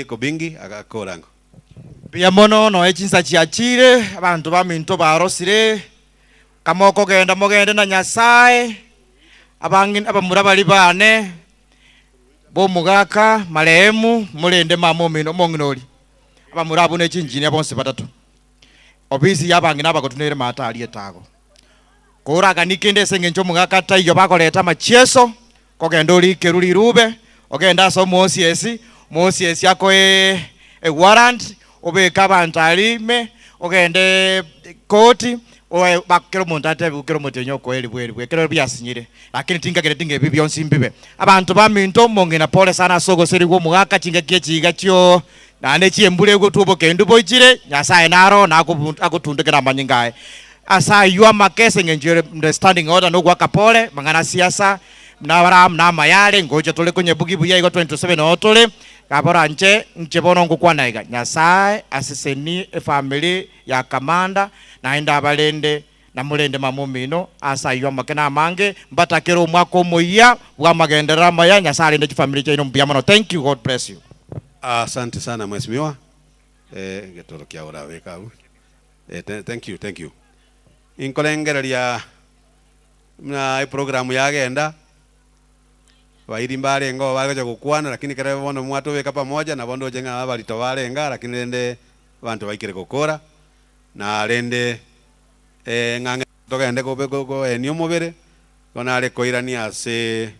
Kobingi agakorango. Mbuya mono noe chinsa chiachire, abanto baminto barosire, kamokogenda mogende na Nyasae, abang'ina abamura baria bane, bomogaka marehemu, morende mama omino omong'ina oria, abamura abwo ne chinginia bonsi batato. Obisi y'abang'ina abagotu nere maate aria etago. Koragani kende ase engencho omogaka taiyo bagoreta amachieso, kogenda orikerwe rirube, ogende ase omosiesi, omosiesi akoe ewarrant, obeke abanto aria ime, ogende koti, oe kera omonto atebiwe kera omotienyi okoe eribu eribu ekero biasinyire. Lakini tinkagereti ng'a ebi bionsi mbibe. Abanto baminto, omong'ina pole sana ase ogoserigwa omogaka chingaki echi iga chio naende chi'embura egotwa obokendu boichire, Nyasae naro na agotundeke namanyinga aye. Ase ayio amake ase engencho ere the standing order nogoaka pole, mang'ana siasa, buna Abraham na amaya are, ngocha tore konyebugia buya igo 27 noo tore, gabora nche, nche bono ngokwana iga, Nyasae asesenie efamiri ya Kamanda, naende abarende, na morende mama omino, ase ayio amake na amange, mbatakere omwaka omoyia bw'amagenderero amaya, Nyasae arende chifamiri chiaino mbuya mono, thank you, God bless you. Asante sana mheshimiwa, eh, getoro kiao orabeke abwo. Eh, thank you, thank you. Inkorengereria buna eprogram yagenda, bairi mbarenge oo bagocha gokwana lakini ekero bono mwatobeka pamoja nabo ndoche ng'a abarito barenga lakini rende abanto baikire gokora, na rende eh, ng'ang'e togende kobe koenia omobere, igo nare koirania ase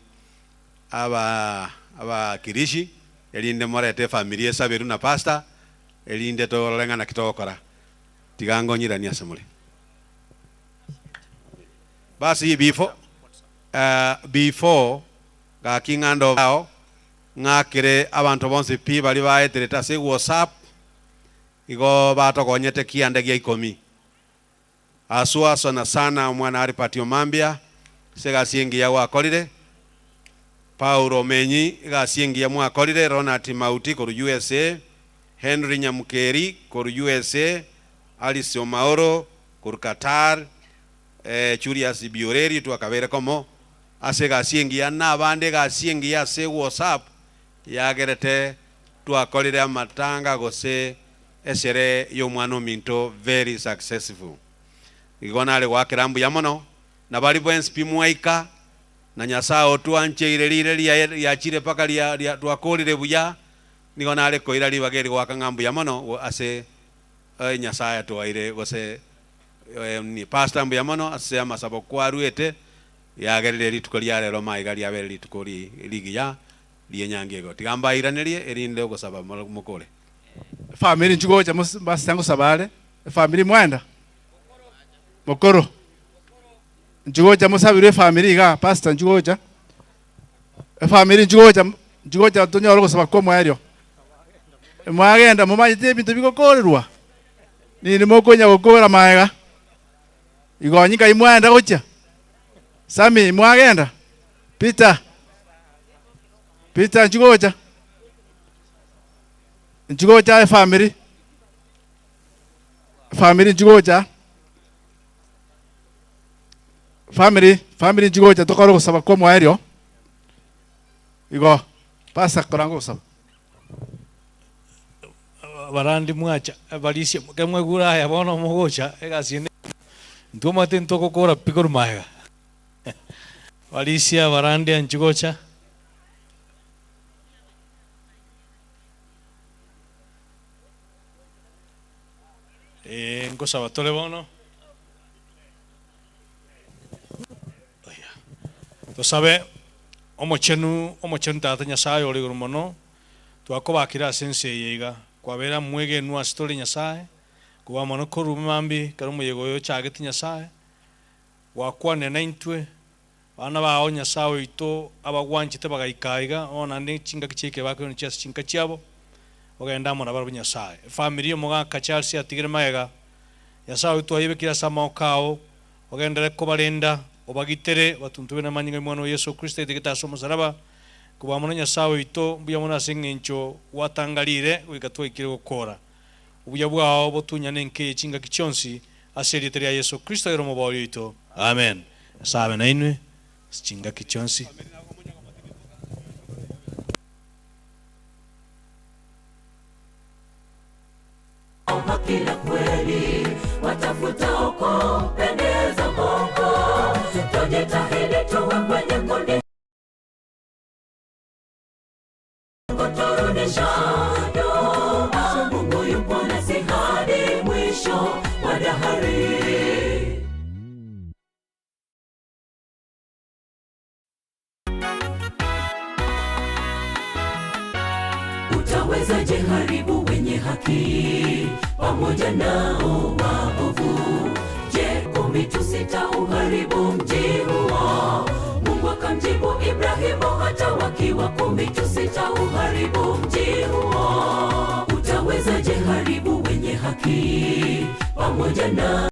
aba abakirishi, erinde morete efamiri esaberwe na pastor, erinde torore ng'a naki togokora. Tiga ngonyiranie ase more. Basi before, before gaki ng'a ndo ao, ng'akere abanto bonsi pi baria baeterete ase ewhatsapp, igo batokonyete kianda gia ikomi. Aswa sana sana omwana Aripati Omambia, ase egasi engiya gwakorire. Paulo Omenyi, egasi engiya mwakorire. Ronald Mauti korwa USA, Henry Nyamukeri korwa USA, Alice Omaoro korwa Qatar, Julius Bioreri twakabeire komo ase egasi engiya na abande egasi engiya ase WhatsApp yagerete. Twakorire amatanga gose esherehe ya omwana ominto very successful. Igo nare goakera mbuya mono, na baria bwensi pi mwaika, na Nyasaye otwancheire rire riaye riachire mpaka ria ria twakorire buya, nigo nare koira ribaga eri goaka ng'a mbuya mono ase Nyasaye atoaire gose Pastor mbuya mono ase amasabo kwaruete, yagerire rituko ria rero maiga riabere rituko rigiya ri'enyangi igo. Tiga mbairanerie erinde ogosaba mokore. Efamiri inchuo gocha mase ngosaba are, efamiri mwenda? Mokoro. Inchuo gocha mosabirwe efamiri igaa, pastor inchuo gocha. Efamiri inchuo gocha, inchuo gocha tonyore ogosaba kwa omoerio. Mwagenda momanyete ebinto bigokorerwa? Nini mokonya gokora magega? Igo onye nkai mwaenda gochia? Sammy mwagenda? Peter? Peter inchuo gocha. Inchuo gocha efamiri. Efamiri inchuo gocha. Family, family inchuo gocha tokore ogosaba kwa omoerio. Igo, Pastor koranga ogosaba. Abarandi mwacha, abarisia, ekero mwaigure aya bono mogocha egasi ende intwe omanyete ntogokora pi korwa magega. Abarisia abarandi anchi gocha. Ee, nkosaba tore bono. Oya. Tosabe, Omochenu, Omochenu Tata Nyasaye ore igoro mono, Twakobakire ase ense eye iga, kwabera mwegenwa ase tore Nyasae, kobua mono korwa mambia ekero omoyega oyo ochagete Nyasae, gwakwanire naintwe, abana bao Nyasae oito abagwanchete bagaika aiga, bono naende chingaki chiaikire bakoirana chia ase chinka chiabo, ogende amo nabarabwo Nyasae. Efamiri y'omogaka Charles atigire magega, Nyasae oito ayebekire ase amaoko ao, ogenderere kobarenda, obagitere, obatuntube namanyinga y'Omwana oo Yeso Kristo aitegete ase omosalaba, Kobua mono Nyasae oito, mbuya mono ase engencho gwatangarire goika twaikire gokora. Obuya bwao botunyane enka eye chingaki chionsi, ase erieta ria Yeso Kristo ere Omobooria oito. Amen. Nyasae abe nainwe ase chingaki chionsi. Haki na kweli watafutao kumpendeza Mungu, tujitahidi tuwe kwenye kundi kuturudisha nyuma. Mungu yupo nasi hadi mwisho wa dahari. Utawezaje haribu wenye haki pamoja nao waovu? Je, kumi tu sitauharibu mji huo? Mungu akamjibu Ibrahimu, hata wakiwa 10 tu sitauharibu mji huo. Utawezaje haribu wenye haki pamoja na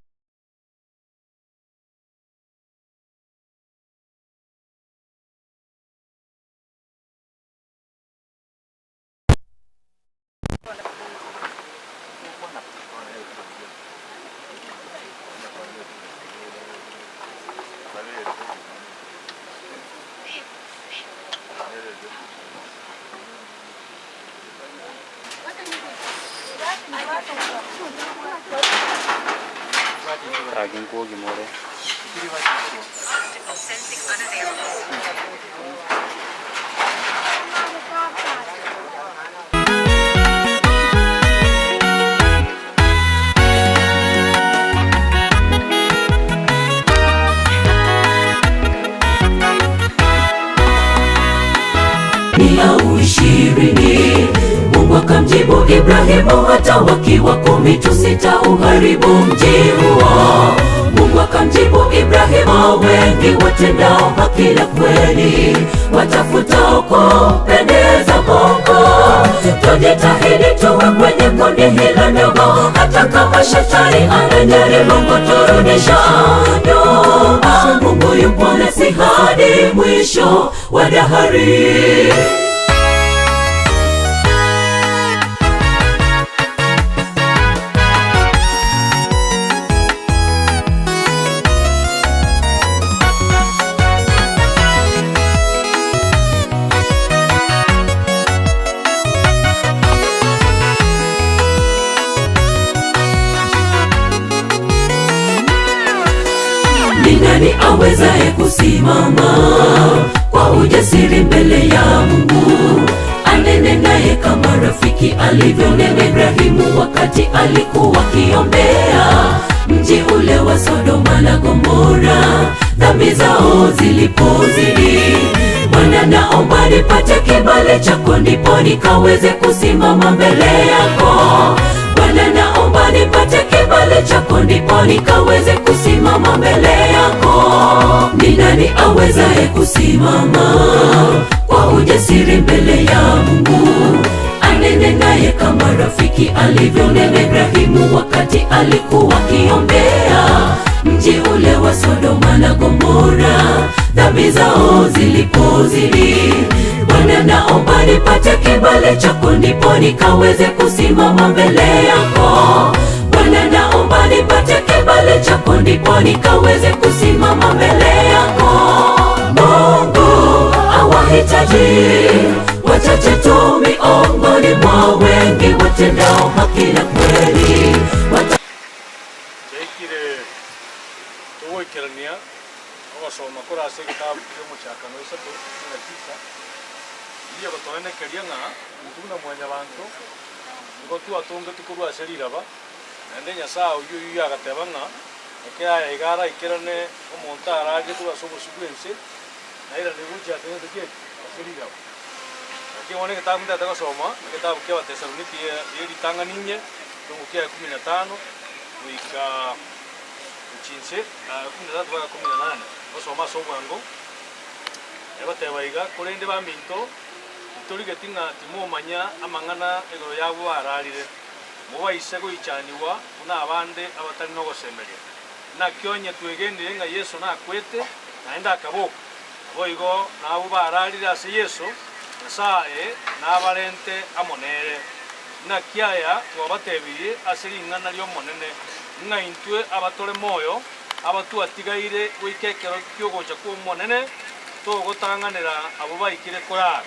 Mia 20. Mungu akamjibu Ibrahimu, hata wakiwa 10 tu sitauharibu mji huo. Mungu akamjibu Ibrahimu, wengi watendao haki na kweli, watafutao kumpendeza Mungu. Tujitahidi tuwe kwenye kundi hilo ndogo, hata kama shetani anajaribu kuturudisha nyuma. Mungu yupo nasi hadi mwisho wa dahari. nani awezaye kusimama kwa ujasiri mbele ya Mungu? Anene naye kama rafiki alivyonena Ibrahimu wakati alikuwa akiombea mji ule wa Sodoma na Gomora, dhambi zao zilipozidi. Bwana, naomba nipate kibali chako, ndipo nikaweze kusimama mbele yako. Bwana, naomba nipate kibali chako, ndipo nikaweze kusimama mbele yako. Ni nani awezaye kusimama kwa ujasiri mbele ya Mungu? Anene naye kama rafiki alivyonena Ibrahimu wakati alikuwa akiombea mji ule wa Sodoma na Gomora, dhambi zao zilipozidi. Bwana, naomba nipate kibali chako, ndipo nikaweze kusimama mbele yako. Bwana, naomba nipate kibali chako, ndipo nikaweze kusimama mbele yako. Mungu awahitaji wachache tu miongoni mwa wengi watendao haki na kweli. Wata Chaikire togoikerania ogosoma kore ase egetabu kia omochakano isato ikomi na tisa, riria gotoenekeria ng'a intwe buna mwanyabanto nigo twatongetwe korwa ase riraba, naende Nyasae oyio oyio agateba ng'a ekero aya iga araikerane omonto ararire korwa ase obosio bw'ense, nairane gochia ase egento ki? Ase riraba. Naki bono egetabu ntagete gosoma, egetabu kia Abatesaloniki ye ritang'ani inye, ekerongo kia ikomi na tano, goika chinse 13 mpaka 18, gosoma ase obwango, egoteba iga, Korende baminto, titorigeti ng'a timomanya amang'ana igoro y'abwo bararire, mobaise goichanigwa buna abande abatari nogosemeria. Naki onye twegenire ng'a Yeso nakwete, naende akaboka, naboigo nabwo bararire ase Yeso, Nyasae nabarente amo nere. Naki aya twabatebirie ase ring'ana ri'Omonene, ng'a intwe abatore moyo, abatwatigaire goika ekero ki'ogocha kw'Omonene, togotang'anera abwo baikire korara.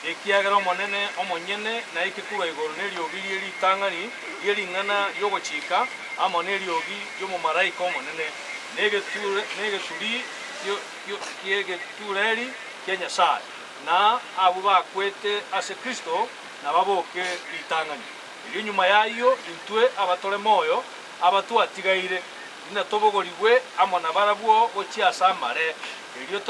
Ekiagera Omonene omonyene naike korwa igoro neriogi rie ritang'ani rie ring'ana ri'ogochika, amo neriogi ri'omomalaika omonene, na egeturi ki'egetureri kia Nyasae, na abwo bakwete ase Kristo nababoke ritang'ani. Erio nyuma y'ayio intwe abatore moyo, abatwatigaire, inatobogorigwe amo nabarabwo gochia ase amare, erio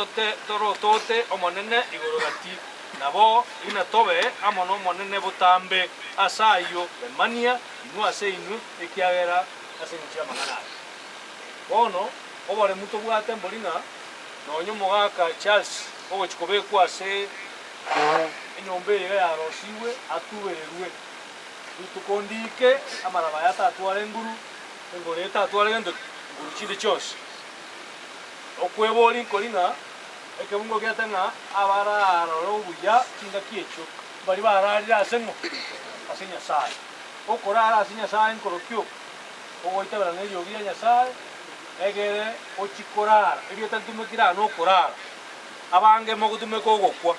torotote Omonene igoro gati, nabo inatobe amo n'Omonene botambe. Ase ayio remania inwe ase inwe, ekiagera ase engencho y'amang'ana aya. Bono oboremu tobwate mbori ng'a nonya omogaka Charles ogochia kobekwa ase enyomba eye iga yarosigwe atubererwe rituko ndike amaraba aya atatware nguru, engoro eye etatware gento ki? Nguru chinde chionsi. Okweboria nkori ng'a ekebungo giate ng'a abararore obuya chingaki echio mbaria bararire ase ng'o? Ase Nyasae. Okorara ase Nyasae nkorokia oko? Ogoitabera neriogi ria Nyasae, egere ochie korara. Erieta ritumekire aa nokorara. Abange mogotumeka ogokwa.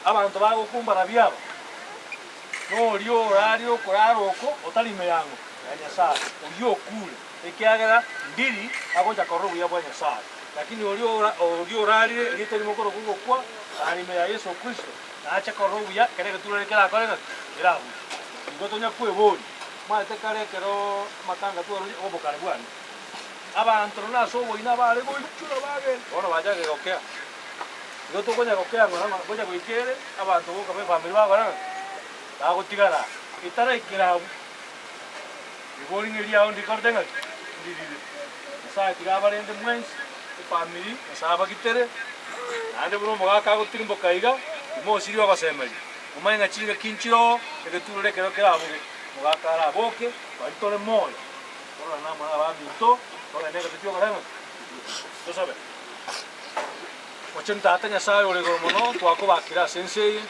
Abanto bagokwa mbarabio aba? Noria orarire okorara oko otari ime ya ng'o? Ya Nyasae. Oyio okure, ekiagera ndiri agocha korora obuya bwa Nyasae. Lakini oria oria orarire erieta erimo korokwa ogokwa, are ime ya Yeso Kristo, nache korora obuya ekero egetureri kerakore ng'aki? Kerabuche. Igo tonya kweboria, Omanyete kare ekero amatanga twaroche obokare bwane, abanto nonya ase oboina bare goichora bagenda, bono bachakire gokea. Igo tokonya gokea ng'ora ng'ora gocha goika ere, abanto boka b'efamiri bagokora ng'aki? Bagotigara aa, etaraikera abwo. Ribori ng'a eriao ndikorete ng'aki? Ndirire. Nyasaye tiga abarende mwensi, efamiri, Nyasaye abagitere, naende buna omogaka agotirimboka iga, timosiria ogosemeria. Momanye ng'a chingaki nchiroo, egeturero ekero keraboge, omogaka araboke, baria tore moyo, tororane amo nabaminto, togende egento ki'ogokora ng'aki? Tosabe. Mochenu Tata Nyasae ore igoro mono, twakobakire ase ense eye,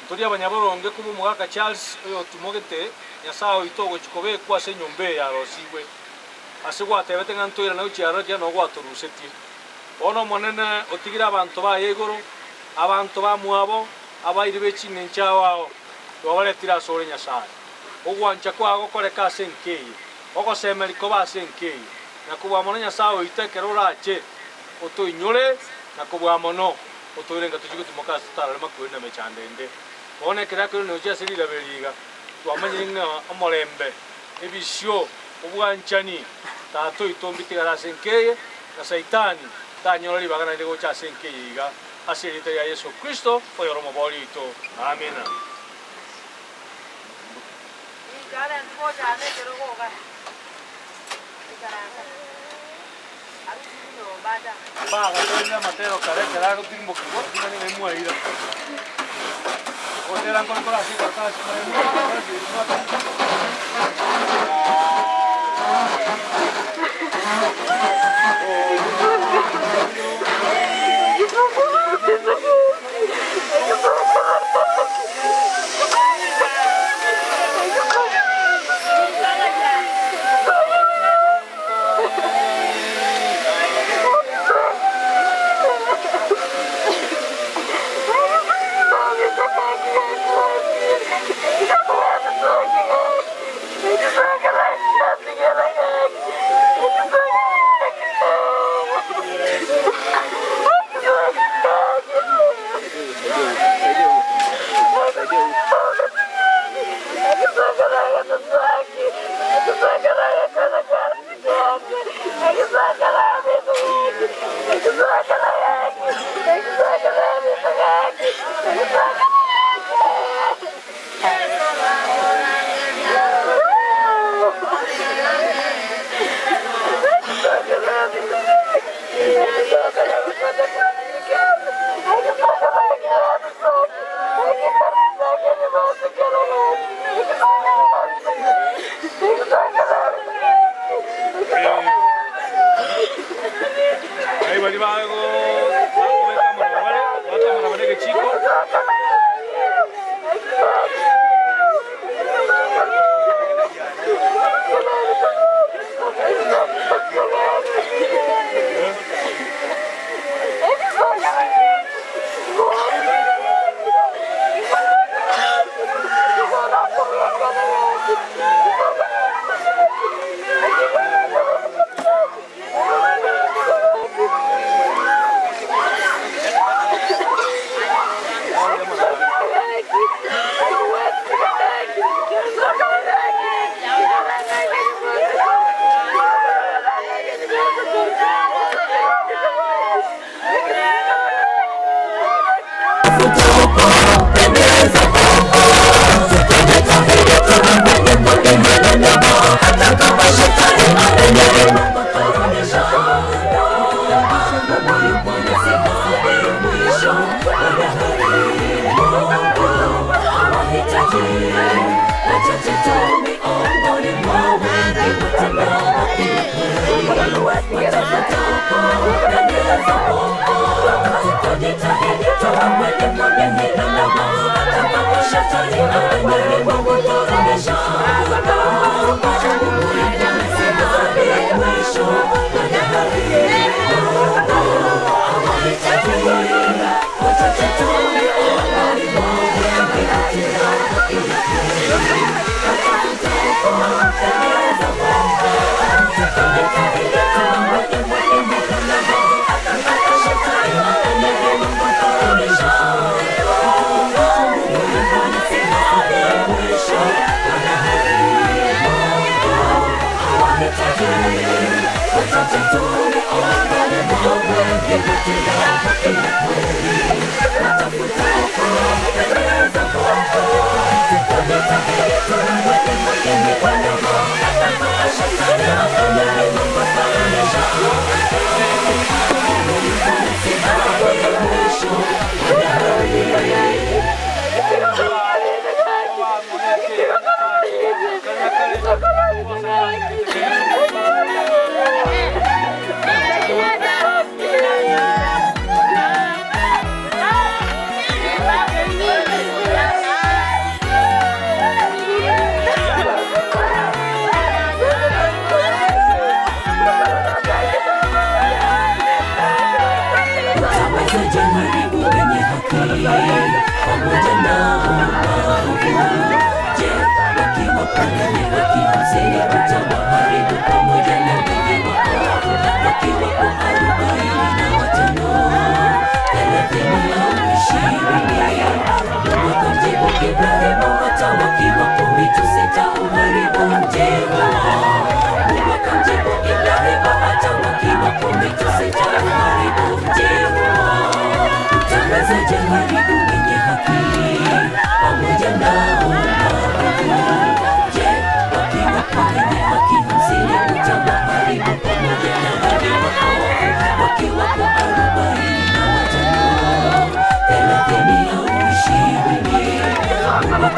ntori abanyaboronge koba omogaka Charles oyotimogete, Nyasae oito ogochia kobekwa ase enyomba eye yarosigwe, ase gwatebete ng'a ntoirane gochia aroro ekiagera noo gwatorusetie. Bono Omonene otigire abanto baye igoro, abanto bamwabo, abairi be ching'encho ao ao, twabaretire asore Nyasae. Ogwancha kwao gokoreke ase enka eye, ogosemeria kobe ase enka eye, na kobua mono Nyasae oito ekero orache. Otoinyore na kobua mono, otoire inga tochie gotimoka ase totarore makweri na mechando ende. Bono ekero akoirana gochia ase riraba eri iga, twamanyire ng'a omorembe, ebisio, obwanchani, Tata oito mbitigare ase enka eye, na Saitani tanyora ribaga naende gocha ase enka eye iga, ase erieta ria Yeso Kristo, oyore Omobooria oito. Amina. Bagaterire amatero kare ekero agotirimokigwa, ring'ana eri mwaira. Ogotera nkore kore ase ekaratasi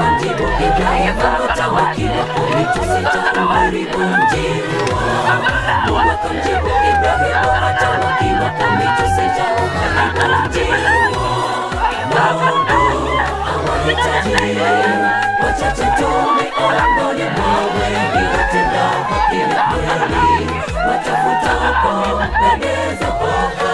akamjibu Ibrahimu, hata wakiwa kumi tu sitauharibu mji huo. Mungu akamjibu Ibrahimu, hata wakiwa kumi tu sitauharibu mji huo. Mungu awahitaji wachache tu miongoni mwa wengi watendao haki na kweli, watafutao kumpendeza Bwana.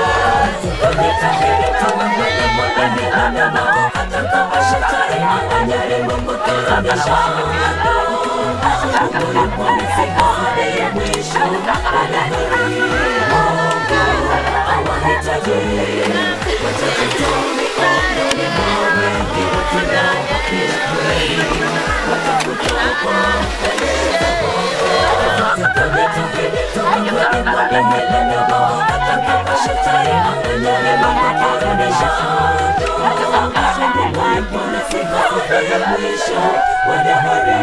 Tujitahidi tuwe wenye mwenye nao, hata kama shetani anajaribu kuturudisha Mungu yupo nasi hadi mwisho wa dahari. Mungu awahitaji wachache tu miongoni mwa wengi watendao haki na kweli, watafutao kumpendeza Bwana. Tujitahidi tuwe wenye mwenye nao, hata kama shetani anajaribu kuturudisha Mungu yupo nasi hadi mwisho wa dahari.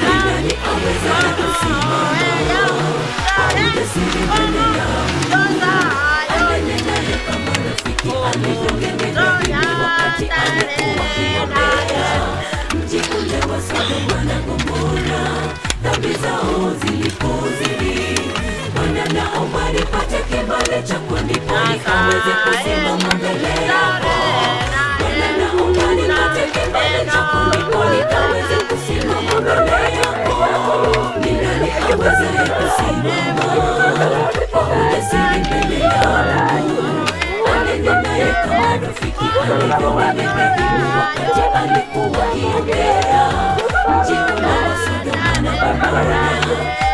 Ni nani awezaye kusimama kwa ujasiri mbele ya Mungu? Anenenaye kama rafiki alivyonena Ibrahimu wakati alikuwa akiombea mji ule wa Sodoma na Gomora, dhambi zao zilipozidi. Bwana, naomba nipate kibali chako, ndipo nikaweze kusimama mbele yako. Bwana, naomba nipate kibali chako, ndipo nikaweze kusimama mbele yako. Ni nani awezaye kusimama kwa ujasiri mbele ya Mungu? Anenenaye kama rafiki alivyonena Ibrahimu wakati alikuwa akiombea mji ule wa Sodoma na Gomora,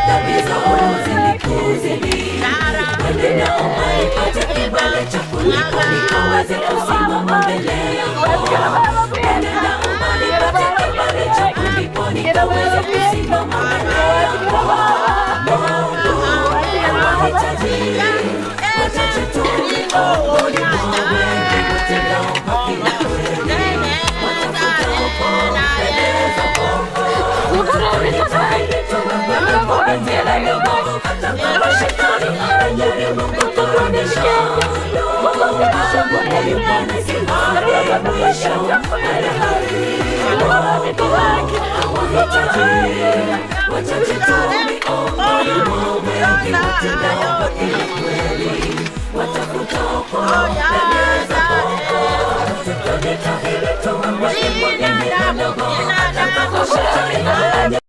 dhambi zao zilipozidi. Bwana, naomba nipate kibali chako, ndipo nikaweze kusimama mbele yako. Bwana, naomba nipate kibali chako, ndipo nikaweze kusimama mbele yako. Mungu awahitaji wachache tu miongoni mwa wengi watendao haki na kweli, watafutao kumpendeza Mungu. Tujitahidi tuwe wenye mwenye nao, hata kama shetani anajaribu kuturudisha Mungu yupo nasi hadi mwisho wa dahari. Mungu awahitaji wachache tu miongoni mwa wengi watendao haki na kweli, watafutao kumpendeza Mungu. Tujitahidi tuwe wenye mwenye nao, hata kama shetani anajaribu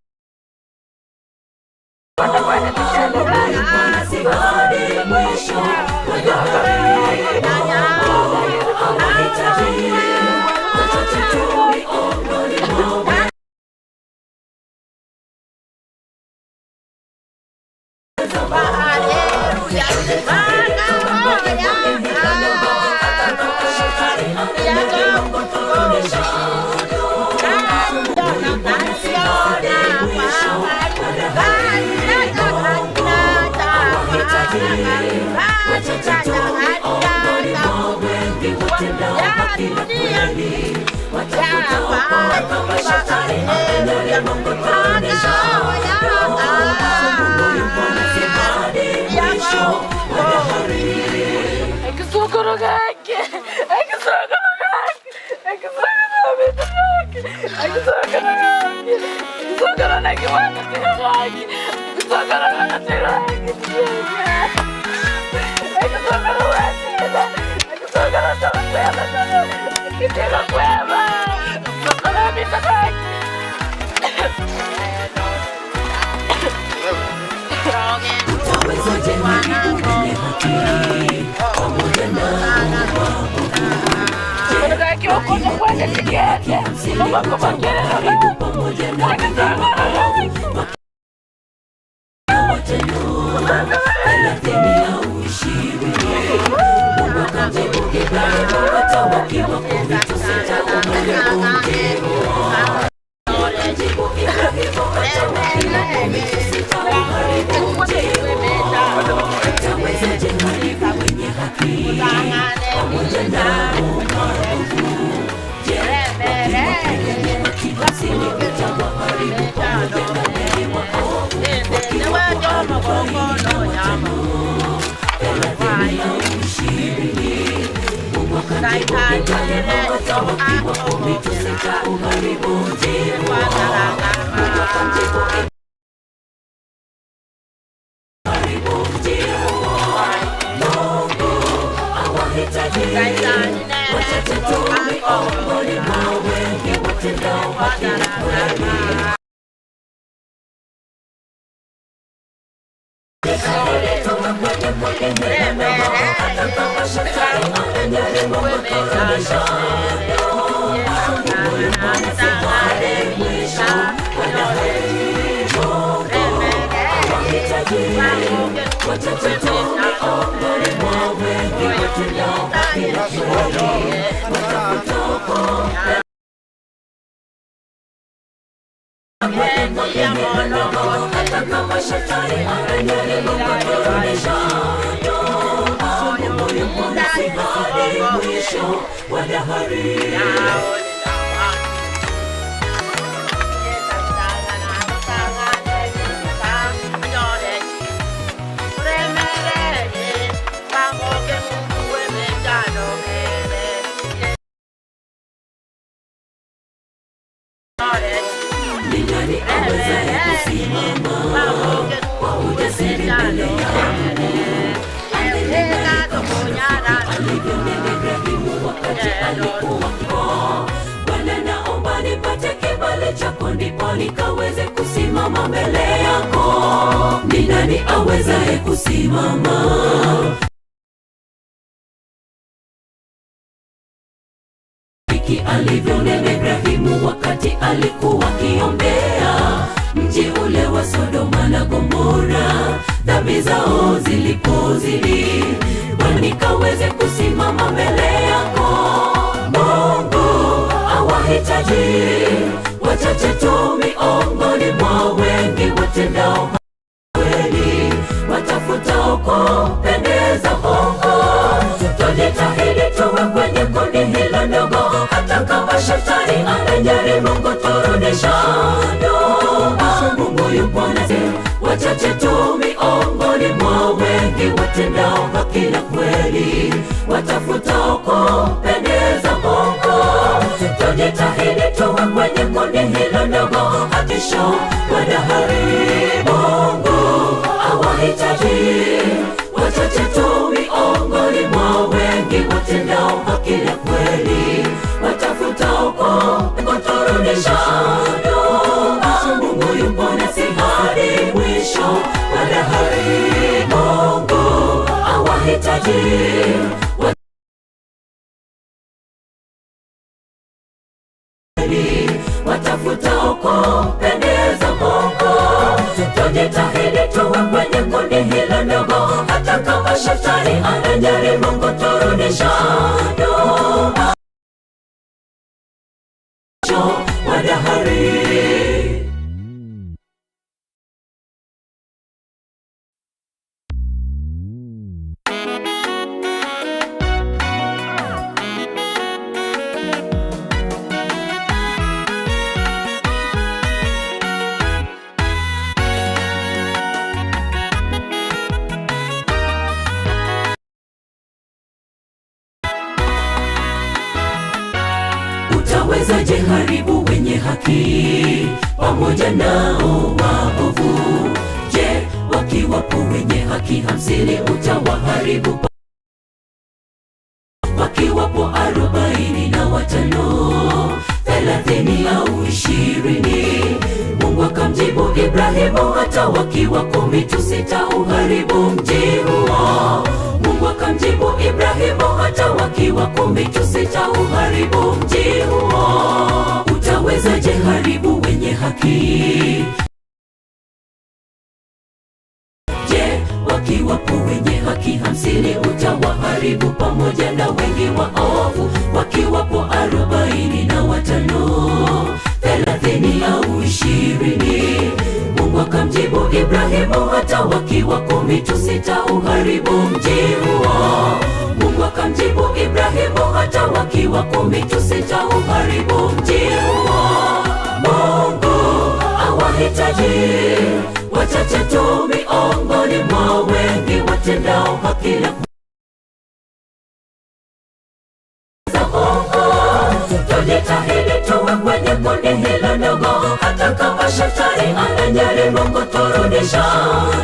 Bwana naomba nipate kibali chako ndipo nikaweze kusimama mbele yako. Ni nani awezaye kusimama? Rafiki alivyonena Ibrahimu wakati alikuwa akiombea mji ule wa Sodoma na Gomora, dhambi zao zilipozidi, Bwana nikaweze kusimama mbele yako. Mungu awahitaji wachache tu miongoni mwa wengi watendao kweli, watafutao kumpendeza Mungu. Tujitahidi tuwe kwenye kundi hilo ndogo, hata kama shetani anajaribu kuturudisha nyuma. Mungu yupo nasi, wachache tu miongoni mwa wengi watendao haki na kweli, watafutao kumpendeza Mungu. Tujitahidi tuwe kwenye kundi hilo ndogo, hakisho wa dahari. Mungu awahitaji wachache tu miongoni mwa wengi watendao haki na kweli, watafutao kuturudisha nyuma. Mungu yupo nasi hadi mwisho wa dahari. Mungu awahitaji kweli, watafutao kumpendeza Mungu. Tujitahidi tuwe kwenye kundi hilo ndogo, hata kama shetani anajaribu kuturudisha nyuma. Wa dahari. Utawezaje haribu wenye haki pamoja nao waovu? Je, wakiwapo wenye haki 50 utawaharibu wakiwapo 45, 30 au 20? Mungu akamjibu Ibrahimu, hata wakiwa 10 tu sitauharibu mji huo. Mungu akamjibu Ibrahimu, hata wakiwa 10 tu sitauharibu mji huo. Utawezaje haribu wenye haki? Je, wakiwapo wenye haki 50 utawaharibu pamoja na wengi waovu? Wakiwapo 45, 30 au 20? Mungu akamjibu Ibrahimu, hata wakiwa 10 tu sitauharibu mji huo. Mungu akamjibu Ibrahimu, hata wakiwa 10 tu sitauharibu mji huo. Mungu awahitaji wachache tu miongoni mwa wengi watendao haki na shetani anajaribu kuturudisha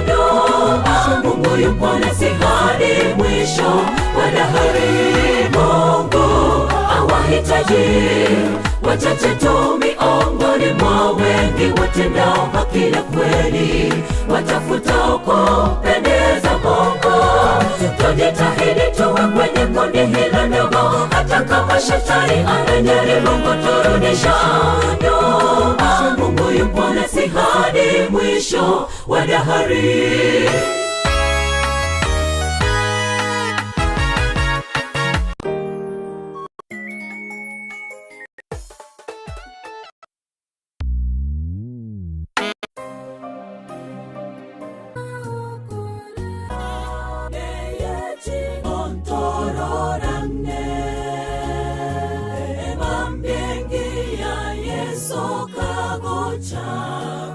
nyuma, Mungu yupo nasi hadi mwisho wa dahari. Mungu awahitaji wachache tu miongoni mwa wengi watendao haki na kweli, watafutao kumpendeza Mungu. Tujitahidi tuwe kwenye kundi hilo ndogo, hata kama shetani anajaribu kuturudisha nyuma, Mungu yupo nasi hadi mwisho wa dahari.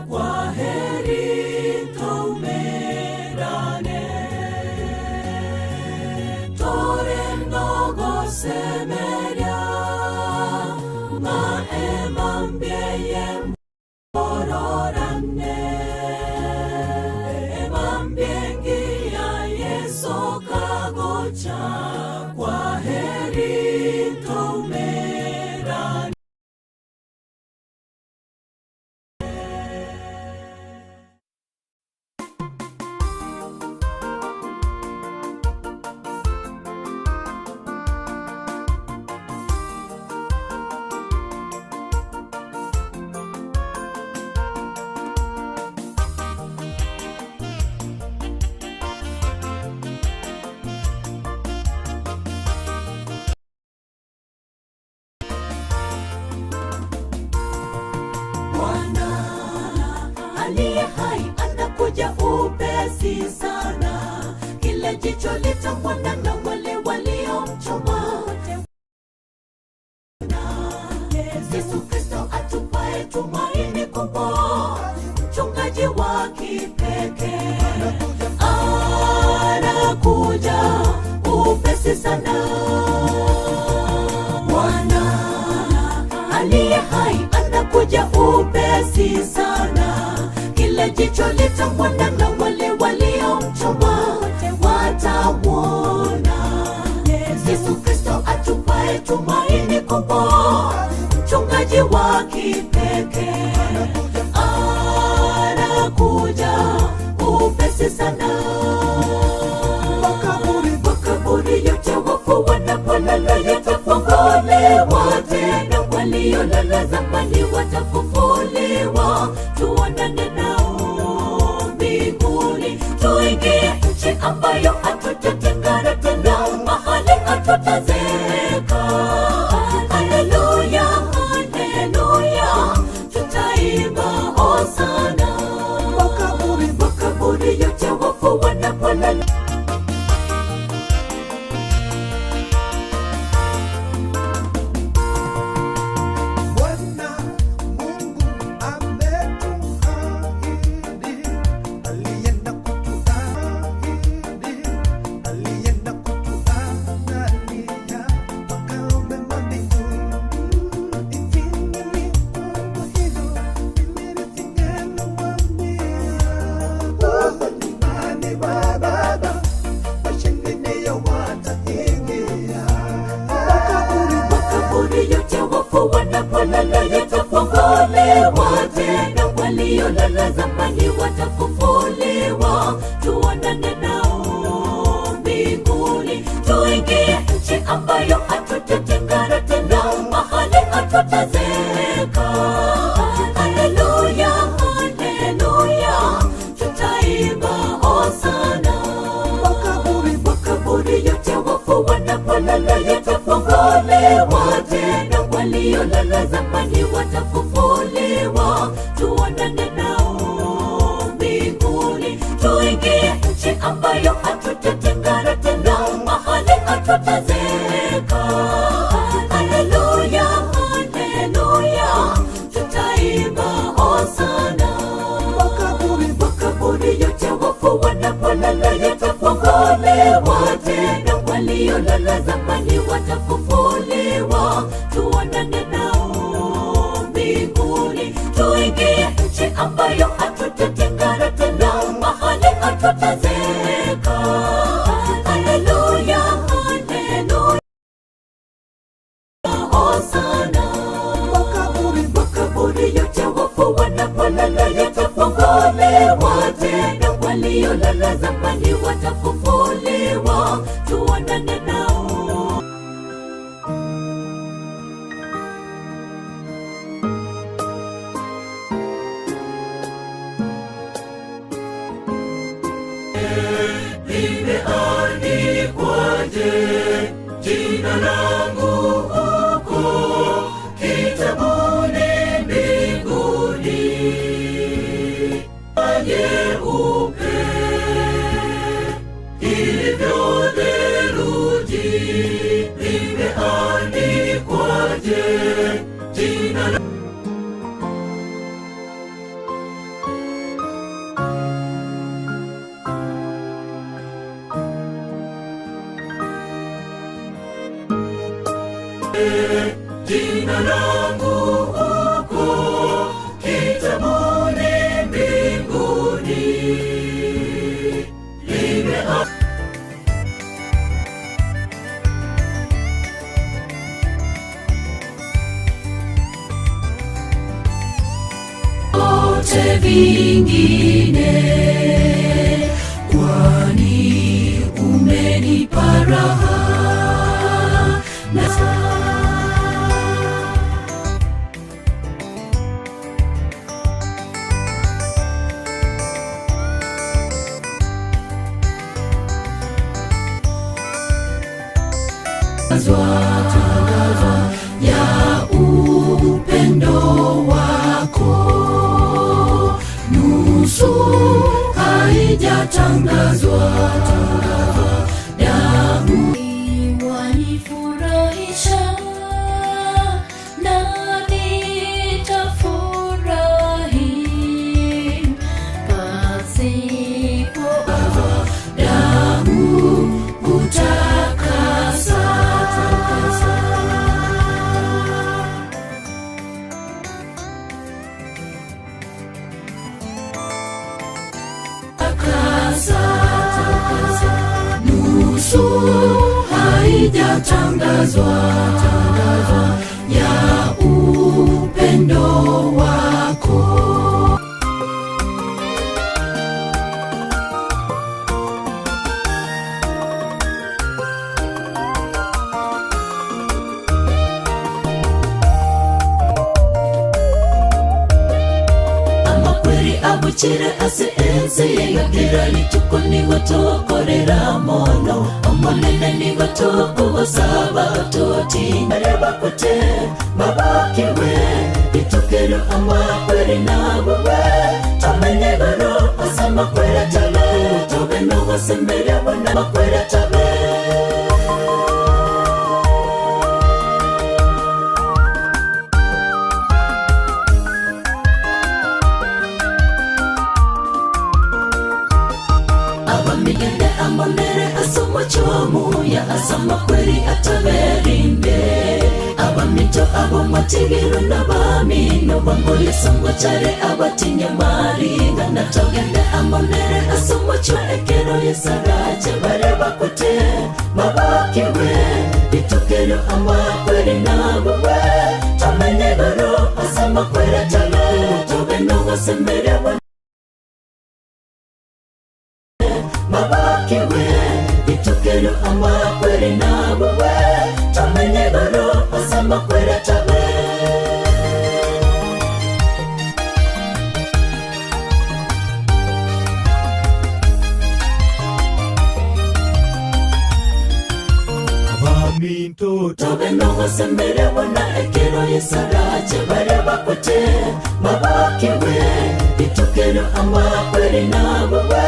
Kwa heri tumerane, tore ndogo semeria, maemambieye mororane, emambiengia Yesu kagocha, kwa heri tumerane. Bwana aliye hai anakuja upesi sana, kila jicho litamwona na wale waliomchoma. Yesu Kristo atupae tumaini kubwa, mchungaji wa kipekee anakuja upesi sana. Bwana aliye hai anakuja upesi sana, kila jicho litamwona na wale waliomchoma watamwona. Yesu Kristo atupae tumaini kubwa, mchungaji wa kipekee anakuja upesi sana. Makaburi, makaburi yote wafu wanapolala yatafunguliwa tena, waliolala zamani watafufuliwa. Tuonane nao mbinguni, tuingie nchi ambayo hatutatengana tena, mahali hatutazeeka. Haleluya, haleluya, tutaimba hosana. Makaburi, makaburi yote wafu wanapolala Bwana Mungu ametuahidi, alienda kutuahidi, alienda kutuandalia makao mema mbinguni. Isingelikuwa hivyo, mimi nisingeliwaambia. Oh, nyumbani mwa Baba, washindi ndio wataingia. Makaburi, makaburi yote wafu wanapolala yatafunguliwa tena, waliolala zamani watafufuliwa. Tuonane nao mbinguni, tuingie nchi ambayo hatutatengana tena, mahali hatutazeeka. Haleluya, haleluya, tutaimba hosana. Makaburi, makaburi yote wafu wanapolala yatafunguliwa tena, waliolala zamani watafufuliwa. Tuonane nao mbinguni, tuingie nchi ambayo hatutatengana tena, mahali hatutazeeka. Haleluya, haleluya, tutaimba hosana. Makaburi, makaburi yote wafu wanapolala yatafunguliwa tena, waliolala zamani watafufuliwa. Tuonane nao mbinguni, tuingie nchi ambayo hatutatengana tena, mahali hatutazeeka. Haleluya, haleluya, hosana. Makaburi, makaburi yote wafu wanapolala yatafunguliwa tena, waliolala zamani watafufuliwa, tuonane nao. Limeandikwaje jina langu huko kitabuni mbinguni? Nyeupe ilivyo theluji, limeandikwaje jina langu Jina langu huko kitabuni mbinguni limea vyote vingine, kwani umenipa raha na tangazwa ya upendo wako, nusu haijatangazwa damu Wanifurahisha na nitafurahi pasipo damu kutakasa. Takasa, nusu haijatangazwa ya upendo wako. Amakweri abuchire ase ense yeyogera rituko nigo tokorera mono omonene nigo tokogosaba totinyare bakote babakiwe ritukero amakweri nabuwe tomenye goro ase amakweri atabe tobe nogosemeria bona amakweri atabe. Abamigende amonere asomochomuya asamakweri ataberinde abamito abomatigiro nabamino bamboyesongochare abatinyamaringa natogende amonere asomocho ekero yesarache bare bakote babakiwe ritukero amakweri nabuwe tomenye goro asamakweri atabe tobe nogosemeria babakiwe ritukero amakweri nabuwe tomenye goro asamakweri atabe. Abaminto tobe nogosemeria bona ekero yesarache bare bakote babakiwe ritukero amakweri nabuwe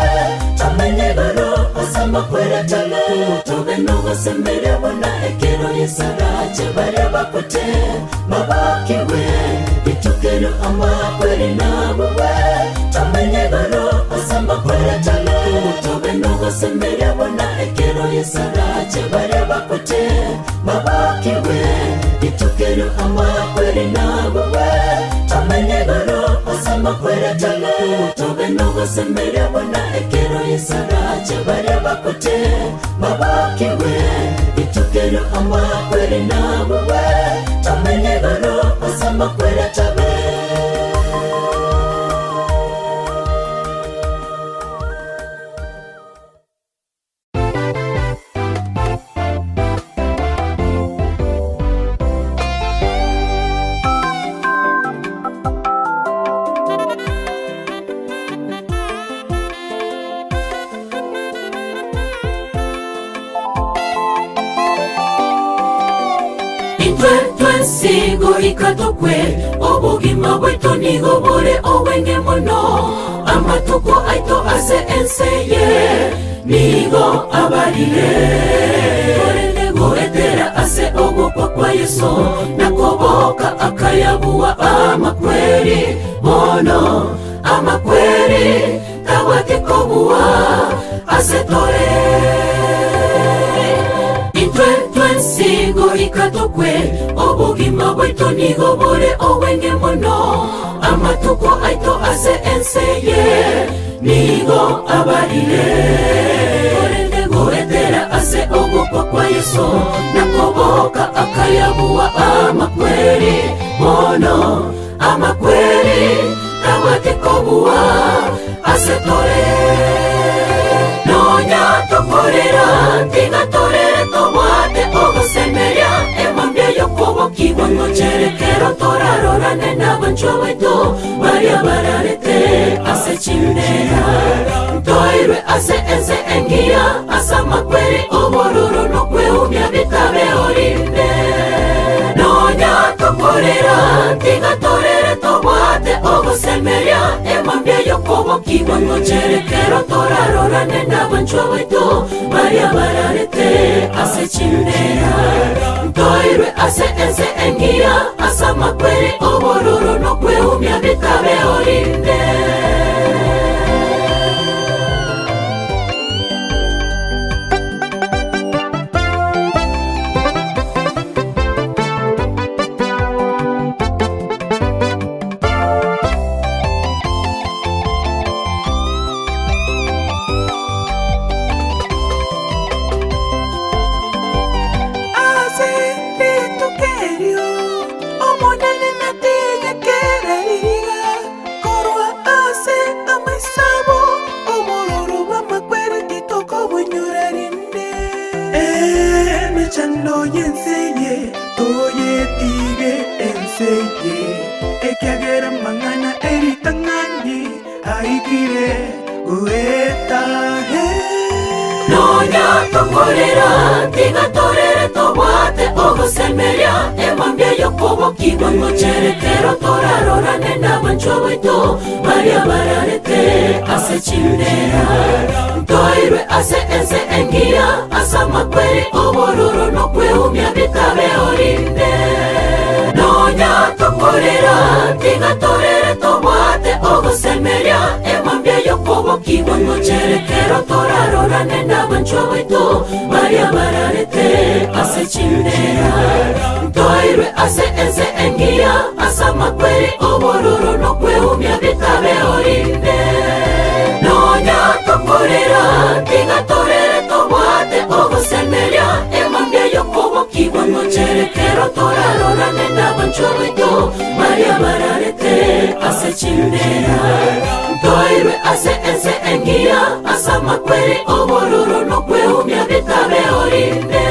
tomenye goro asamakweri atabe tobe nogosemeria bona ekero yesarache bare bakote babakiwe ritukero amakweri nabuwe tomenye goro asamakweri atabe tobe nogosemeria bona ekero yesarache bare bakote babakiwe ritukero amakweri nabuwe tomenye goro asa Asamakwere tabe tobe nogosemeria bona ekero yesarache baria bakote babokiwe itukero amakwere nabuwe tomenye goro asamakwere tabe. Intwe twensigo ikatokwe obogima bwetu nigo bore obwenge mono amatuko aito ase enseye nigo abarire torende goetera ase ogokwa kwa Yesu nakoboka akayabuwa amakweri mono amakweri tabwatikobuwa ase tore. Intwe twensigo ikatokwe obogima bwetu nigo bore obwenge mono amatuko aito ase enseye nigo abarire torende goetera ase ogokwa kwa Yesu nakoboka akayabuwa amakweri mono amakweri tabwatikobuwa ase tore. Nonya tokorera tiga torere tobwate ogosemeria emambia yokobokigwa ngocherekero torarorane n'abanchwa baito baria bararete ase chindera ntoirwe ase ense engiya ase amakweri obororo nokweumia bitabe orinde. Nonya tokorera tiga torere tobwate ogosemeria emambia yokobokigwa ngocherekero torarorane n'abanchwa baito baria bararete ase chindera ntoirwe ase ense engiya ase amakweri obororo nokweumia bitabe orinde. Emechando yenseye toyetige enseye ekiagera mang'ana eritang'ani aikire goetahe. Nonya tokorera tiga torere tobwate ogosemeria emambia yokobokigwa ngocherekero torarorane n'abanchwa baito baria bararete ase chindera ntoirwe ase ense engiya ase amakweri obororo nokweumia bitabe orinde. Nonya tokorera tiga torere tobwate ogosemeria emambia yokobokigwa ngocherekero torarorane n'abanchwa baito baria bararete ase chindera ntoirwe ase ense engiya ase amakweri obororo nokweumia bitabe orinde. Nonya tokorera tiga torere tobwate ogosemeria emambia yokobokigwa ngocherekero torarorane n'abanchwa baito baria bararete ase chindera ntoirwe ase ense engiya ase amakweri obororo nokweumia bitabe orinde.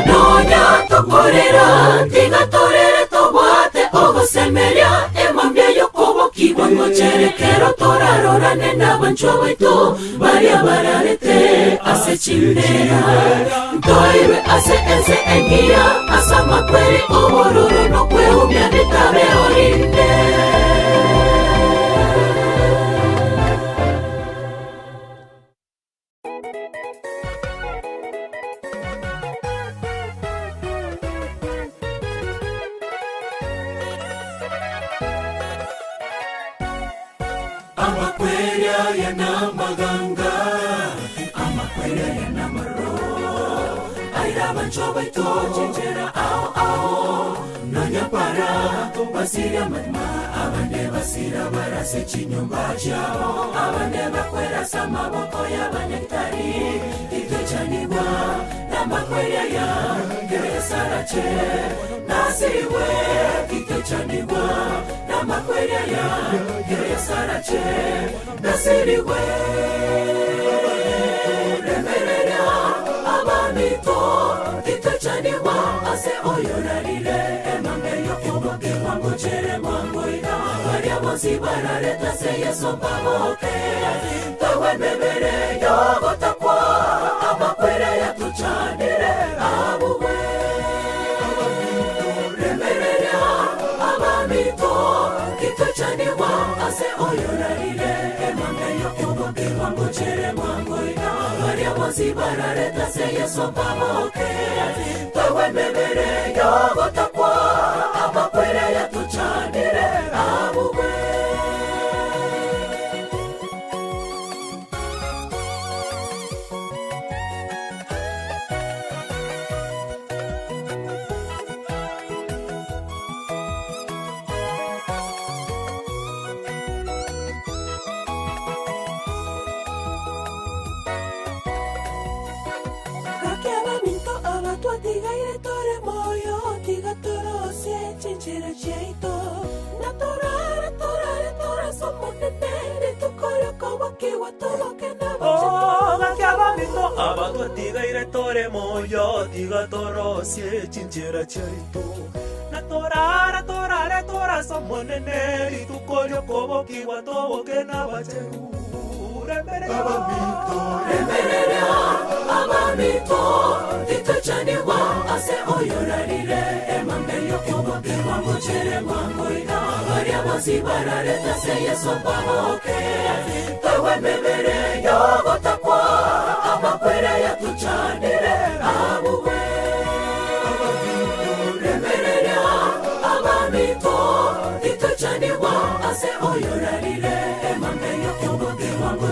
Nonya tokorera tiga torere tobwate ogosemeria emambia yokobokigwa ngocherekero torarorane n'abanchwa baito baria bararete ase chindera ntoirwe ase ense engiya ase amakweri obororo nokweumia bitabe orinde. Amakweri aya n'amaganga amakweri aya n'amaro aira abanchwa baito chinchera ao ao. Banyapara basiria amanyuma abande basira barase chinyumba chiabo abande bakwerasa amaboko y'abanyagitari titwechanigwa n'amakweriaya keresarache nasiriwe titwechanigwa n'amakweriaya keresarache nasiriwe remerera abamito titwechanigwa ase oyorarire emambe yokoboke mwango mwangoiga baria bonsi barareta se yeso mpaboke tawe mebere yogotakwa amakwere yatuchanire abuwe remerera abamito titwechanigwa ase oyorarire emambe yokoboke mwango mwangoiga baria bonsi barareta se yeso mpaboke tawe mebere yogotakwa amakwere yatuchanire abuwe Gakeba minto abatwatigaire tore moyo tigatorose chinchera chiaito na torare torare torasomonene tukoryokobokiwa toboke Oh, gakeba minto abatwatigaire tore moyo tigatorosie chinchera chiaito na torara torare torasomonene ritukoryokobokiwa toboke n'abacheru remerera abamito titwechanigwa ase oyorarire emambe yokoboke mwango mwangoiga baria bonsi barareta se yeso mpaboke tawe mebere yogotakwa amakwere yatuchanire abuwe remerera abamito titwechanigwa ase oyorarire emambe yokoboke mwango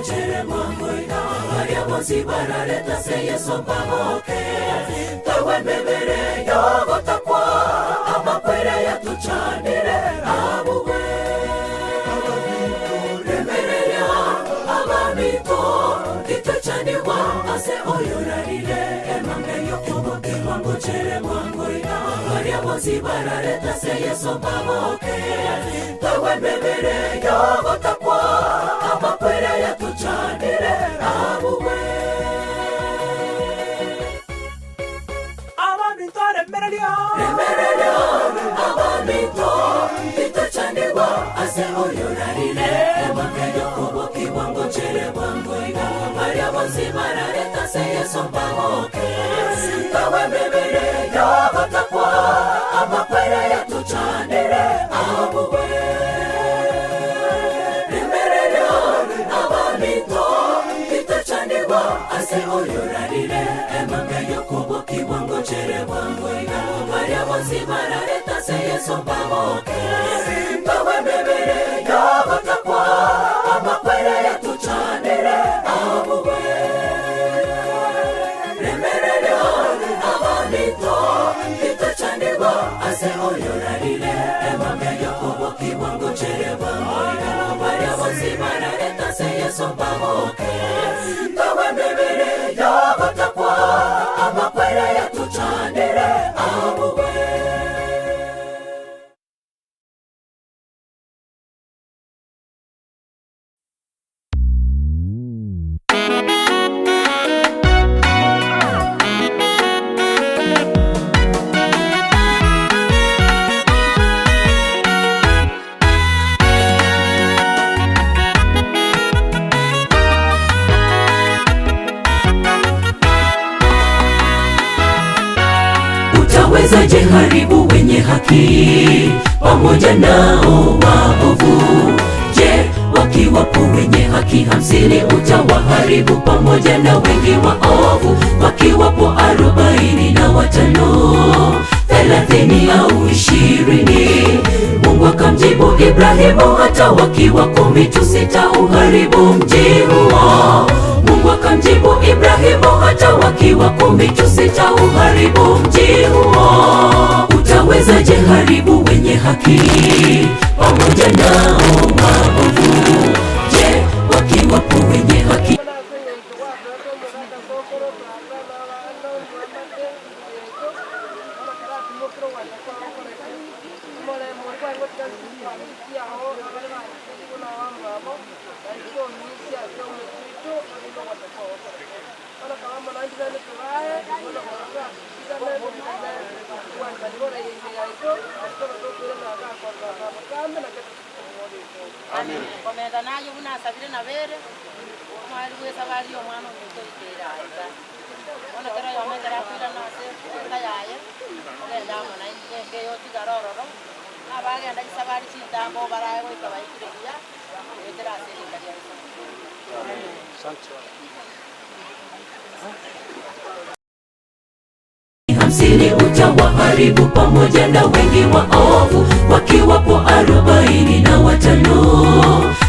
mwangoiga baria bonsi barareta se yeso mpaboke tawe mebere yogotakwa amakwere yatuchanire abuwe remerera abamito titwechanigwa ase oyorarire emambe yokoboke mwango mwangoiga baria bonsi barareta se yeso mpaboke tawe mebere yogotakwa amakwere yatuchanire abuwe abamito remereria remereria abamito titwechanigwa ase oyorarire emambe yokoboki bwango chere bwangoiga baria bonsi barareta se yeso mpaboke tawe mebere yogotakwa amakwere yatuchanire abuwe remereria abamito titwechanigwa ase oyorarire emambe yokoboki bwango chere bwangoiga baria bonsi barareta se yeso mpaboke tawe mebere yogotakwa amakwere yatuchanire abuwe remereria abamito titwechanigwa ase oyorarire emambe yokoboki bwango chere bwangoiga baria bonsi barareta se yeso mpaboke tawe mebere yogotakwa amakwere yatuchanire abuwe Utawezaje haribu wenye haki pamoja nao waovu? Je, wakiwapo wenye haki 50 utawaharibu pamoja na wengi waovu? Wakiwapo 45, 30 au 20? Mungu akamjibu Ibrahimu, hata wakiwa 10 tu sitauharibu mji huo. Mungu akamjibu Ibrahimu, hata wakiwa 10 tu sitauharibu mji huo. Awezaje haribu wenye haki pamoja nao waovu? Je, wakiwapo wenye haki Komenta naye buna asabire na bere omwari bwa esabari ya omwana ominto oikeire aiga bono kera oyomo ekero akoirana ase enka yaye ogenda amo naintwe enka eye otigare ororo, na abagenda chisabari chintambe obarae goika baikire buya goetera ase erika ria Yeso Kristo. 50 utawaharibu pamoja na wengi waovu, wakiwapo 45,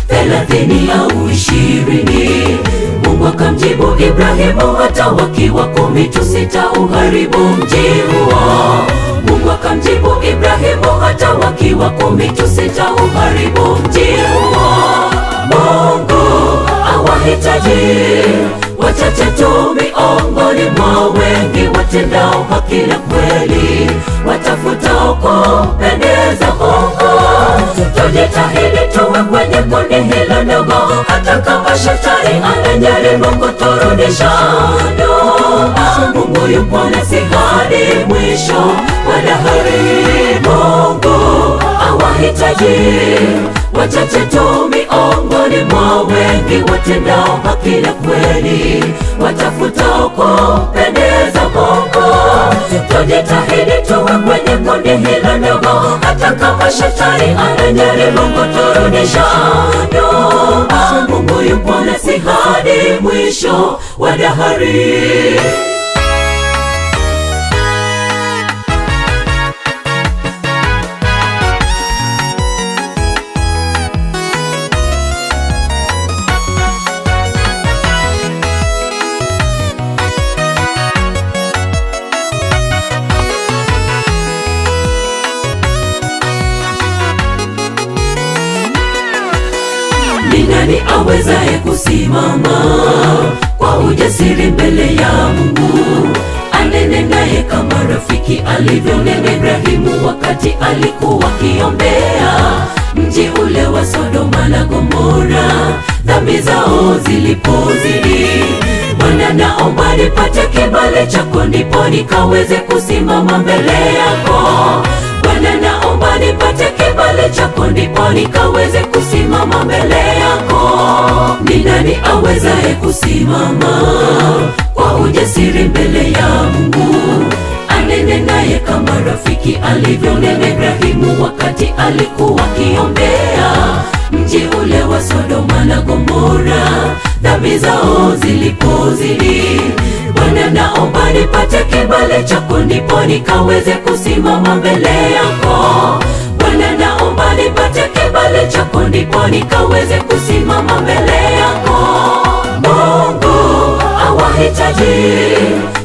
30 au 20. Mungu akamjibu Ibrahimu, hata wakiwa 10 tu sitauharibu mji huo. Mungu akamjibu Ibrahimu, hata wakiwa 10 tu sitauharibu mji huo. Mungu awahitaji wachache tu miongoni mwa wengi watendao haki na kweli, watafutao kumpendeza Mungu. Tujitahidi tuwe kwenye kundi hilo ndogo, hata kama shetani anajaribu kuturudisha nyuma. Mungu yupo nasi hadi mwisho wa dahari. Mungu awahitaji wachache tu miongoni mwa wengi watendao haki na kweli, watafutao kumpendeza Mungu. Tujitahidi tuwe kwenye kundi hilo ndogo, hata kama shetani anajaribu kuturudisha nyuma. Mungu yupo nasi hadi mwisho wa dahari. Ni nani awezaye kusimama kwa ujasiri mbele ya Mungu, anene naye kama rafiki alivyonena Ibrahimu wakati alikuwa akiombea mji ule wa Sodoma na Gomora, dhambi zao zilipozidi. Bwana, naomba nipate kibali chako, ndipo nikaweze kusimama mbele yako. Bwana, naomba nipate kibali chako, ndipo nikaweze kusimama mbele yako. Ni nani awezaye kusimama kwa ujasiri mbele ya Mungu, anene naye kama rafiki alivyonena Ibrahimu wakati alikuwa akiombea mji ule wa Sodoma na Gomora, dhambi zao zilipozidi. Bwana, naomba nipate kibali chako, ndipo nikaweze kusimama mbele yako. Bwana, naomba nipate kibali chako, ndipo nikaweze kusimama mbele yako. Mungu awahitaji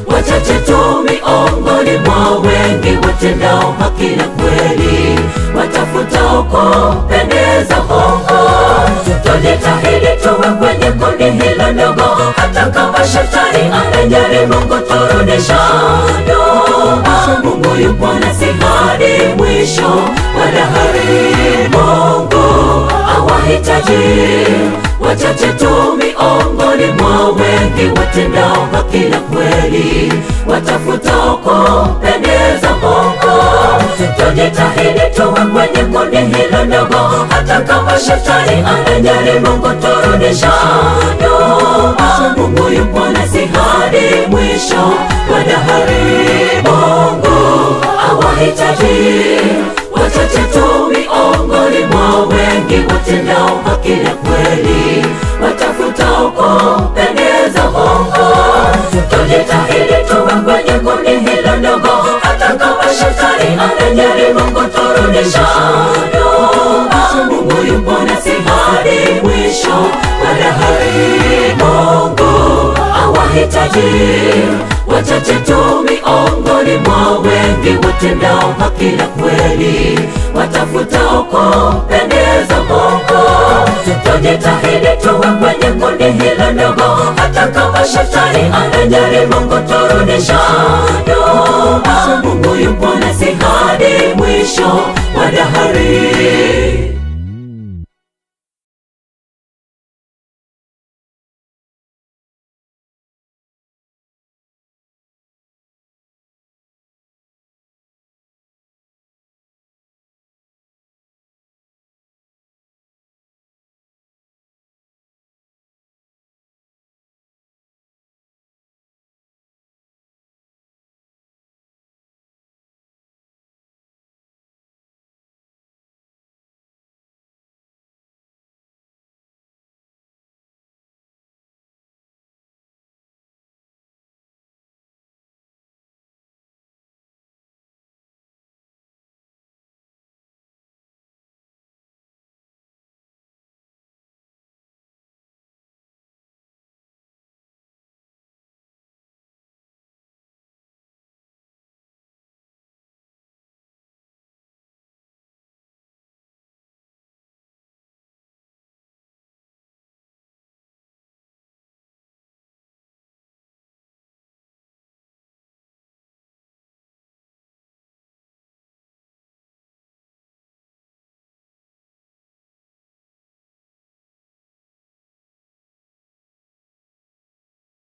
wachache tu miongoni mwa wengi watendao haki na kweli, watafutao kumpendeza Mungu. Tujitahidi tuwe kwenye kundi hilo ndogo, hata kama shetani anajaribu kuturudisha nyuma. Mungu yupo nasi hadi mwisho wa dahari. Mungu awahitaji wachache tu miongoni mwa wengi watendao haki na kweli, watafutao kumpendeza Mungu. Tujitahidi tuwe kwenye kundi hilo ndogo, hata kama shetani anajaribu kuturudisha nyuma. Mungu yupo nasi hadi mwisho wa dahari. Mungu awahitaji wachache tu miongoni mwa wengi watendao haki na kweli, watafutao kumpendeza Mungu. Tujitahidi tuwe kwenye kundi hilo ndogo, hata kama shetani anajaribu kuturudisha nyuma. Mungu yupo nasi hadi mwisho wa dahari. Mungu awahitaji wachache tu. Miongoni mwa wengi watendao haki na kweli, watafutao kumpendeza Mungu. Tujitahidi tuwe kwenye kundi hilo ndogo, hata kama shetani anajaribu kuturudisha nyuma. Mungu yupo nasi hadi mwisho wa dahari.